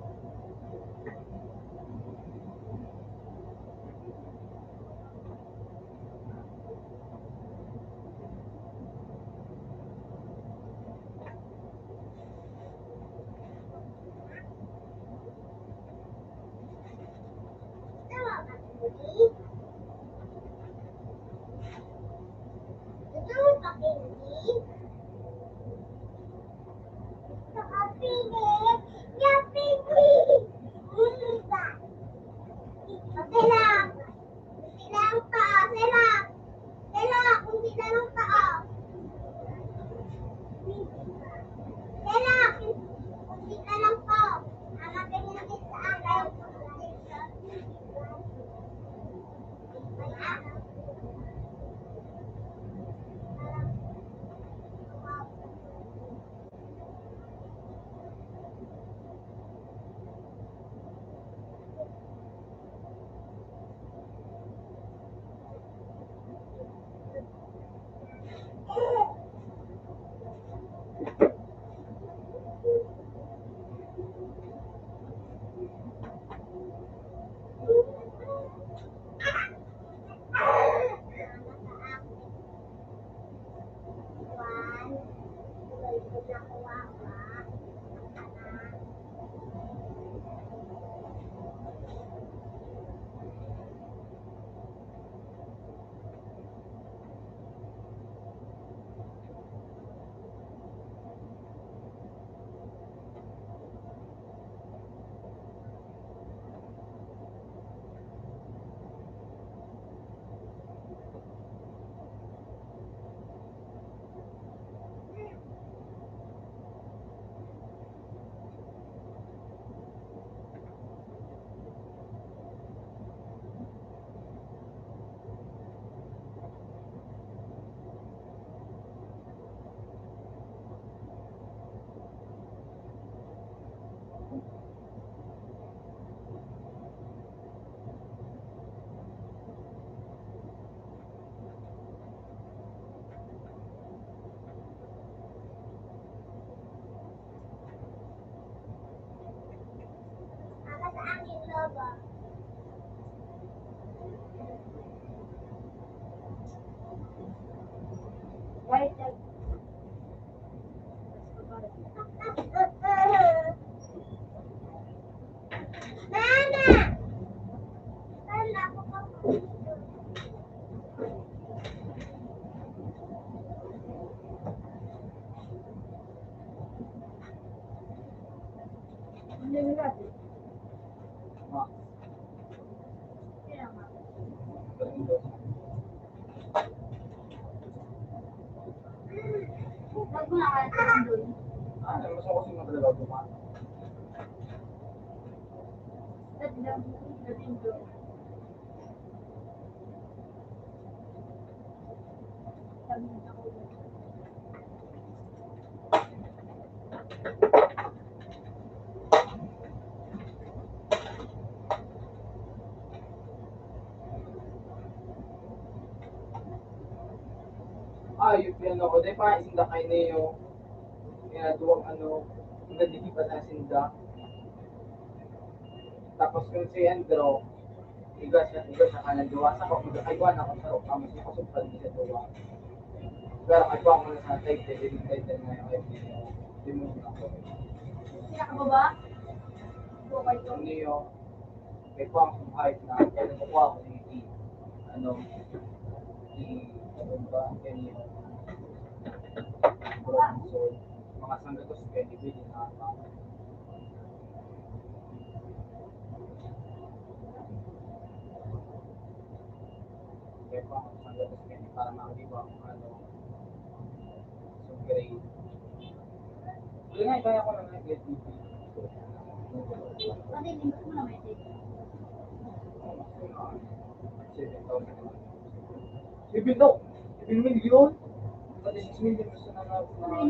Ah, yung piano ko, di pa isinda kay Neo. Kaya duwang ano, nagdidiba na sinda. Tapos yung si Andrew, igas na, igas na kanan duwa. Sa ko, mag-aywan ako sa rok, tapos nakasubad sa duwa. Pero aywan ko na sa title, yung title na yung title. Di mo na ako. Pinakababa? Buhay ko. Ano yun? May kuwang kong height na, kaya nakukuha ko ni, ni, ano, ni, ano ba, kaya ni, so, mga sanggatos, kaya ni, pwede na, kaya pa, sanggatos, kaya ni, para makaliwa ang, ano, so, grade. Wala nga, kaya ko na nga, grade B B. Pati, lingkod mo na may take. Seven thousand. Even though, even million, pati six million gusto na nga, na,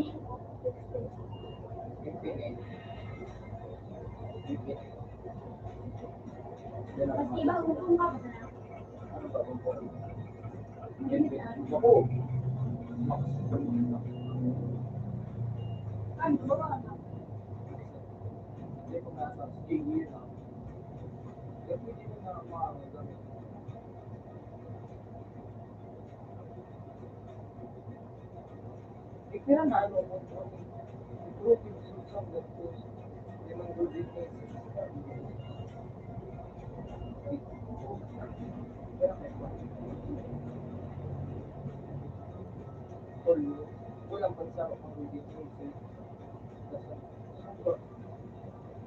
Maski ba, utong ka, basta na. Ako. Ano ba, ano ba? Hindi ko nasa, sige, yun, ah. Pwede mo na, mga, Pira na ano mo? Improving solution that goes limang gulden pesos. Pero may pa. Tol, kulang pa sa mga gulden pesos.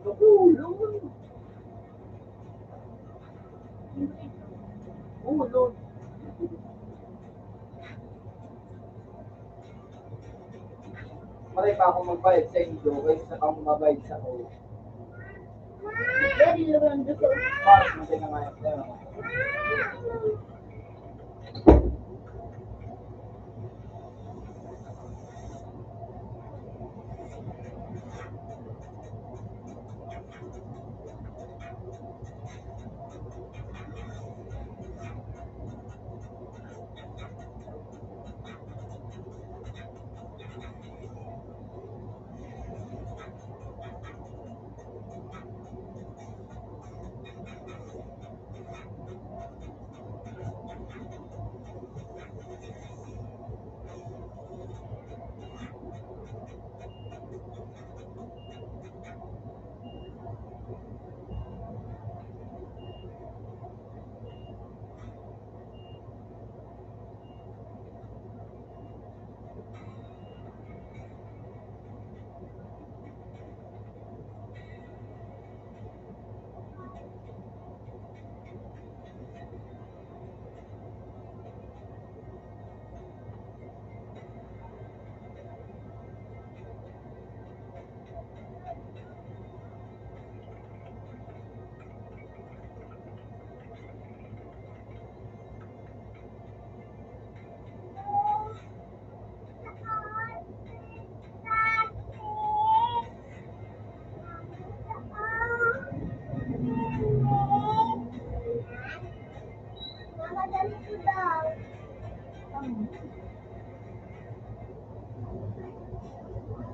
Naku, Lord. Oh, Lord. Maray pa akong magbayad sa inyo, kaysa sa akong magbayad sa ako. Pwede naman doon sa Mas matay na nga yung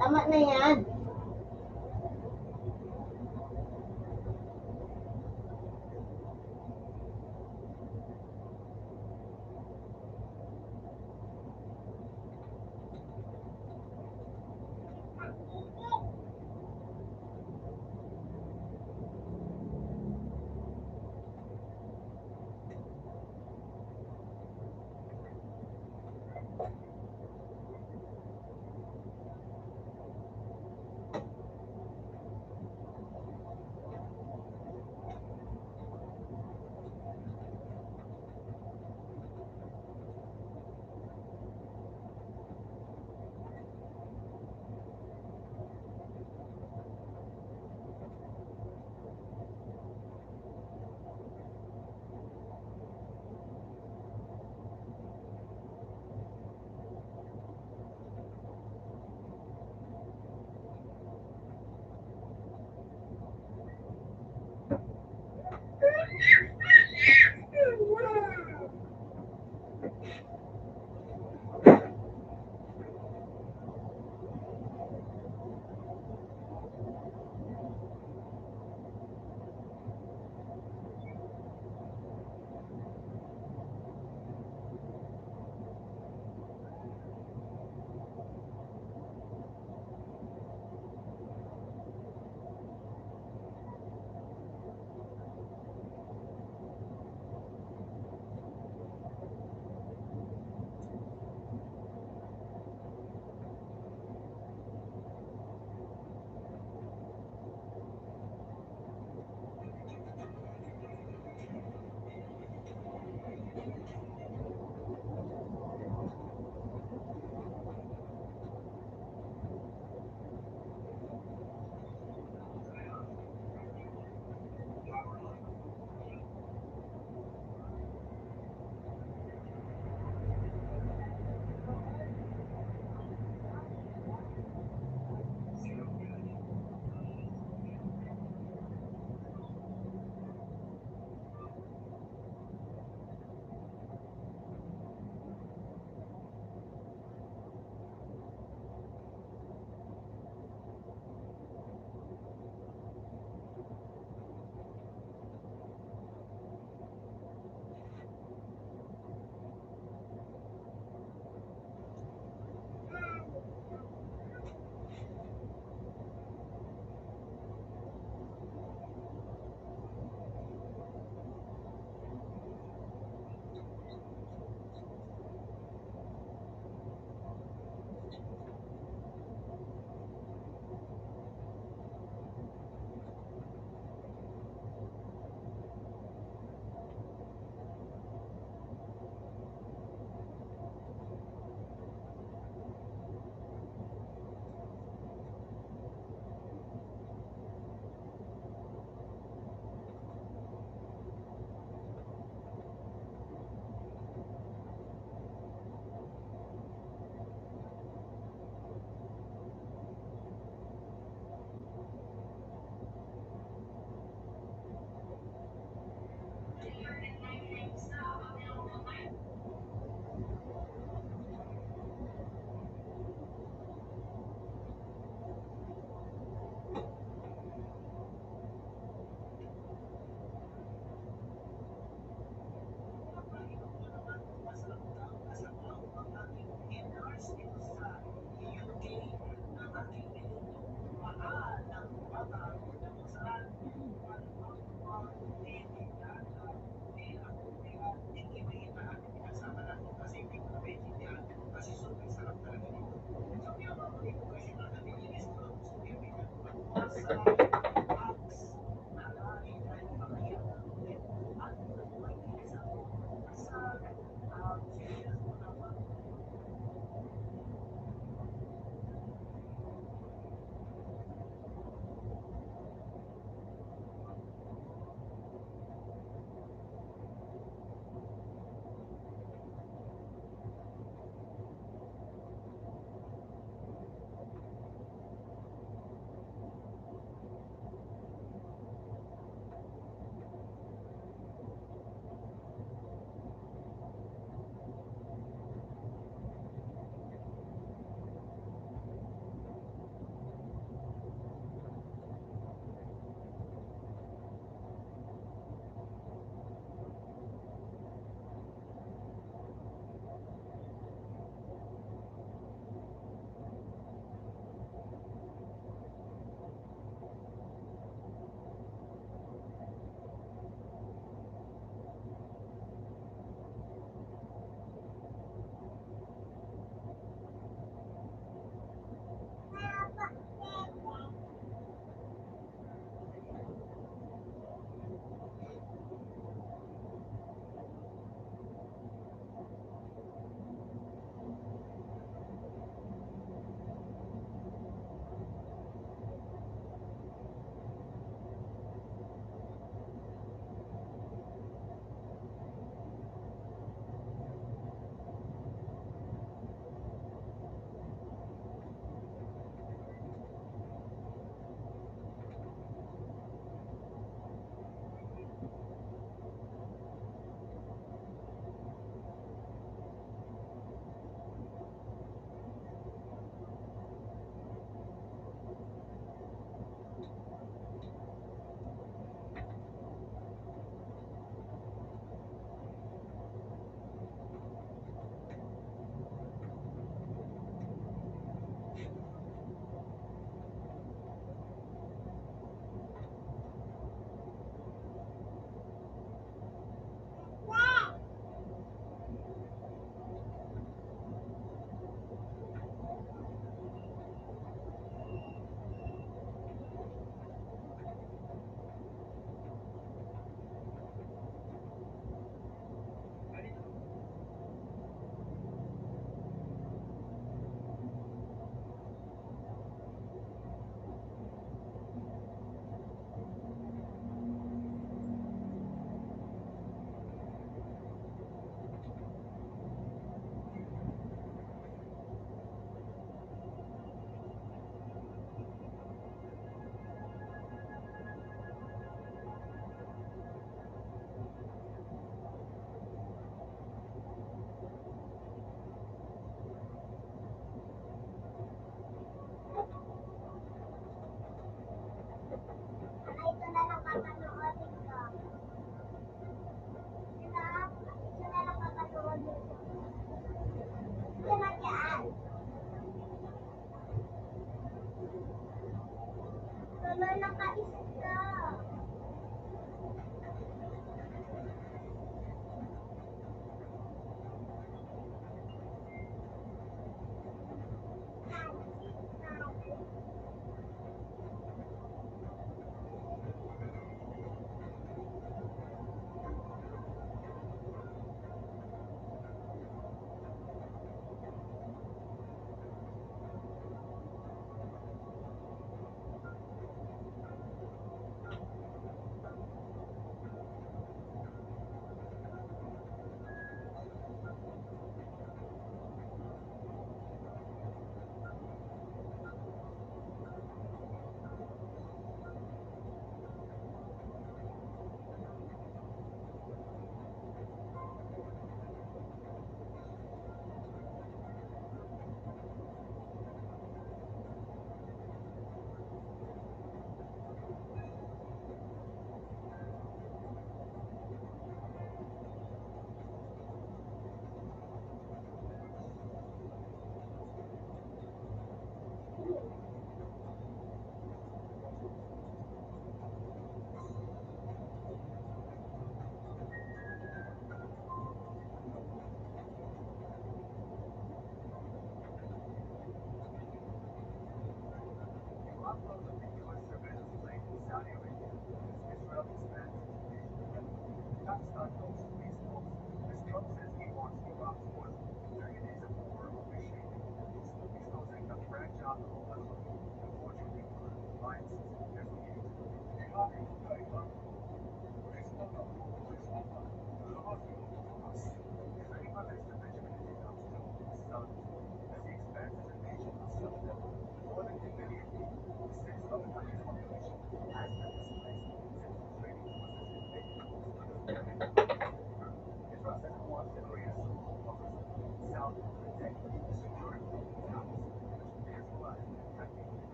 Tama na yan.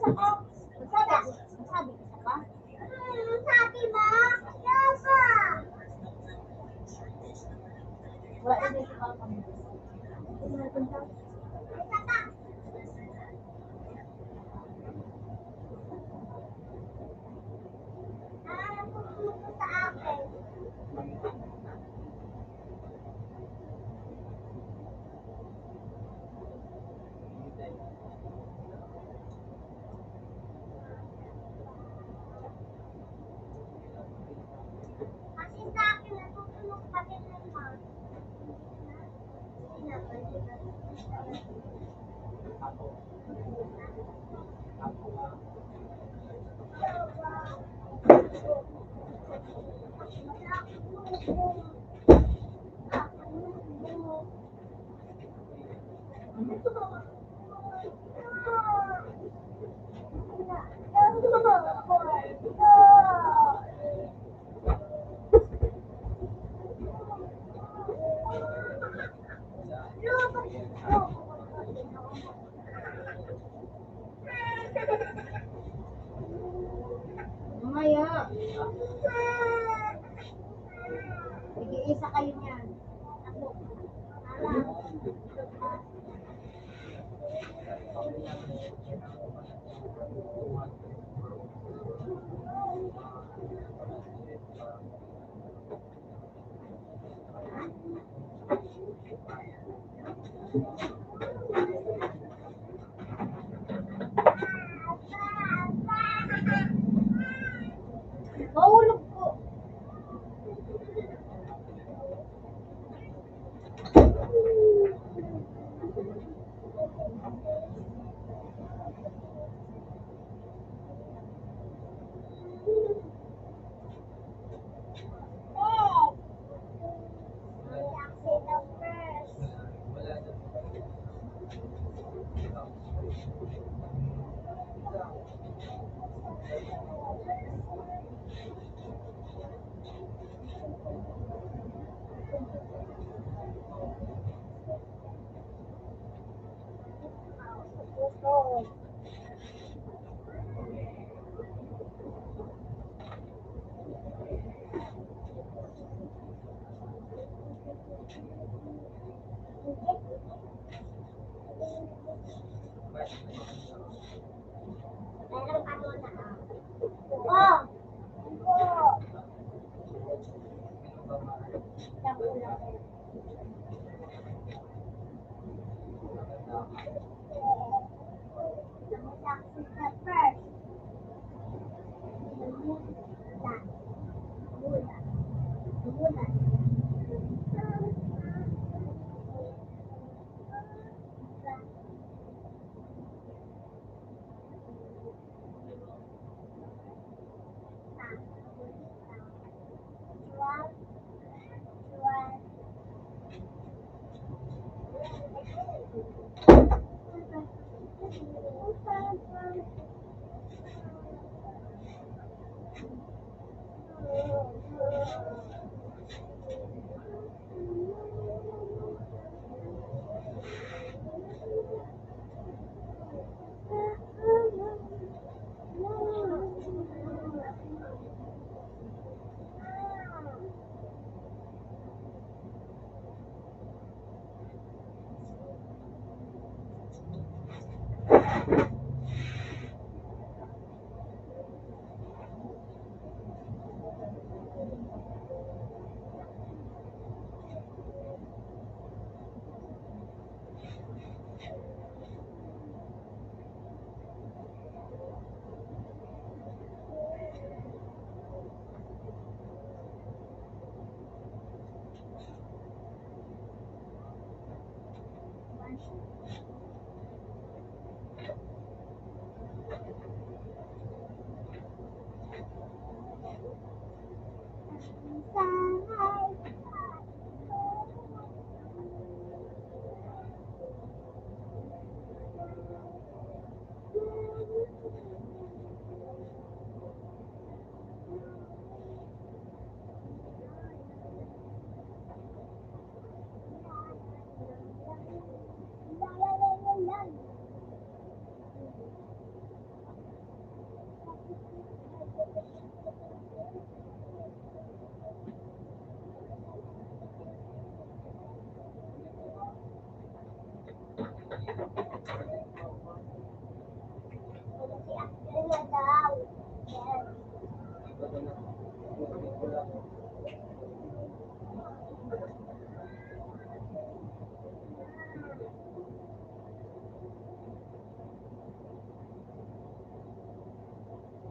Sabi, sabi, isa pa? Sabi mo? Isa pa. Wala na, isa pa. Isa pa. Kasi sa akin, natutunog pa din yung mouth. Mamaya. Sige, isa kayo niyan. Ako. Mahulog po.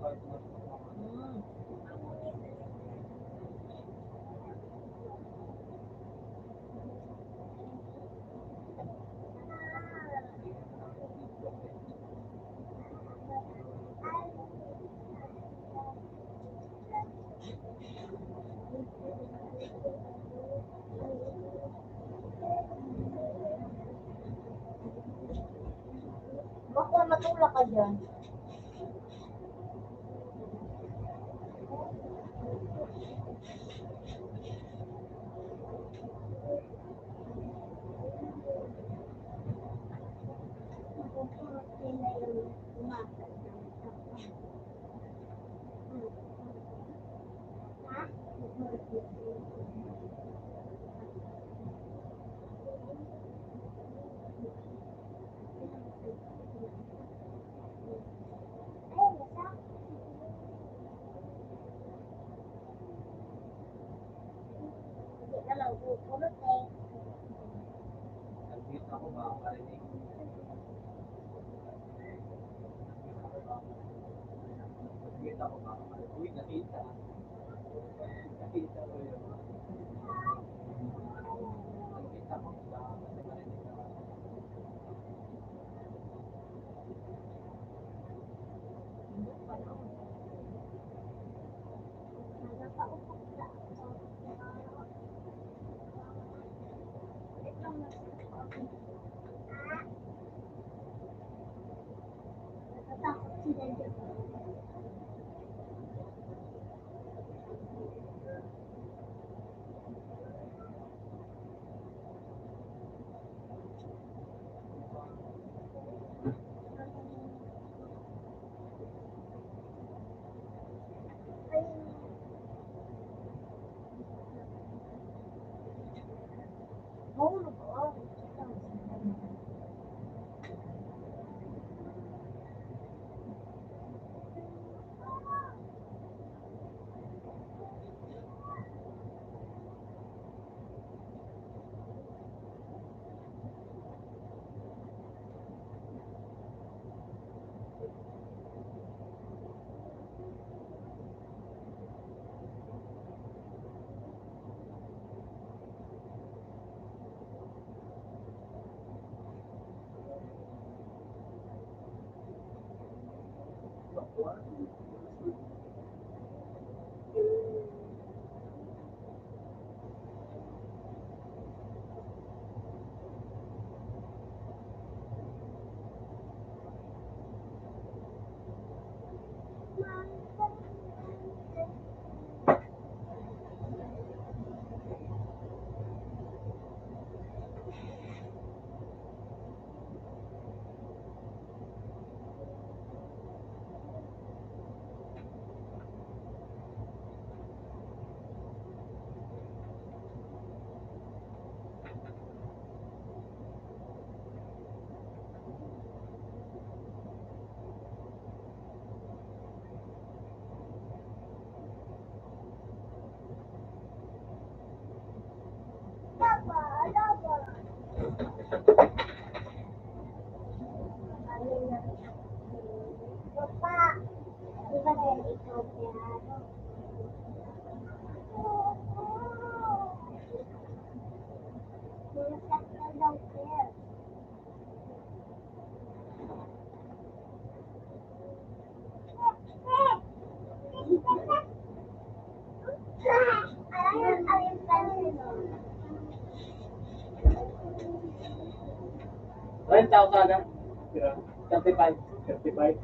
Baka matulak ka dyan. Treinta o sana? Thirty-five. Thirty-five.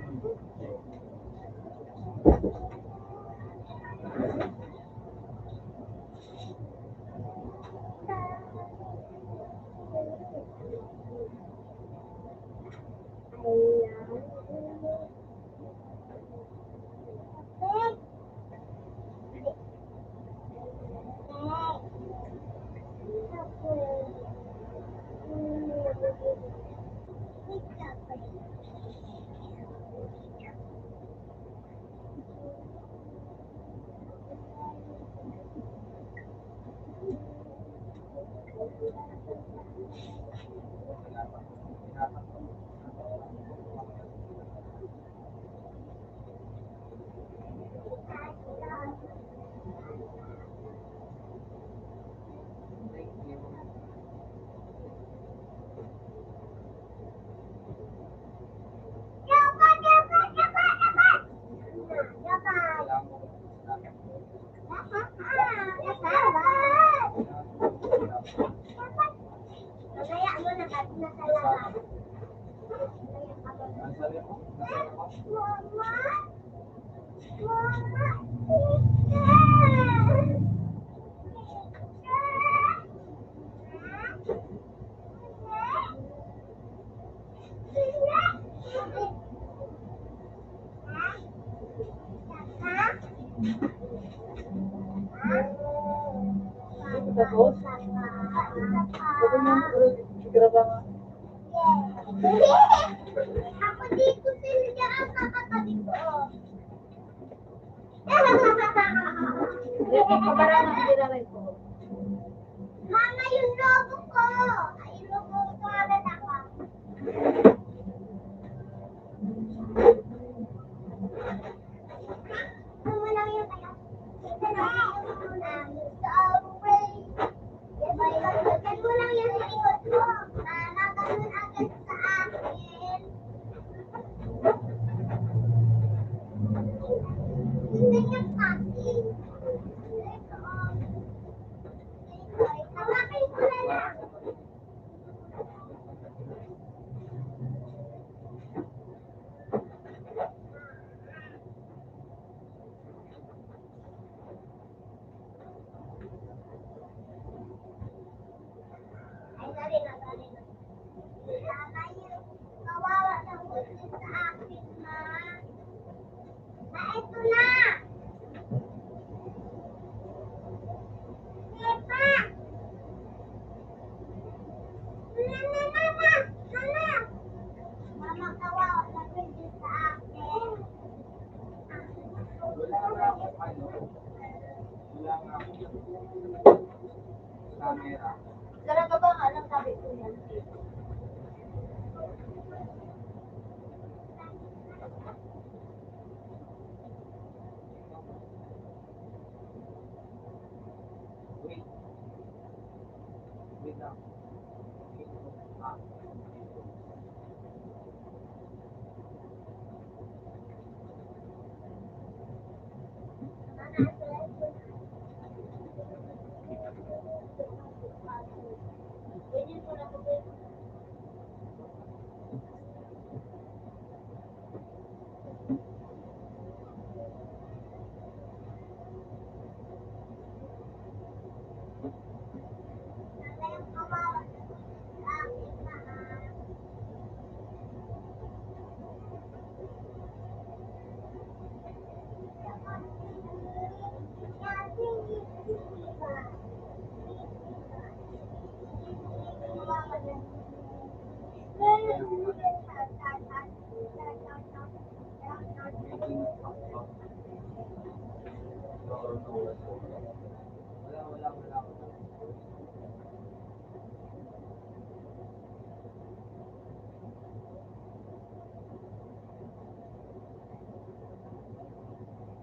Tapos, pwede mo, pwede mo, Ako dito, sila ang kakatabi ko. Hindi, pagkabara na, hindi na rin po. Mama, yung lobo ko. Ay, yung lobo ko, agad ako. Ano mo lang yung kaya? Ito na, ah, so, Balikan mo lang yung likod mo. Mama, ganun agad sa akin. Hindi niya pati. Hawakan ko na lang. Ay, dali na, dali na. Kawawa ng buntis sa akin, ma. Ah, eto na. Pepa! Mama, mama, mama! Mama, kawawa ng buntis sa akin. Camera. Dara ka ba nga lang sabi ko yan? Wait. Wait lang. Ah.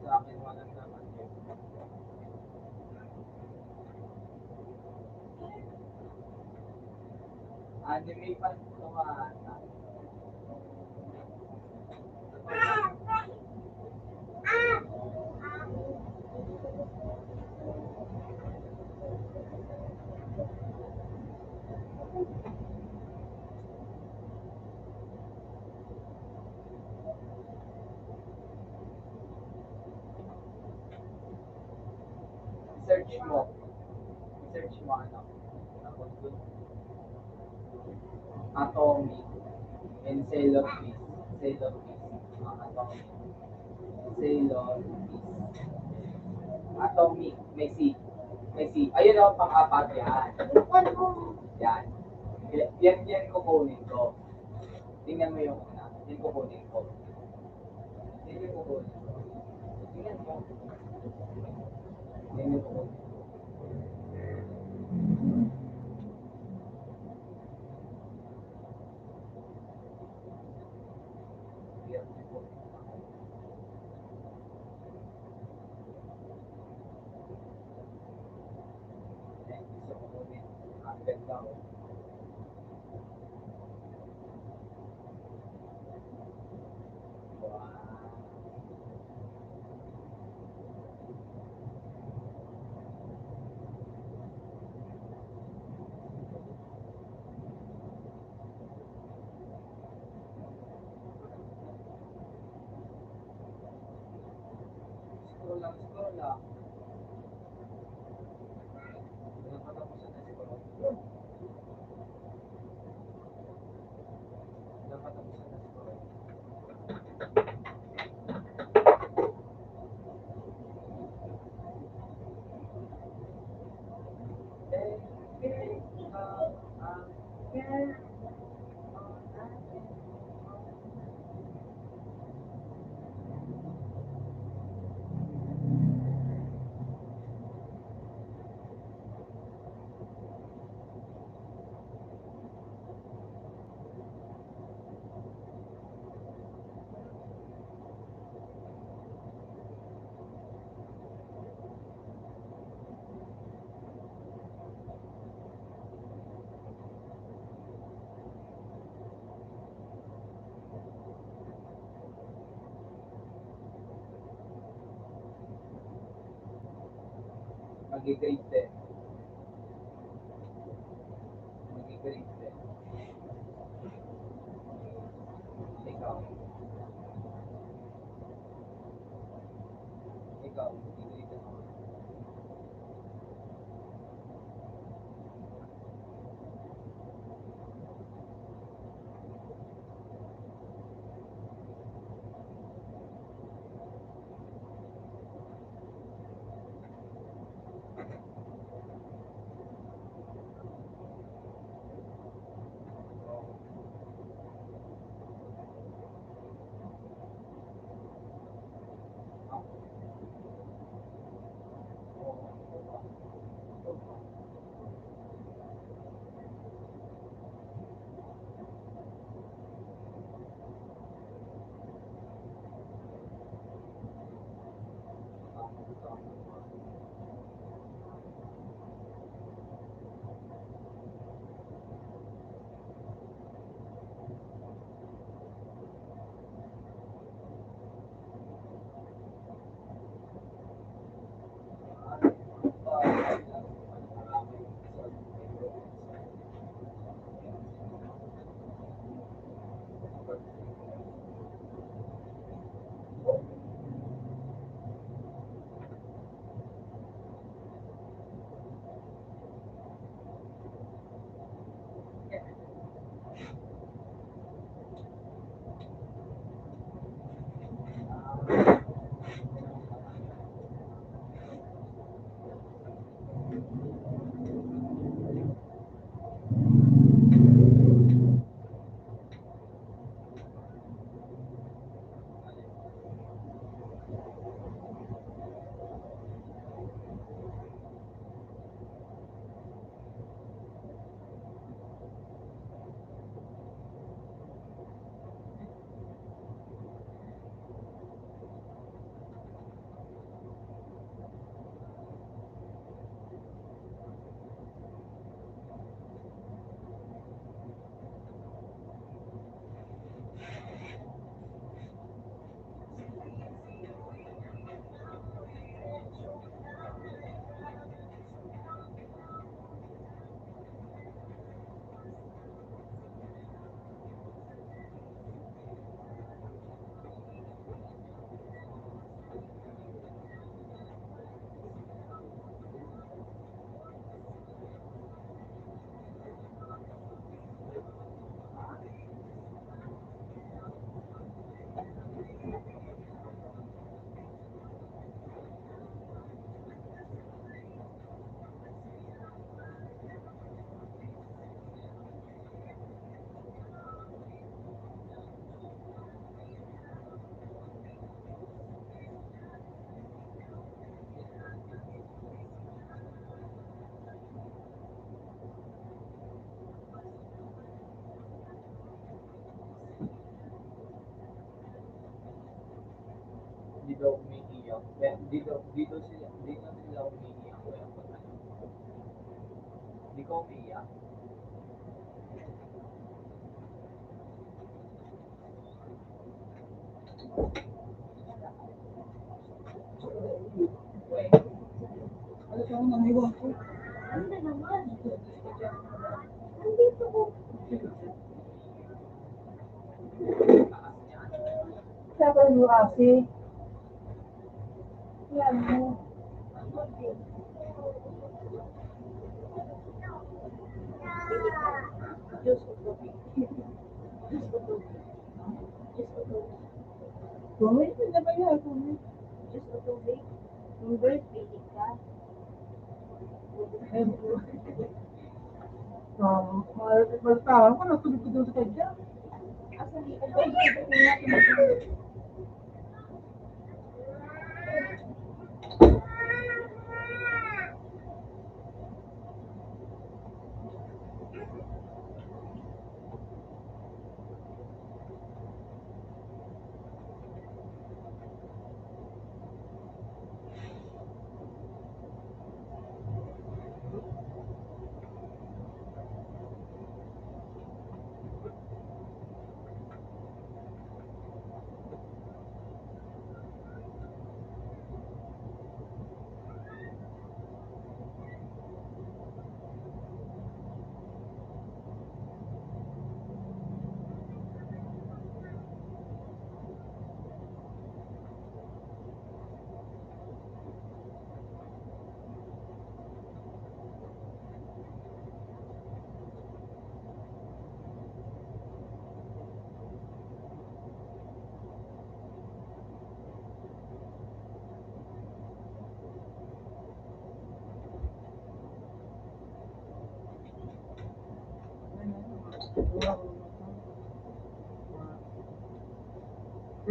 Sa akin, walang naman yun. Anime pa rin ito, ah. Search mo. Search mo, ano. Tapos dun, atomic and cellular piece. Cellular piece. Mga atomic. Cellular piece. Atomic. May C. May C. Ayun o, pang-apat yan. Yan. Yan, yan kukunin ko. Tingnan mo yung una. Yan kukunin ko. Yan yung kukunin ko. Tingnan mo. Yan yung kukunin ko. Yan yung kukunin ko. Ang ganda, oh. Wow. Walang eskola. Walang katapusan na siguro. Walang katapusan na siguro. Magigayte. Magigayte. Ikaw. Ikaw, magigayte. Di daw umiiyak. Kaya di daw, di daw sila, di daw sila umiiyak. Kaya pag ano, di ka umiiyak. Siya pa yung Jurassic. Diyos ko po. Diyos ko po. Diyos ko po. Comment na ba yan? Comment. Diyos ko po. Hindi. Pili ka. Um, mal-, maltahan ko, natulog ko dun sa kanya. Asa dito?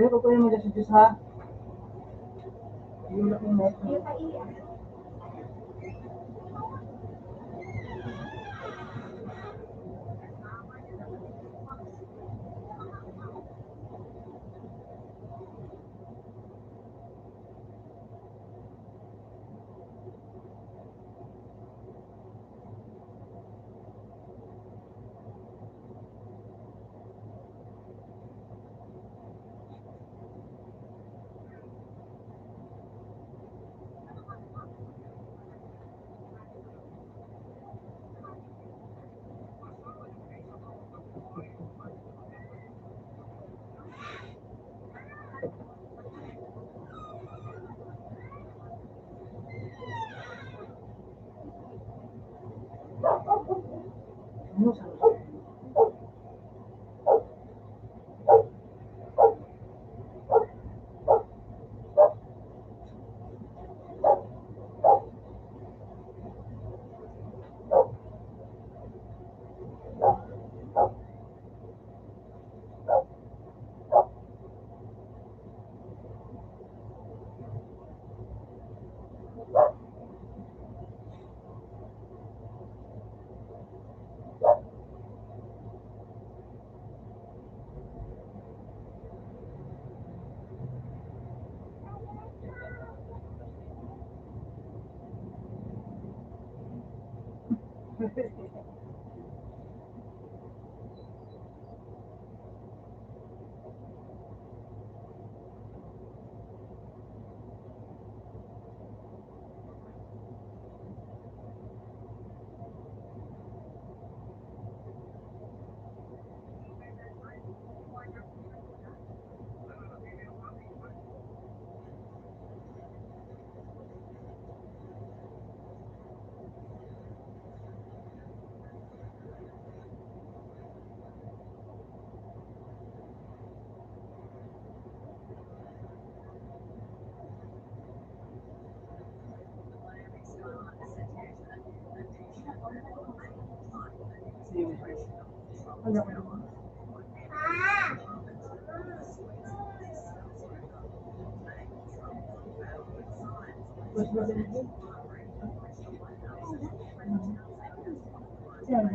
Pero ko yung mag-suggest, ha? Yung, yung, Yeah.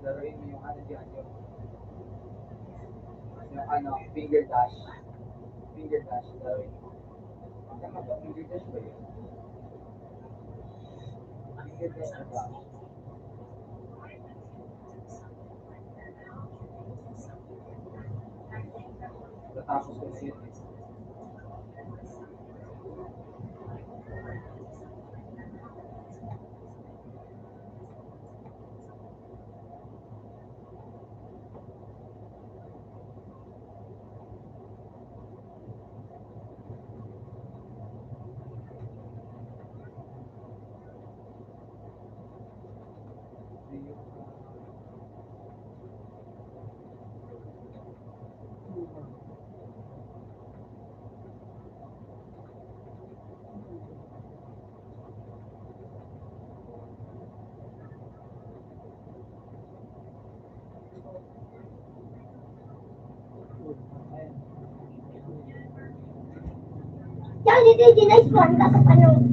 Laruin mo yung ano dyan, yung, yung ano, finger dash. Finger dash, laruin mo. Tama ba? Finger dash ba yun? Finger dash na ba? Natapos ko na yun eh. Yan, hindi, hindi, nice one, kaso ano.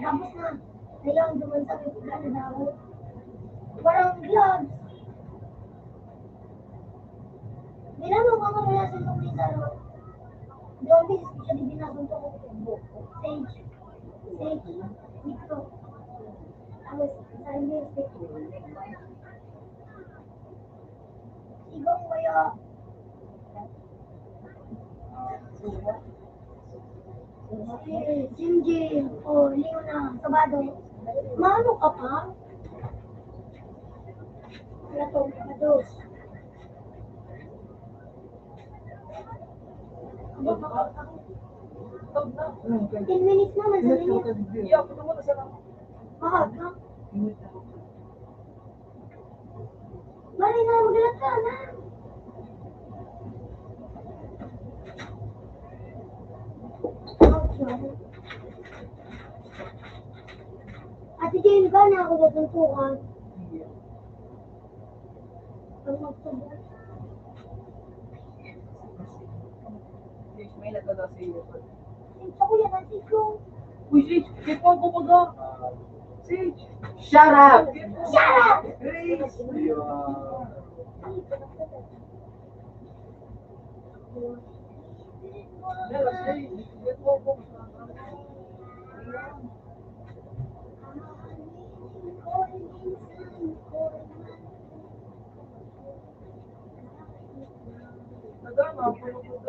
Tapos na, ayun, duman sa may pagkakadako. Parang gloves. Bilang mo kung ano nasa itong lisa, no? Doon din, especially din nasa itong buko. Sage. Sage. Ito. Tapos, sa hindi, stick. Sigong kaya. Sinjin o Leona Sabado. Maano ka pa? Wala to, mados. Ten minutes naman sa minutes. Mahal ka? Mari na, magalat ka na. Ate Jane, ba na ako natuntukan? Ang magtubos. May nagkada sa iyo. Ito ko yan, ate ko. Uy, Jade, kaya pa ako baga. Shut up! Shut up!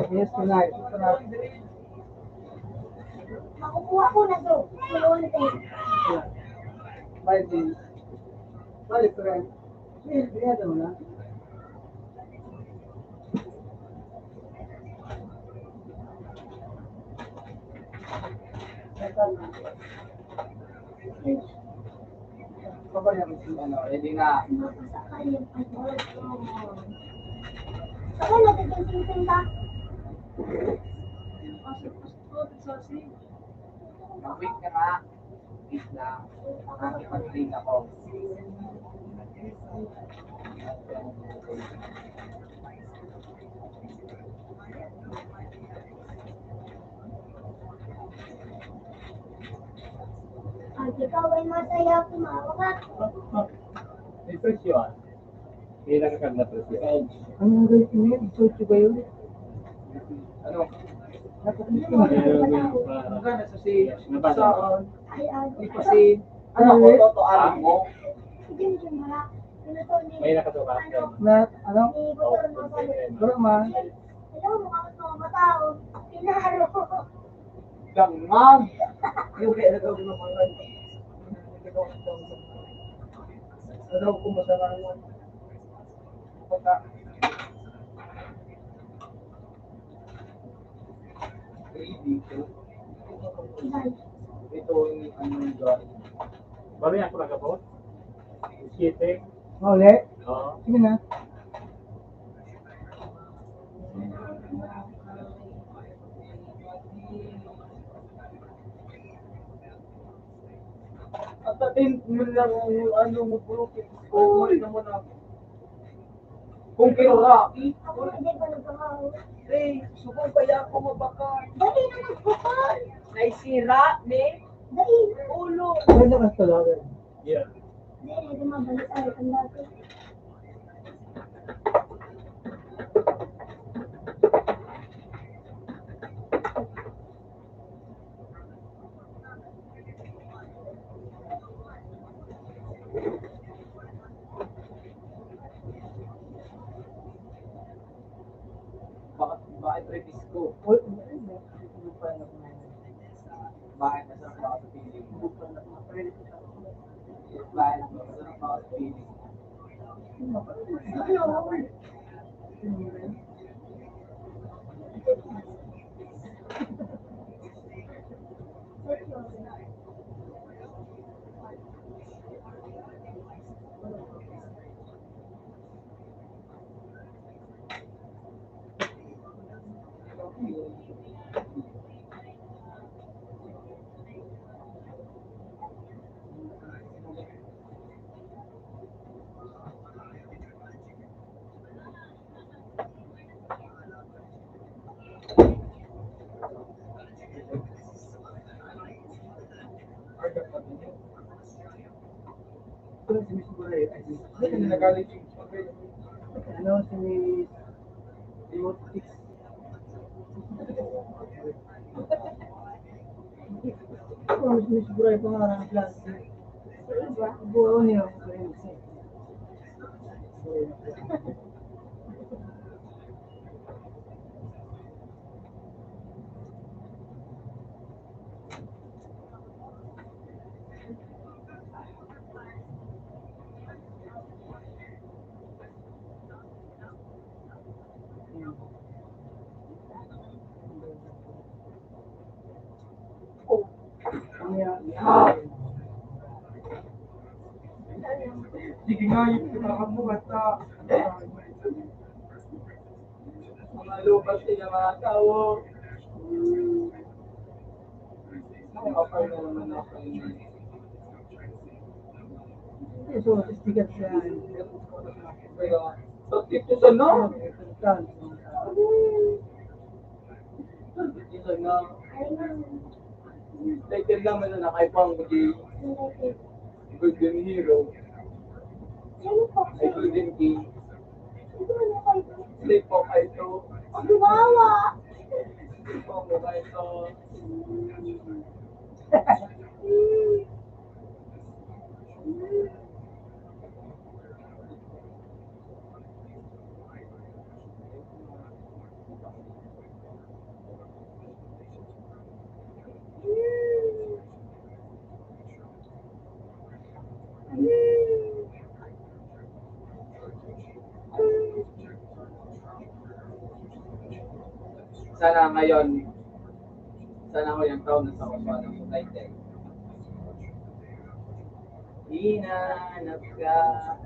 Yes, tonight. Makukuha ko na to. Tulungan ko. Bye, Jim. Bye, friend. Sige, sige, ano na. Ano, ready na. Saka nagiging tingting ka. Mag-wait ka nga. Wait lang. Makikipag-train ako. Pag ikaw ay masaya, kumawa ka. May presyo, ah. May nagkakagna presyo. Ano ang ganito niya? Ito, ito ba yun? Ano? Napakita mo. Ayun, yun, para. Magkano sa si-, nabasa. Saan? Ay, ay. Di pa si-, ano, ano, eh? Toto, alam mo? Sige, sige, mara. May nakasukat. Na, ano? Bro, ma. Hello, mga, mga tao. Pinaro. Dangag! Yung kaya nagawin ng mga ano daw kung masama naman. Kapag ka-, ito yung ano yung gawin. Bali ako nagabot? Siyete. Uli? Oo. Sige na. At atin mo lang yung ano mo, bro. Uy! Naman ako. Kung kiruraki, ako na din pala. Eh, subong kaya ako mabakal. Dali na magbakal. Naisira, ne? Dali na. Ulo. Ano ka talaga? Yeah. Hindi, hindi mabalik. Ay, ang dati. Bakit, bakit previous ko? Uy, bakit masarap ba sa feeling? Bakit masarap ba sa feeling? Ano, si Miss Emotics. Ano, si Miss Buray, pangalan, class. Buo niya. Sige nga, yung mga buhat na. Mga lupa sila, mga tao. Nakakapal na naman ako. Ito, sticker siya. Pero, so, ito na. Ito na. Ito na. Ito na. Ito na. Golden Hero. Ay, Golden King. Slay po kayo to. Chihuahua. Slay po mo kayo to. Sana ngayon, sana ngayon taon na sa kasuan ng Taytay. Hinanap ka,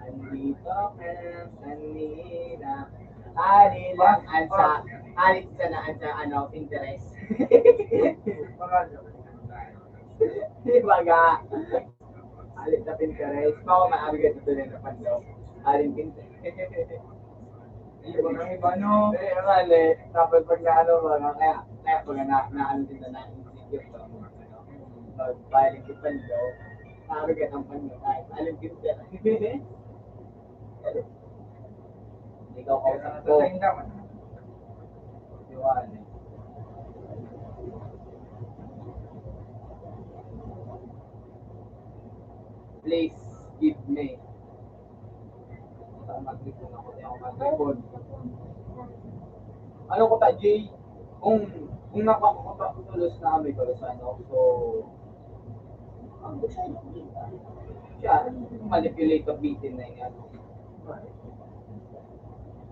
andito ka na kanina. Ali lang, ansa, ali sana, ansa, ano, Pinterest. Di ba ga? Ali sa Pinterest. Baka maaari ka dito na napandaw. Aling Pinterest. Yung mga iba, no? Eh, mali. Tapos pag naano ba, na, kaya, kaya pag na, naano din na, na-insecure ka mo, ano? Pag, pag aling Pinterest, sabi ka ng panyo, kahit aling Pinterest. Ikaw kausap ko. Sa tanda man. Iwan. Please give me. Mag-ipon ako, di ako mag-ipon. Ano ko ta, Jay? Kung, kung napakakuta ko tulos na kami, pero sa ano, so, ang gusto ko, siya, manipulate ka, bitin na yung ano.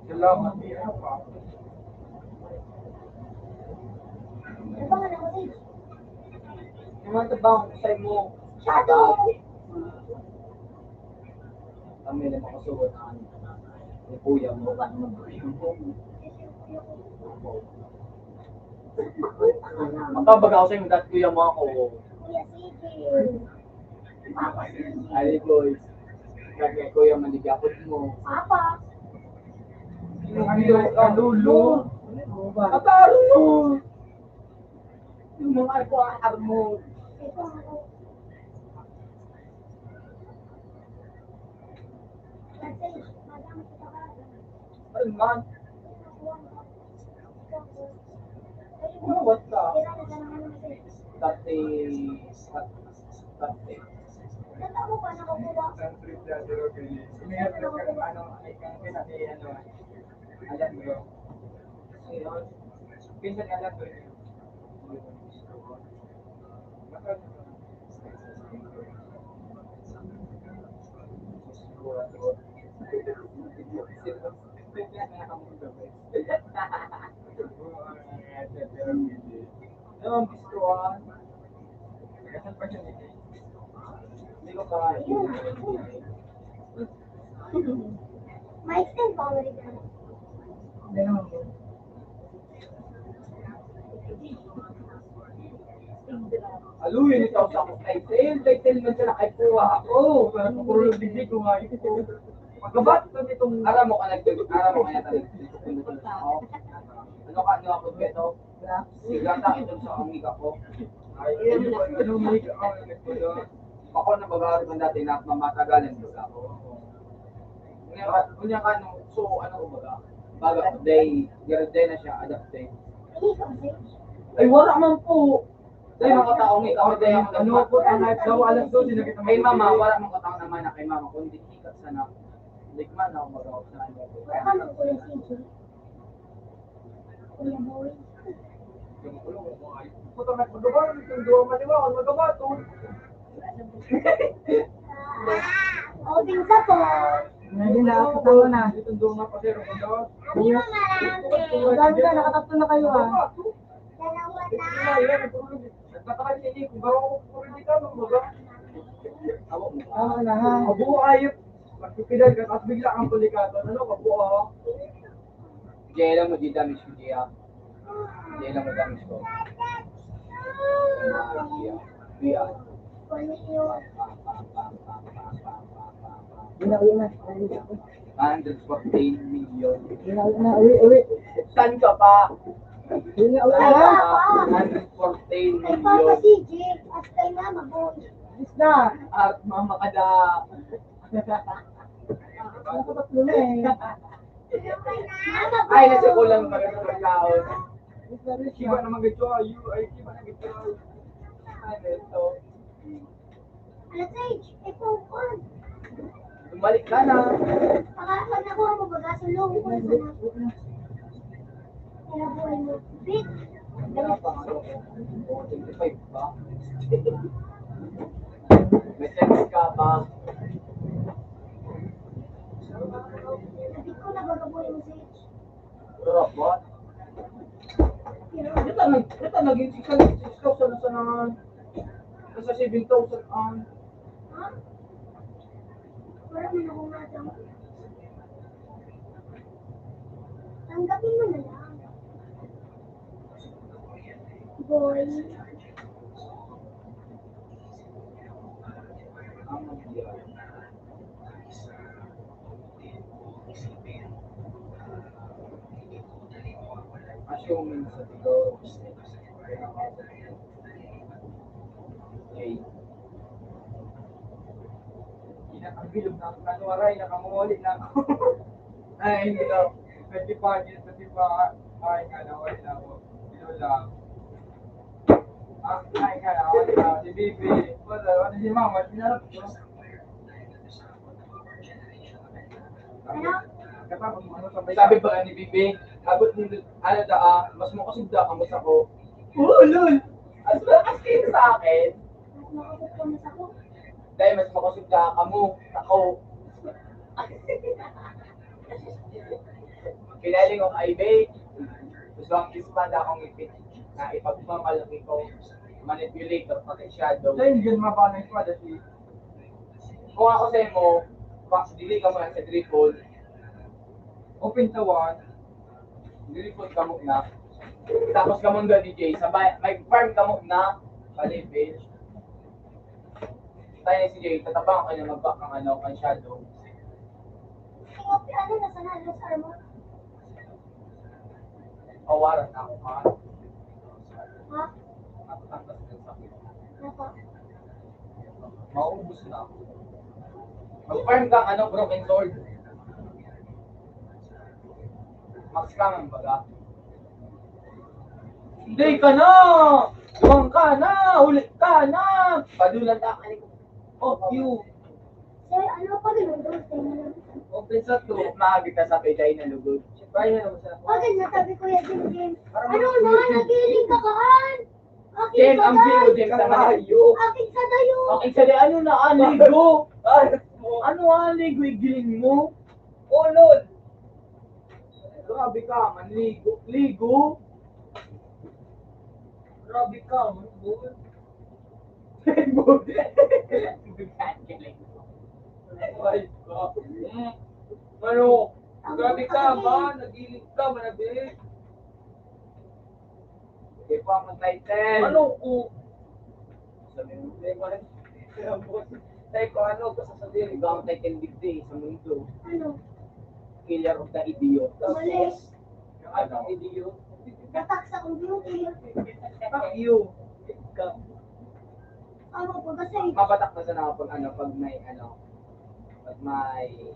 Salamat, di ano pa. Yung mga trabaho ko sa imo, shout out. Kami na makasuot na ano, ni kuya mo. Magkabaga ako sa imo, dahil kuya mo ako. Kuya, sige. Ay, boy. Kaya kuya, manigapot mo. Papa. Yung ano, kalulo. Ataro mo. Yung mga ako, ataro mo. Ay, man. Ano ba ka? Dati, dati. Alam mo, pinsan alam mo yun. Ang bistuhan. Hindi ko pa. May extend pa ako rin. Aluyon ito sa akong title. Title man siya na kay kuha ako. Pero kung digdi ko nga, ito. Magabat ko nitong aram mo ka nag-, aram mo kaya talaga. Ano ka, ano ako, Beto? Sigata itong sa akong ika ko. Ay, ano, ano, ano, ano, bako na baga ang dati na mamatagalan ko sa ako. Unya, unya ka, no, so, ano ko baga? Baga, day, day na siya, adapted. Ay, wala man po. Day, mga taong ikaw, day, ang ano po, ang night daw, alas dose na kita. Kay mama, wala man ko taong naman na kay mama, kundi ikat sana. Likman na ako baga, sa ano. Wala man po yung singko. Kuya Boy. Puta, nagpagawa, itong duwa maliwa, ang magawa to. O, pinsa po. Ngayon na, kasama na. Itong duwa nga pasero ko daw. Hindi mo marami. Ang dami na, nakatatlo na kayo, ah. Dalawa na. Nagtataka niya, hindi, kung gawa ko, puro hindi ka, magbaga. Tama na, ha? Mabuhay. Magpipidal ka, tapos bigla kang tulikado. Ano ka po, ah? Jay, alam mo, di damage ko, Jay, ah. Jay, alam mo, damage ko. Jay, ah. Jay, ah. Yun na, yun na. Hundred fourteen million. Yun na, yun na. Uwi, uwi. Saan ka pa? Yun na, uwi Saan na. Ka pa? Hundred fourteen million. Kay Papa C J at kay Mama Boy. Isda. At mamakada. Nakatatlo na eh. Ay, nasa kulang pa rin sa pagkaon. Kiba naman gito, ayu, ay, kiba na gito. Ay, ito. Alas sais, eh, pungkol. Bumalik ka na. Baka pag nakuha mo, bagasulong ko na sana. Kaya buhay mo. Big. Wala pa nga. Twenty-five pa. May chance ka pa. Sabi ko na, bagabuhay mo sa Rapat. Ito nag-, ito naging six hundred, six thousand na sana. Nasa seven thousand ang. Ha? Wala mo na kung natang. Tanggapin mo na lang. Boy. Ang nangyayari. Assuming sa tigo. Okay. Kinakabilog na ako. Ano, aray, nakamuli na ako. Ay, hindi daw. Pwede pa, hindi, pwede pa. Ay, nga, nawali na ako. Bilo lang. Ah, ay, nga, nawali na ako. Si Bibi. Wala, wala si Mama. Dinarap ko. Ano? Katapos mo, ano, sabay Sabi ba ni Bibi, abot ni, ano da, ah, mas makusog da kamo sa ko. Oo, lol. As, as kayo sa akin. Mas makusog kamo sa ko. Dahil mas makusog da kamo sa ko. Pinaling ko kay Bay. Gusto ang ispada akong ipit na ipagmamalaki ko. Manipulator, pati shadow. Dahil dyan mabana yung espada si Kung ako sa imo, pa, dili ka muna sa triple. Open sa one. Triple ka muna. Tapos ka muna ni Jay. Sabay, may farm ka muna. Palipin. Tayo na si Jay. Tatabangan ka niya mag-back ng ano, ang shadow. Ano na sana, ano sa armor? Pawaran na ako, ha? Ha? Nakatangkas ng sakit. Napa? Maubos na ako. Mag-farm kang ano, broken sword. Max lang ang baga. Hindi ka na! Duwang ka na! Huli ka na! Padulan ka ka ni Oh, you. Sir, ano pa rin ang doon? Open sa two. Maaga ka sa pwede na lugod. Siyempre, yun naman sa Bakit natabi ko yung Jim Jim? Ano na, nagiling ka kaan? Akin Jem, ka ang view, tayo. Jem, sa malayo. Akin ka tayo. Akin ka tayo. Ano na, ah, ligo? Ano, ah, ligo, igiling mo? Oh, Lord. Grabe ka, manligo. Ligo? Grabe ka, manligo. Ay, God. Mm. Ano? Grabe ka, ma. Nagiling ka, manabi. Hindi po ako title. Ano ko? Sabi mo, hindi mo. Tayo ko, ano ko sasabihin? Ikaw ang title digdi sa mundo. Ano? Killer of the idiot. Mali. Ano? Idiot. Gatak sa computer. Fuck you. Ikaw. Ano po kasi? Mabatak na sana pag ano, pag may ano, pag may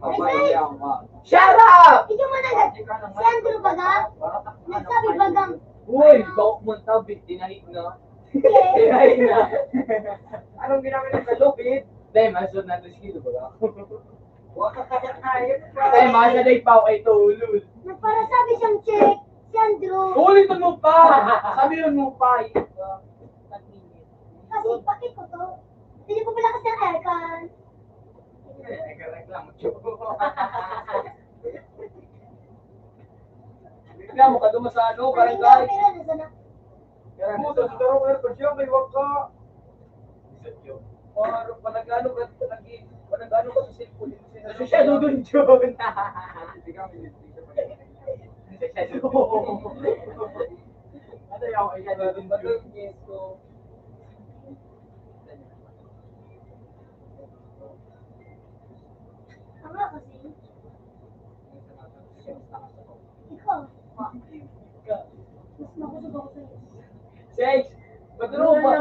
Pag may yawa. Shut up! Ikaw mo na nag-, si Andrew baga? Nagsabi bagang Uy, bawak mo ang tabi, tinahig na. Tinahig na. Anong ginamit ng kalupit? Dahil masunod natin si Kilo baga. Tayo, masa day pa ako kay Tulul. Nagparasabi siyang check, si Andrew. Ulitin mo pa! Sabihin mo pa, yun pa. Kasi bakit ko to? Hindi ko pala kasi ang aircon. Eh, nagreklamo, Chok. Reklamo ka doon sa ano, barangay. Pero, pero, nasa na? Puta, sa tarong aircon siya, may wag ka. Isa, Chok. Parang panagano ka, panag-, panagano ka sa cellphone, hindi siya Kasi siya dudun, John. Hindi kami, hindi siya panagano. Hindi siya dudun. Ano yung, ay, ano, Battle Yeso. Tama kasi. Ikaw. Mas makusog ako sa'yo. Six! Maduro ba?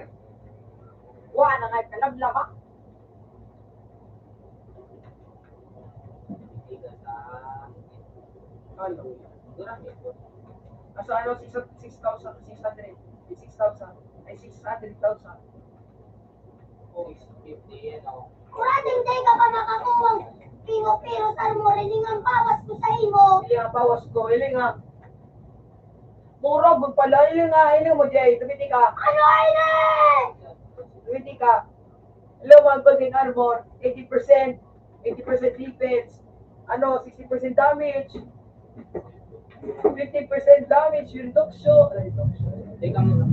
Wa na nga kalablaw, ha? Ano? Asa ano, six, six thousand, six hundred, six thousand, ay, six hundred thousand. Kurating day ka pa makakuwang piro-piro sa mo, rining ang bawas ko sa imo. Ili nga bawas ko, ili nga. Mura gud pala, ili nga, ili mo, Jay, tumiti ka. Ano ini? Tumiti ka. Hello, mga Golden Armor, eighty percent, eighty percent defense, ano, sixty percent damage, fifty percent damage, reduction, reduction. Teka mo lang.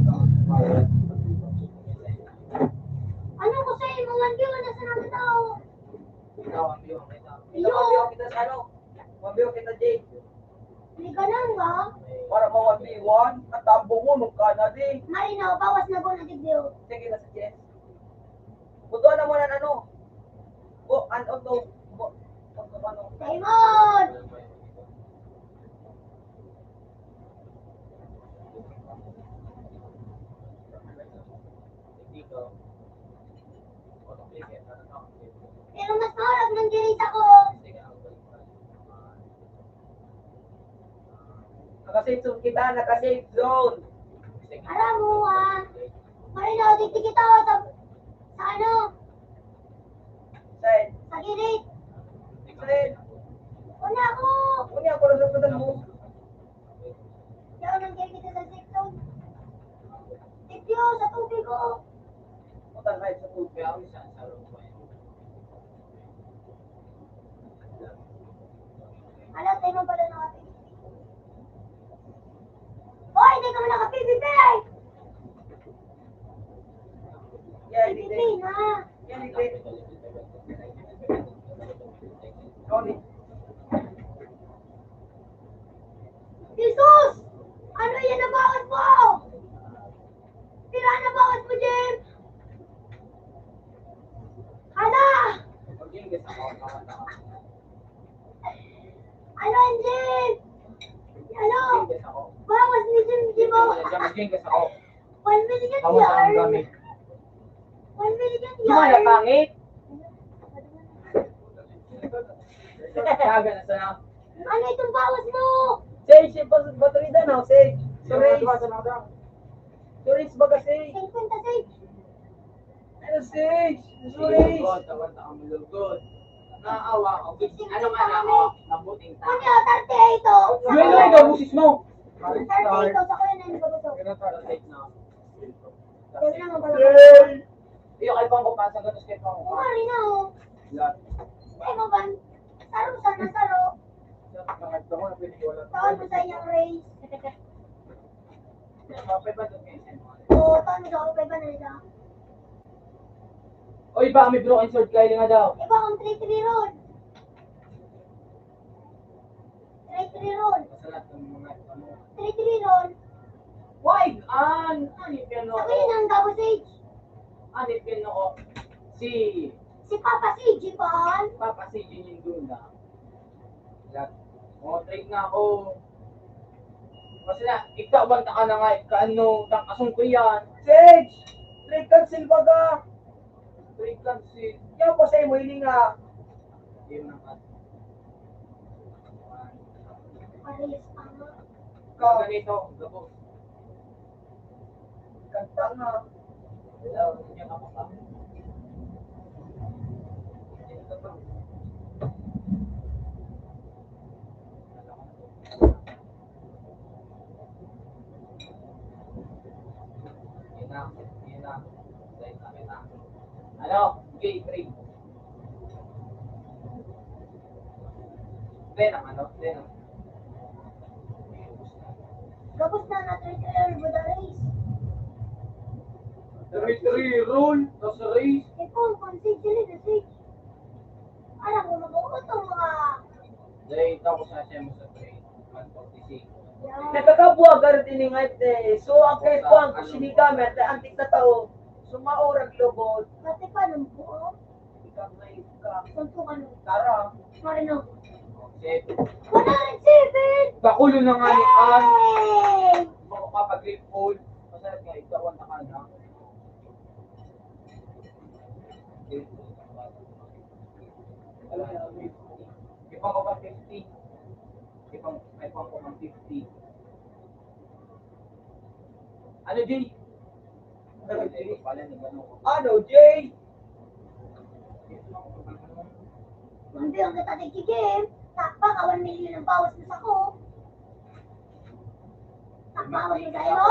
Ano ko sa imo, one view na sa mga tao? Ikaw, one view, kita. Iyo. Ikaw, one view, kita sa ano? One view, kita, Jay. May ganun ba? Para ma one v one, ang tambo mo, nung ka na, di. Marino, bawas na guna, di view. Sige na sa chest. Butuan na mo na ano. Bo, an auto. Bo, auto ano. Simon! Pero mas mahal ang nandiris ako. Naka-safe zone kita, naka-safe zone. Alam mo, ah. Marino, Tikit ako sa, sa ano? Saan? Sa gilid. Saan? Una ako. Una ako, nasa mo. Yaw, nanggay kita sa section. Thank you sa tubig ko. Patangay sa tubig. Ala, tayo mo pala nakapili. Hoy, hindi ka mo nakapili, Pei! Yan, hindi. Pei, ha? Yan, hindi. Sorry. Jesus! Ano yan ang bawas mo? Tira na bawas mo, Jim! Hala! Ano, Jim? Ano? Bawas ni Jim, Jim, oh. One million yan. One million yan. Pangit. Kaga na sana. Ano itong bawas mo? Sage, sage, battery na, no? Sage. Sorry. Sorry, baga, Sage. Singkwenta, Sage. Ano, Sage? Sorry. Tawag, tawag, tawag, malugod. Naawa ako. Ano nga na ako? Mabuting tao. Ano, thirty-eight, oh. Yun, yun, ikaw, busis mo. Thirty-eight, oh, sa kuya na yung babato. Thirty-eight na. Yay! Iyo, kay Pangko pa, sa gatos kay Pangko pa. Kumari na, oh. Yan. Ay, maban. Saro, sana saro. Nakagda ko na pinag-iwanan. Tawag mo sa inyong race. Mapay ba doon kayo sa inyo? Oo, tawag mo sa ako, five hundred, ah. Oy, baka may broken sword kayo nga daw. Iba akong three three roll. Three three roll. Masalat ang mga ano. Three three roll. Why? An, ano yung piano? Ako yun ang Gabo Sage. Ano yung piano ko? Si Si Papa Sage, Paul. Papa si Jin yung doon na. Yan. Oh, trade na ako. Kasi na, ikaw, banta ka na nga, kaano, takasong ko yan. Sage! Trade cancel baga! Trade cancel. Yan po sa imo, ini nga. Yun naman. Parehas pa nga. Ikaw. Ganito, gabos. Kanta nga. Hello, hindi ako pa. Yun na, yun na. Dahil na kita. Ano? Gay, free. Then, ang ano? Then, ang Gabos na na three three roll, Buda Race. Three three roll, tas race. Ikaw, kung six sila, the six. Alam mo, mag-uot ang mga Dahil tapos na siya mo sa trade. One forty-six. Yan. Nagkakabuha ka rin ini nga ito eh. So, ang kay Juan, sinigami, at antik na tao, sumaurag lubot. Pati pa ng buo. Ikaw na ikaw. Suntukan mo. Tara. Marino. Seven. One hundred seven! Bakulo na nga ni An. Hey! Makapag-grip hold. Masarap nga, ikaw ang nakana. Ipang ko pa fifty. Ipang, ipang ko pa fifty. Ano, Jay? Ano, Jay? Hindi, ang kita nagkigim. Takpa ka, one million ang bawas mo sa ko. Takpa, one million sa'yo.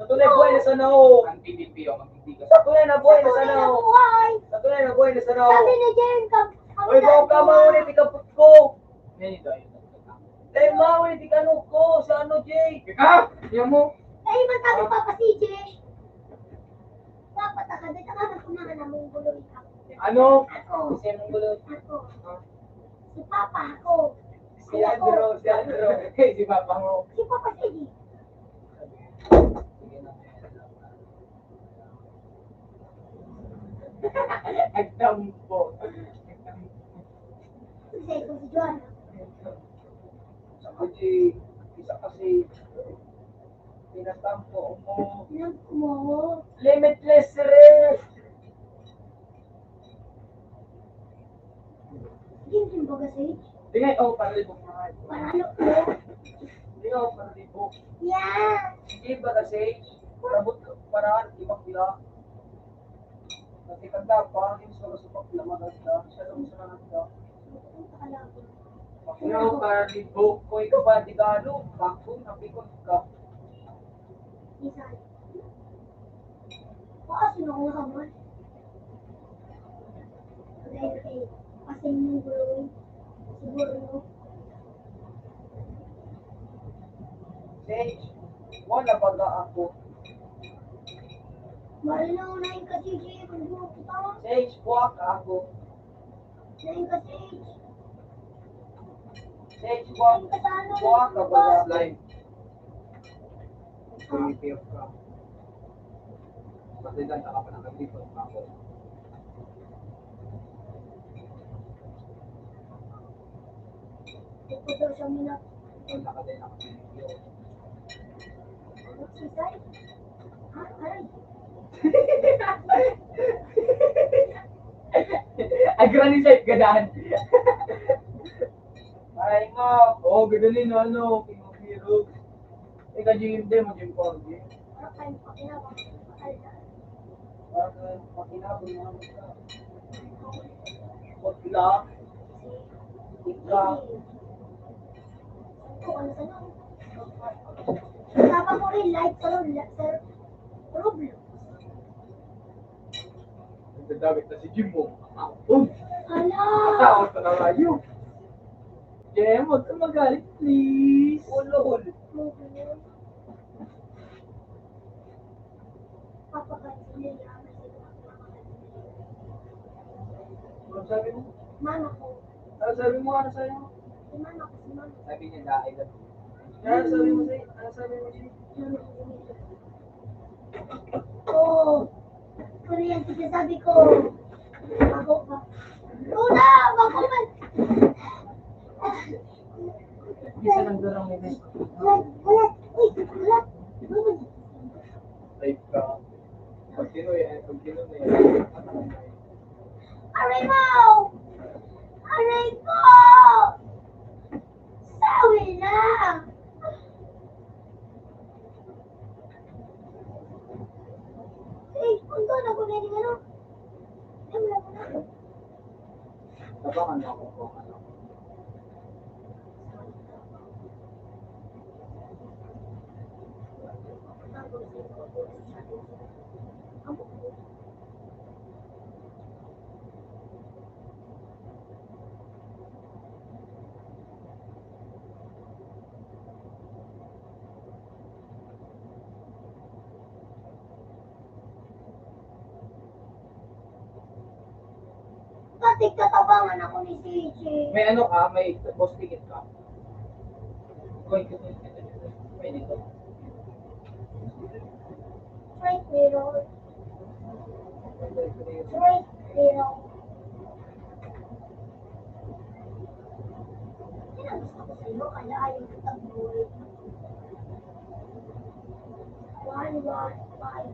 Sa tunay buhay na sana, oh. Ang P D P, oh, magtitigas. Sa tunay na buhay na sana, oh. Sa tunay na buhay. Sa tunay na buhay na sana, oh. Sabi ni Jen, kab-, Oy, bawal ka, mawala, di ka putko. Yan ito, yun. Dahil mawin, di ka nuko, si ano, Jay? Ika? Yan mo? Ay, matabi pa pa si Jay. Dapat ang kami, tama na kumahan na mong gulo ikaw. Ano? Ako. Kasi mong gulo. Ako. Si Papa, ako. Si Andrew, si Andrew. Si Papa mo. Si Papa, sige. Nagtampo. Isa ito si John. Sa kasi, isa kasi, pinatampo mo. Pinag-, mo. Limitless rest. Gintin baga, Sage? Tingay, oh, paralibok na nga. Paralo ko. Tingay, oh, paralibok. Yeah. Sige, baga, Sage. Parabot ko. Paraan, ibang bila. Kasi kanta pa, yung sa masupak na maganda, siya lang sa nagda. Pero ka ni Bok, kung ikaw ba, di galo, bakong napikon ka. Minsan. Baka sino ko naman? Kasi yung gulo, siguro, no? Sage, wala baga ako. Marino na yung kasi, Jay, kung gulo kita. Sage, buwak ako. Sage, buwak, buwak ka ba? Slime. Pumipiyok ka. Pati lang, nakapanagalipan pa ako. Ito daw siya muna. Ang nakatay na kasi yun. Ano, si Sai? Ha? Aray. Ay, granny side ka daan. Ay, nga. Oo, ganun yun, ano, King of Heroes. Eh, ka G M din, mag-import din. Ay, pakinabang. Ay, pakinabang naman ka. Putla. Ika. Tapos ko rin live sa Roblox, sa Roblox. Nagdadawit na si Jim mo. Boom! Hala! Matawa ka na kayo. Jem, huwag ka magalit, please. Ulol. Ano sabi mo? Mama ko. Ano sabi mo? Ano sabi mo? Si mama ko, si mama. Sabi niya, "Dahil lang." Ano sabi mo, Jay? Ano sabi mo, Jay? Oo. Ano yan? Sige, sabi ko. Ako ba? Una, ako man. Isa lang doon ang may Wala, wala, wala. Ay, ka. Pag Pinoy, ay, pag Pinoy, ay, Aray mo! Aray ko! Sawi na! Eh, kung doon ako na yung ano? Ay, wala ko na. Tabangan mo ako kung ano. Pati katabangan ako ni C J. May ano ka? May boss ticket ka? Coin ka, coin ka, coin ka. May dito. Right mirror. Right mirror. Yan ang gusto ko sa'yo, kaya ayaw kitang buhay. One, one, five,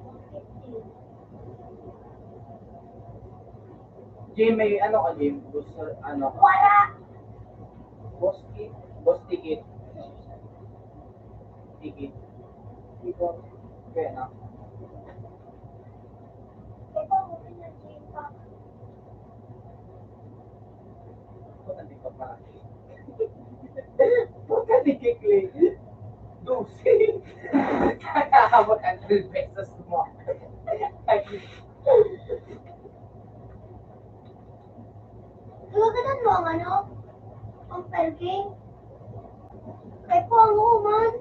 one fifty. Jim, may ano ka, Jim? Gusto, ano ka? Wala! Boss ki-, boss ticket. Ticket. Ikaw, kaya na. Ito, okay na, Jim. Ba't hindi ka pa? Ba't ka nagkiklik? Dose. Kakaabot ang twelve pesos mo. Gagatan mo ang ano? Ang parking? Kaya po ang uman.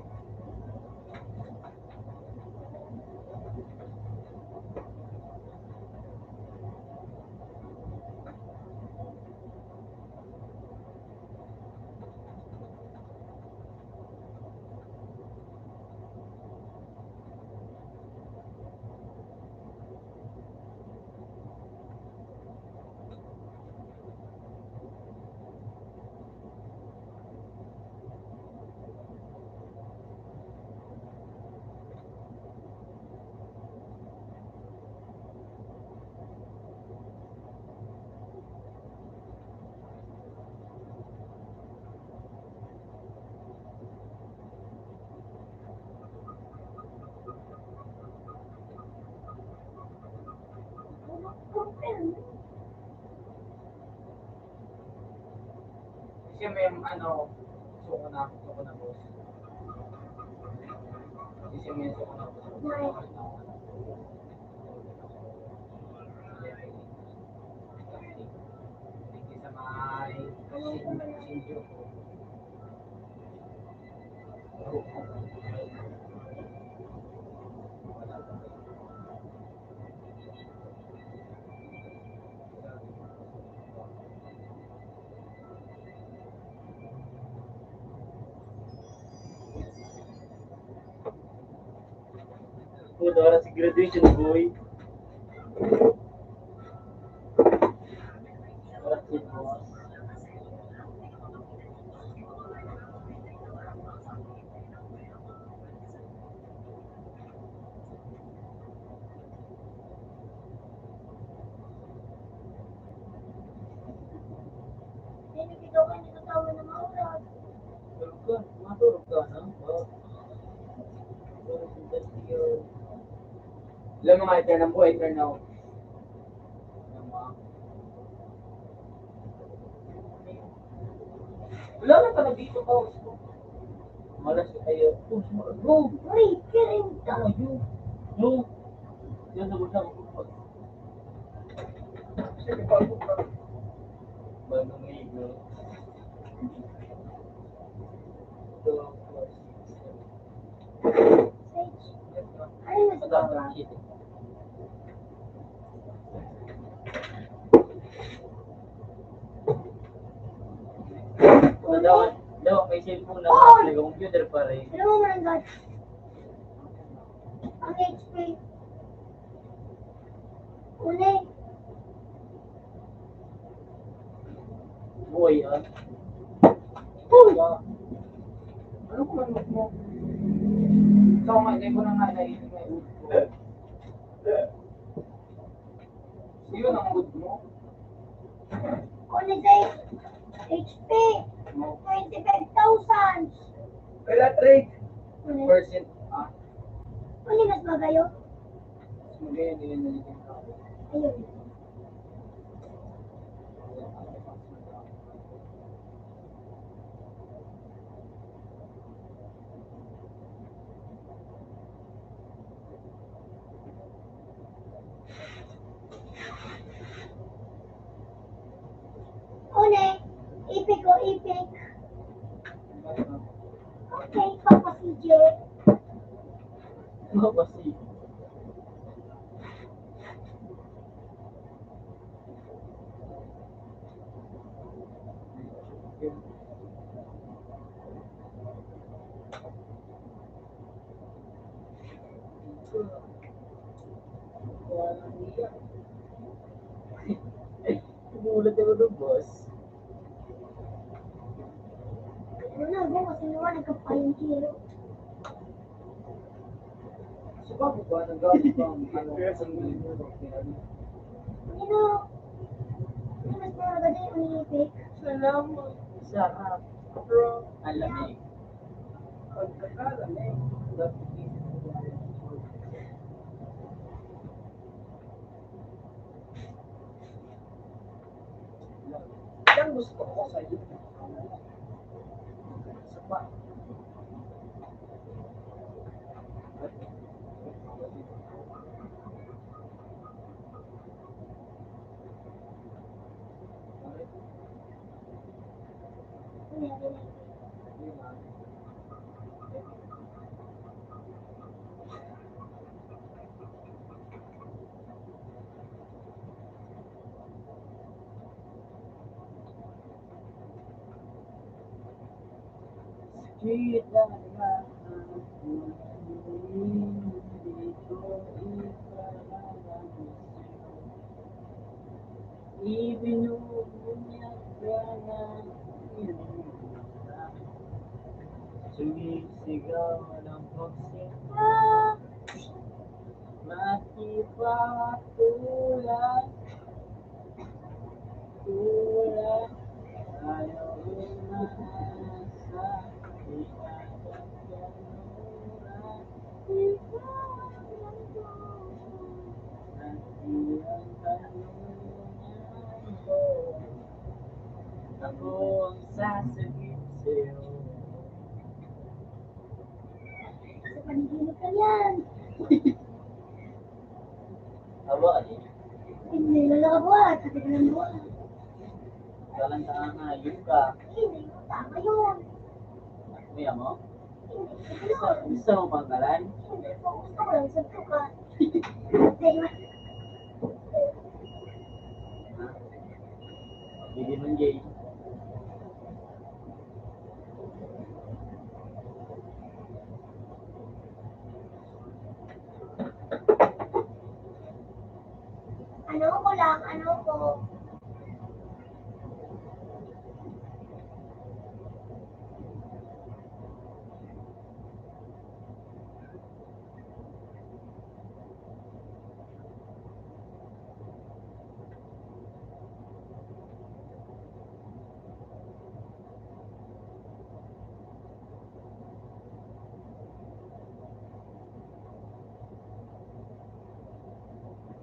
Kasi may ano, gusto ko na, gusto ko na, boss. Kasi may gusto ko na, boss. Hindi sa may Shinjuku. Puta, oras sa graduation, boy. Oras sa boss. Tulog ka, matulog ka na. Alam mo nga, eternal po, eternal. Wala na pala dito, boss. Malas kayo. Bro, bro. Uy, kiring ka. Ano yun? Bro. Yan, sagot na ako. Sige, bago ka. Bago may ego. Ito, boss. Ano daw? Daw, may cellphone na, may computer pa rin. Alam mo, Manang God, ang H P, uli. Buhay yan. Uy! Ano ko man mo? Ikaw nga, hindi ko na nga naiinig na yung mood ko. Yun ang mood mo? Only day H P, twenty-five thousand. Kaya trade. Ano? Percent, ah. Ano mas magayo? Mas magayo, hindi na nalitin ka. Ayun. Uli, ipik o ipik. Okay, Papa C J. Papa C J. Gulat ako doon, boss. Ano na, boss? Ano na, nagkapayong kilo? Sa bago ba, naggamit ba ang, ano, ang, ano, mas mga bagay, ang ipik? Salamat. Sarap. Bro. Ang lamig. Pagkakalamig. Yan gusto ko sa'yo. Isa pa. Sakit na nga ang dito ipalaban. Ibinubunyag ka na iyong mata. Sumisigaw ng pagsika. Makipagtulak. Tulak. Ayaw umaasa. Ikaw ang kaluran. Ikaw ang kaluran. Ako ang sasakit sa'yo. Sa panaginip ka niyan. Aba, eh. Hindi na nakabuhat. Sabi ko lang buhat. Walang tanga, yun ka. Hindi, tama yun. Kuya mo? Hindi, hindi yun. Gusto mo panggalan? Hindi po, gusto ko lang suntukan. Hindi. Ha? Hindi man gay. Ano ko lang, ano ko.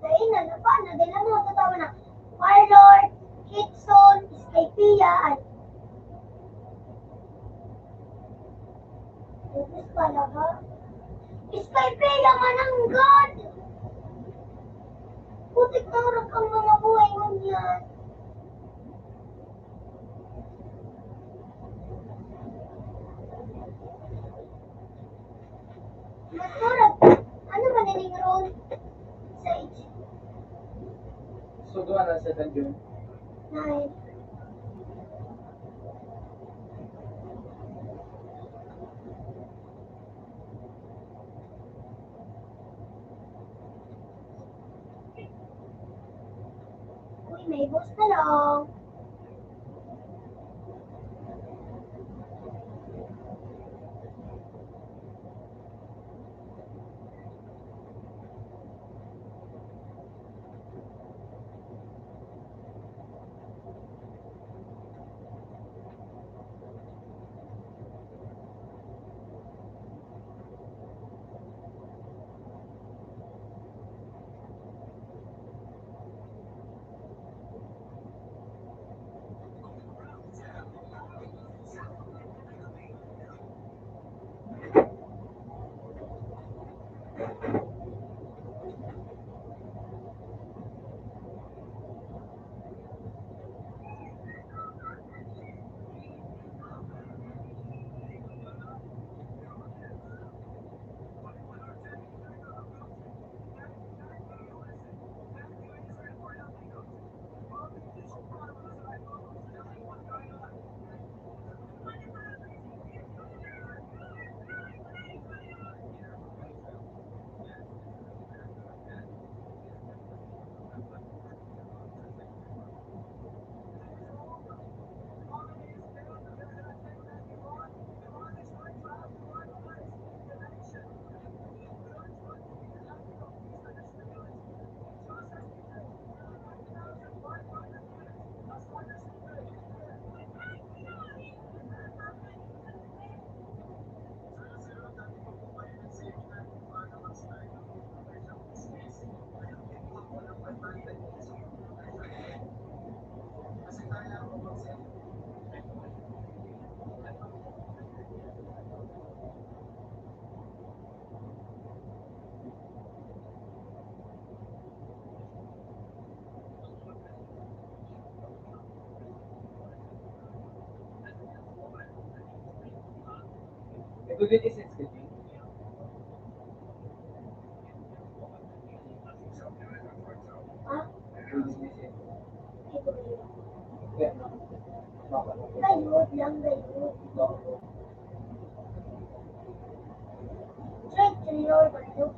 Dai na, napa na, dai na mo tatawa na. Warlord, Kitson, Skypia, ay. Ubus pala ba? Skypia, mananggad! Putik na oras ang mga buhay ngunyan. Magturag. Ano man ining room? Sage. So, duha na sa dungeon. Nine. Uy, may boss na lang. Ito din is executing. Ah? Gayod lang, gayod. Straight to your gayod.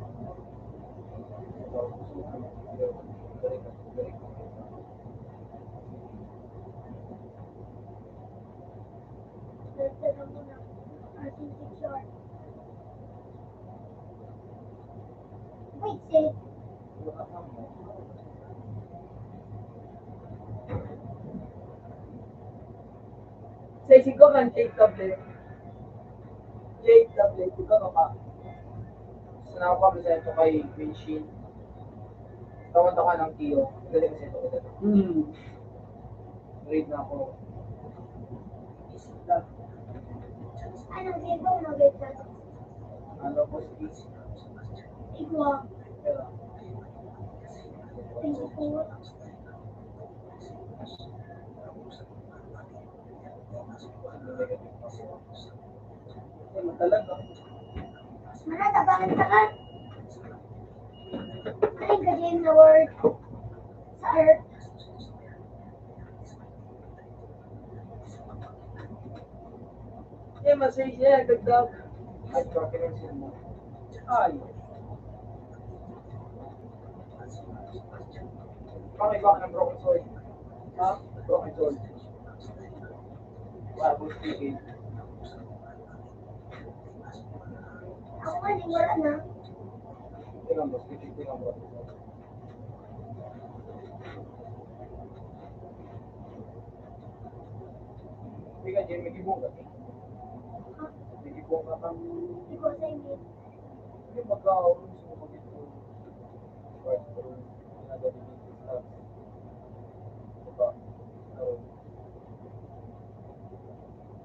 Dagdagan mo na. Ating picture. Wait, say. Say, siguro ang Jade Tablet. Jade Tablet, di ba, baka? Gusto na ako pa, bisa ito kay Queen Shin. Tawag Saka ng Kio, galing sa ito. Hmm. Grade na ako. Anong grade mo? Anong grade ka? Ano po, speech? Igwa. Thank you po. Ano, tabangan ka ka? Alin ka, James, na word sa earth? Yeah, masaya siya, ganda. Ay, bakit ang sino mo? Ay. Bakit ba ang broken sword? Ha? Broken sword. Bible speaking. Ako nga, di wala na. Tingnan mo, speaking, tingnan mo. Tingnan, Jen, may gibong ka. May gibong ka kang Ikaw sa inyo. Yung magkaon, gusto mo mag-ito. Right, pero ginagawa ni Jesus Christ. Diba? So,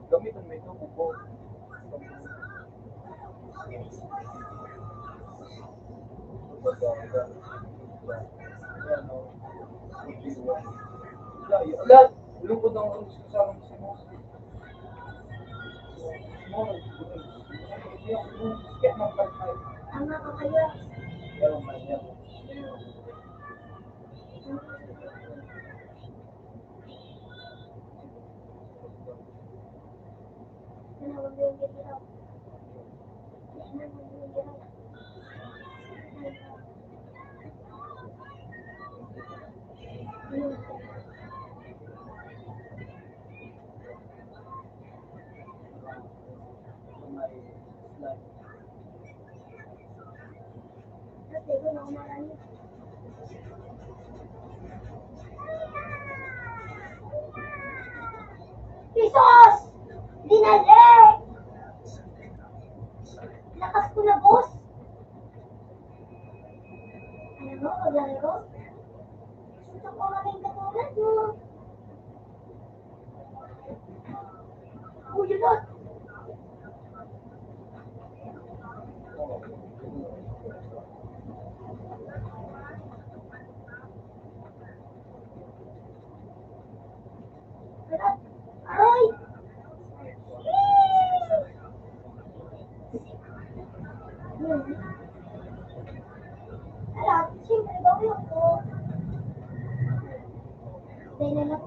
gamitan mo ito, buko. Ala, lungkod ang sa Jesus! Dinali! Lakas ko na, boss! Alam mo, paglaki ko, gusto ko maging katulad mo. Uy, yun na. Aray! Ala, siyempre, bawi ako. Dahil na lang.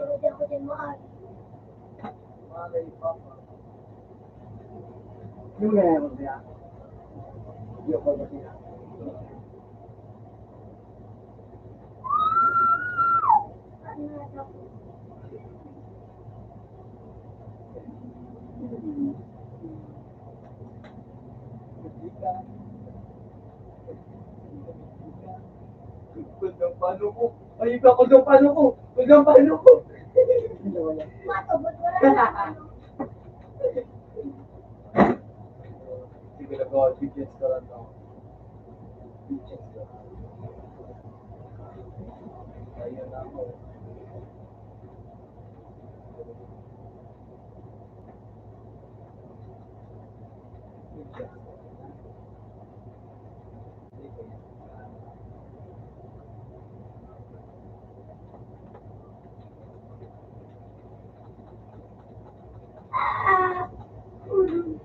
Hindi ako din maaari. Yung ganyan mo siya. Hindi ako ba siya? Kundang pano ko. Ay, iba, kundang pano ko. Kundang pano ko. Matubod ko lang. Sige, nag-audience ka lang ako. Ayun na ako. Ah! Mm.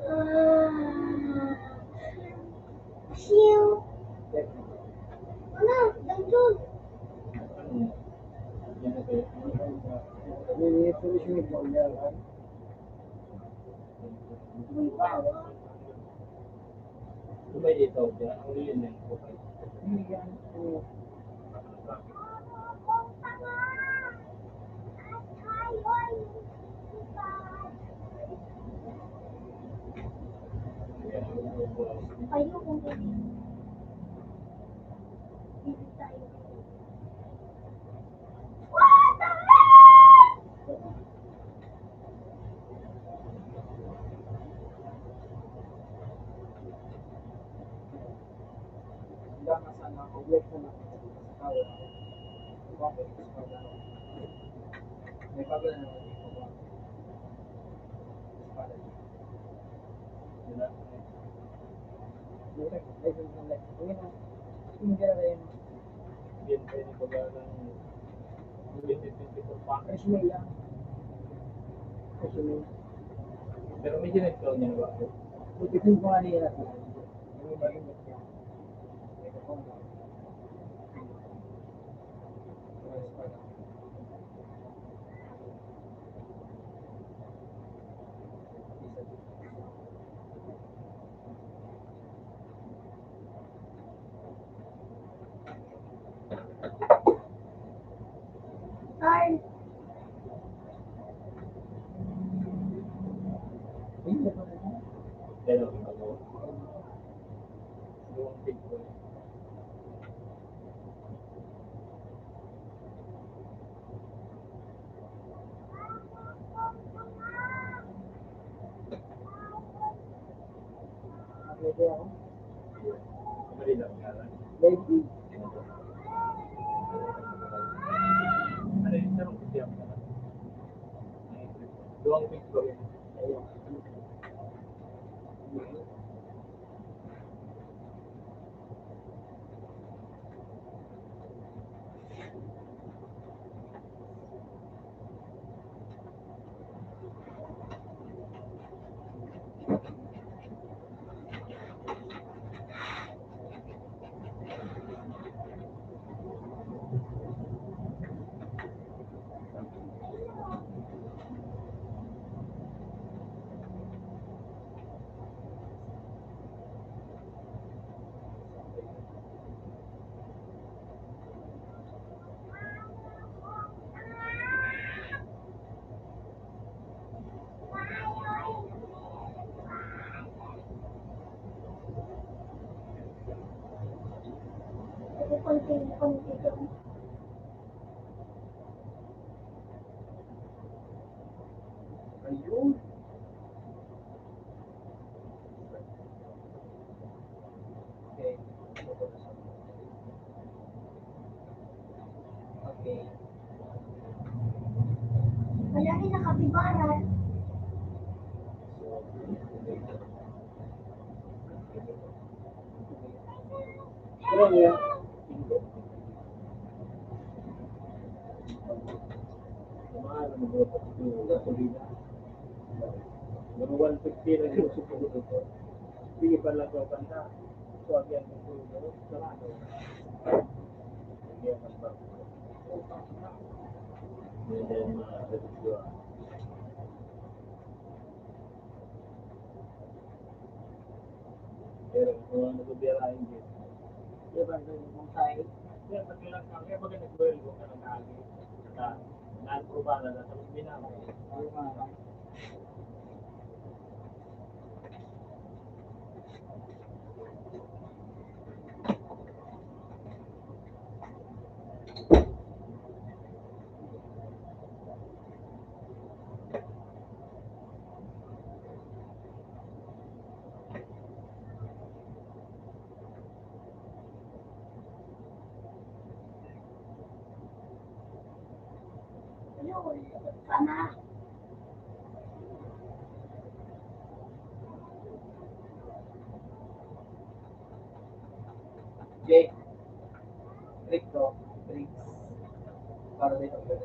Ah. Siw. Wala, danggol. Uy, bawa. Kung may dito, ang lilim na yung buhay. Kayo kung hindi. Hanggang sa nakaulit na lang sa tao, bakit sa pagdalo? May bago na naman yung pagbago. Sa pagdalo. Wala. Wala. Wala. Wala. Wala. Hindi na rin. Hindi na rin yung pagdalo ng twenty twenty-four pa. Resume lang. Resume. Pero may ginagawa niya ba? Buti ko nga nila. Ay. Duwang weeks pa rin. Ayun. Okay. Okay. Wala rin nakapibaran. Pero niya, mga one fifty na yung susunod ito. Sige pa lang daw kanta. So, again, ito yung sarado. Again, mas bago. And then, uh, Pero kung ano ko biyarahin din. Di ba, ganun kung tayo? Kaya pag nila sa kaya pag nag-well ko ka nag-agi. Saka, naan ko ba na nasa mga binawa? Yung mga Yun, sana. Jake, Rico, Briggs, para dito, Briggs.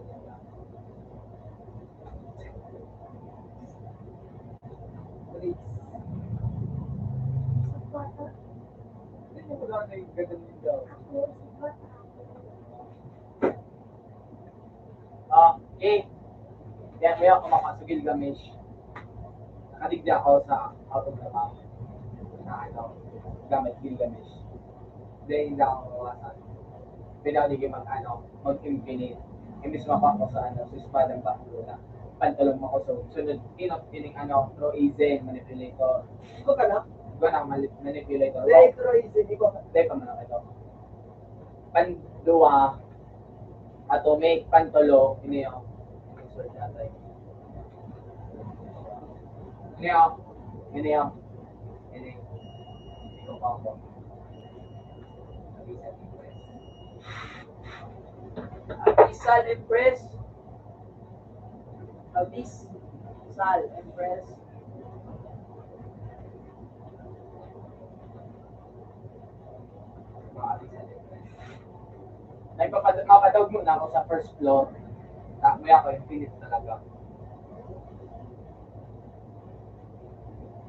Hindi mo gano'n yung ganda ninyo. Ah, okay. Kaya kaya ako makasugil, Gilgamesh. Nakadigdi ako sa autograph na ano, gamit Gilgamesh. Dahil hindi ako mawasan. Pwede ako digin mag, ano, mag-infinite. Imbis mapa ko sa, ano, sa espadang baklo na pantalon mo ko sa sunod. Inok, ining, ano, Troezen, manipulator. Ikaw ka na? Iba na, mali-, manipulator. Electrolysis, di ba? Hindi pa man ito. Panduwa, atomic, pantulo, ini yung insert natin. Ini yung, ini yung, ini yung compound. Abyssal Empress. Abyssal Empress. Ay, papad-, mapadaog muna ako sa first floor. Takbo ako, infinite talaga.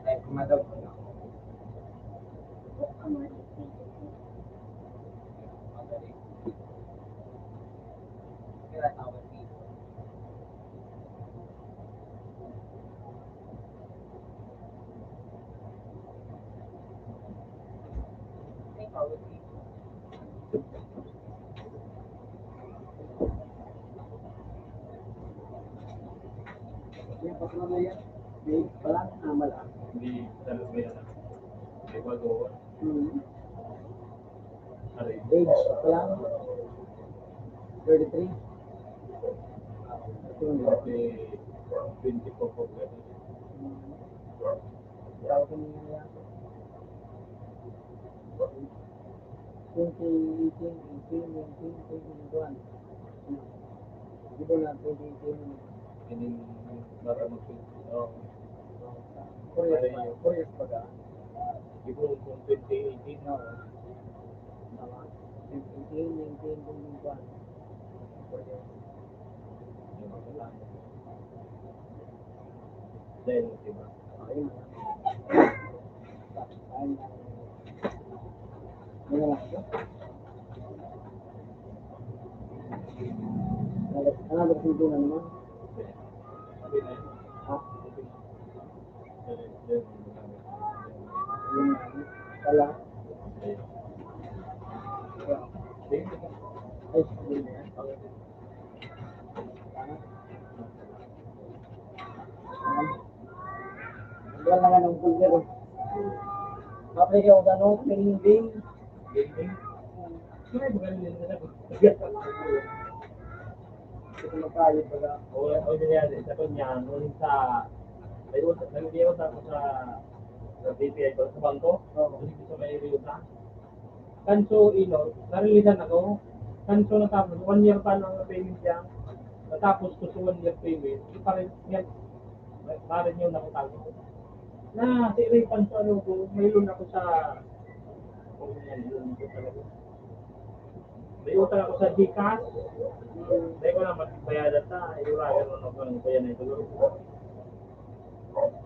Ay, pumadog muna ako. Magaling. Kaya tawag dito. Hindi, talaga yan. May bago. Hmm. Aray. Age pa lang. Thirty-three. Ito yung twenty, twenty-four po pwede. Hmm. Tawag ko nila yan. Twenty eighteen, eighteen, nineteen, twenty, twenty-one. Di ba na twenty eighteen? Hindi, bata mag-, oh. Four years pa, four years pa ka? Di ba kung twenty eighteen na, oh. Tama. Twenty eighteen, nineteen, twenty-one. Four years. Dahil, di ba? Wala nga ng folder, eh. Mapili ako sa ano, building. Building? Sino yung magaling din sa sagot? Ito na tayo pala. O, o, yun yan, sa kanya, nung sa, may utang, nag-utang ako sa, sa B P I ko, sa bangko. Oo. Kasi gusto may utang. Kanso, ino, narilisan ako. Kanso natapos, one year pa lang ang payment niya. Natapos ko sa one year payment, iparin, yan, parin yung nakatago. Na, si Ray Kanso, ano ko, may loan ako sa, kung yan, loan ko talaga. May utang ako sa GCash. Dahil ko lang, magbayadan ta, iuragan mo na kung ano ba yan, ito.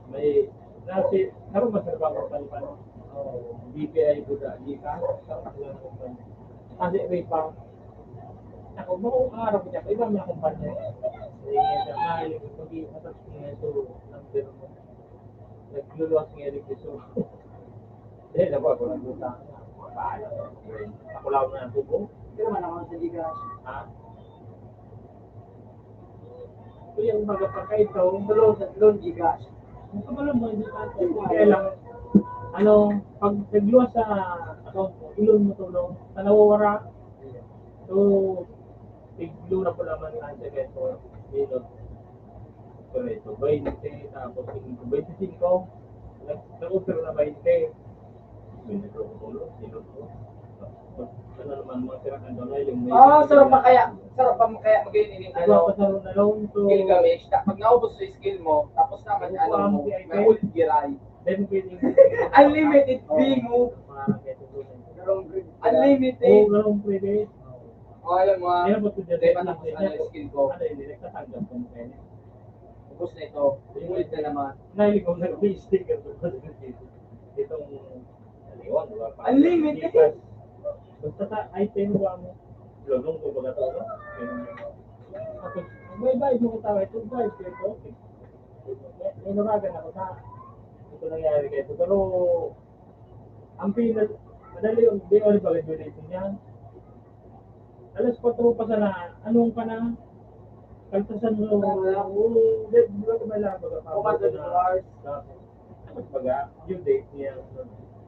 May, nasi, karon man sa trabaho ko, pano, pano, B P I ko sa GCash, sa mga kumpanya. Kasi may pa, ako, mo, ang araw ko niya, iba mga kumpanya. Eh, sa mga, yung pag-i-, atas ko niya, so, number mo. Nagluluwas nga rin, so, eh, nako, ako nagbuta. Paano? Ako lang na ang bubo. Pero man ako sa GCash. Ha? Kuya, umaga pa kayo ito. Tulong sa tulong GCash. Ang kabalo mo, hindi pa ito. Kaya lang, ano, pag nagluwas sa account mo, ilon mo tulong, sa nawawara. So, tiglo na po naman ang second ko. Ilon. Pero ito, twenty, tapos twenty-five. Nag-, nag-offer na twenty. May nagkakatulog, silog ko. Ano naman, mga sirakan daw na yung may Ah, sarap pa kaya, sarap pa kaya maging ini, ano, Nagpapasaro na lang, so, Gilgamesh. Ta-, pag naubos sa skill mo, tapos naman, Opo, ano ang mo, C I P. May ulit giray. Then, pwede yung Unlimited Oh. Bingo. Parang ganito po. Garong green. Unlimited. Oo, garong pwede. Oh, alam mo, ah, Meron po to dyan, di ba, tapos dyan. Ano yung skill ko? Ano yun, nagtatanggap ko mo kayo. Ubus na ito. Ulit na naman. Nahilig ko na may sticker ko. Itong, ano yun, wala pa. Unlimited. Basta sa item ko ang lulong ko baga to, no? Tapos, may bayad mo ko tao, itong bayad ko ito. May, may nawagan ako sa, ito nangyari kayo. Pero, ang pinag-, madali yung, di ko rin pag-graduation niya. Alas kwatro pa sana, anong pa na? Kaltasan mo, Tama. Oo, di, di ba ito may labag ang Kumain ka pababa ng na? Mars. Tapos, Baga, due date niya.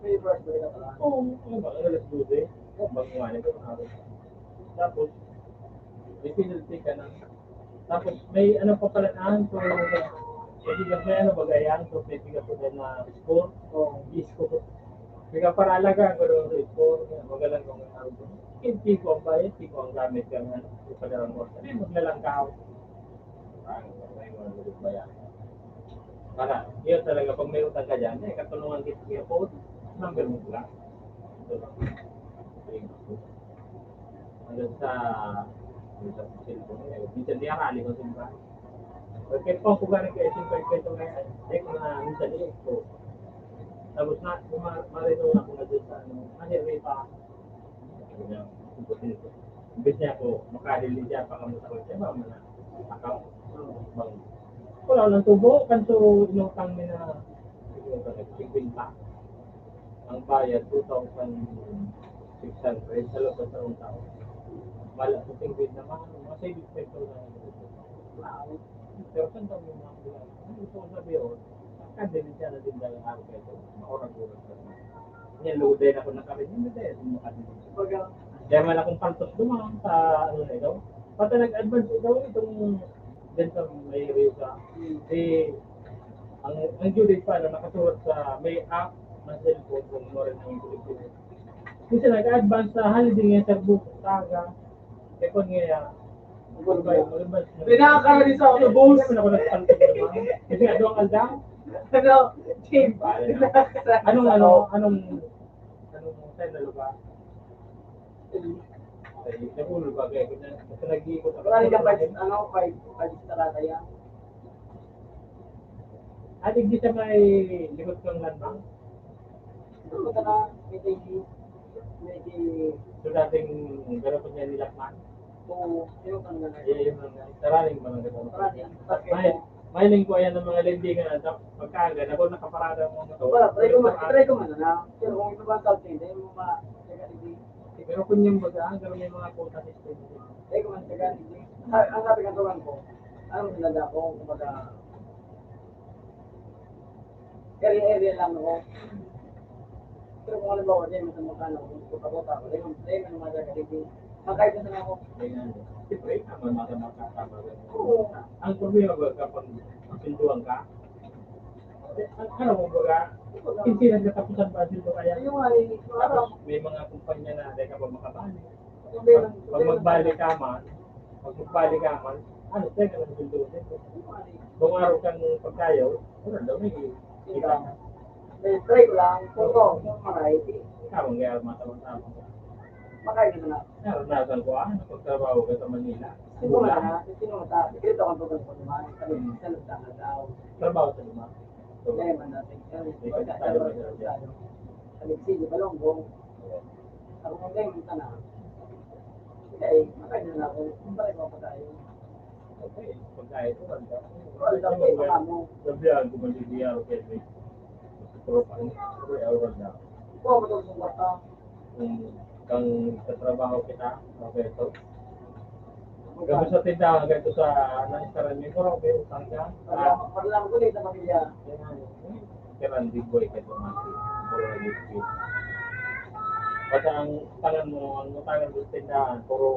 May birthday ka pala. Oo, ano ba? Alas dose. Bago nga nito, tapos, may penalty ka na. Tapos, may ano pa pala na, so, may bigas, may ano ba gayang, so, may bigas ko na score. Oo. Score. Kaya para alagaan ko doon sa score, magalang ko ng tao doon. Hindi ko ang bayad, hindi ko ang gamit ka nga, ipadarang mo. Sabi, maglalangkaw. Para, yun talaga, pag may utang ka dyan, eh, katulungan kita, kaya po, number mo lang. Ito lang. Hanggang sa, hanggang sa cellphone, eh, minsan di arali ko simbahan. Pagkaya po ako galing kay simbahan, kaya ito nga, eh, kung na, minsan di ko. Tapos na, kung ma-, marito na ako na dyan sa, ano, mahirap pa. Imbis niya ako, makadili siya, pakamusta ko siya, ba, mana, akam, bang, wala nang tubo, kanto inutang niya na, inutang niya, singkwenta. Ang bayad, two thousand six hundred, sa loob ng taon-taon. Wala sa singkwenta, mga, mga savings pa ito na. Pero saan taon yung mga bilang? Ano gusto ko sabihin? Kadili siya na din dahil araw kayo, maurag-urag ka. Yan, luday na ako na kami, hindi tayo makadili. Kaya man akong pantos dumaan sa, ano na ito. Pati nag-advance ito, itong dyan sa may Rio sa, eh, ang, ang due date pa, ano, nakasulat sa may app na cellphone kung ano rin ang ibig sabihin. Kasi nag-advance sa holiday nga sa buko, taga, kaya kung nga, Pinaka na din sa autobus. Kasi ako nagpantos naman. Kasi nga, doon ka lang. Ano? Team. Anong, ano, anong, anong, saan na lugar? Ay, nagulo ba? Kaya, basta nag-iikot ako. Wala rin ka pa, ano, pa, pa, sa Rataya. Ah, digdi sa may likod kang landmark? Ito, ito na, may T V, may T V. So, dating garo pa niya ni Lakman? Oo, yun ang nangyari. Eh, yun ang nangyari. Saraling barangay. Saraling. May, may lingko yan ng mga lendingan, ano, pagkaaga, ako nakaparada ang mga motor. Wala, try ko man, try ko man na. Pero kung ito ba ang tawag, hindi mo ma-, Pero kung yung baga, pero may mga quota system. Try ko man, taga, ang, ang sabi ng tuwan ko, ano, sinanda ko, kumbaga, area-area lang ako. Pero kung halimbawa, di mo sa mukha na, kung buta-buta ako, di mo, di mo naman sa kalibin. Makaiba na ako. Ganyan. Siyempre, tama, tama, tama, tama. Oo. Ang problema ba kapag pintuan ka? Ang ano mo ba? Hindi na katapusan pa dito kaya? Yung nga, eh, parang tapos may mga kumpanya na, dahil ka pa makabalik. Pag, pag magbalik ka man, pag magbalik ka man, ano, teka lang yung pintuan dito. Kung araw kang pagkayaw, wala daw, may kita. May try ko lang, kung to, kung maray, di. Ikaw, ang gaya, matawang-tawang. Makain naman na. Naranasan ko, ah, nakapagtrabaho ka sa Manila. Sino Wala. Na? Sino na? Sikreto kang pagkakas ko naman. Sabi, Hmm. Sa lutang na tao. Trabaho sa luma. So, Kaya man natin. Kaya may pagkakataon pagkakataon na tayo. Sa Mexico, Balonggong. Oo. Ako kung kayo, punta na. Kaya, makain na ako. Kung pala ko pa tayo. Okay, pagkain ko, wala. Wala, okay, baka mo. Sabi ako, kung malibiya ako, kaya may tropa niya. Okay, awal na. Ikaw, matulog sa kwarta. Kung kang katrabaho kita, okay, ito. Gabos sa tindahan, ganito sa, ano, sa rami, pero may utang ka. Wala, wala ko ulit na pamilya. Kaya nga, eh, kaya hindi ko eh, kahit umati. Puro nag-iisip. Basta ang utangan mo, ang utangan mo sa tindahan, puro,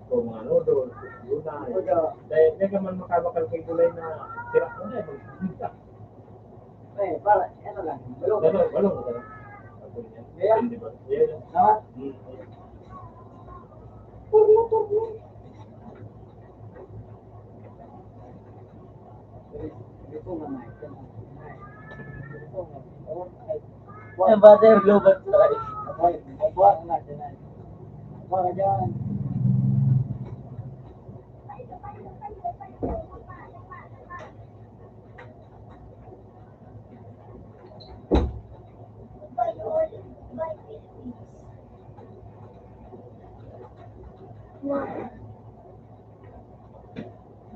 puro mga noodles, gulay. Wala. Dahil, dahil ka man makabakal kay gulay na tira mo na, eh, magbibigay ka. Eh, para, ano lang, balong. Balong, balong, balong. Ako niya. Kaya? Hindi ba? Kaya yun. Ha? Hmm. Turno, turno. Ito naman, ito naman. Ito naman. Eh, butter, lobat, ay. Ay, ay, buhat na, dyan, ay. Para dyan.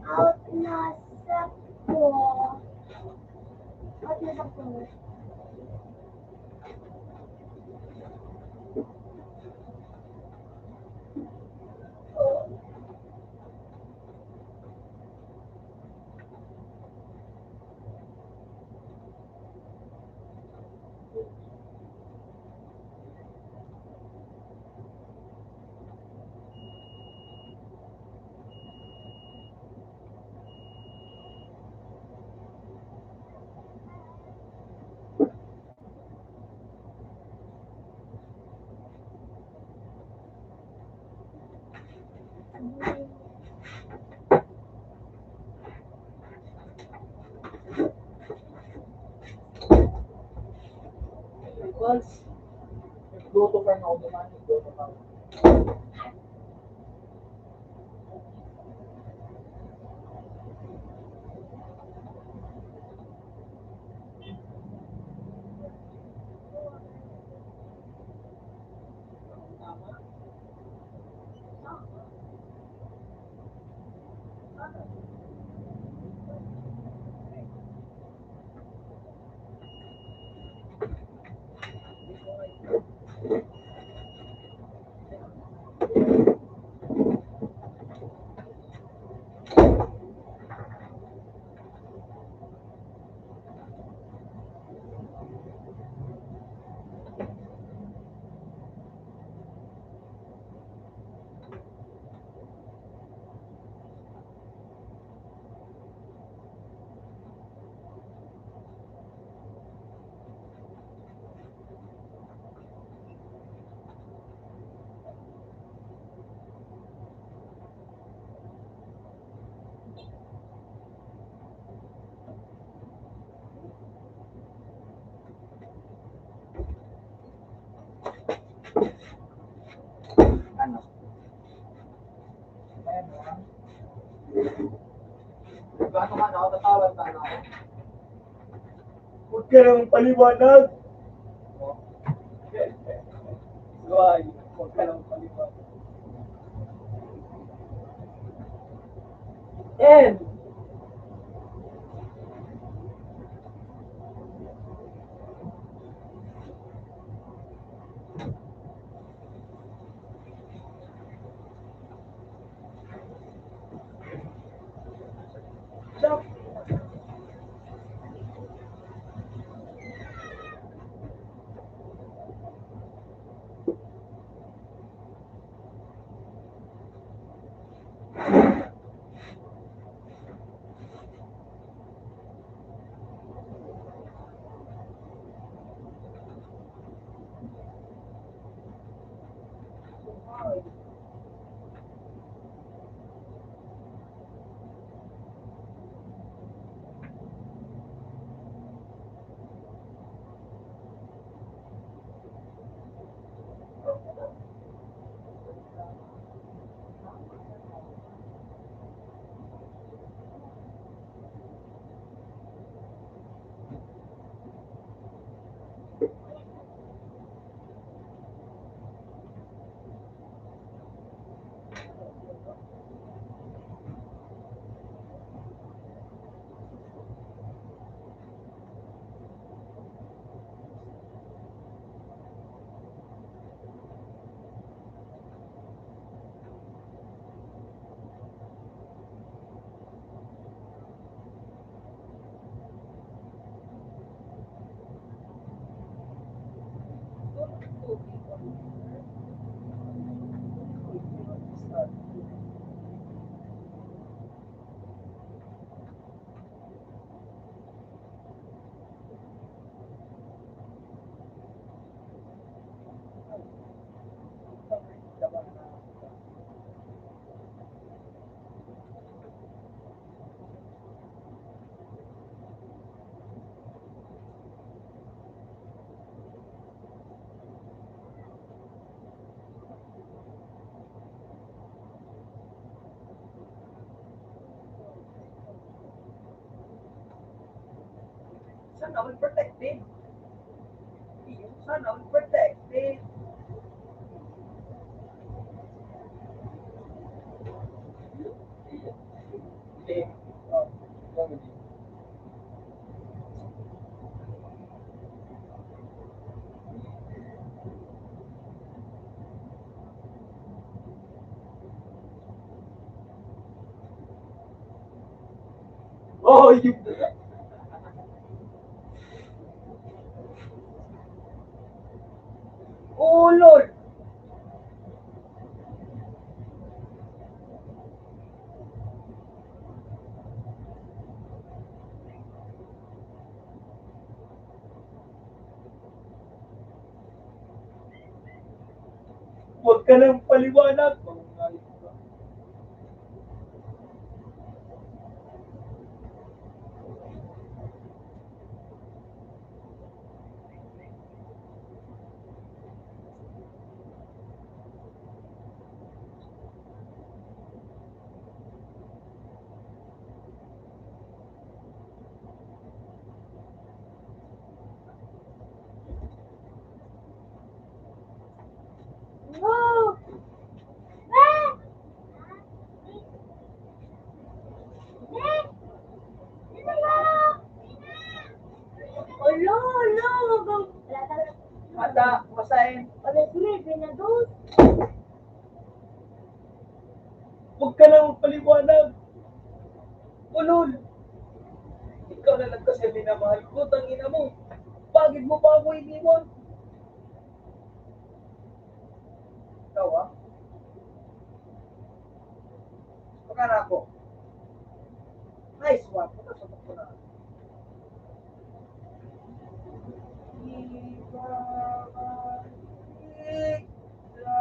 Out na sa po. Out na sa po. Ano? Ano man, nakatatawad na ako. Huwag ka nang paliwanag. Why? Huwag ka nang paliwanag. And Sana all protected. Sana all protected. Oh, you. Oh, Lord. Huwag ka nang paliwanag. Sa masahin. Alas nuebe na doon. Huwag ka na magpaliwanag. Ulol. Ikaw na lang kasi minamahal ko, tangina mo. Bakit mo pa ako iniwan? Ikaw, ah. Pagkana ako. Nice one. Pagkasutok ko na. Ibabalik na.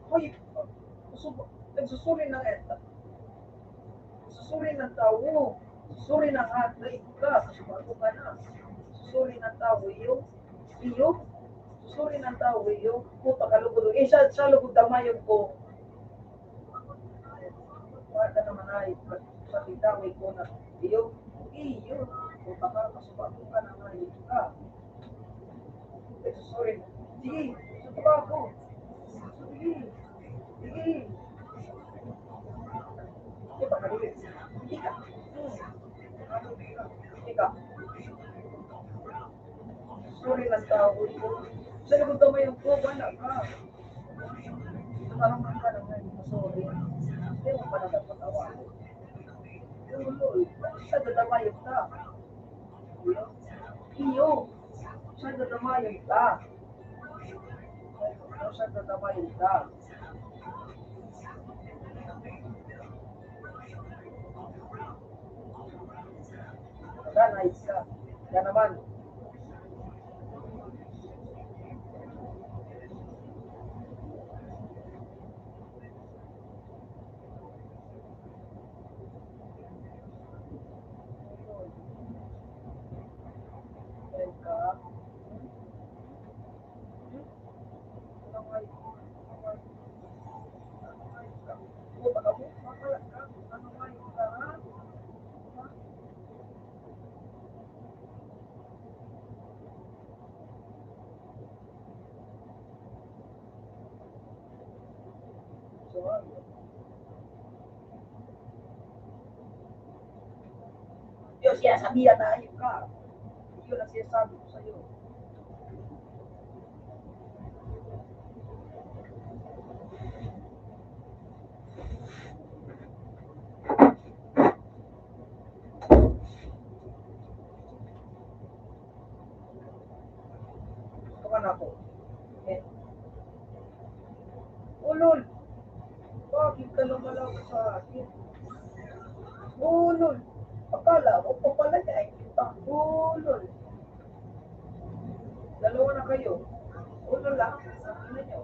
Hoy, susuri ng eta. Susuri ng tawo. Susuri ng hati ka. Kasubago ka na. Susuri ng tawo, iyo. Iyo. Susuri ng tawo, iyo. Puta ka, lugod. Eh, siya, siya lugod damayon ko. Wala naman ay pagkitawid ko na iyo. Iyo. Puta ka, kasubago ka na nga, iyo ka. Sorry. Sige, subukan ko. Sige. Sige. Ito ka, dili. Hindi ka. Hmm. Hindi ka. Sorry, nagtawag ko. Sa likod ka may upo, wala ka. Parang ang ka naman, sorry. Hindi mo pa nagpatawa. Yung, yung, sa dadamayan ka. Iyo. Siya dadamayan ta. Siya dadamayan ta. Wala na isa. Yan naman. Diyos, kaya sabihan na ayun ka. Yun ang sinasabi ko sa'yo. Kaman ako. Eh. Ulol! Bakit ka lumalaban sa akin? Ulol! Akala ko papalayain kita. Ulol! Dalawa na kayo. Ulol lang. Ano nyo?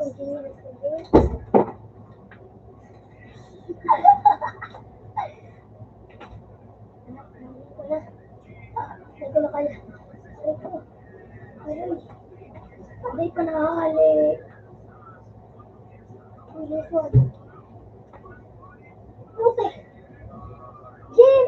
Hindi ko na kaya. Aray ko. Aray. Aray ko, nahahali. Aray ko. Okay. Jim!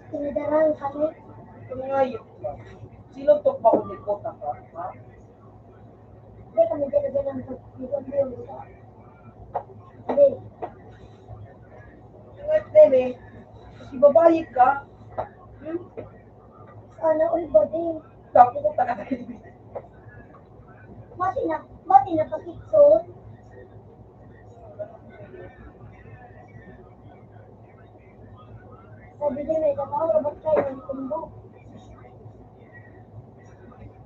Pinadarahan kami. Pinangayot ka. Silog to pa kung likot ka, ha? Hindi kami dala-dala ng pagkikon mo. Hindi. Ingat din eh. Kasi babae ka. Hmm? Sana all ba din? Tapos kung taga Mati na, mati na pakitson. Sabi din, may trabaho, robot kayo, may tumbo.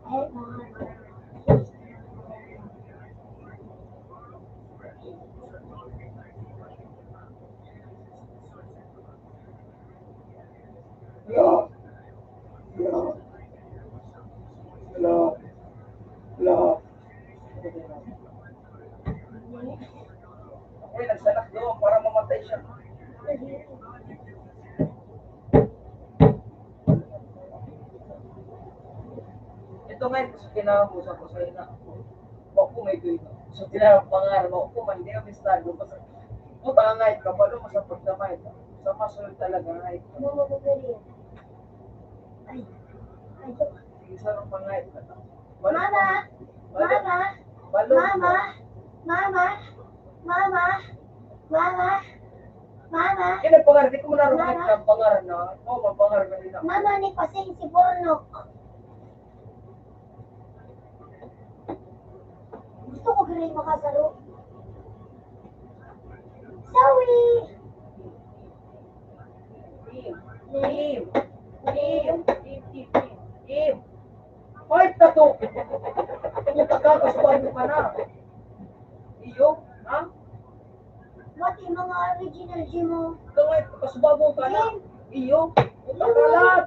Ay, mga. Hello? Hello? Hello? Hello? Uy, nagsanak doon para mamatay siya. Ito nga yung gusto kinamusa ko sa'yo na. Wa ko may tuyo. So, sila ang pangar mo. Ako man, hindi kami stado. Basta, puta nga, kahit kabalo mo sa pagkamay. Sa masunod talaga nga, kahit Ano mo gagawin? Ay, ay, Isa ng pangay. Mama! Mama! Mama! Mama! Mama! Mama! Mama! Kaya nagpangar, di ko mo narunod Mama! Ng pangar na. Oo, mapangar na rin ako. Mama, ni pasing si Bornok. Gusto ko gani makasaro. Sorry! Im! Im! Im! Im! Im! Im! Im! Fight na to! Puta ka, kasubago ka na! Iyo, ha? Mati mga original Jimo. Ikaw nga, kasubago ka na! Jim! Iyo! Puta ka lahat!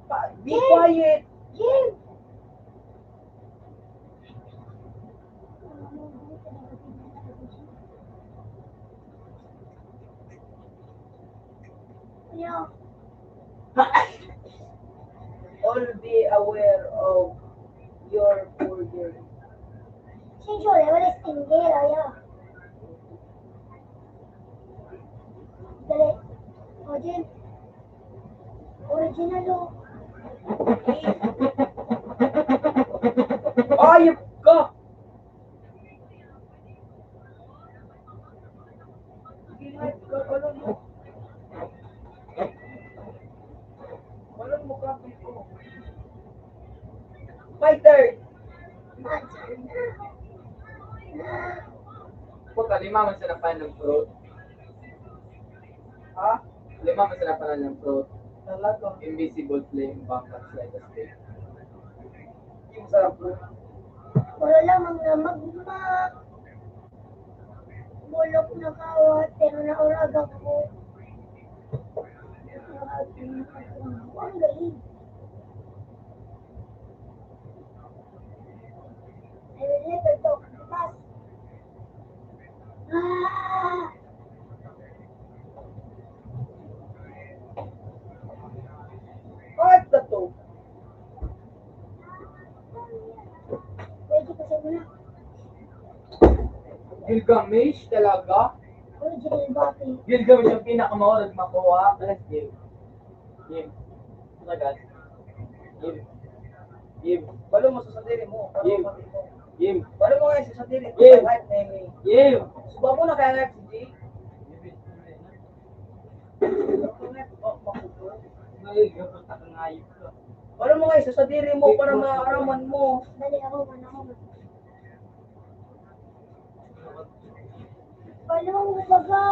Pa, be Jim! Quiet! Jim! All be aware of your border. Since you always in there, yeah. Dali. O, Jim. Original, oh. Ayop ka! Sige nga, ikaw, balon mo. Balon mo, kapit ko. Fighter! Puta, lima man sila pa ng fruit. Ha? Lima man sila pa ng fruit. Talaga? Invisible flame, bangkak sa ito state. Yung sarap po. Wala lamang na magma. Bulok na kawat, pero nauragan ko. Ang galing. I will never talk. Mas. Ah! Kahit na to. Pwede ko siya muna. Gilgamesh talaga? Original bati. Gilgamesh ang pinakamaurag makuha. Alas Gil. Gil. Talaga. Gil. Gil. Balo mo sa sadiri mo. Balo Gil. Mo. Gil. Balo mo nga sa sadiri mo. Gil. Kahit na yun eh. Gil. Suba mo na kaya nga si G. Balo mo nga sa sadiri mo para maaraman mo. Dali ako, ano ako. Palong baga.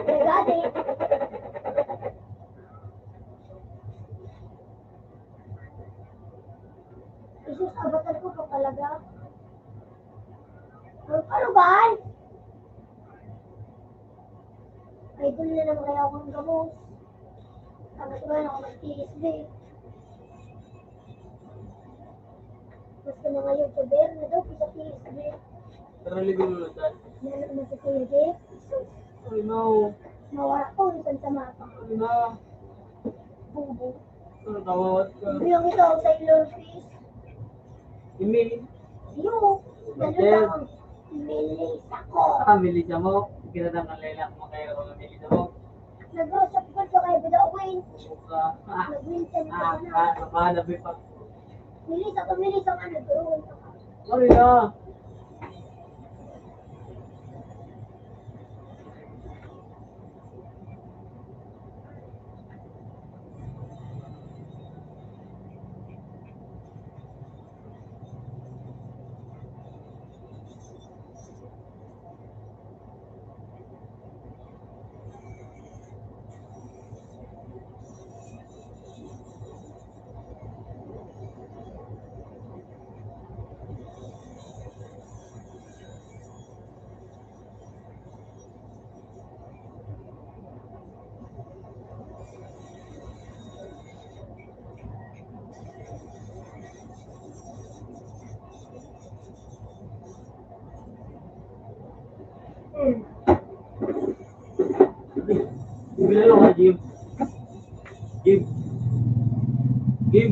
Nagadi. Idol na naman kaya akong gabos. Tapos ba ako mag-T S B? Mas ka mga YouTuber na daw sa T S B. Pero libre mo na dyan. Yan ang masasaya, Jeff. Ay, no. Mawala ko, isang tama pa. Ay, no. Bubo. Ano tawag ka? Yung ito, Taylor Swift. Emil. Yo, ganun Hotel. Lang. Milis ako. Ah, milis mo? Kinatanggal na lang mo kayo kung milis mo. Nag-rosap ko sa kay Buda Wayne. Buka. Ah, Nag-win ka na ah, ka na. Ah, ah, labi pa. Milis ako, milis ako, nag-rosap ako. Sorry na. Bilalo ka, Jim. Jim. Jim.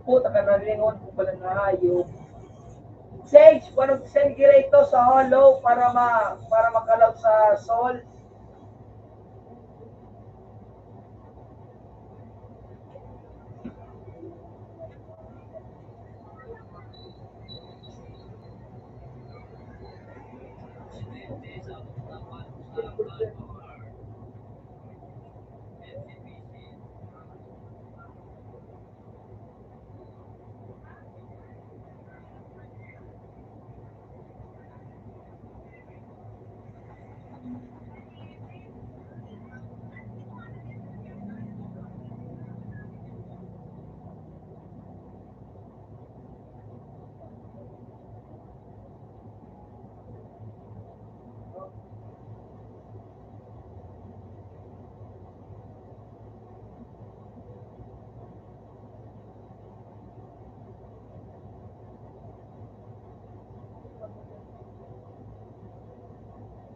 Puta ka, nalingon ko pala na hayop. Sage, paano send kira ito sa hollow para ma-, para makalaw sa soul?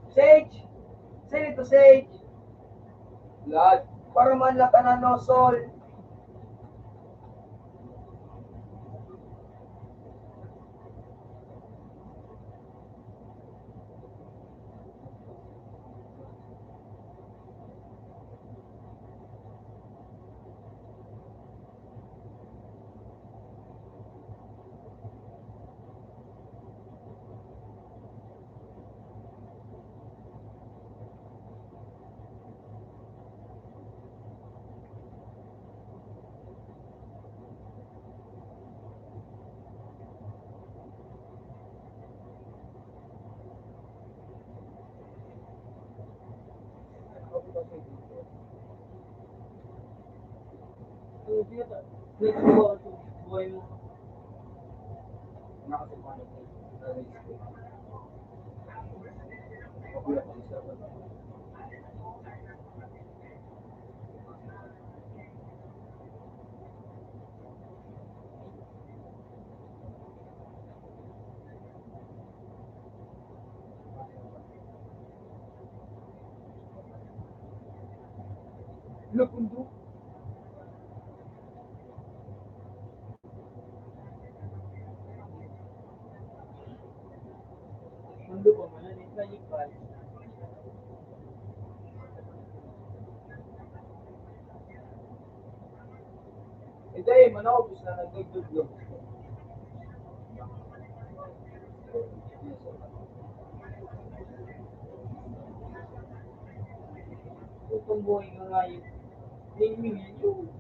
Sage! Sino ito, Sage? Lad, para man lang ka na, no, Sol. Look, undo. Ito eh, manakot na nagdugdog. Itong buhay ko ngayon. Tingin yun.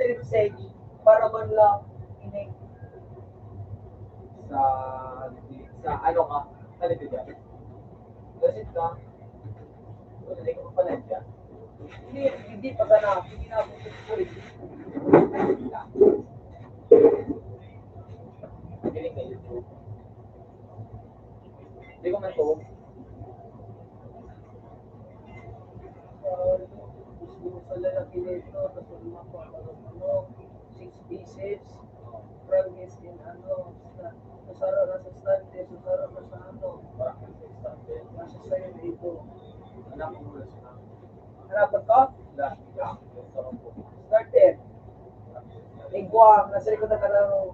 Self-selling, para man lang ini. Sa, sa ano ka? Ano ka dyan? Gasit ka? Wala, hindi ka pa pala dyan. Hindi, hindi pa sana. Hindi na ako sa school. Galing ka YouTube. Hindi ko man to. Ah, gusto ko sa lalaki nito, tapos lumapit ako ng ano, six pieces, fragments in ano, sa, sa saro na sa stante, sa saro na sa ano, nasa sayo na ito. Anak ko muna sa Harapan ko? Last week, ah, yung sarong ko. Starter. Igwa, nasa likod ng kalaro.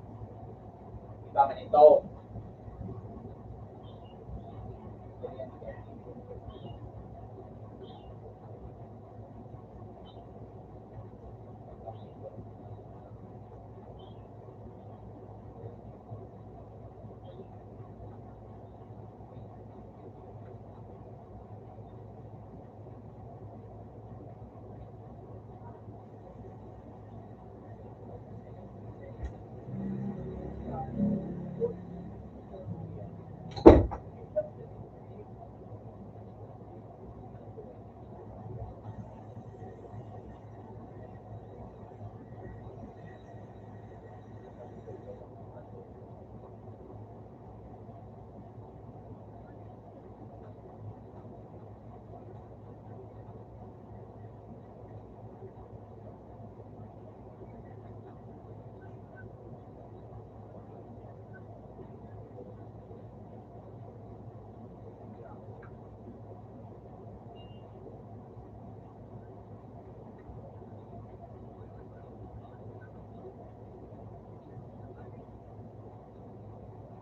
Iba man ito.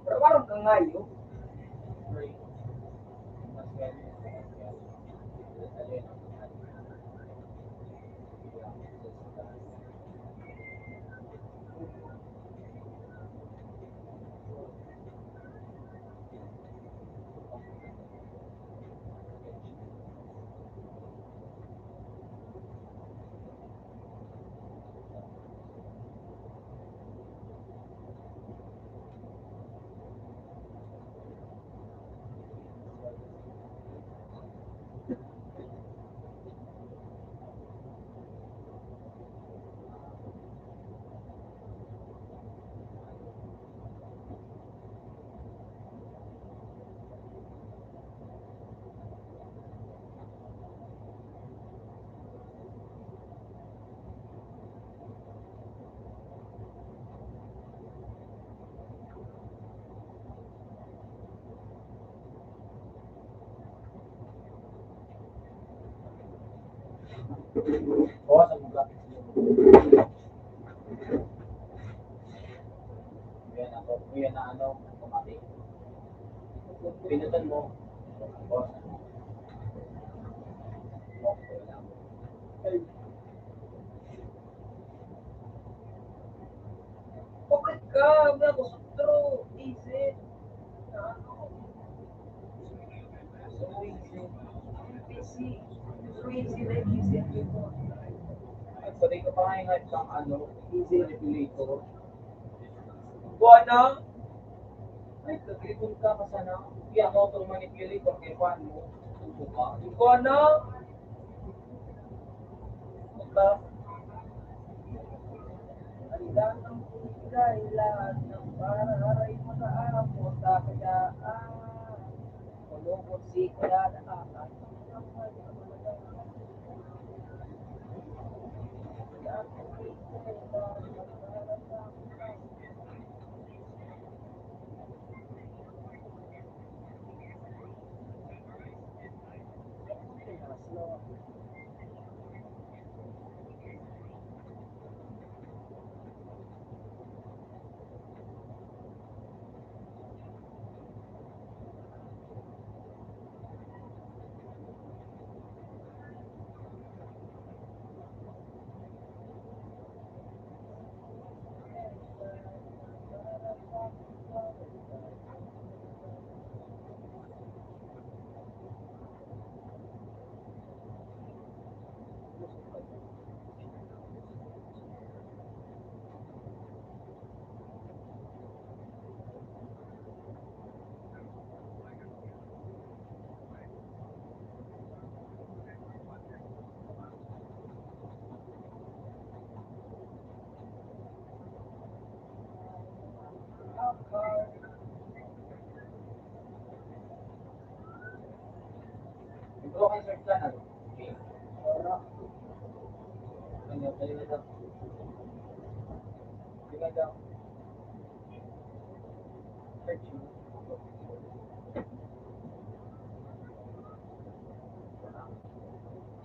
Pero parang kangayo. Bawasan mo graphics mo. Yan ako. Yan na ano, automatic. Pinutan mo. Bawasan mo. Okay lang. Bakit ka? Wala ko sa true. Is it? Na ano? So easy. Busy. So easy na busy ang people. Ay, pwede ka pa nga yung ano, easy manipulator. Buwan na. Ay, kagribon ka pa sana. Iya mo itong manipulator kay buwan mo. Tubo ka. Buwan na. Punta. Ang datang kailangan ng para aray makaarap mo sa kaya, ah, kulubot si kaya nakaka-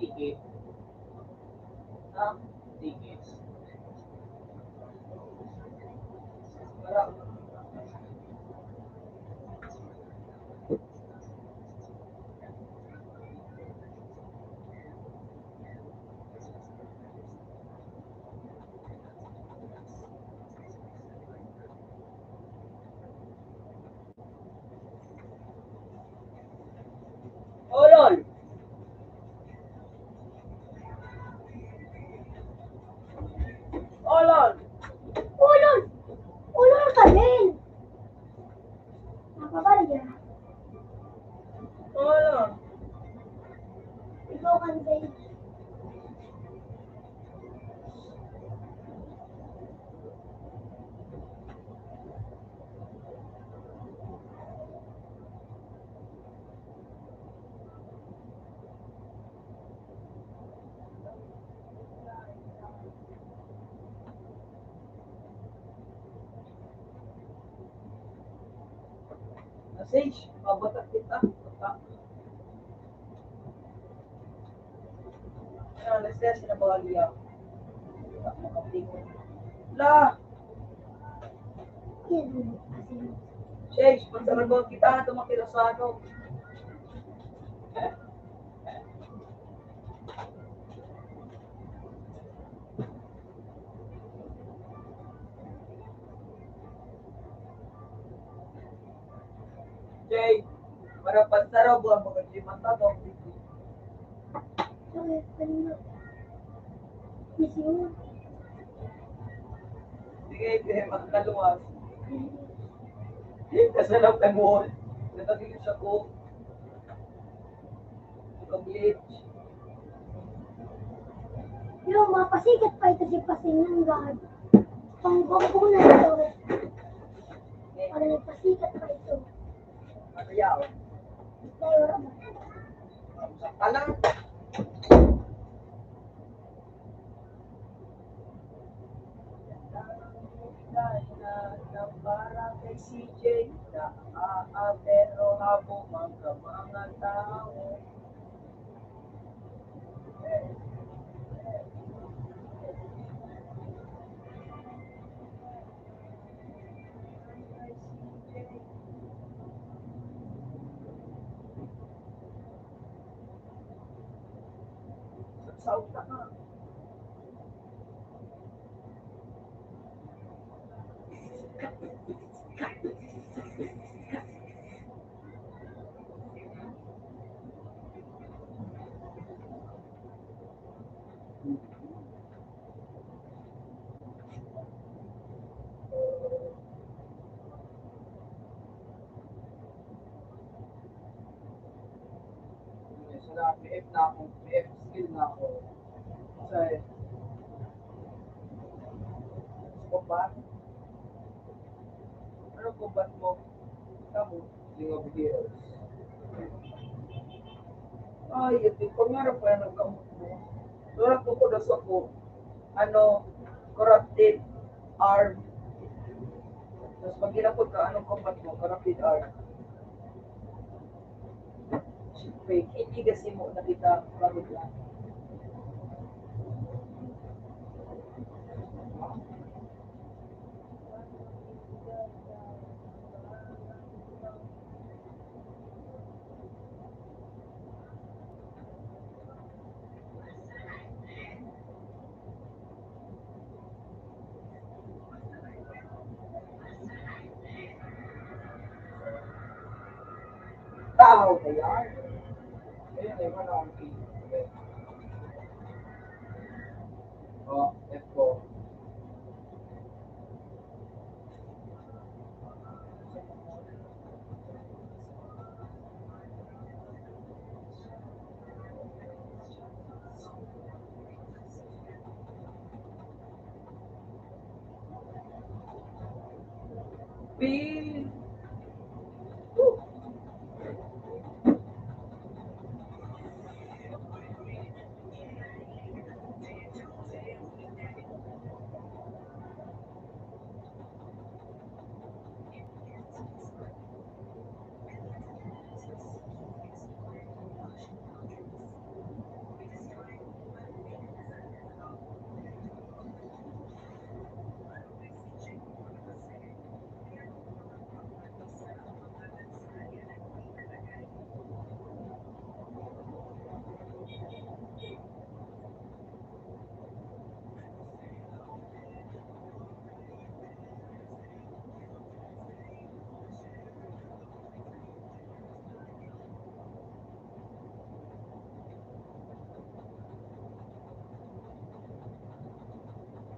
Sige. Olol! Olol! Olol! Olol ka din! Napabarya. Olol! Ikaw kan din. Message, mabata kita. Bata. Ano, let's test na ba, Lia? La! Shades, pagsaragon kita, tumakira sa ano. Jay, para pansaraw buwan, magkaklimata to. Sige, sige, magkaluwas. Kasalaw ka mo. Nagkakilid siya ko. Pag-bleach. Yo, mapasikat pa ito si Pasinanggad. Pang-, pangkunan ito. Para nagpasikat pa ito. Ano yaw? Dahil wala ba? Sa kalang. Para kay C J, na, ah, ah, pero habo man ka mga tao. Sa utak ka. Sa lahat, may F na ako, may F skill na ako. Sa, sa combat, ano combat mo? Tamo, King of Heroes. Ay, ito, pangarap ko yan ng kamot mo. Surat ko ko na sa ko, ano, corrupted arm. Tapos pag hinapot ka, anong combat mo? Corrupted arm. Siyempre, hindi kasi mo nakita, pagod lang. Tao ba yan? Ayun, ayun, ano, ang Oh, F four. Pin.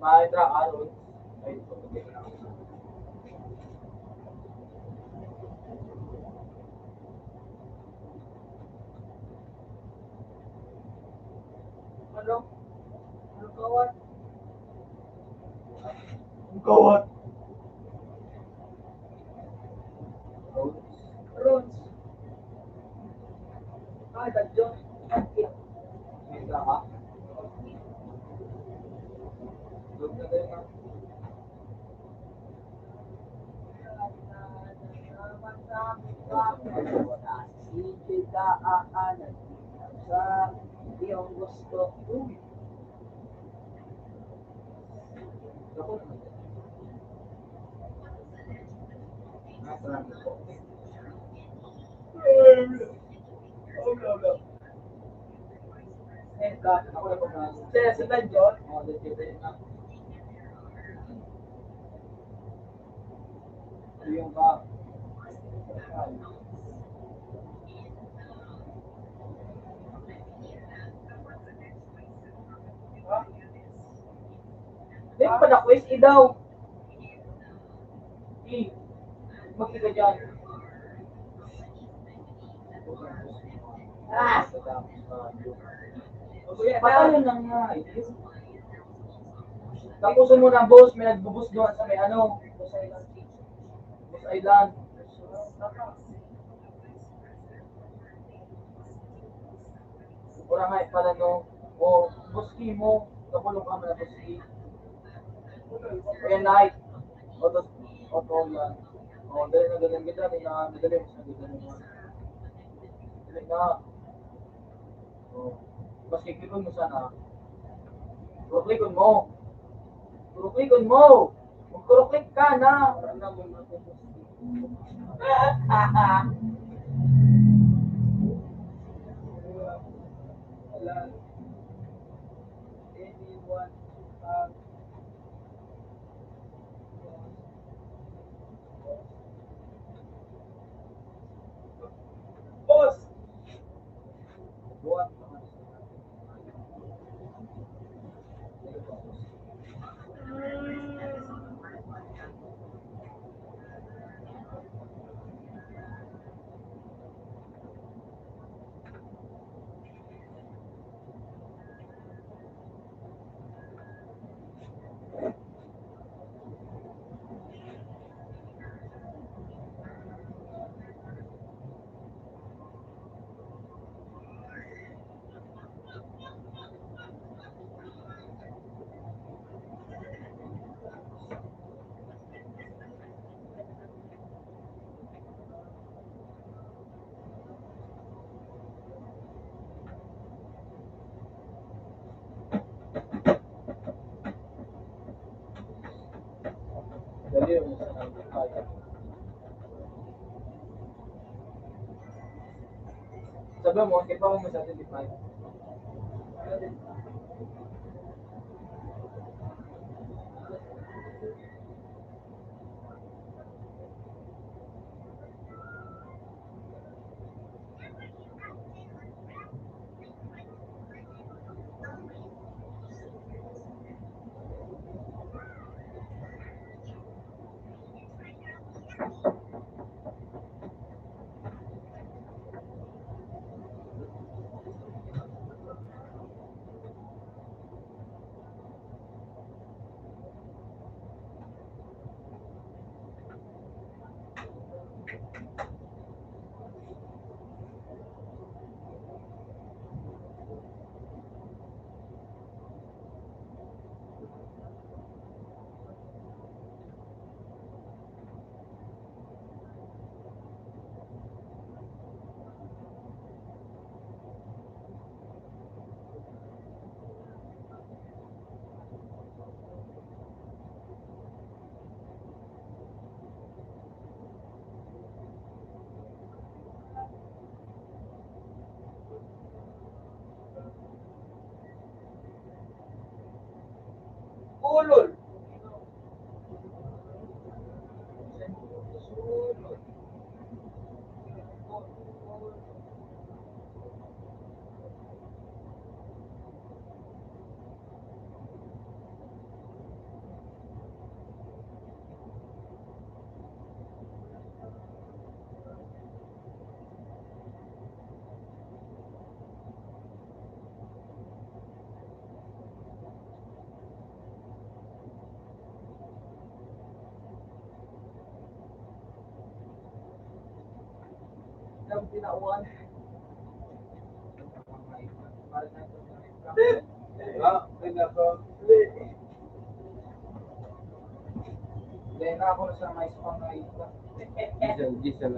Maestra Aaron. Ay, ano? Ano kawat? Ang kawat. Runes. Ah, dadyo. May drama. Doon na tayo na. Sige ka, aanan sa iyong gusto. Uy. Sir, si Tan John. Yung ba? Di pa na quiz, idaw. E. Magkita dyan. Ah! Patay na nga. Tapos mo na, boss, may nagbubus doon sa may ano, Boss Island. Boss Island. Ora nga pala, no? O, buski mo. Kapulong ka mo na buski. Kaya night. O, tos, o, to, yan. O, dali na, dali na, dali na, dali na, dali na. Dali na. O, mas kikikon mo sana. Turuklikon mo. Turuklikon mo! Magturuklik ka na! Wala. Sabi mo, kaya pa mo sa twenty-five. Ulol. Ang tinawan. Ah, pinaka-, hindi na ako na sa may spang na isa. Diesel, diesel.